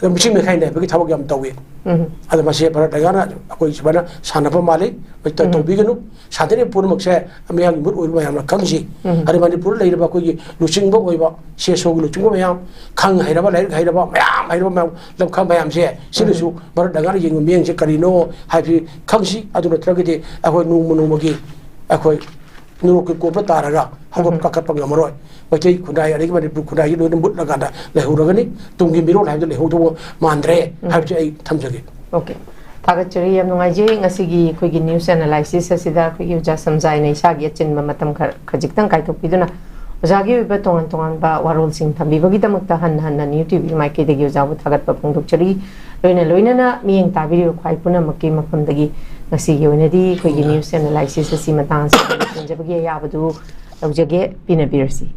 ꯃꯤꯆꯪ ꯃꯤꯈꯥꯏ ꯅꯥꯏꯕꯒꯤ ꯊꯕꯛ ꯌꯥꯝ ꯇꯧꯏ꯫ ꯎꯝ꯫ ꯑꯗꯣ ꯃꯁꯤ ꯚꯥꯔꯠ ꯂꯩꯉꯥꯛꯅ ꯑꯩꯈꯣꯏ ꯁꯨꯃꯥꯏꯅ ꯁꯥꯟꯅꯕ ꯃꯥꯜꯂꯤ, ꯃꯁꯤ ꯎꯝ꯫ ꯇꯧꯕꯤꯒꯅꯨ꯫ ꯁꯥꯟꯅꯔꯤꯕ ꯄꯨꯝꯅꯃꯛꯁꯦ ꯃꯤꯌꯥꯝꯒꯤ ꯃꯤꯍꯨꯠ ꯑꯣꯏꯕ ꯃꯌꯥꯝꯅ ꯈꯪꯁꯤ꯫ ꯎꯝ꯫ ꯑꯗꯩ ꯃꯅꯤꯄꯨꯔꯗ ꯂꯩꯔꯤꯕ ꯑꯩꯈꯣꯏꯒꯤ ꯂꯨꯆꯤꯡꯕ ꯑꯣꯏꯕ, ꯁꯤ ꯑꯦꯁ ꯑꯣꯒꯤ ꯂꯨꯆꯤꯡꯕ ꯃꯌꯥꯝ, ꯈꯪ ꯍꯩꯔꯕ, ꯂꯥꯏꯔꯤꯛ ꯍꯩꯔꯕ ꯃꯌꯥꯝ, ꯍꯩꯔꯕ ꯃꯌꯥꯝ, ꯂꯝꯈꯥꯡ ꯃꯌꯥꯝꯁꯦ ꯁꯤꯅꯁꯨ ꯎꯝ꯫ ꯚꯥꯔꯠ ꯂꯩꯉꯥꯛꯅ ꯌꯦꯡꯕ ꯃꯤꯠꯌꯦꯡꯁꯦ ꯀꯔꯤꯅꯣ ꯍꯥꯏꯕꯁꯤ ꯈꯪꯁꯤ꯫ ꯑꯗꯨ ꯅꯠꯇ꯭ꯔꯒꯗꯤ ꯑꯩꯈꯣꯏ ꯅꯣꯡꯃ ꯅꯣꯡꯃꯒꯤ ꯑꯩꯈꯣꯏ ꯅꯨꯔꯣꯛꯀꯤ ꯀꯣꯝꯗ ꯇꯥꯔꯒ ꯍꯧꯒꯠ ꯎꯝ꯫ ꯀꯥꯈꯠꯄ ꯉꯝꯃꯔꯣꯏ꯫ ꯃꯩꯇꯩ ꯈꯨꯟꯅꯥꯏ ꯑꯗꯒꯤ ꯃꯅꯤꯄꯨꯔ ꯈꯨꯟꯅꯥꯏꯒꯤ ꯂꯣꯏꯅ ꯃꯨꯠꯂꯀꯥꯟꯗ ꯂꯩꯍꯧꯔꯒꯅꯤ꯫ ꯇꯨꯡꯒꯤ ꯃꯤꯔꯣꯜ ꯍꯥꯏꯕꯗꯨ ꯂꯩꯍꯧꯗꯧꯕ ꯃꯥꯟꯗ꯭ꯔꯦ ꯎꯝ꯫ ꯍꯥꯏꯕꯁꯤ ꯑꯩ ꯊꯝꯖꯒꯦ꯫ ꯑꯣꯀꯦ꯫ ꯊꯥꯒꯠꯆꯔꯤ꯫ ꯌꯥꯝ ꯅꯨꯡꯉꯥꯏꯖꯩ꯫ ꯉꯁꯤꯒꯤ ꯑꯩꯈꯣꯏꯒꯤ news analysis ꯑꯁꯤꯗ ꯑꯩꯈꯣꯏꯒꯤ ꯑꯣꯖꯥ ꯁꯝꯖꯥꯏꯅ ꯏꯁꯥꯒꯤ ꯑꯆꯤꯟꯕ ꯃꯇꯝ ꯈꯔ ꯈꯖꯤꯛꯇꯪ ꯀꯥꯏꯊꯣꯛꯄꯤꯗꯨꯅ ꯑꯣꯖꯥꯒꯤ ꯑꯣꯏꯕ ꯇꯣꯉꯥꯟ ꯇꯣꯉꯥꯟꯕ ꯋꯥꯔꯣꯜꯁꯤꯡ ꯊꯝꯕꯤꯕꯒꯤꯗꯃꯛꯇ ꯍꯟꯅ ꯍꯟꯅ ꯅ꯭ꯌꯨ ꯇꯤ ꯚꯤ ꯃꯥꯏꯀꯩꯗꯒꯤ ꯑꯣꯖꯥꯕꯨ ꯊꯥꯒꯠꯄ ꯐꯣꯡꯗꯣꯛꯆꯔꯤ꯫ ꯂꯣꯏꯅ ꯂꯣꯏꯅꯅ ꯃꯤꯠꯌꯦꯡ ꯇꯥꯕꯤꯔꯤꯕ ꯈ꯭ꯋꯥꯏ ꯄꯨꯝꯅꯃꯛꯀꯤ ꯃꯐꯝꯗꯒꯤ ꯉꯁꯤꯒꯤ ꯑꯣꯏꯅꯗꯤ ꯑꯩꯈꯣꯏꯒꯤ news analysis ꯑꯁꯤ ꯃꯇꯥꯡ ꯑꯁꯤꯗ ꯂꯣꯏꯁꯤꯟꯖꯕꯒꯤ ꯑꯌꯥꯕꯗꯨ ꯂꯧꯖꯒꯦ꯫ ꯄꯤꯅꯕꯤꯔꯁꯤ꯫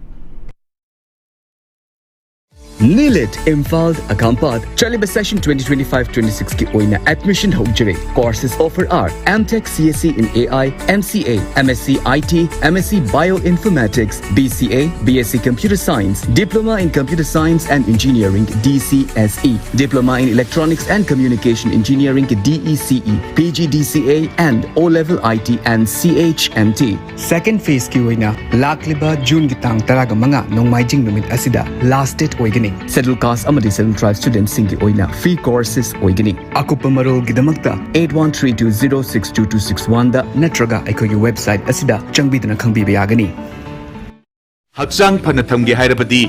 ꯅꯤꯂꯤꯠ ꯏꯝꯐꯥꯜ ꯑꯀꯥꯝꯄꯥꯠ ꯆꯠꯂꯤꯕ session twenty twenty-five twenty-six ꯀꯤ ꯑꯣꯏꯅ admission ꯍꯧꯖꯔꯦ꯫ Courses offer are M Tech C S E in A I, M C A, M S C I T, M S C Bioinformatics, B C A, B S C Computer Science, Diploma in Computer Science and Engineering, D C S E, Diploma in Electronics and Communication Engineering, D E C E, P G D C A, and O-Level I T and C H M T꯫ Second phase ꯀꯤ ꯑꯣꯏꯅ ꯂꯥꯛꯂꯤꯕ June ꯒꯤ ꯇꯥꯡ ꯇꯔꯥꯃꯉꯥ ꯅꯣꯡꯃꯥꯏꯖꯤꯡ ꯅꯨꯃꯤꯠ ꯑꯁꯤꯗ last date ꯑꯣꯏꯒꯅꯤ꯫ Scheduled Caste ꯑꯃꯗꯤ Scheduled Tribe student ꯁꯤꯡꯒꯤ ꯑꯣꯏꯅ free courses ꯑꯣꯏꯒꯅꯤ꯫ ꯑꯀꯨꯞꯄ ꯃꯔꯣꯜꯒꯤꯗꯃꯛꯇ eight one three two zero six two two six one ꯗ ꯅꯠꯇ꯭ꯔꯒ ꯑꯩꯈꯣꯏꯒꯤ website ꯑꯁꯤꯗ ꯆꯪꯕꯤꯗꯨꯅ ꯈꯪꯕꯤꯕ ꯌꯥꯒꯅꯤ꯫ ꯍꯛꯆꯥꯡ ꯐꯅ ꯊꯝꯒꯦ ꯍꯥꯏꯔꯕꯗꯤ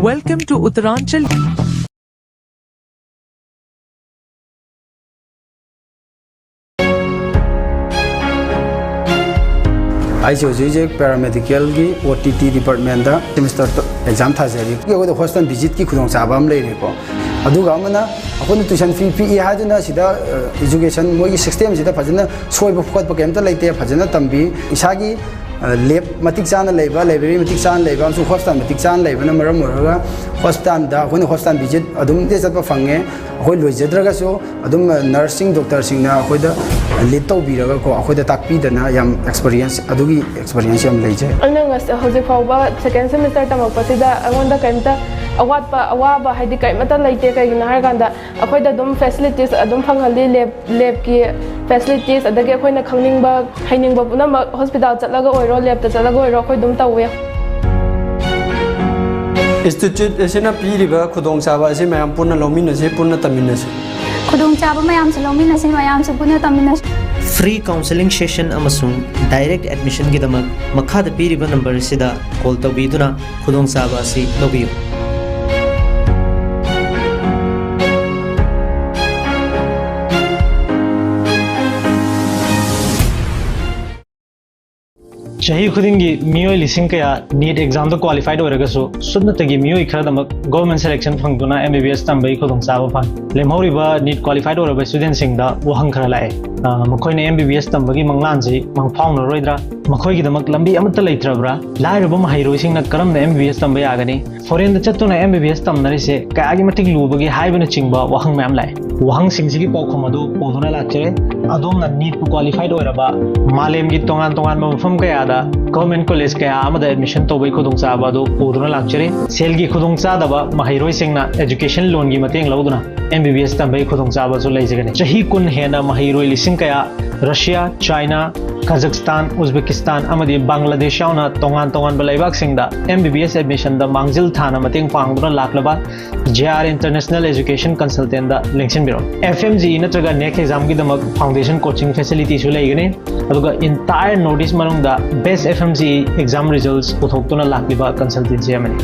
Welcome to Uttaranchal. ꯑꯩꯁꯦ ꯍꯧꯖꯤꯛ ꯍꯧꯖꯤꯛ ꯄꯦꯔꯥꯃꯦꯗꯤꯀꯦꯜꯒꯤ ꯑꯣ ꯇꯤ ꯇꯤ ꯗꯤꯄꯥꯔꯠꯃꯦꯟꯗ ꯁꯦꯃꯤꯁꯇꯔ ꯑꯦꯛꯖꯥꯝ ꯊꯥꯖꯔꯤ꯫ ꯑꯩꯈꯣꯏꯗ ꯍꯣꯁꯄꯤꯇꯥꯜ ꯚꯤꯖꯤꯠꯀꯤ ꯈꯨꯗꯣꯡꯆꯥꯕ ꯑꯃ ꯂꯩꯔꯦꯀꯣ꯫ ꯑꯗꯨꯒ ꯑꯃꯅ ꯑꯩꯈꯣꯏꯅ ꯇ꯭ꯌꯨꯁꯟ ꯐꯤ ꯄꯤꯛꯏ ꯍꯥꯏꯗꯨꯅ ꯁꯤꯗ ꯏꯖꯨꯀꯦꯁꯟ ꯃꯣꯏꯒꯤ ꯁꯤꯁꯇꯦꯝꯁꯤꯗ ꯐꯖꯅ ꯁꯣꯏꯕ ꯈꯣꯠꯄ ꯀꯩꯝꯇ ꯂꯩꯇꯦ, ꯐꯖꯅ ꯇꯝꯕꯤ꯫ ꯏꯁꯥꯒꯤ ꯂꯦꯕ ꯃꯇꯤꯛ ꯆꯥꯅ ꯂꯩꯕ, ꯂꯥꯏꯕ꯭ꯔꯦꯔꯤ ꯃꯇꯤꯛ ꯆꯥꯅ ꯂꯩꯕ ꯑꯃꯁꯨꯡ ꯍꯣꯁꯄꯤꯇꯥꯜ ꯃꯇꯤꯛ ꯆꯥꯅ ꯂꯩꯕꯅ ꯃꯔꯝ ꯑꯣꯏꯔꯒ ꯍꯣꯁꯄꯤꯇꯥꯜꯗ ꯑꯩꯈꯣꯏꯅ ꯍꯣꯁꯄꯤꯇꯥꯜ ꯚꯤꯖꯤꯠ ꯑꯗꯨꯝ ꯆꯠꯄ ꯐꯪꯉꯦ꯫ ꯑꯩꯈꯣꯏ ꯂꯣꯏꯖꯗ꯭ꯔꯒꯁꯨ ꯑꯗꯨꯝ ꯅꯔꯁꯁꯤꯡ, ꯗꯣꯛꯇꯔꯁꯤꯡꯅ ꯑꯩꯈꯣꯏꯗ ꯂꯤꯗ ꯇꯧꯕꯤꯔꯒꯀꯣ, ꯑꯩꯈꯣꯏꯗ ꯇꯥꯛꯄꯤꯗꯅ ꯌꯥꯝ ꯑꯦꯛꯁꯄꯔꯤꯌꯦꯟꯁ, ꯑꯗꯨꯒꯤ ꯑꯦꯛꯁꯄꯔꯤꯌꯦꯟꯁ ꯌꯥꯝ ꯂꯩꯖꯩ꯫ ꯑꯩꯅ ꯉꯁ-, ꯍꯧꯖꯤꯛ ꯐꯥꯎꯕ ꯁꯦꯀꯦꯟ ꯁꯦꯃꯤꯁꯇꯔ ꯇꯝꯃꯛꯄꯁꯤꯗ ꯑꯩꯉꯣꯟꯗ ꯀꯔꯤꯝꯇ ꯑꯋꯥꯠꯄ, ꯑꯋꯥꯕ ꯍꯥꯏꯗꯤ ꯀꯔꯤꯃꯠꯇ ꯂꯩꯇꯦ꯫ ꯀꯩꯒꯤꯅꯣ ꯍꯥꯏꯔꯀꯥꯟꯗ ꯑꯩꯈꯣꯏꯗ ꯑꯗꯨꯝ ꯐꯦꯁꯤꯂꯤꯇꯤꯁ ꯑꯗꯨꯝ ꯐꯪꯍꯜꯂꯤ꯫ ꯂꯦꯕ, ꯂꯦꯕꯀꯤ ꯐꯦꯁꯤꯂꯤꯇꯤꯁ, ꯑꯗꯒꯤ ꯑꯩꯈꯣꯏꯅ ꯈꯪꯅꯤꯡꯕ, ꯍꯩꯅꯤꯡꯕ ꯄꯨꯝꯅꯃꯛ ꯍꯣꯁꯄꯤꯇꯥꯜ ꯆꯠꯂꯒ ꯑꯣꯏꯔꯣ, ꯂꯦꯕꯇ ꯆꯠꯂꯒ ꯑꯣꯏꯔꯣ, ꯑꯩꯈꯣꯏ ꯑꯗꯨꯝ ꯇꯧꯋꯦ꯫ ꯏꯟꯁꯇꯤꯇ꯭ꯌꯨꯠ ꯑꯁꯤꯅ ꯄꯤꯔꯤꯕ ꯈꯨꯗꯣꯡꯆꯥꯕ ꯑꯁꯤ ꯃꯌꯥꯝ ꯄꯨꯟꯅ ꯂꯧꯃꯤꯟꯅꯁꯤ, ꯄꯨꯟꯅ ꯇꯝꯃꯤꯟꯅꯁꯤ꯫ ꯈꯨꯗꯣꯡꯆꯥꯕ ꯃꯌꯥꯝꯁꯨ ꯂꯧꯃꯤꯟꯅꯁꯤ, ꯃꯌꯥꯝꯁꯨ ꯄꯨꯟꯅ ꯇꯝꯃꯤꯟꯅꯁꯤ꯫ Free counselling session ꯑꯃꯁꯨꯡ direct admissionꯒꯤꯗꯃꯛ ꯃꯈꯥꯗ ꯄꯤꯔꯤꯕ ꯅꯝꯕꯔ ꯑꯁꯤꯗ ꯀꯣꯜ ꯇꯧꯕꯤꯗꯨꯅ ꯈꯨꯗꯣꯡꯆꯥꯕ ꯑꯁꯤ ꯂꯧꯕꯤꯌꯨ꯫ ꯆꯍꯤ ꯈꯨꯗꯤꯡꯒꯤ ꯃꯤꯑꯣꯏ ꯂꯤꯁꯤꯡ ꯀꯌꯥ ꯅꯤꯠ ꯑꯦꯛꯖꯥꯝꯗ ꯀ꯭ꯋꯥꯂꯤꯐꯥꯏꯗ ꯑꯣꯏꯔꯒꯁꯨ, ꯁꯨꯞꯅꯇꯒꯤ ꯃꯤꯑꯣꯏ ꯈꯔꯗꯃꯛ ꯒꯣꯔꯃꯦꯟ ꯁꯦꯂꯦꯛꯁꯟ ꯐꯪꯗꯨꯅ ꯑꯦꯝ ꯕꯤ ꯕꯤ ꯑꯦꯁ ꯇꯝꯕꯒꯤ ꯈꯨꯗꯣꯡꯆꯥꯕ ꯐꯪꯏ꯫ ꯂꯦꯝꯍꯧꯔꯤꯕ ꯅꯤꯠ ꯀ꯭ꯋꯥꯂꯤꯐꯥꯏꯗ ꯑꯣꯏꯔꯕ ꯁ꯭ꯇꯨꯗꯦꯟꯠꯁꯤꯡꯗ ꯋꯥꯍꯪ ꯈꯔ ꯂꯥꯛꯑꯦ꯫ ꯑ, ꯃꯈꯣꯏꯅ ꯑꯦꯝ ꯕꯤ ꯕꯤ ꯑꯦꯁ ꯇꯝꯕꯒꯤ ꯃꯪꯂꯥꯟꯁꯤ ꯃꯪꯐꯥꯎꯅꯔꯣꯏꯗ꯭ꯔꯥ? ꯃꯈꯣꯏꯒꯤꯗꯃꯛ ꯂꯝꯕꯤ ꯑꯃꯠꯇ ꯂꯩꯇ꯭ꯔꯕ꯭ꯔꯥ? ꯂꯥꯏꯔꯕ ꯃꯍꯩꯔꯣꯏꯁꯤꯡꯅ ꯀꯔꯝꯅ ꯑꯦꯝ ꯕꯤ ꯕꯤ ꯑꯦꯁ ꯇꯝꯕ ꯌꯥꯒꯅꯤ? ꯐꯣꯔꯦꯟꯗ ꯆꯠꯇꯨꯅ ꯑꯦꯝ ꯕꯤ ꯕꯤ ꯑꯦꯁ ꯇꯝꯅꯔꯤꯁꯦ ꯀꯌꯥꯒꯤ ꯃꯇꯤꯛ ꯂꯨꯕꯒꯦ ꯍꯥꯏꯕꯅꯆꯤꯡꯕ ꯋꯥꯍꯪ ꯃꯌꯥꯝ ꯂꯥꯛꯑꯦ꯫ ꯋꯥꯍꯪꯁꯤꯡꯁꯤꯒꯤ ꯄꯥꯎꯈꯨꯝ ꯑꯗꯨ ꯄꯨꯗꯨꯅ ꯂꯥꯛꯆꯔꯦ꯫ ꯑꯗꯣꯝꯅ ꯅꯤꯠꯄꯨ ꯀ꯭ꯋꯥꯂꯤꯐꯥꯏꯗ ꯑꯣꯏꯔꯕ, ꯃꯥꯂꯦꯝꯒꯤ ꯇꯣꯉꯥꯟ ꯇꯣꯉꯥꯟꯕ ꯃꯐꯝ ꯀꯌꯥꯗ ꯒꯚꯔꯟꯃꯦꯟꯠ ꯀꯣꯂꯦꯖ ꯀꯌꯥ ꯑꯃꯗ ꯑꯦꯗꯃꯤꯁꯟ ꯇꯧꯕꯒꯤ ꯈꯨꯗꯣꯡꯆꯥꯕ ꯑꯗꯨ ꯄꯨꯗꯨꯅ ꯂꯥꯛꯆꯔꯤ꯫ ꯁꯦꯜꯒꯤ ꯈꯨꯗꯣꯡꯆꯥꯗꯕ ꯃꯍꯩꯔꯣꯏꯁꯤꯡꯅ ꯑꯦꯖꯨꯀꯦꯁꯟ ꯂꯣꯟꯒꯤ ꯃꯇꯦꯡ ꯂꯧꯗꯨꯅ ꯑꯦꯝ ꯕꯤ ꯕꯤ ꯑꯦꯁ ꯇꯝꯕꯒꯤ ꯈꯨꯗꯣꯡꯆꯥꯕꯁꯨ ꯂꯩꯖꯒꯅꯤ꯫ ꯆꯍꯤ ꯀꯨꯟ ꯍꯦꯟꯅ ꯃꯍꯩꯔꯣꯏ ꯂꯤꯁꯤꯡ ꯀꯌꯥ ꯔꯁꯤꯌꯥ, ꯆꯥꯏꯅꯥ, ꯀꯥꯖꯥꯛꯁꯇꯥꯟ, ꯎꯖꯕꯦꯀꯤꯁꯇꯥꯟ ꯑꯃꯗꯤ ꯕꯪꯒ꯭ꯂꯥꯗꯦꯁ ꯌꯥꯎꯅ ꯇꯣꯉꯥꯟ ꯇꯣꯉꯥꯟꯕ ꯂꯩꯕꯥꯛꯁꯤꯡꯗ ꯑꯦꯝ ꯕꯤ ꯕꯤ ꯑꯦꯁ ꯑꯦꯗꯃꯤꯁꯟꯗ ꯃꯥꯡꯖꯤꯜ ꯊꯥꯅ ꯃꯇꯦꯡ ꯄꯥꯡꯗꯨꯅ ꯂꯥꯛꯂꯕ ꯖꯦ ꯑꯥꯔ ꯏꯟꯇꯔꯅꯦꯁꯅꯦꯜ ꯑꯦꯖꯨꯀꯦꯁꯟ ꯀꯟꯁꯜꯇꯦꯟꯗ ꯂꯦꯡꯁꯤꯟꯕꯤꯔꯛꯎ꯫ ꯑꯦꯐ ꯑꯦꯝ ꯖꯤ ꯏ ꯅꯠꯇ꯭ꯔꯒ ꯅꯦꯛ ꯑꯦꯛꯖꯥꯝꯒꯤꯗꯃꯛ ꯐꯥꯎꯟꯗꯦꯁꯟ ꯀꯣꯆꯤꯡ ꯐꯦꯁꯤꯂꯤꯇꯤꯁꯨ ꯂꯩꯒꯅꯤ꯫ ꯑꯗꯨꯒ entire North East ꯃꯅꯨꯡꯗ best F M G E exam results ꯄꯨꯊꯣꯛꯇꯨꯅ ꯂꯥꯛꯂꯤꯕ ꯀꯟꯁꯜꯇꯦꯟꯁꯤ ꯑꯃꯅꯤ꯫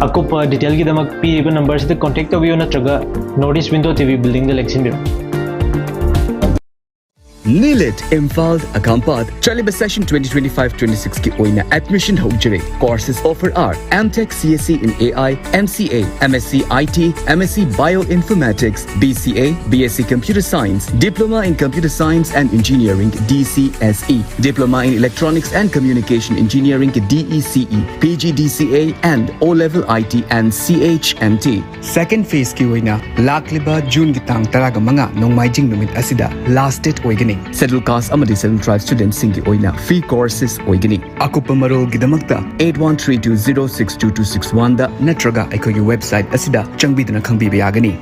ꯑꯀꯨꯞꯄ ꯗꯤꯇꯦꯜꯒꯤꯗꯃꯛ ꯄꯤꯔꯤꯕ ꯅꯝꯕꯔꯁꯤꯗ ꯀꯣꯟꯇꯦꯛ ꯇꯧꯕꯤꯌꯨ ꯅꯠꯇ꯭ꯔꯒ North East Window T V buildingꯗ ꯂꯦꯡꯁꯤꯟꯕꯤꯔꯛꯎ꯫ NIELIT, Imphal, Akampat, ꯆꯠꯂꯤꯕ session twenty twenty-five twenty-six ꯀꯤ ꯑꯣꯏꯅ admission ꯍꯧꯖꯔꯦ꯫ Courses offered are M Tech C S C in A I, M C A, M S C I T, M S C Bioinformatics, B C A, B S C Computer Science, Diploma in Computer Science and Engineering, D C S E, Diploma in Electronics and Communication Engineering, D E C E, P G D C A, and O-level I T and C H and T꯫ Second phase ꯀꯤ ꯑꯣꯏꯅ ꯂꯥꯛꯂꯤꯕ June ꯒꯤ ꯇꯥꯡ ꯇꯔꯥꯃꯉꯥ ꯅꯣꯡꯃꯥꯏꯖꯤꯡ ꯅꯨꯃꯤꯠ ꯑꯁꯤꯗ last date ꯑꯣꯏꯒꯅꯤ꯫ Scheduled Caste ꯑꯃꯗꯤ Scheduled Tribe student ꯁꯤꯡꯒꯤ ꯑꯣꯏꯅ free courses ꯑꯣꯏꯒꯅꯤ꯫ ꯑꯀꯨꯞꯄ ꯃꯔꯣꯜꯒꯤꯗꯃꯛꯇ eight one three two zero six two two six one ꯗ ꯅꯠꯇ꯭ꯔꯒ ꯑꯩꯈꯣꯏꯒꯤ website ꯑꯁꯤꯗ ꯆꯪꯕꯤꯗꯨꯅ ꯈꯪꯕꯤꯕ ꯌꯥꯒꯅꯤ꯫